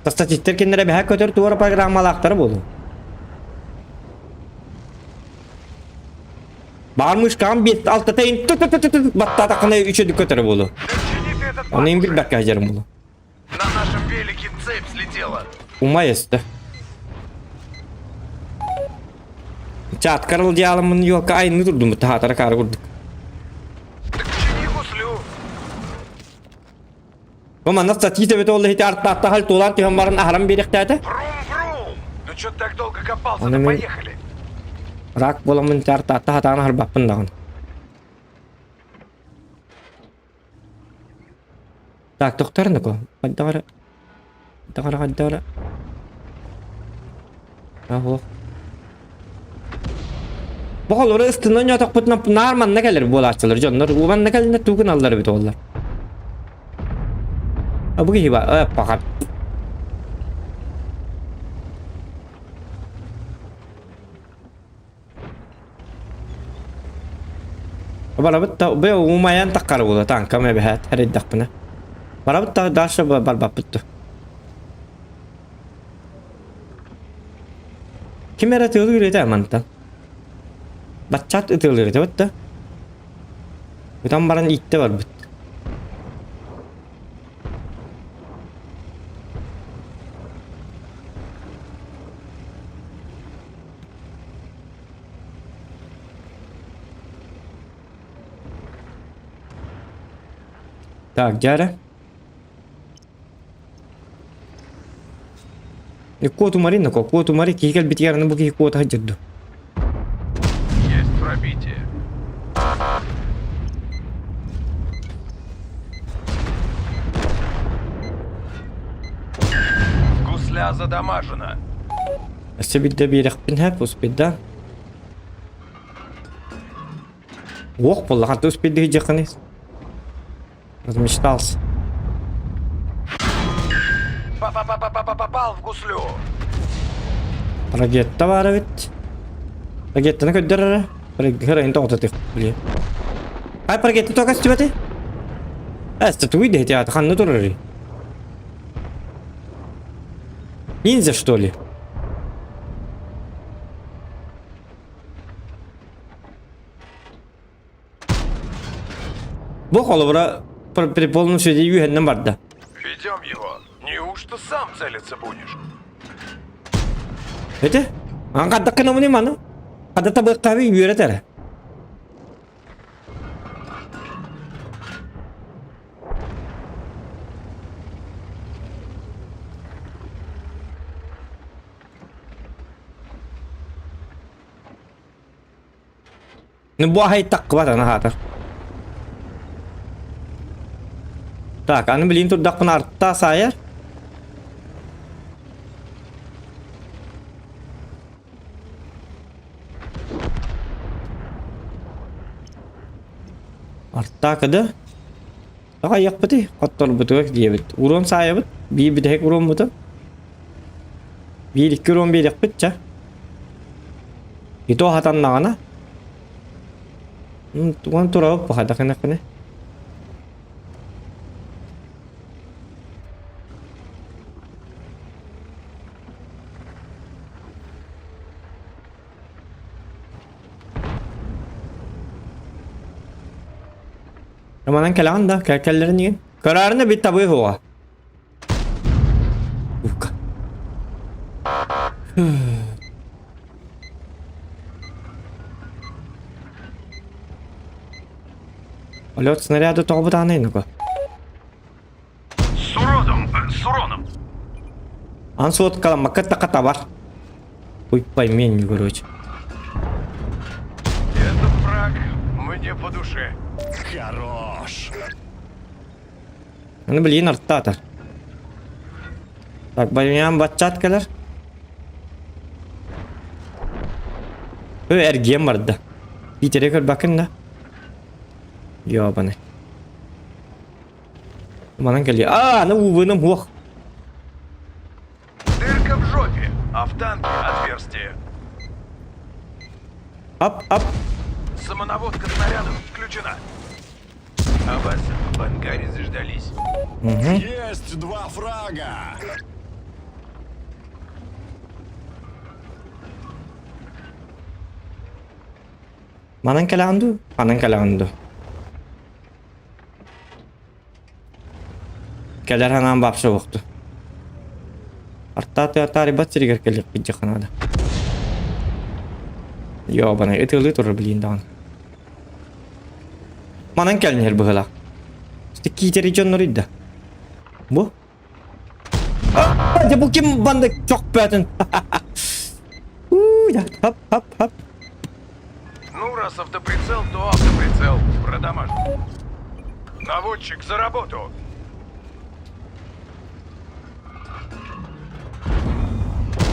B: Статистер кинилэрэ бэһэ көтөр туора программалаахтара буолуо. Баар мышкаҕын биэс алтата ин баттаатаххына үчүгэй көтөрө буолуо. Ону им билбэккэ сылдьарым буолуо.
C: На нашем велике цепь слетела.
B: Умай өстө. Чааткар дьаалыммын юолка айынны турдум таһаатара каары курдук.
C: Так чини гуслю.
B: Бу манна статьи төбөтө ол иһити артаатта хал туолаан түһэн баран аһаран биэриэхтээтэ.
C: Врум-врум! Ну чё так долго копался-то?
B: Аны мин
C: Поехали!
B: рак буоламмын ити артаатта хатаан аһарбаппын даҕаны. Так, тохтор нако. Хайдах эрэ. Хайдах эрэ, хайдах эрэ. Аһо. Бу холоро ыстынан ньотохпутунан наар манна кэлэр буолааччылар дьоннор манна кэлинэ тугу гыналлар эбит оллар. А бу киһи ба паха. Барабыт да бу умайан таххар буола танкам эбэһээт эрэйдэхпинэ. Барабыт да дальше барбаппыт ду. Ким эрэ ытыалыыр этэ мантан. Баччаат ытыалыыр этэ да. Ытан баран ииттэ барбыт. Так, дьэ Куотумари нако, куотумари киһи кэлбитигэр аны бу киһи куота сылдьар дуо?
C: Есть пробитие. Гусля задамажена.
B: Өссө биирдэ биэрэхпин һэ, успейда. Уох буоллаҕа, ты успейды сылдьыаххыный? Размечтался.
C: Попал в гуслю.
B: Ракета баар эбит. Ракетаны көрдөр эрэ. Ракета тоҕото блин. Ай ракета тоҕо көстүбэтэй? Эсте тугуй дэһити аата ханна турарый? Ниндзя что ли? Бу холобура при полном свете үһэннэн барда.
C: Ведем его. Неужто сам целиться будешь?
B: Эти? Ан хаддаккына муни маны? Хадда табыктаби үөрэтэр. Ну бу аһай таххыбат аны хаатар. Так, аны билин турдахпына артта саайар. Артта кыды. Аҕайахпытый, хотторбутугар диэбит. Уруон саайабыт, биир бүтэһик уруоммутун. Биир-икки уруон биэриэхпит чэ. И то хатаннаҕына. Туган турабыт бу хайдах гынахпыный? Манан кэлэҕин да, кэллэрин игин. Көрөөрүнэ бит табыы суоҕа. Ука. Полет снаряда тоҕо бытаанай нука.
C: С уродом, с уроном.
B: Ан суоткаламмакка такка табар. Ой, пойми, короче.
C: Этот фраг мне по душе.
E: Хорош.
B: Аны билигин артаатар. Так, баян баччат кэлэр. Ө эргиэн барда. Питере көрбөккүн да. Ёбаны. Манан кэлиэ. Аа, аны уубыным хуох.
C: Дырка в жопе, а в танке отверстие.
B: Ап, ап.
C: Самонаводка снарядов включена. А вас в ангаре заждались.
B: Угу.
E: Есть два фрага.
B: Манан кэлэҕин дуу? Манан кэлэҕин дуу? Кэлэр санаам вообще уохту. Артаа таарыйбат сиригэр кэлиэхпит дьэ наада. Ёбаный, ытыалыы турар билиин даҕаны. Манан кэлин иһэр быһыылаах. Киитэри дьонноруй да. Бу? А, дьэ бу ким банды чохпөтүн? Хоп, хоп, хоп.
C: Ну, раз автоприцел, то автоприцел. Продамаж. Наводчик, за работу!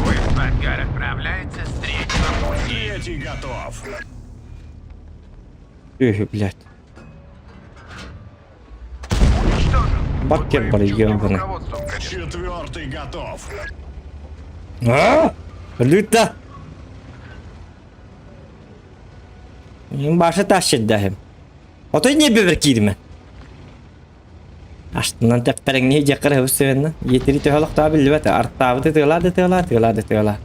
C: Вы в ангар отправляется с третьего пути.
E: Третий готов.
B: Үһү, блядь.
C: Уничтожен.
B: Баккер
C: Под
B: бар
C: моим чутким
B: ебаный.
C: руководством, конечно.
E: Четвертый готов.
B: А? Люта! Башы тащит даһым. Отой не бебер киирме. Астынан тэппэрэҥнии дьэккэр өссөөннө. Етири төһөлөх биллибэт. Артаабыты тыала да тыала, тыала да тыала.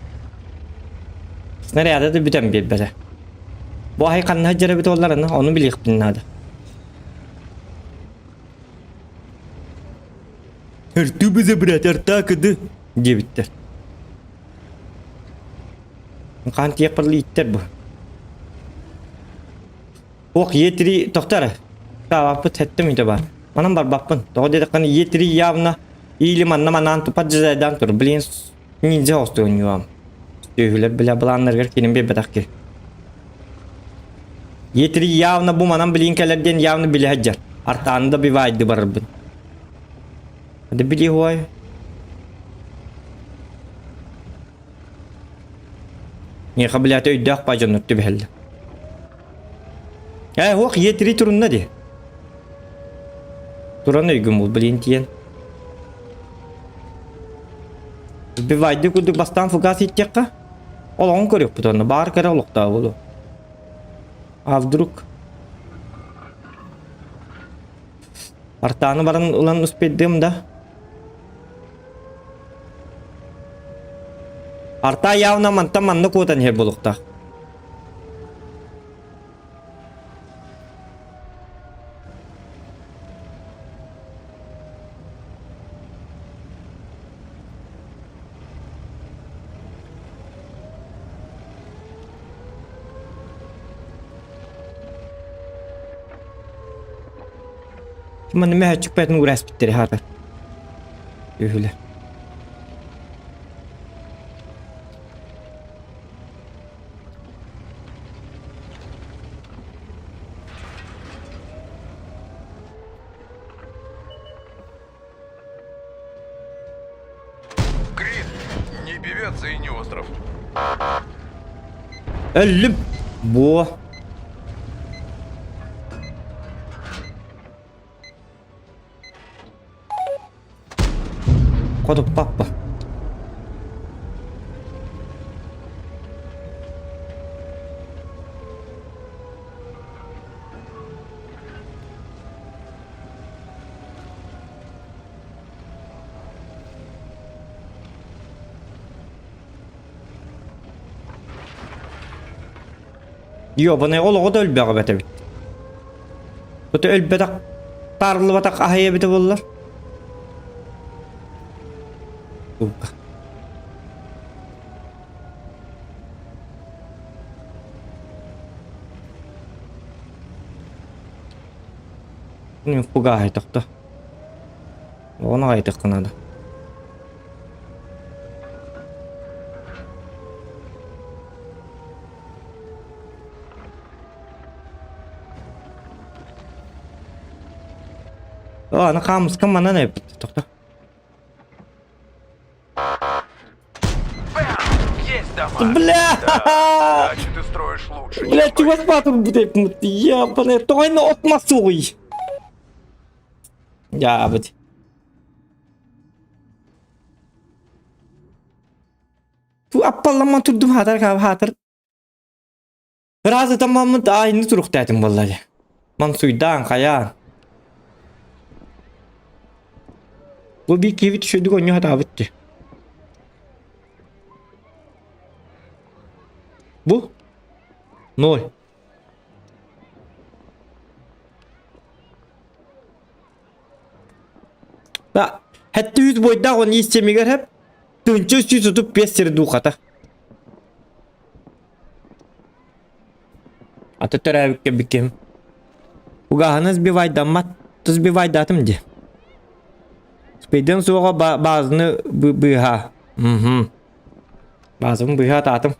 B: Снаряда да бүтэн биэрбэтэ. Бу аһай ханна сылдьар эбит буолларына, ону билиэхпин наада. Арту забрать, арта кыды диэбиттэр. Хаан тиэх барылы иттэр бу. Ох, Е3 тохтар. Таабаппыт сэттэ мүнүүтэ баар. Манан барбаппын. Тоҕо диэтэххинэ Е3 явно или манна манаан тупат дьазайдаан тур. Блин, ниндзя оҕустуон Сүөһүлэр бile былааннарыгар киирэн биэрбэтэх киһи. Е3 явно бу манан билин кэлэр диэн явно билэ сылдьар. Артааны да бивайды барарбын. Да били хуай. Миэхэ блядь өйдөөх ба дьоннор түбэһэллэр. Ээ, уох Е3 турунна дии. Туран өйгүн бул блин тиэн. Бивайды курдук бастаан фугас иттиэххэ. Олоҕун көрүөхпүт онно баар кэрэ олохтоох буолуо. А вдруг Артааны баран ылан успейдым да. Арта явно мантан манна куотан иһэр буолуохтаах. Манна мөһөччүк бэйэтин уурааспыттар хаата. Үһүлэр.
C: Крит, не певец и не остров.
B: Өллүм. Буо. Хотуппаппа. Ёбаный олоҕо да өлбөҕө эбит эбит. Бу өлбөтөх таарыллыбатах аһай эбитэ буоллар. Сука. Фугаһай тохто. Ону аҕай надо. Аны хаамыскам манан эбит. Тохто.
C: Есть дома.
B: Бля!
C: Да, дачи ты строишь лучше, чем
B: Бля, чугас батыр бүтэп Ябаный, тоҕойно отма суҕуй. Ябыть. Ту аппалламан турдум хатар хаатар. Ыраас ытаммаммыт аайыны туруктаатым буолла дии. Мансуйдаан, хайаан. Бу биир киһибит үчүгэйдик оонньуу сатаабыт дии. Бу? Ноль. Да, хэттэ үс бойдаах он истемигэр хэп, тыынча үс жүз отут биэс сири дуухата. Аты төрөөбүккэ биким. Угаһаны сбивайдаммат, сбивайдатым дии. Спейден суоҕа баазаны быыһа. Мгм. Баазабын быыһа атаатым.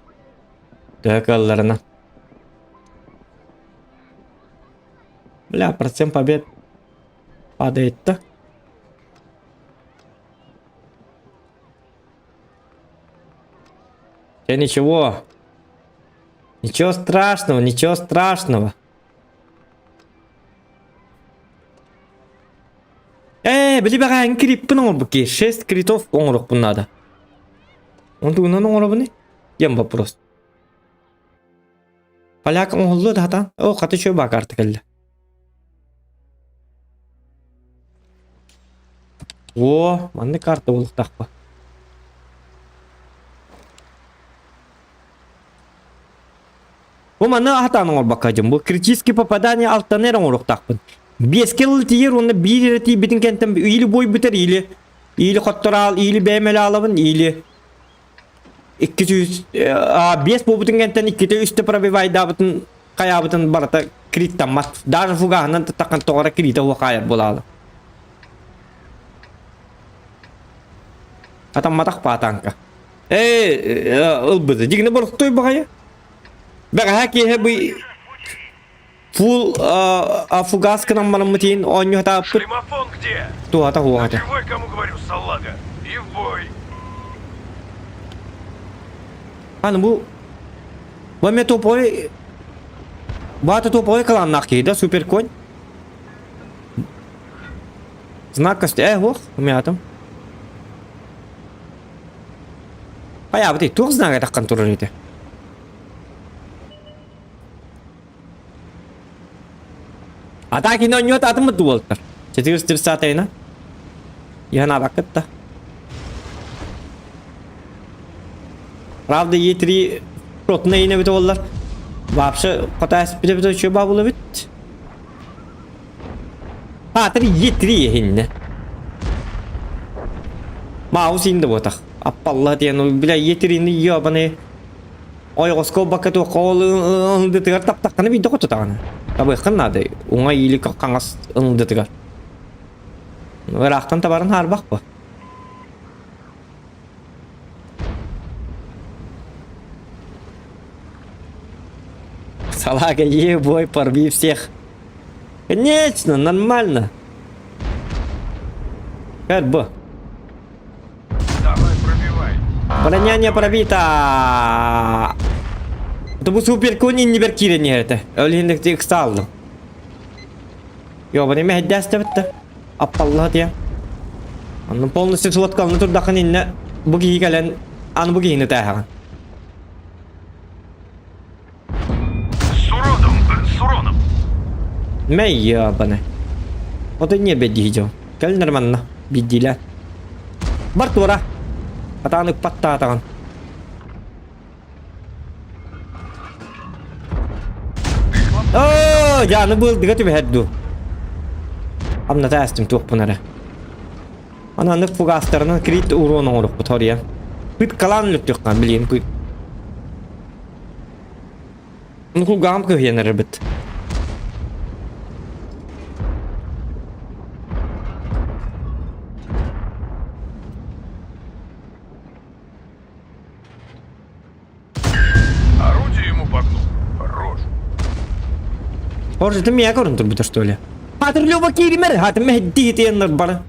B: Төһө кыалларынан. Бля, процент побед падает да. Тебе ничего. Ничего страшного, ничего страшного. Ээ, били бэҕэһээҥҥи криппин оҥорбут киһи. Шесть критов оҥоруохпун наада. Онтугунан оҥоробуный? Диэн вопрос. Поляк оҥоһуллуо да хатаан. О, хата үчүгэй баа карта кэллэ. О, маннык карта буолуохтаахпа. Бу маны хатаан оҥорбокко дьон. Бу критический попадание алтаны эрэ оҥоруохтаахпын. Биэскэ ылы тиийэр уонна биир эрэ тиийбитин кэнтэн или бой бүтэр, или или хоттораал, или бэйэм элэ аалабын, или 205 буолбутун кэнтэн иккитэ үстэ пробивайдаабытын хайаабытын барыта криттаммат. Даже фугаһынан таххан тоҕо крита хаайар буолаалы. Атамматах паатанка. Ээ, ылбыты. Дигини боростуой баҕайы. Бэҕэһээ киэһэ бу фул фугас гынан бараммыт иһин оонньуу сатаабыппыт.
C: Шлемофон где?
B: Туһата хуоҕа этэ.
C: Живой, кому говорю, салага. И в бой.
B: Аны бу бу эмиэ топовой баата топовой кылааннаах киһи да супер конь. Знак көстө э уох умятым. Хайаабытый туох знага таххан турар ити? Атаки оонньуот атыммыт дуолтар. 430 Яна да. Правда, Е3 ротна ине бит оллар. Вообще, пытаясь бит бит бабыла бит. А, 3 Е3 хинне. Маус инде ботах. Аппалла диэн, бля, Е3-ни ебаный. Ойоҕоско бакка туохха ол ылдытыгар таптаххына биирдэ хотутаҕына. Табыаххын наада, уҥа или хаҥас ылдытыгар. Ыраахтан табарын хаарбах бу. Салага, ебой, порви всех. Конечно, нормально. Как бы.
C: Давай, пробивай.
B: Броня не пробита. Это бу супер кони не беркире это. Өлүннүк ыксалдым. Йо, неме хэддээстэбитте. Аппаллаha диэн. Онно полностью суоткалны турдахын инне бу киһи кэлэн аны бу киһини тээһэҕин.
C: С уродом, с уроном.
B: Мэй ебаный. Вот и не бедиһи Кэл нормально. Биддилэ. Бар туора. Атааны ыкпаттаатаҕын. Оо, дьааны быылдыга түбэһэр дуу. Амната астым туохпун эрэ. Ананнык фугастарынан крит урон оҥорукпут хоруйа. Пыт калаан өлүктүөххэ билиэн күй. Ну кулгааҕым кыһыйан эрэрбит.
C: Орудие ему погнул. Хорош.
B: Может, это меня көрөн турбута, что ли? Хатыр Лёва кииримэр, хатым мэһдии тиэннэр бары.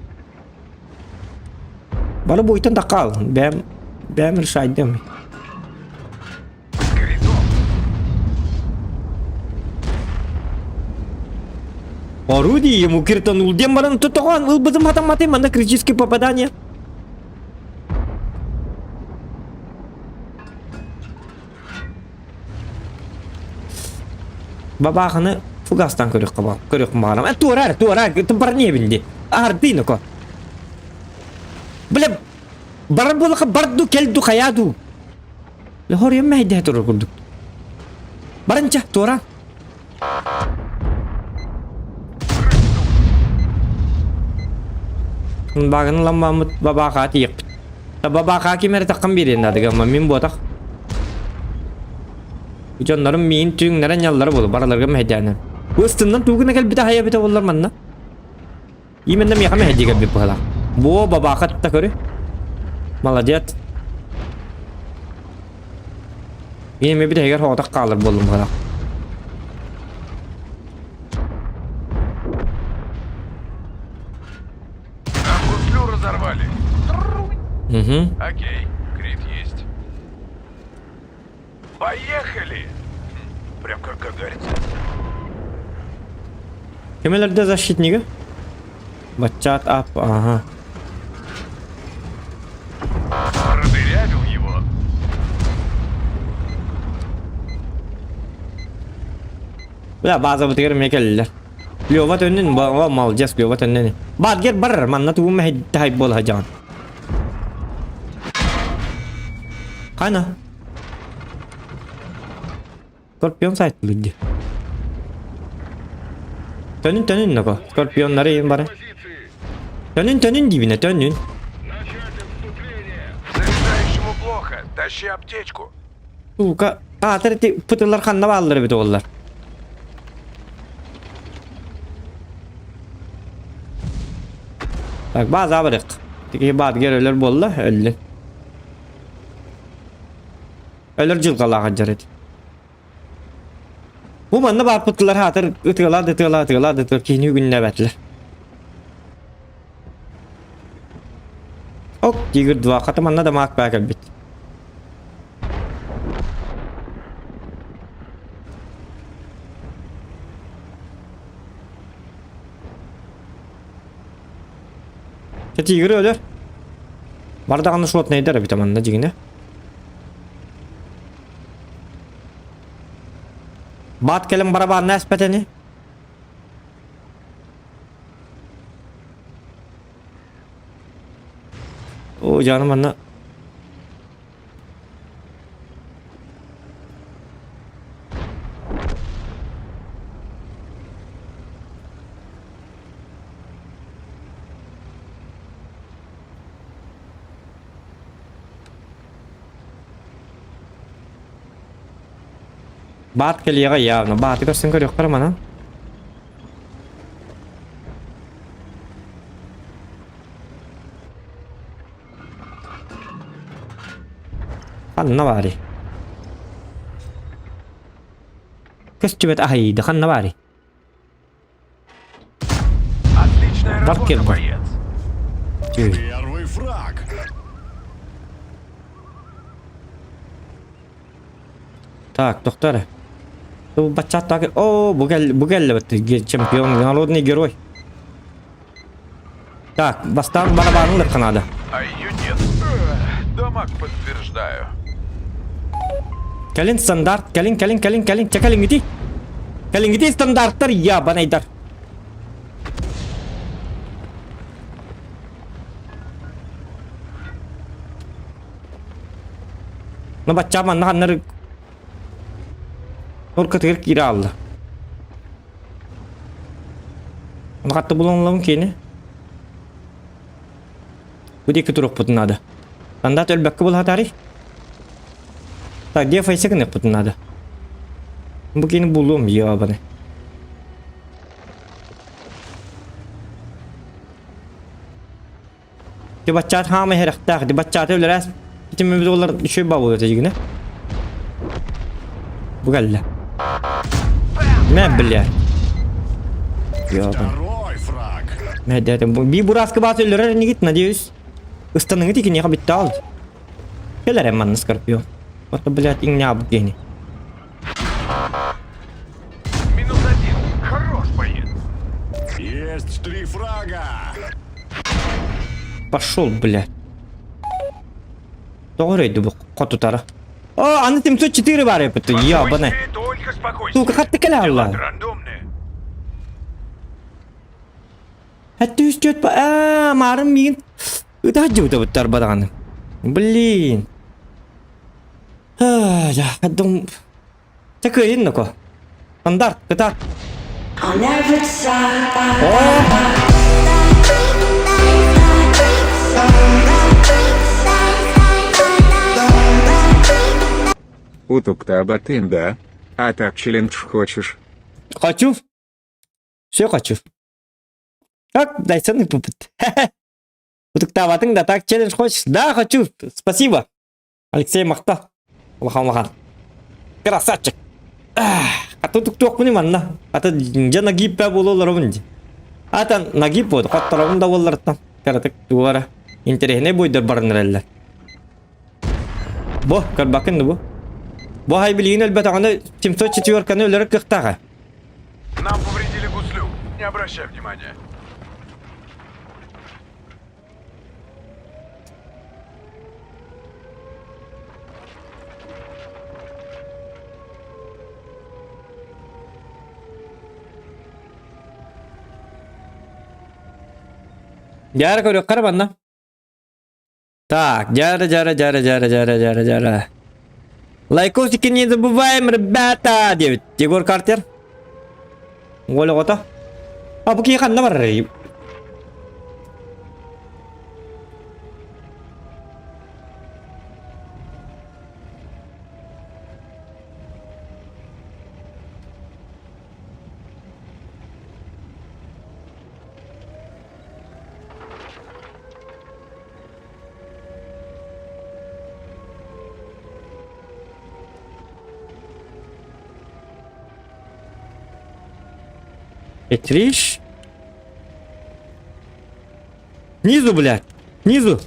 B: Бары буйтан да хаал, бэм, бэм решайдым. Орудие ему киртанул диэн баран тотоҕоон ылбытым хатамматым манна критическое попадание. Бабаахыны фугастан көрүөххэ баар, көрүөхпүн баҕарам. Э, туора, туора, барниебин ди. Аһардыы ноко. Бля, барар буолаха бар ду, кел ду, хайаа ду. Лохорием мэһэйдэһэ турар курдук. Баранча, туора. Багын ламмамыт бабаахаа тиийэхпит. Бабаахаа ким эрэ таххан биэриэн наада гамма мин буотах. Дьоннорум миин түҥнэрэ ньаллара буолу бараларга мэһэйдээнэ. Бу ыстыннан туугуна кэлбитэ хайа эбитэ буоллар манна. Именно миэхэ мэһэйдии кэлбит быһалаах. Буо бабаахат да көрү. Молодец. Мин эмиэ бүтэһигэр соҕотох хаалар буоллум быһалаах.
C: Нам гуслю разорвали.
B: Угу.
C: Окей, крит есть. Поехали! Прям как Гагарин.
B: Кемелерде защитнига? Баччаат ап, ага.
C: Продырявил его.
B: Бля, базабытыгар эмиэ кэллилэр. Лёва төннүн, о, молодец, Лёва төннүн. Бадгер бар, манна тугу мэһэйдэһэй буола сылдьаҕын. Хана? Скорпион сайт дии. Төнүн төнүн ноко. Скорпионнары иин бары. Төнүн төнүн диибинэ төнүн.
C: Заряжающему плохо. Тащи аптечку.
B: Сука, аатыр ити пытылар ханна бааллар эбит уоллар. Так, бааза барык. Тики баатгер өлөр буолла, өллүн. Өлөр дьылҕалаах дьар эти. Бу манна баарпыттылар хаатыр ытыалаа да ытыалаа ытыалаа да ытыалаа киһини үгүннээбэтилэр. Ок, Тигр 2 хата манна да маак баа кэлбит. Тигр өлөр. Бар даҕаны шотнайдар эбит манна дьигинэ. Баат кэлэн барабаанна эспэтэни. О, жаным манна Баат кэлиэҕэ явно. Бааты көрсөн көрүөххэ манан. Ханна баарый? Көстүбэт аһыйды ханна баарый?
C: Отличная
B: Бар
C: работа,
B: кэлбэ.
C: боец.
E: Первый фраг.
B: Так, доктор. Бу баччат так. О, бу кэл бу кэллэ чемпион, народный герой. Так, бастаан барабанын ылыахха наада.
C: А ее нет. Дамаг подтверждаю.
B: Кэлин стандарт, кэлин, кэлин, кэлин, кэлин, чэ кэлиҥҥитий. Кэлиҥҥитий стандарттар, ябанайдар. Ну бачча манна ханнар Оркатыгар киирэ хаалла. Ону хатта булан киини. Бу диэки туруохпутун наада. Стандарт өлбөккө булаатаарый? Так, где файса гыныахпытын наада. Бу киини булуом, ебаный. Дебаччаат хаама иһэрэхтээх, дебаччааты өлөрөөс итиммит уоллар үчүгэй баҕа этэ дьигинэ. Бу кэллэ. Мэ бля. Ёбан. Би бураска баас өлөрөр инигит, надеюсь. Ыстаныҥыт икиниэхэ бүтте ал. Кэлэр манна Скорпион. Вот, блядь, иҥнэабыт киһини.
C: Минус один. Хорош боец.
E: Есть три фрага.
B: Пошел, блядь. Тоҕо өрөйдү бу хотутара? О, аны 704 бар эппит. Ебаный.
C: Только спокойствие.
B: Сука, хатты кэлэ алла.
C: Рандомные.
B: Хатты үс төрт аа, маарым миигин ытаһдьыбыта буттар бадаҕаны. Блин. Дум Чэ кыайын ноко. Стандарт, кытаат.
D: Утуктаабатын да? А так челлендж хочешь?
B: Хочу. Все хочу. Как Дайсон пупыт. Утуктаабатыҥ да так челлендж хочешь? Да, хочу. Спасибо. Алексей махта. Улахан улахан. Красавчик. Аты туктуохпун манна. Аты дьэ нагип буолуолларабын дии. Ата нагип буолду. Хотторобун да буолларыттан. Кыратык тугара. Интэриэһинэй буойдар баран эрэллэр. Бу, көрбөккүн да бу. Бу хай билигин өлбөтөҕүнэ 704-каны өлөрөр кыахтааҕа.
C: Нам повредили гуслю. Не обращай внимания.
B: Дьаара көрүөххэ манна. Так, дьаара, дьаара, дьаара, дьаара, дьаара, дьаара, дьаара. Лайкосики не забываем, ребята, диэбит. Егор Картер. Уол оҕото. А бу киһи ханна барарый? Петриш? Снизу, блядь! Снизу!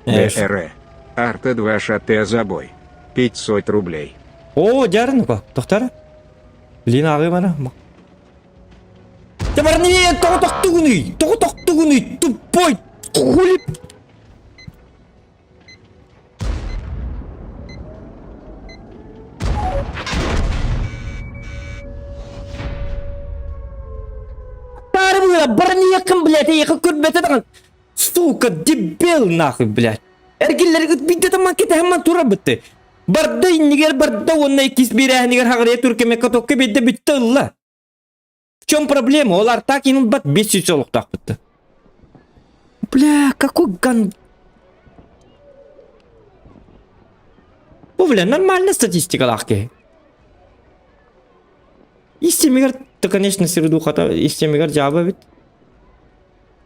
D: ДР. Арта 2 ШТ забой. 500 рублей.
B: О, дьаарынка, тохтар. Блин, ааҕыы бара. Ты барни, тоҕо тохтугунуй? Тоҕо тохтугунуй? Тупой! Хули... Таарыбыла, барниякын, блядь, эйиэхэ көрбөтө даҕаны. Сука, дебил нахуй, блядь. Эргиллэргит биирдэ таман кэтэһэммэн тура бытты. Барда иннигэр барда уонна иккис биэрээһинигэр хаҕырыйа түркэмэ катокка биэрдэ бүттэ ылла. В чем проблема? Ол артак бат 500 олохтоохпутта. Бля, какой ган... Бу, бля, нормальная статистикалаах киһи. Истемигэр, то, конечно, сирдухата, истемигэр жаба бит.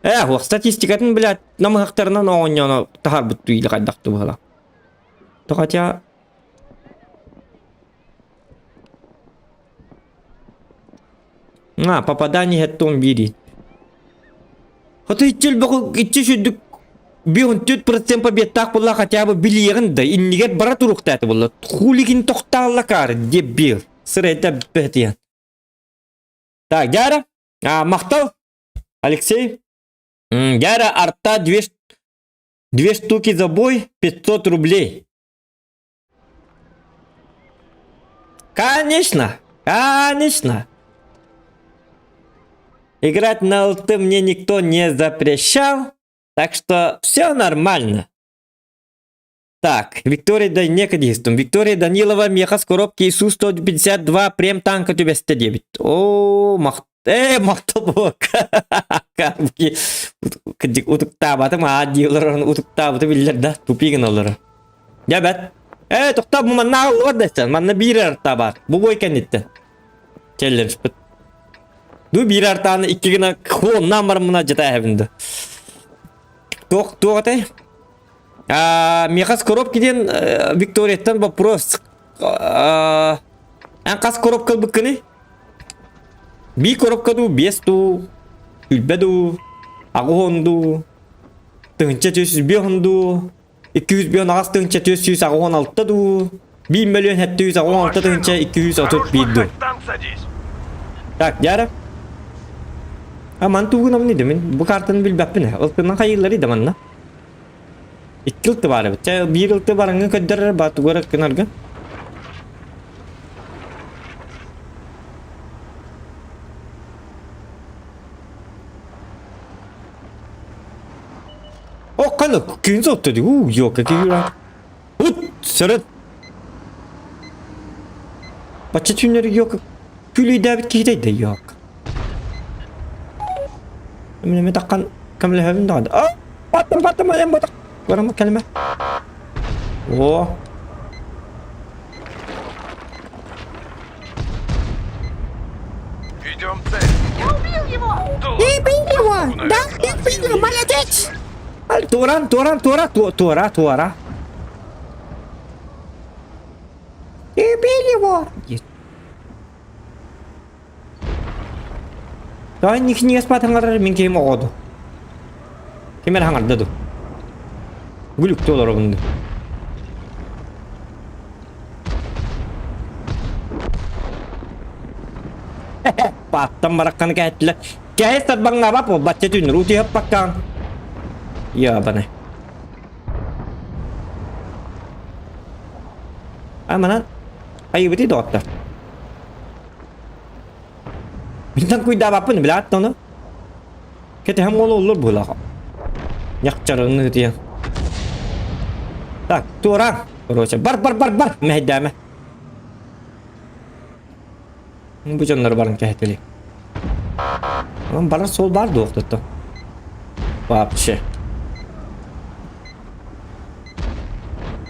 B: Ээ, суох, статистикатын, блядь, намыһахтарынан оонньооно таһаарбыт или хайдах быһыла. То хотя... А, попадание том бири. Хоту иччил бөҕү иччи сүрдүк 54% победтаах буолла хотя бы билиэҕин да иннигэр бара туруктааты буолла. Хулигин тохтаалла каар дебил. Сырайда бэтиэн. Так, Дяра, а, махтал, Алексей. Дяра, арта две, две штуки за бой, 500 рублей. Конечно, конечно. Играть на ЛТ мне никто не запрещал, так что все нормально. Так, Виктория да некадистум. Виктория Данилова, меха с коробки ИСУ-152, прем танка түбэстэ диэбит. Оо, мах... Ээ, махтал Карбки утуктаабатым аа диилэр утуктаабыты биллэр да тупик гыналлара. Дьэ бэт. Ээ, тохтоо бу манна аҕаллыбат да истэн. Манна биир артаа баар. Бу бой кэнниттэн. Челленджпит. Ду биир артааны икки гына хуоннаан баран мына дьата эһэбин да. Туох туох этэй? Миэхэ коробки диэн Викторияттан вопрос. Эн хас коробка ылбыккыный? Бии коробка дуу, биэс дуу, үлбэ дуу, аҕыс дуу, 1405 дуу, 205 1486 дуу, 1 миллион 786 231 дуу. Так, дьара. А ман тугунам не дэмин. Бу картаны билбэппин. Ылтынан хайыыллары да манна. Икки ылты баар эбит. Чэ, биир ылты бараҥҥа көрдөрөр ба тугу эрэ гынарга. О, қаны күн соқты ди. У, ёлка, киһи Ут, сырыт. Бачча түүннэри ёлка күлүйдээбит киһитэй да ёлка. Мин эме таххан көмөлөһөбүн даҕаны. А, баттым, баттым, эм ботак. Барама кэлимэ. О.
C: Ведем цель.
A: Я убил его! Ты убил его! Да, ты убил, молодец!
B: Туоран, туоран, туора, туора, туора.
A: Ты убил его!
B: Тоон никини спатаңарар мин киһим оҕоду. Ким эрэ хаҥарда ду. Гүлүктүү олоробун ду. Пааттан баракканы кэһэттилэр. Кэһэс тарбаҥнаабат буолбачча түүннэр утуйаппаккаан. Ябаны. А манан айыбыты доҕоттор. Мин куйдаабаппын билээт ону. Кэтэһэн буола оллор быһыылаах. Ньахчарыны ытыйан. Так, туора. Короче, бар бар бар бар мэһэйдээмэ. Бу дьоннор баран кэһэтили. Онон барар суол баар дуох тотто. Вообще.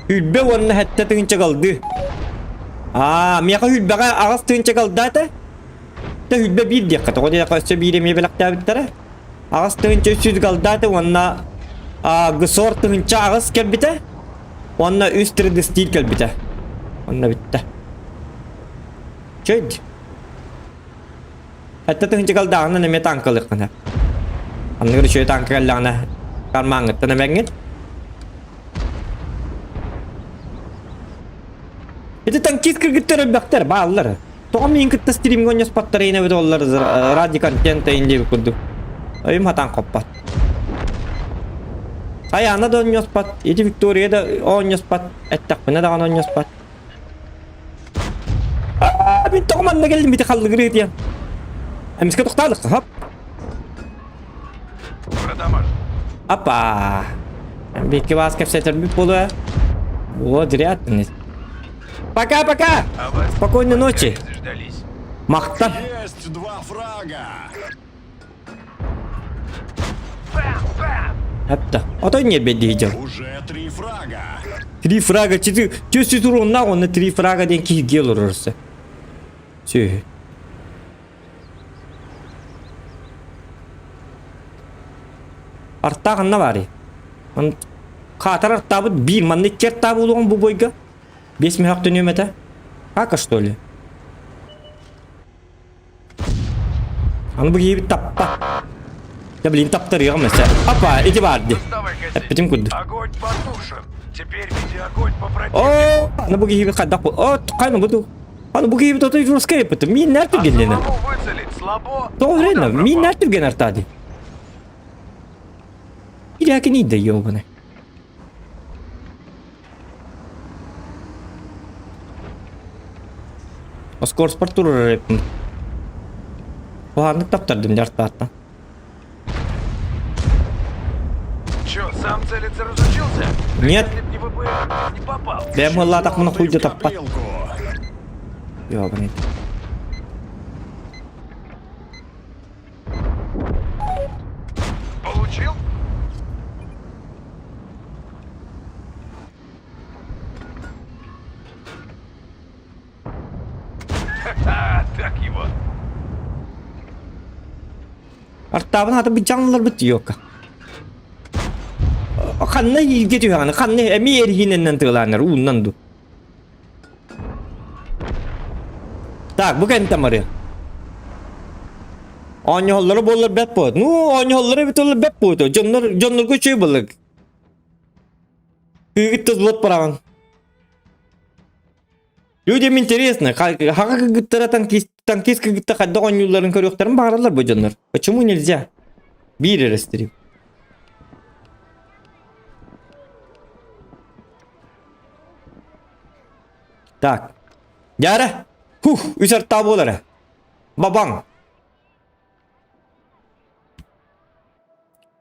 B: Үлбэ уонна хэттэ тыһыынча галды. Аа, миэхэ үлбэҕэ аҕыс тыһыынча галдаата. Тэ үлбэ биир диэххэ, тоҕо диэххэ өссө биир эмиэ бэлэхтээбиттэрэ. Аҕыс тыһыынча 300 галдаата уонна гсор тыһыынча аҕыс кэлбитэ. Уонна үс 3D стиль кэлбитэ. Онно бүттэ. Чөйд. Хэттэ тыһыынча галдааҕынан эмиэ таанкалыаххына. Анныгар үчүгэй таанка кэллэҕинэ кармааҥҥыттан эбэҥҥин. Ити танкист кыргыттар элбэхтэр, бааллар. Тоҕо миин кытта стримҥэ онньоспоттор иин эбит оллар ради контента иин диэбит курдук. Өйүм хатан хоппот. Айаана да онньоспот, ити Виктория да оонньоспот, эттэхпинэ даҕаны онньоспот. Аа, мин тоҕо манна кэллим ити халлыгырыы диэн. Эмискэ тохтоолукка, хоп. Апа. Бикки вас кэпсэтэрбит буолуо. О, зря Пока-пока! Спокойной ночи. Махтан.
E: Есть два фрага!
B: Хапта. А то не беди
E: Уже три фрага!
B: Три фрага, четыре. Төс туруонна онно три фрага диэн киһи олорорса. Сүһү. Артаах анна баарый? Хаатар артаабыт биир манна икки артаа буолуоҕун бу бойга. Биэс мөһөх төнүөм этэ. Ака что ли? Аны бу киһибит таппат. Да блин таптарыаҕым өссө. Апа, ити баар дии. Эппитим курдук.
C: Огонь потушен. Теперь веди огонь по противнику.
B: О, аны бу киһибит хайдах бу? О, хайны бу Аны бу киһибит отой журскай эппитим. Мин нэр түргеннене.
C: Самому выцелить слабо.
B: Тоҕо
C: Куда
B: реально, мин
C: пропал?
B: нэр түрген артади. Ирякини да ёбаный. Оскорспор турар эбиппин. Куһаҕаннык таптардым дьартааттан.
C: Чё, сам целиться разучился?
B: Нет.
C: Если б не ВПР, не попал.
B: Бэйэм ыллаатахпына хуйда таппат.
E: Копилку!
B: Ёбаный.
C: Получил? Ха-ха, так его.
B: Артаабын аты быдьаҥыларбыт ёка. Ханна иилгэ түһэҕин? Ханна эмиэ эргинэннэн тыалааннар ууннан ду. Так, бу кэнтэ мары. Оонньоһоллоро буоллар бэт буолуо. Ну, оонньоһоллоро эбит буоллар бэт буолуо. Дьоннор дьоннорго үчүгэй буоллар. Кыыгыт тыллат бараҕын. Людям интересно, хаҕа кыргыттара танкист, танкист кыргытта хайдах оонньуулларын көрүөхтэрин баҕараллар бу дьоннор. Почему нельзя? Биир эрэ стрим. Так. Дьара. Хух, үс артаа буолара. Бабаҥ.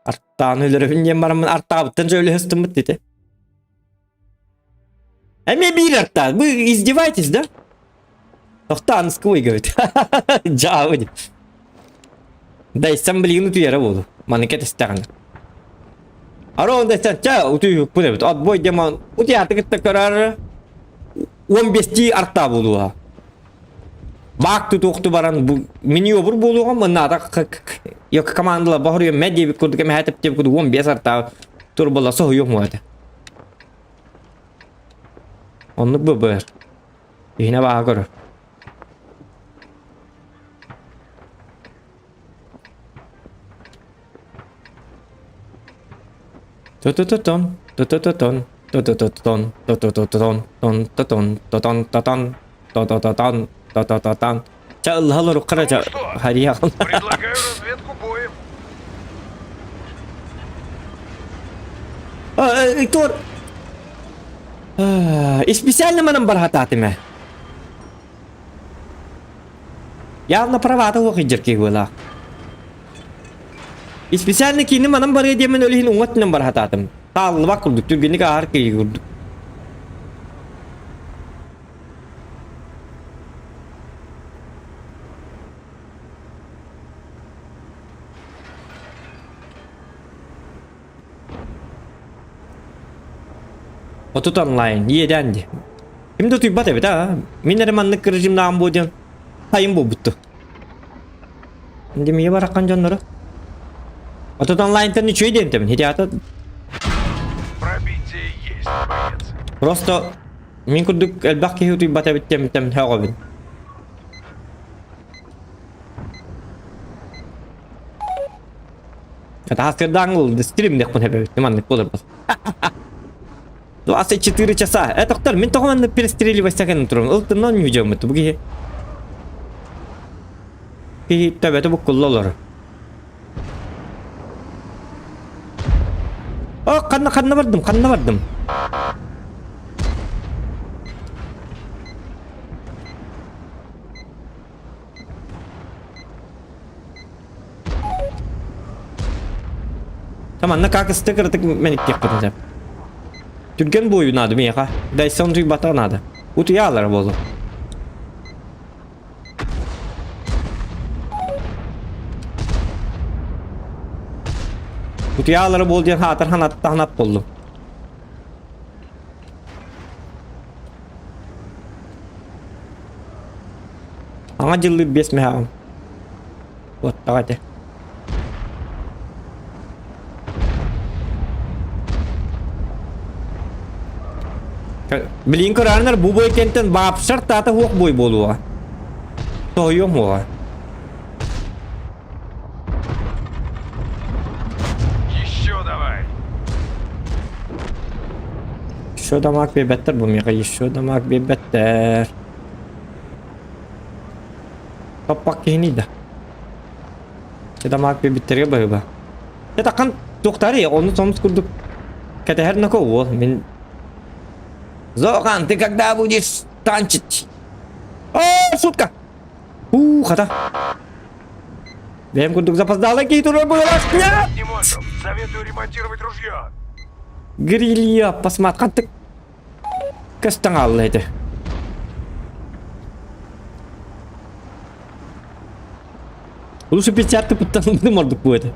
B: Артаан өлөрөбүн диэн бараммын артаабыттан сөөлөһөстүммүт дите. Эмиэ биир артаа. Вы издеваетесь, да? Тохтоон сквой говорит. Дьаабы. Дайсан билигин утуйара буолу. Маны кэтэстэҕинэ. Арон дайсан ча утуйукпун эбит. Отбой демон утуйааты кытта көрөр. 15 артаа буолуоҕа. Баак тутуохту баран бу миниобур буолуоҕа мыннаата йок командала баһырыйым мэ диэбит курдук эмэһэтеп диэбит курдук 15 артаа турбала соһуйуом уота. Оннук быбыр. Иһинэ бааһа көрөр. Ту-ту-ту-тун, ту-ту-ту-тун, ту-ту-ту-тун, ту-ту-ту-тун, тун-ту-тун, ту-тун-ту-тун, ту-ту-ту-тун, ту-ту-ту-тун. Ча ыллаһалар уккара ча хария.
C: Предлагаю разведку боем.
B: Тор. Специально манан бархатаатым ээ. Явно правата суох илдьэр киһи быһыылаах. Специально киини манан барыа диэммин ол иһин уҥа өттүнэн бара сатаатым. Тааллыбат курдук, түргэнник ааһар киһи курдук. 30 онлайн, иэдээн дии. Ким да утуйбат эбит аа. Мин эрэ маннык режимнааҕым буо диэн хайым буолбутту. Димие бараххан дьоннору. 30 онлайнтан үчүгэй диэн тэбин. Хитята
C: Пробитие есть, боец.
B: Просто мин курдук элбэх киһи утуйбат эбит диэмтэн сөҕөбүн. Атаастырдаан стрим диэхпин хэбэбит. Маннык буолар 24 часа. Э, доктор, мин тоҕо маннык перестреливайся гынан турабын? Ылтыннан ньүдьөммүт бу киһи. Киһи төбөтө буккулла олорор. О, ханна ханна бардым, ханна бардым? Манна как ыстык ырытык мэниктиэхпитин сөп. Түргэн буойу наада миэхэ. Дайсон утуйбата наада. Утуйаалар буолу. Утуйаалары буол диэн хаатар ханатта ханат боллум. Аҥа дьыллыыр биэс мэһэҕим. Уоттаҕа этэ. Билин көрөөннөр бу бой кентен баапсар таата хуох бой буолуоҕа. Тоһуйуом хуоҕа.
C: Еще давай.
B: Еще дамаг биэрбэттэр бу миэхэ еще дамаг биэрбэттэр. Топпак киһини да. Дамаг биэрбиттэргэ быһыба. Дьэ такан туохтары ону сомус курдук кэтэһэр нако уол мин Зохан, ты когда будешь танчить? О, шутка! У, хата. Бэйэм курдук запоздала киһи турар буолар.
C: Не можем. Советую ремонтировать ружье.
B: Грилья посмотри, көстөн хаалла этэ. Лучше печатка пыттан ордук бу этэ.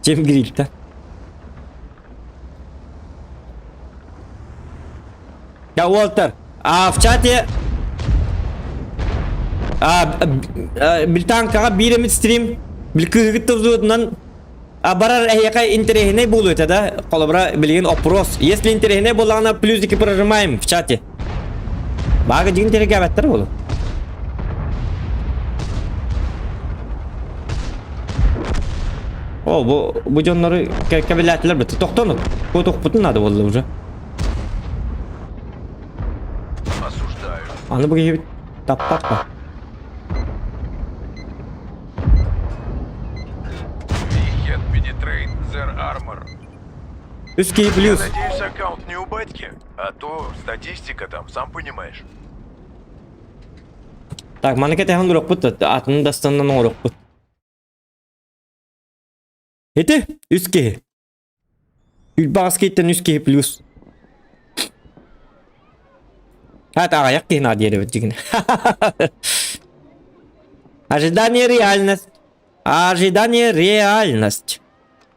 B: Чем гриль-то. Я Уолтер, а в чате а, Британкаҕа биир эмит стрим бил кыыһыгыт тылзуутунан барар эһиэхэ интэриэһинэй буолуо этэ да? Холобура, билигин опрос. Если интэриэһинэй буоллаҕына, плюсики прожимаем в чате. Баага дьиҥ интэриэһиргээбэттэр буолуо. О, бу, бу дьоннору кэбилээтилэр бит. Тохтону. Бу тохпутун надо буолла уже.
C: Осуждаю.
B: Аны бу киһибит таппат па. Үс киһи плюс.
C: Я надеюсь, аккаунт не у батьки, а то статистика там, сам понимаешь.
B: Так, маны кэтэһэн олорохпут, атын дастаннан оҥорохпут. Ити үс киһи. Үл киһиттэн үс киһи плюс. Хат аҕыйах киһи наа диэри дьигин. Ожидание реальность. Ожидание реальность.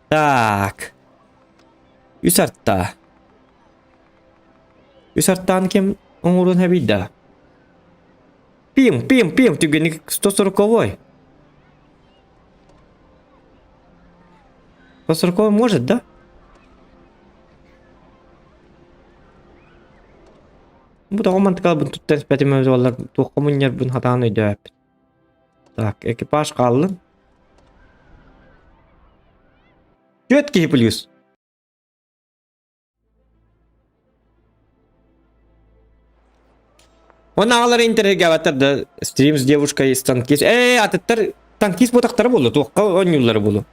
B: Так. Үс арта. Үс артаан ким оҥоруон эбий да? Пим, пим, пим, түгэник 140-й. 140 может, да? Бу тоҕо мантыкалбын туттан испэтим буоллар туохха мунньарбын хатаан өйдөөппүт. Так, экипаж хааллын. Түөрт киһи плюс. Уонна аҕалара интэриэһиргээбэттэр да стрим с девушкой из танкист. Ээ, атыттар танкист буотахтара буолла, туохха оонньууллара буолуо.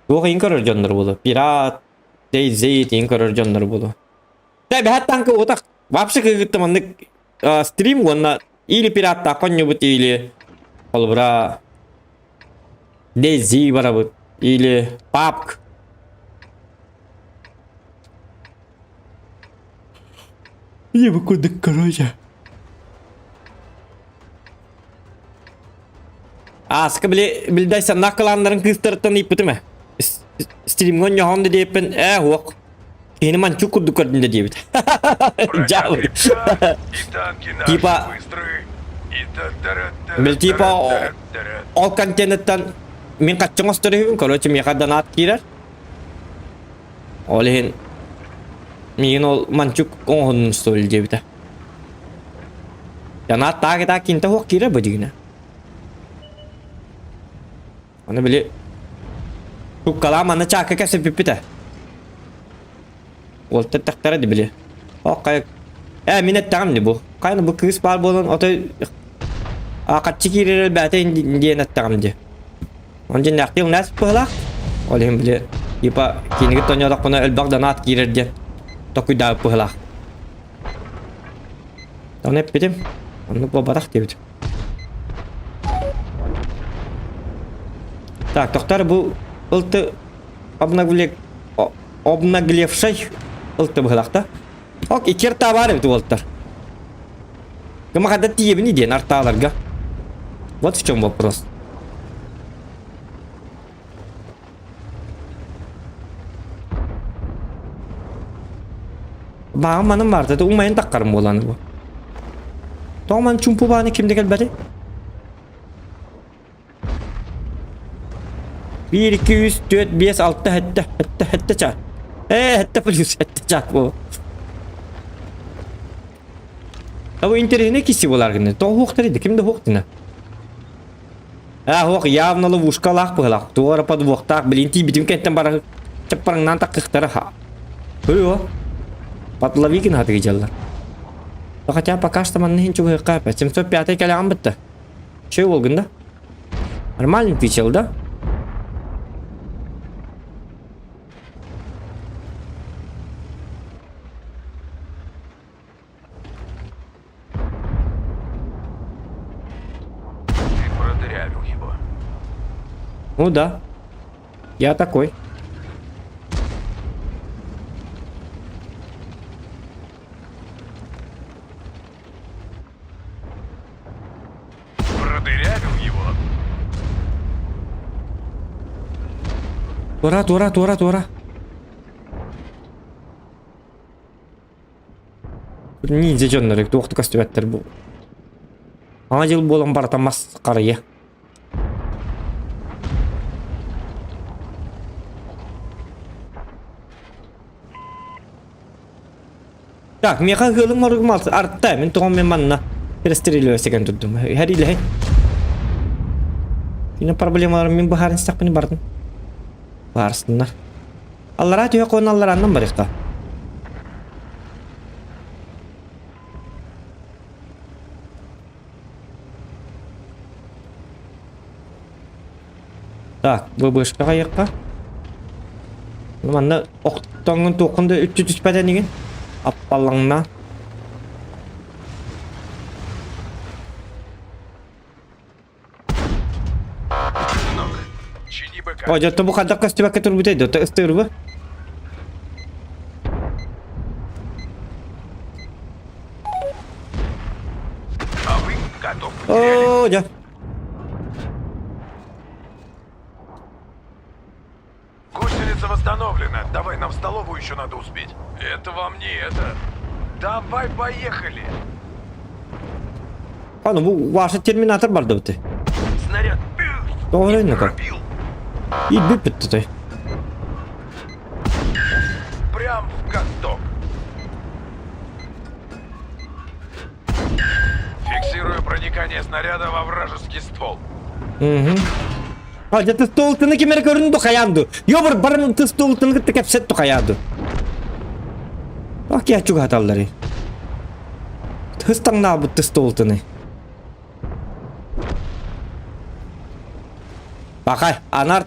B: Туох иһин көрөр дьоннор буолуо. Пират, DayZ иһин көрөр дьоннор буолуо. Тэ бэһэт танка уотах. Вообще кыгытта маннык стрим уонна или пираттаах оонньуубут или холобура DayZ барабыт или PUBG. Я бы куда, короче. Ааска били билдай саннаах кылааннарын кыыстарыттан ыйпытым ээ. Стримҥа онньоһон да диэппин ээ уох. Киһини манчук курдук көрдүн да диэбит. Дьаабы. Типа бил типа ол контенттан мин хаччы оҥостор үһүбүн, короче, миэхэ донат киирэр. Ол иһин миигин ол манчук оҥоһуннун столь диэбитэ. Донат таак итаак кинтэ суох киирэр бу дигинэ. Аны били Туккалаа манна чаакка кэпсэппиппит Уолтар тахтара ди били. О хайа Ээ мин эттэҕим ди бу. Хайа бу кыыс баар буолан отой хаччы киирэр бээтэ диэн эттэҕим ди. Он дьиннээхтии умнаас быһылаах. Ол иһин били типа кинигит тонньоотохпуна элбэх донат киирэр диэн токуйдаабыт быһылаах. Оны эппитим. Оннук буолбатах диэбитим. Так, тохтор бу ылты обнагле обнаглевшай ылты быһылаах да. Ок, икки артаа баар эбит уолтар. Кыма хадда тиийэбини диэн артааларга. Вот в чем вопрос. Баҕам маным барда да умайын таххарым буолан бу. Тоҕо ман чумпу бааны кимде кэлбэти? 1, 2, 3, 4, 5, 6, 7, 7, 7 чат. Э, 7 плюс 7 чат бу. Табы интэриэһинэй киси буолар гына. Тоҕо хуохтар иди, ким да хуох дина. А, хуох явно ловушкалаах быһылаах. Туох эрэ подвохтаах, блин, тиийбитим кэнтэн баран чаппарыҥнаан таххыхтара ха. Һыйо. Подловигин хатыгы дьаллар. Хотя пока что манна иһин чугаһыахха 705 кэлэҕин бытта. Чөй буолгун да? Нормальный пичел, да?
C: Ты продырявил его.
B: Ну да. Я такой.
C: Продырявил его.
B: Туора, туора, туора, туора. Ниндзя дьоннору туох да көстүбэттэр бу. Ана дьыл буолан барыта мас харыйа. Так, миэхэ ыалым оругум арта, мин тоҕом мен манна перестрелювайся турдум. Хәрилэһин. Кини проблемаларын мин быһааран истэхпинэ бардым. Баарсыннар. Аллараа түһэ қойын алларааннан барыахха. Так, ВБшка хайыахха. Манна охтоҥҥун туоххун да үччү түспэт энигин. Аппаллаҥна.
C: Сынок, чини БК.
B: О, дьэ, бу хайдах көстүбэккэ турбутай да, ыстыырбы.
C: А вы котов потеряли.
B: О, дьэ.
C: Гусеница восстановлена. Давай нам в столовую еще надо успеть. Это вам не это. Давай поехали.
B: Аны бу ваша терминатор бар да бите.
C: Снаряд.
B: Doğru
C: Не
B: как.
C: пробил.
B: И бүппүт
C: Прям в каток. Фиксирую проникание снаряда во вражеский ствол.
B: Угу. А, дьэ тыстуолтыны ким эрэ көрүн тухайаан дуу. Йобур барын тыстуолтыны кытта кэпсэт тухайаан дуу. Ах киһи чугаһаталлары. Тыстаҥнаабыт тыстуолтыны. Бакай, анар.